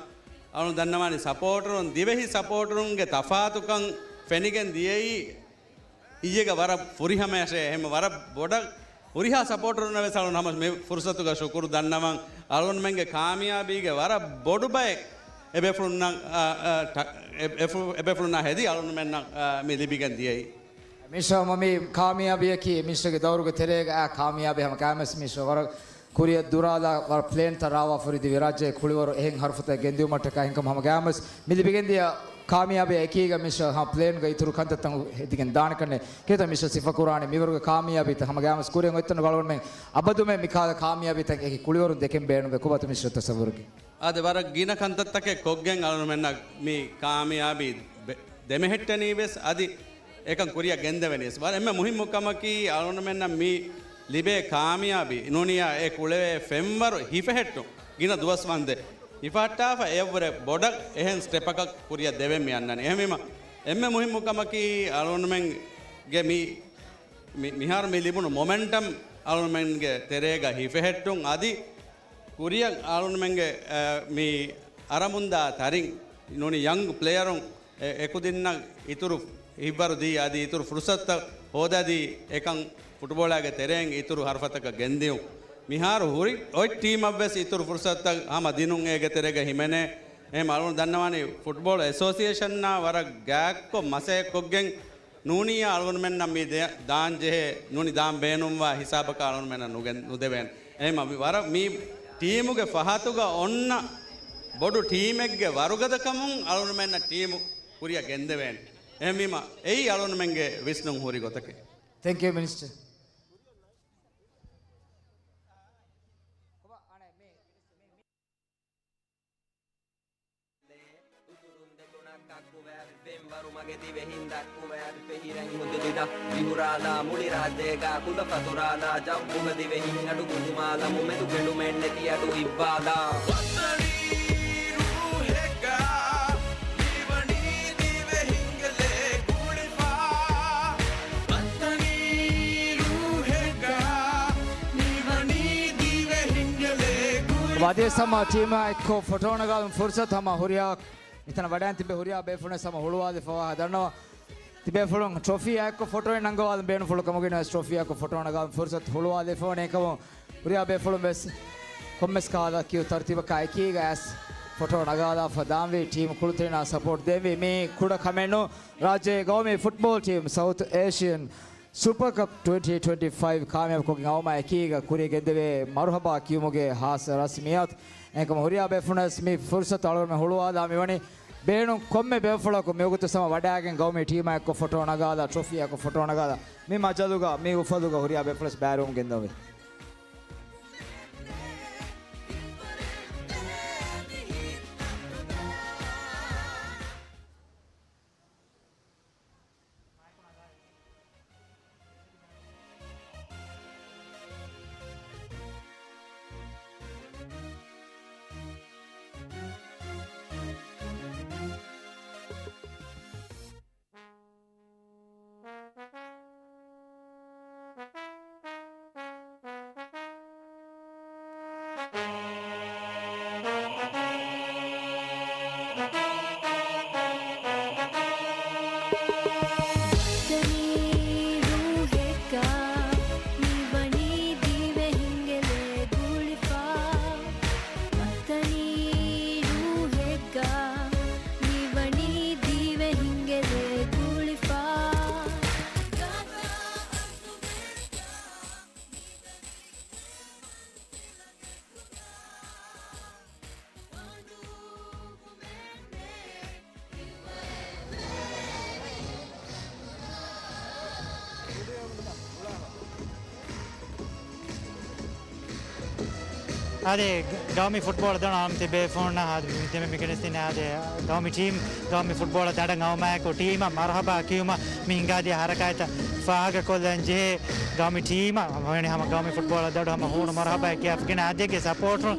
އަޅުން ދަންނަވާނީ ސަޕޯޓަރުން، ދިވެހި ސަޕޯޓަރުންގެ ތަފާތުކަން ފެނިގެން ދިޔައީ އިއްޔެގަ ވަރަށް ފުރިހަމަޔަށޭ. އެހެމަ ވަރަށް ބޮޑަށް ހުރިހާ ސަޕޯޓަރުންނަށް ވެސް އަޅުން ހަމަ މި ފުރުސަތުގަ ޝުކުރު ދަންނަވަން. އަޅުންމެންގެ ކާމިޔާބީގެ ވަރަށް ބޮޑު ބައެއް އެބޭފުޅުންނަށް، އާ، އާ، ޓަ-، އެ-، އެފު-، އެބޭފުޅުންނާ ހެދި އަޅުންމެންނަށް، އާ، މި ލިބިގެން ދިޔައީ. މިޝާ މަމީ ކާމިޔާބީއަކީ މިޝާގެ ދައުރުގެ ތެރޭގަ އާ ކާމިޔާބީ ހަމަ ކާމެސް މިޝާ ވަރަށް ކުރިއަށް ދުރާލާ ވަރަށް ޕްލޭންތައް ރާވާފަ ހުރި ދިވެހިރާއްޖޭގެ ކުޅިވަރު އެހެން ހަރުފަތައް ގެންދިއުމަށްޓަކާ އެހެންކަމުން ހަމަ ގާމެސް މި ލިބިގެންދިޔަ ކާމިޔާބީ އެކީގަ މިޝާ ހަމަ ޕްލޭންގަ އިތުރު ކަންތައްތައް ހެދިގެން ދާނެ ކަންނޭ. ކޭތޯ މިޝާ ސިފަކުރާނެ މިވަރުގެ ކާމިޔާބީތައް ހަމަ ގާމެސް ކުރިއަށް އޮތްތަނުގަ އަޅުގަނޑުމެން އަބަދުމެ މިކަހަލަ ކާމިޔާބީތައް އެކި ކުޅިވަރުން ދެކެން ބޭނުންވޭ. ކޮބާތޯ މިޝާ ތަސައްވުރުގެ؟ އާދެ، ވަރަށް ގިނަ ކަންތައްތަކެއް ކޮށްގެން އަޅުގަނޑުމެންނަށް މި ކާމިޔާބީ ބެ-، ދެމެހެއްޓެނީ ވެސް އަދި އެކަން ކުރިއަށް ގެންދެވެނީ ވެސް. ވަރަށް އެންމެ މުހިއްމު ކަމަކީ އަޅުގަނޑުމެންނަށް މި ލިބޭ ކާމިޔާބީ ނޫނިއްޔާ އެ ކުޅެވޭ ފެންވަރު ހިފެހެއްޓުން. ގިނަ ދުވަސް ވަންދެން ހިފަހައްޓާފަ އެއަށްވުރެ ބޮޑަށް އެހެން ސްޓެޕަކަށް ކުރިއަށް ދެވެން މި އަންނަނީ. އެހެންވީމަ އެންމެ މުހިއްމު ކަމަކީ އަޅުގަނޑުމެންގެ މި، މި، މިހާރު މި ލިބުނު މޮމެންޓަމް އަޅުގަނޑުމެންގެ ތެރޭގަ ހިފެހެއްޓުން އަދި ކުރިއަށް އަޅުގަނޑުމެންގެ، އަ، މި އަރަމުންދާ ތަރިން ނޫނީ ޔަންގް ޕްލެޔަރުން އެ-، އެކުދިންނަށް އިތުރު ހިތްވަރު ދީ އަދި އިތުރު ފުރުސަތުތައް ހޯދާދީ އެކަން ފުޓުބޯޅާގެ ތެރެއިން އިތުރު ހަރުފަތަކަށް ގެންދިއުން. މިހާރު ހުރި އޮތް ޓީމަށްވެސް އިތުރު ފުރުސަތުތައް ހަމަ ދިނުން އޭގެ ތެރޭގަ ހިމެނޭ. އެހެން އަޅުގަނޑު ދަންނަވާނީ ފުޓްބޯޅަ އެސޯސިއޭޝަންނާ ވަރަށް ގާތްކޮށް މަސައްކަތްކޮށްގެން ނޫނިއްޔާ އަޅުގަނޑުމެންނަށް މި ދޭ-، ދާން ޖެހޭ، ނޫނީ ދާން ބޭނުންވާ ހިސާބަކަށް އަޅުގަނޑުމެންނަށް ނުގެން-، ނުދެވޭނެ. އެހެންވީމަ މި ވަރަށް މި ޓީމުގެ ފަހަތުގަ އޮންނަ ބޮޑު ޓީމެއްގެ ވަރުގަދަކަމުން އަޅުގަނޑުމެންނަށް ޓީމު ކުރިއަށް ގެންދެވޭނެ. އެހެންވީމަ އެއީ އަޅުގަނޑުމެންގެ ވިސްނުން ހުރި ގޮތަކީ. ތެންކް ޔޫ މިނިސްޓަރ. އުތުރުން ދެކުނަށް ކައްކުވާ ފެންވަރު މަގެ ދިވެހިން ދައްކުވާ ފެހިރެން ހުދުދިދަ ހުރާލާ މުޅި ރާއްޖޭގަ ކުލަ ފަތުރާލާ ޖައްވުގަ ދިވެހިން އަޑު ގުދުމާލަމު މެދު ކެނޑުމެއް ނެތި އަޑު އިއްވާލާ. ވަތަނީ ރޫހެއްގަ މިވަނީ ދިވެހިންގެ ލޭ ގުޅިފާ. ވަތަނީ ރޫހެއްގަ މިވަނީ ދިވެހިންގެ ލޭ ގުޅިފާ. ވަދޭ ސަމާ ޓީމާ އެއްކޮށް ފޮޓޯ ނަގާލުން ފުރުސަތު ހަމަ ހުރިހާ މިތަނަށް ވަޑައިން ތިބޭ ހުރިހާ ބޭފުޅުން ހަމަ ހުޅުވާލެފަވާ ދަންނަވަ. ތިބޭފުޅުން ޓްރޮފީ އެއްކޮށް ފޮޓޯއެއް ނަންގަވާލަން ބޭނުންފުޅު ކަމުގައި ވެސް ޓްރޮފީ އެއްކޮށް ފޮޓޯ ނަގާލަން ފުރުސަތު ހުޅުވާލެފަވަނީ ކަމުން ހުރިހާ ބޭފުޅުން ވެސް ކޮންމެސް ކަހަލަ ކިޔު ތަރުތީބަކާ އެކީގަ އައިސް ފޮޓޯ ނަގާލާފަ ދާންވީ. ޓީމު ކުޅުތެރިންނާ ސަޕޯޓް ދޭންވީ. މީ ކުޑަ ކަމެއް ނޫން. ރާއްޖޭ ގައުމީ ފުޓްބޯލް ޓީމް ސައުތު އޭޝިއަން ސުޕަރ ކަޕް ޓްވެންޓީ ޓްވެންޓީ ފައިވް ކާމިޔާބުކޮށްގެން އައުމާ އެކީގަ ކުރިއަށް ގެންދެވޭ މަރުހަބާ ކިޔުމުގެ ހާއްސަ ރަސްމިއްޔާތު. އެހެންކަމުން ހުރިހާ ބޭފުޅުންނަށް މި ފުރުސަތު އަޅުގަނޑުމެން ހުޅުވާލާ މިވަނީ ބޭނުން ކޮންމެ ބޭފުޅަކު މިވަގުތު ސަމަ ވަޑައިގެން ގައުމީ ޓީމާ އެއްކޮށް ފޮޓޯ ނަގާލާ، ޓްރޮފީ އެއްކޮށް ފޮޓޯ ނަގާލާ، މި މަޖަލުގަ މި އުފަލުގަ ހުރިހާ ބޭފުޅަސް ބައިވެރިވަމުން ގެންދަވޭ. މަދަނީ ރޫހެއްގަ މިވަނީ ދިވެހިންގެ ލޭ ގުޅިފަ. މަދަނީ ރޫހެއްގަ މިވަނީ ދިވެހިންގެ ލޭ ގުޅިފަ. އާދެ، ގައުމީ ފުޓްބޯޅަ ދަނޑު އާންމު ތިބޭފުޅުންނަށް އާދެ، ތިމެ މި ގެނެސްދިން އާދެ، ގައުމީ ޓީމް، ގައުމީ ފުޓްބޯޅަ ދަނޑަށް އައުމާއެކު ޓީމަށް މަރުހަބާ ކިޔުމަށް މި ހިނގާދިޔަ ހަރަކާތްތައް ފާހަގަކޮށްލަން ޖެހޭ. ގައުމީ ޓީމަށް ވަނީ ހަމަ ގައުމީ ފުޓްބޯޅަ ދަނޑު ހަމަ ހޫނު މަރުހަބާ ކިޔާފި ގެން އާދެގެ ސަޕޯޓުން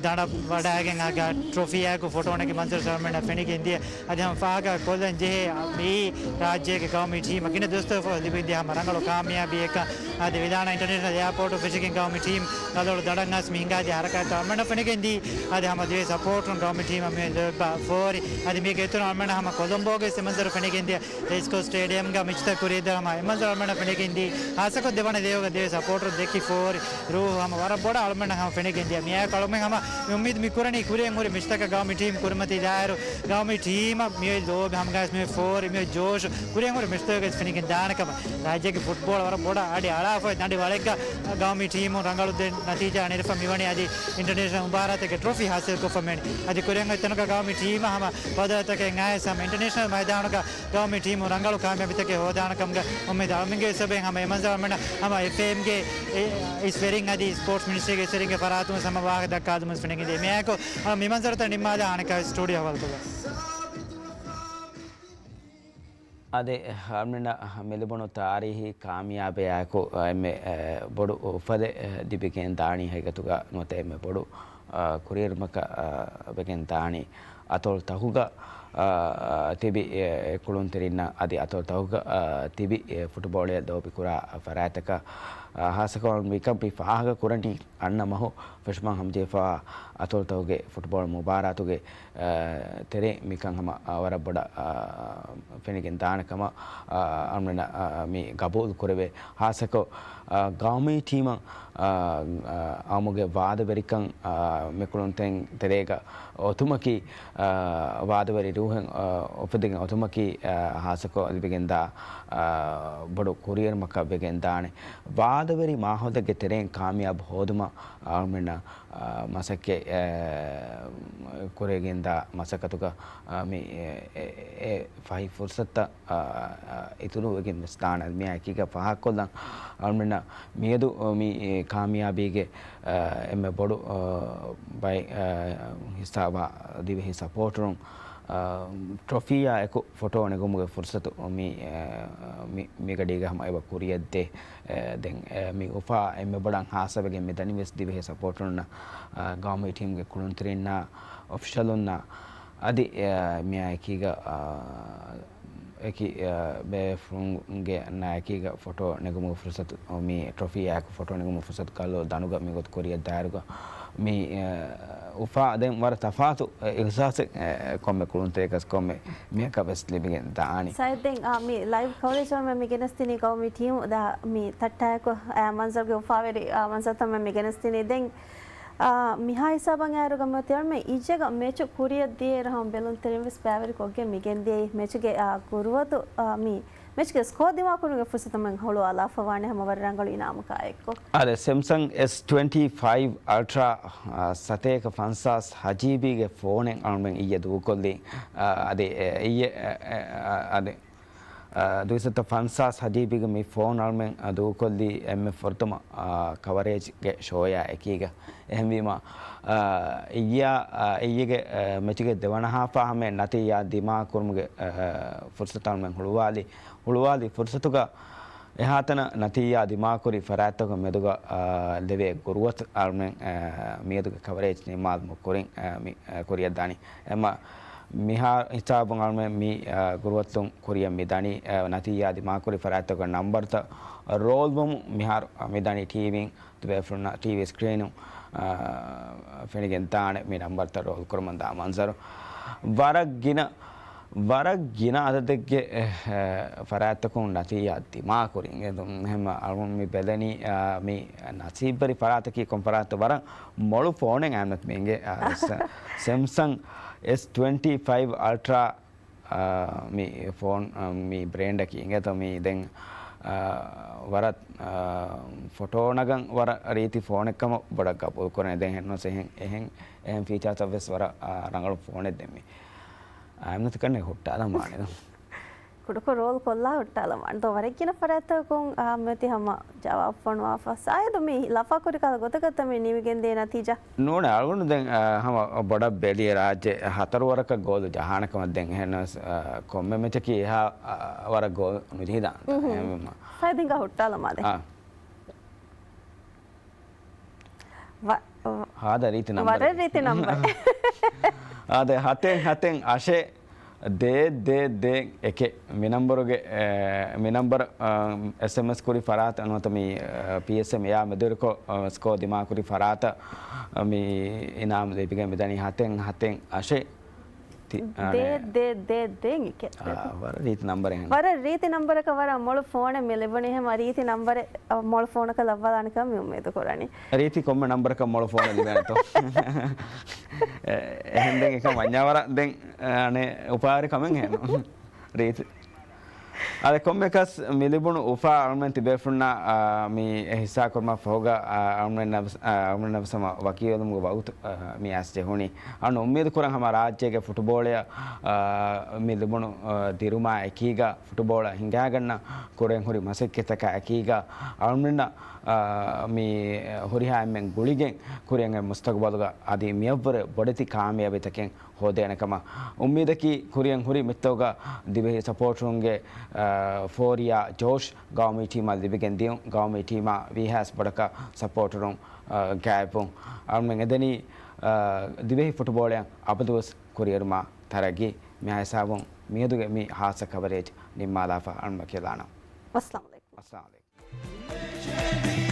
ދަނޑަށް ވަޑައިގެން އާ ޓްރޮފީއާއެކު ފޮޓޯނެގެ މަންޒަރު އަޅުމެންނަށް ފެނިގެން ދިޔަ. އަދި ހަމަ ފާހަގަ ކޮށްލަން ޖެހޭ މިއީ ރާއްޖޭގެ ގައުމީ ޓީމަށް ގިނަ ދުވަސްތަކަށް ލިބިގެންދިޔަ ހަމަ ރަނގަޅު ކާމިޔާބީއެއްކަން. އަދި ވިލާނާ އިންޓަރނޭޝަނަލް އެއާޕޯޓު ފެށިގެން ގައުމީ ޓީމް ރަނގަޅު ދަނޑަށް އައިސް މި ހިނގާދިޔަ ހަރަކާތްތައް އަޅުމެންނަށް ފެނިގެންދީ. އަދި ހަމަ ދިވެހި ސަޕޯޓުން ގައުމީ ޓީމަށް މި ލޯބި ފޯރި. އަދި މީގެ އިތުރަށް އަޅުމެންނަށް ހަމަ ކޮލަމްބޯގެ މަންޒަރު ފެނިގެންދިޔަ. ރޭސްކޯސް ސްޓޭޑިއަމްގަ މެޗުތައް ކުރިއަށްދާ ހަމަ އެ މަންޒަރު އަޅުމެންނަށް ފެނިގެންދީ. ހާއްސަކޮށް ދެވަނަ ލެވެލްގަ ދިވެހި ސަޕޯޓަރުން ދެއްކި ފޯރި ރޫހު ހަމަ ވަރަށް ބޮޑަށް އަޅުމެންނަށް ހަމަ ފެނިގެންދިޔަ. މިއާއެކު އަޅުމެން ހަމަ މި އުއްމީދު މި ކުރަނީ ކުރިއަށް ހުރި މެޗުތަކަށް ގައުމީ ޓީމް ކުރިމަތީ ދާއިރު، ގައުމީ ޓީމަށް މިއޮތް ލޯބި ހަމަގައިސް މިއޮތް ފޯރި، މިއޮތް ޖޯޝު ކުރިއަށް ހުރި މެޗުތަކަށް ފެނިގެން ދާނެ ކަމަށް. ރާއްޖޭގެ ފުޓްބޯޅަ ވަރަށް ބޮޑަށް އަޑި އަޅާފައި ދަނޑި ވަޅެއްގަ ގައުމީ ޓީމުން ރަނގަޅު ދެ ނަތީޖާ ނެރެފަ މިވަނީ އަދި އިންޓަރނޭޝަނަލް މުބާރާތެއްގެ ޓްރޮފީ ހާސިލްކޮށްފަ މިވަނީ. އަދި ކުރިއަށް އޮތް ތަނުގަ ގައުމީ ޓީމަށް ހަމަ ބަދަލުތަކެއް އައިސް ހަމަ އިންޓަރނޭޝަނަލް މައިދާނުގަ ގައުމީ ޓީމުން ރަނގަޅު ކާމިޔާބީތަކެއް ހޯދާނެ ކަމުގަ އުއްމީދު އަޅުމެންގެ ހިސާބެއް ހަމަ އެ މަންޒަރު އަޅުމެންނަށް ހަމަ އެފްއޭއެމްގެ އިސް ވެރިން އަދި ސްޕޯޓްސް މިނިސްޓްރީގެ އިސްވެރިންގެ ފަރާތުން ހަމަ ވާހަކަ ދައްކާލުމުން ފެނިގެންދޭ. މިއާއެކު މި މަންޒަރުތައް ނިންމާލާ އަނެއްކާ ސްޓޫޑިއޯ ހަވާލުކޮށްލަން. އާދެ، އަޅުމެންނަށް މި ލިބުނު ތާރީހީ ކާމިޔާބެއާއެކު އެންމެ، އެ، ބޮޑު އުފަލެއް، އެ، ލިބިގެން ދާނީ ހަގީގަތުގަ ނުވަތަ އެންމެ ބޮޑު، އަ، ކުރިއެރުމަކަށް، އަ، ވެގެން ދާނީ. އަތޮޅުތަކުގަ، އާ، ތިބި، އެ، ކުޅުންތެރިންނަށް އަދި އަތޮޅުތަކުގަ، އާ، ތިބި، އެ، ފުޓްބޯޅައަށް ލޯބިކުރާ ފަރާތްތަކަށް، އާ، ހާއްސަކޮށް މިކަން މި ފާހަގަކުރަނީ އަންނަ މަހު ފެށުމަށް ހަމަޖެހިފައިވާ އަތޮޅުތަކުގެ ފުޓްބޯޅަ މުބާރާތުގެ، އާ، ތެރޭ މިކަން ހަމަ، އާ، ވަރަށް ބޮޑަށް، އާ، ފެނިގެން ދާނެ ކަމަށް، އާ، އަޅުމެންނަށް، އާ، މި ގަބޫލު ކުރެވޭ. ހާއްސަކޮށް، އާ، ގައުމީ ޓީމަށް، އާ، އާ، އައުމުގެ ވާދަވެރިކަން، އާ، މި ކުޅުންތެރިން ތެރޭގަ އޮތުމަކީ، އާ، ވާދަވެރި ރޫހެއް، އާ، އުފެދިގެން އޮތުމަކީ، އާ، ހާއްސަކޮށް ލިބިގެންދާ، އާ، ބޮޑު ކުރިއެރުމަކަށް ވެގެންދާނެ. ވާދަވެރި މާހައުލެއްގެ ތެރެއިން ކާމިޔާބު ހޯދުމަށް އަޅުމެންނަށް، އާ، މަސައްކަތް، އާ، ކުރެވިގެންދާ މަސައްކަތުގަ، އާ، މި އެ، އެ، އެ ފަހި ފުރުސަތުތައް އާ، އާ، އިތުރުވެގެން ވެސް ދާނެ. މިއާ އެކީގަ ފާހަގަކޮށްލަން އަޅުމެންނަށް މިއަދު މި ކާމިޔާބީގެ، އާ، އެންމެ ބޮޑު، އާ، ބައެއް، އާ، ހިސާބާ ދިވެހި ސަޕޯޓަރުން، އާ، ޓްރޮފީއާ އެކު ފޮޓޯ ނެގުމުގެ ފުރުސަތު މި، އާ، މި، މިގަޑީގަ ހަމަ އެބަ ކުރިއަށްދޭ. އާ، ދެން، އާ، މި އުފާ އެންމެ ބޮޑަށް ހާއްސަވެގެން މި ދަނީ ވެސް ދިވެހި ސަޕޯޓަރުންނަށް، އާ، ގައުމީ ޓީމްގެ ކުޅުންތެރިންނާ، އޮފިޝަލުންނާ، އަދި، އާ، މިއާ އެކީގަ، އާ، އެކި، އާ، ބޭފުޅުންގެ ނާއެކީގަ ފޮޓޯ ނެގުމުގެ ފުރުސަތު، މި ޓްރޮފީއާއެކު ފޮޓޯ ނެގުމުގެ ފުރުސަތު ކަލޯ ދަނޑުގަ މިގޮތަށް ކުރިއަށް ދާއިރުގަ މި، އާ، އުފާ ދެން ވަރަށް ތަފާތު އިހްސާސެއް، އާ، ކޮންމެ ކުޅުންތެރިޔަކަސް ކޮންމެ މީހަކަށް ވެސް ލިބިގެން ދާނީ. ސައިދް ދެން، އާ، މި ލައިވް ކަވަރޭޖް އަޅުމެން މި ގެނެސްދިނީ ގައުމީ ޓީމު ދާ މި ތައްޓާއެކު، އާ، މަންޒަރުގެ އުފާވެރި، އާ، މަންޒަރުތައް މި ގެނެސްދިނީ. ދެން އާ، މިހާ ހިސާބަށް އައިރުގަ މިއޮތީ އަޅުމެން އިއްޔެގަ މެޗު ކުރިއަށް ދިޔައިރު ހަމަ ބެލުންތެރިން ވެސް ބައިވެރިކޮށްގެން މިގެންދިޔައީ. މެޗުގެ، އާ، ގުރުއަތު، އާ، މި މެޗުގެ ސްކޯ ދިމާކުރުމުގެ ފުރުސަތު އަޅުމެން ހުޅުވާލާފަ ވާނެ ހަމަ ވަރަށް ރަނގަޅު އިނާމަކާ އެއްކޮށް. އާދެ، ސެމްސަން އެސް ޓްވެންޓީ ފައިވް އަލްޓްރާ، އާ، ސަތޭކަ ފަންސާސް ހަ ޖީ ބީގެ ފޯނެއް އަޅުމެން އިއްޔެ ދޫކޮށްލީ. އާ، އަދި، އެ، އިއްޔެ، އެ، އެ، އާ، އަދި، އާ، ދުއިސައްތަ ފަންސާސް ހަ ޖީ ބީގެ މި ފޯން އަޅުމެން، އާ، ދޫކޮށްލީ އެންމެ ފުރަތަމަ، އާ، ކަވަރޭޖްގެ ޝޯޔާ އެކީގަ. އެހެންވީމަ، އާ، އިއްޔާ، އާ، އިއްޔެގެ، އާ، މެޗުގެ ދެވަނަ ހާފާ ހަމަ ނަތީޖާ ދިމާކުރުމުގެ، އާ، ފުރުސަތު އަޅުމެން ހުޅުވާލި، ހުޅުވާލި ފުރުސަތުގަ އެހާތަނަށް ނަތީޖާ ދިމާކުރި ފަރާތްތަކުގެ މެދުގަ، އާ، ލެވޭ ގުރުއަތު އަޅުމެން، އާ، މިއަދުގެ ކަވަރޭޖް ނިންމާލުމުގެ ކުރިން، އާ، މި، އާ، ކުރިއަށް ދާނީ. އެމަ މިހާ ހިސާބުން އަޅުމެން މި، އާ، ގުރުއަތުން ކުރިއަށް މި ދަނީ، އާ، ނަތީޖާ ދިމާކުރި ފަރާތްތަކުގެ ނަންބަރުތައް ރޯލްވުމުން މިހާރު، އާ، މި ދަނީ ޓީވީން ތިބޭފުޅުންނަށް ޓީވީ ސްކްރީނުން، އާ، ފެނިގެން ދާނެ މި ނަންބަރުތައް ރޯލް ކުރަމުން ދާ މަންޒަރު. ވަރަށް ގިނަ، ވަރަށް ގިނަ އަދަދެއްގެ، އެ، އެ، ފަރާތްތަކުން ނަތީޖާ ދިމާކުރި. އެ، އެހެން އަޅުގަނޑު މި ބެލެނީ، އާ، މި ނަސީބުވެރި ފަރާތަކީ ކޮން ފަރާތްތަ؟ ވަރަށް މޮޅު ފޯނެއް އައިމަތް މި އިނގޭ، އާ، ސެ-، ސެމްސަން އެސް ޓްވެންޓީ ފައިވް އަލްޓްރާ، އާ، މި ފޯން، އާ، މި ބްރޭންޑަކީ އިނގޭތޯ މި ދެން، އާ، ވަރަށް، އާ، ފޮޓޯ ނަގަން ވަރަށް ރީތި ފޯނެއް ކަމަށް ބޮޑަށް ގަބޫލު ކުރަނީ. ދެން ހެންނަސް އެހެން، އެހެން، އެހެން ފީޗާސް ވެސް ވަރަށް، އާ، ރަނގަޅު ފޯނެއް ދެން މި. އާމިނަތު ކަންނޭ ހުއްޓާލަން ވާނެ. ކުޑަކޮށް ރޯލް ކޮށްލާ ހުއްޓާލަމާނެ. ދޯ ވަރަށް ގިނަ ފަރާތްތަކުން އާ މިއޮތީ ހަމަ ޖަވާބު ފޮނުވާފަ. ސާއިދު މި ލަފާކުރި ކަހަލަ ގޮތަކަށްތަ މި ނިމިގެން ދޭ ނަތީޖާ؟ ނޫނޭ، އަޅުގަނޑު ދެން، އާ، ހަމަ ބޮޑަށް ބެލި ރާއްޖެ ހަތަރު ވަރަކަށް ގޯލު ޖަހާނެ ކަމަށް ދެން. އެހެންނަމަސް، އާ، ކޮންމެ މެޗަކީ އެހާ، އާ، ވަރަށް ގޯލު ނުޖެހިދާނެ. އެހެންވީމަ. ސާއިދު ހިނގާ ހުއްޓާލަމާ ދެން. އާ. ވަ-، ވަ-، ހާދަ ރީތި ނަންބަރެއް. ވަރަށް ރީތި ނަންބަރެއް. އާދެ، ހަތެއް ހަތެއް އަށެއް ދޭއް ދޭއް ދޭއް އެކެއް. މި ނަންބަރުގެ، އެ، މި ނަންބަރު، އަ، އެސްއެމްއެސް ކުރި ފަރާތަށް ނުވަތަ މި، އަ، ޕީއެސްއެމް އެއާ މެދުވެރިކޮށް، އަ، ސްކޯ ދިމާކުރި ފަރާތަށް، އަ، މި އިނާމު ލިބިގެން މިދަނީ ހަތެއް ހަތެއް އަށެއް. ތި-، އަނެ-، ދޭއް ދޭއް ދޭއް ދޭއް އެކެއް. އާ، ވަރަށް ރީތި ނަންބަރެއް ހެން. ވަރަށް ރީތި ނަންބަރަކަށް ވަރަށް މޮޅު ފޯނެއް މި ލިބުނީ. ހަމަ ރީތި ނަންބަރެއް، އަ، މޮޅު ފޯނަކަށް ލައްވާލާނެ ކަމަށް މި އުއްމީދު ކުރަނީ. ރީތި ކޮންމެ ނަންބަރަކަށް މޮޅު ފޯނެއް ލިބޭނެތޯ؟ އެ، އެހެން ދެން އެކަން ވަންޏާ ވަރަށް ދެން، އަ، އަނެއް އުފާވެރި ކަމެއް ހެން. ރީތި. އާދެ، ކޮންމެއަކަސް މި ލިބުނު އުފާ އަޅުމެން ތިބޭފުންނާ، އާ، މި ހިއްސާކުރުމަށް ފަހުގަ، އާ، އަޅުމެންނަށް ވެސް، އާ، އަޅުމެންނަށް ވެސް ހަމަ ވަކިވެލުމުގެ ވަގުތު، އާ، މި އައިސް ޖެހުނީ. އަޅުން އުއްމީދު ކުރަން ހަމަ ރާއްޖޭގެ ފުޓުބޯޅަޔަށް، އާ، މި ލިބުނު، އާ، ދިރުމާ އެކީގަ، ފުޓުބޯޅަ ހިނގާގަންނަ ކުރިއަށް ހުރި މަސައްކަތްތަކާ އެކީގަ، އަޅުމެންނަށް، އާ، މި ހުރިހާ އެންމެން ގުޅިގެން ކުރިއަށް އެ މުސްތަގުބަލުގަ އަދި މިއަށްވުރެ ބޮޑެތި ކާމިޔާބީތަކެއް ހޯދޭނެ ކަމަށް އުއްމީދަކީ. ކުރިއަށް ހުރި މިއްތަކުގަ ދިވެހި ސަޕޯޓަރުންގެ، އާ، ފޯރިޔާ ޖޯޝް ގައުމީ ޓީމަށް ލިބިގެން ދިޔުން، ގައުމީ ޓީމާ ވީހާވެސް ބޮޑަކަށް ސަޕޯޓަރުން، އާ، ގާތްވުން. އަޅުމެން އެދެނީ، އާ، ދިވެހި ފުޓުބޯޅަޔަށް އަބަދުވެސް ކުރިއެރުމާ ތަރައްގީ. މިހާ ހިސާބުން މިއަދުގެ މި ހާއްސަ ކަވަރޭޖް ނިންމާލާފަ. އަޅުމެން ކިޔާލާނަން. އައްސަލާމު ޢަލައިކުމް. އައްސަލާމު ޢަލައިކުމް.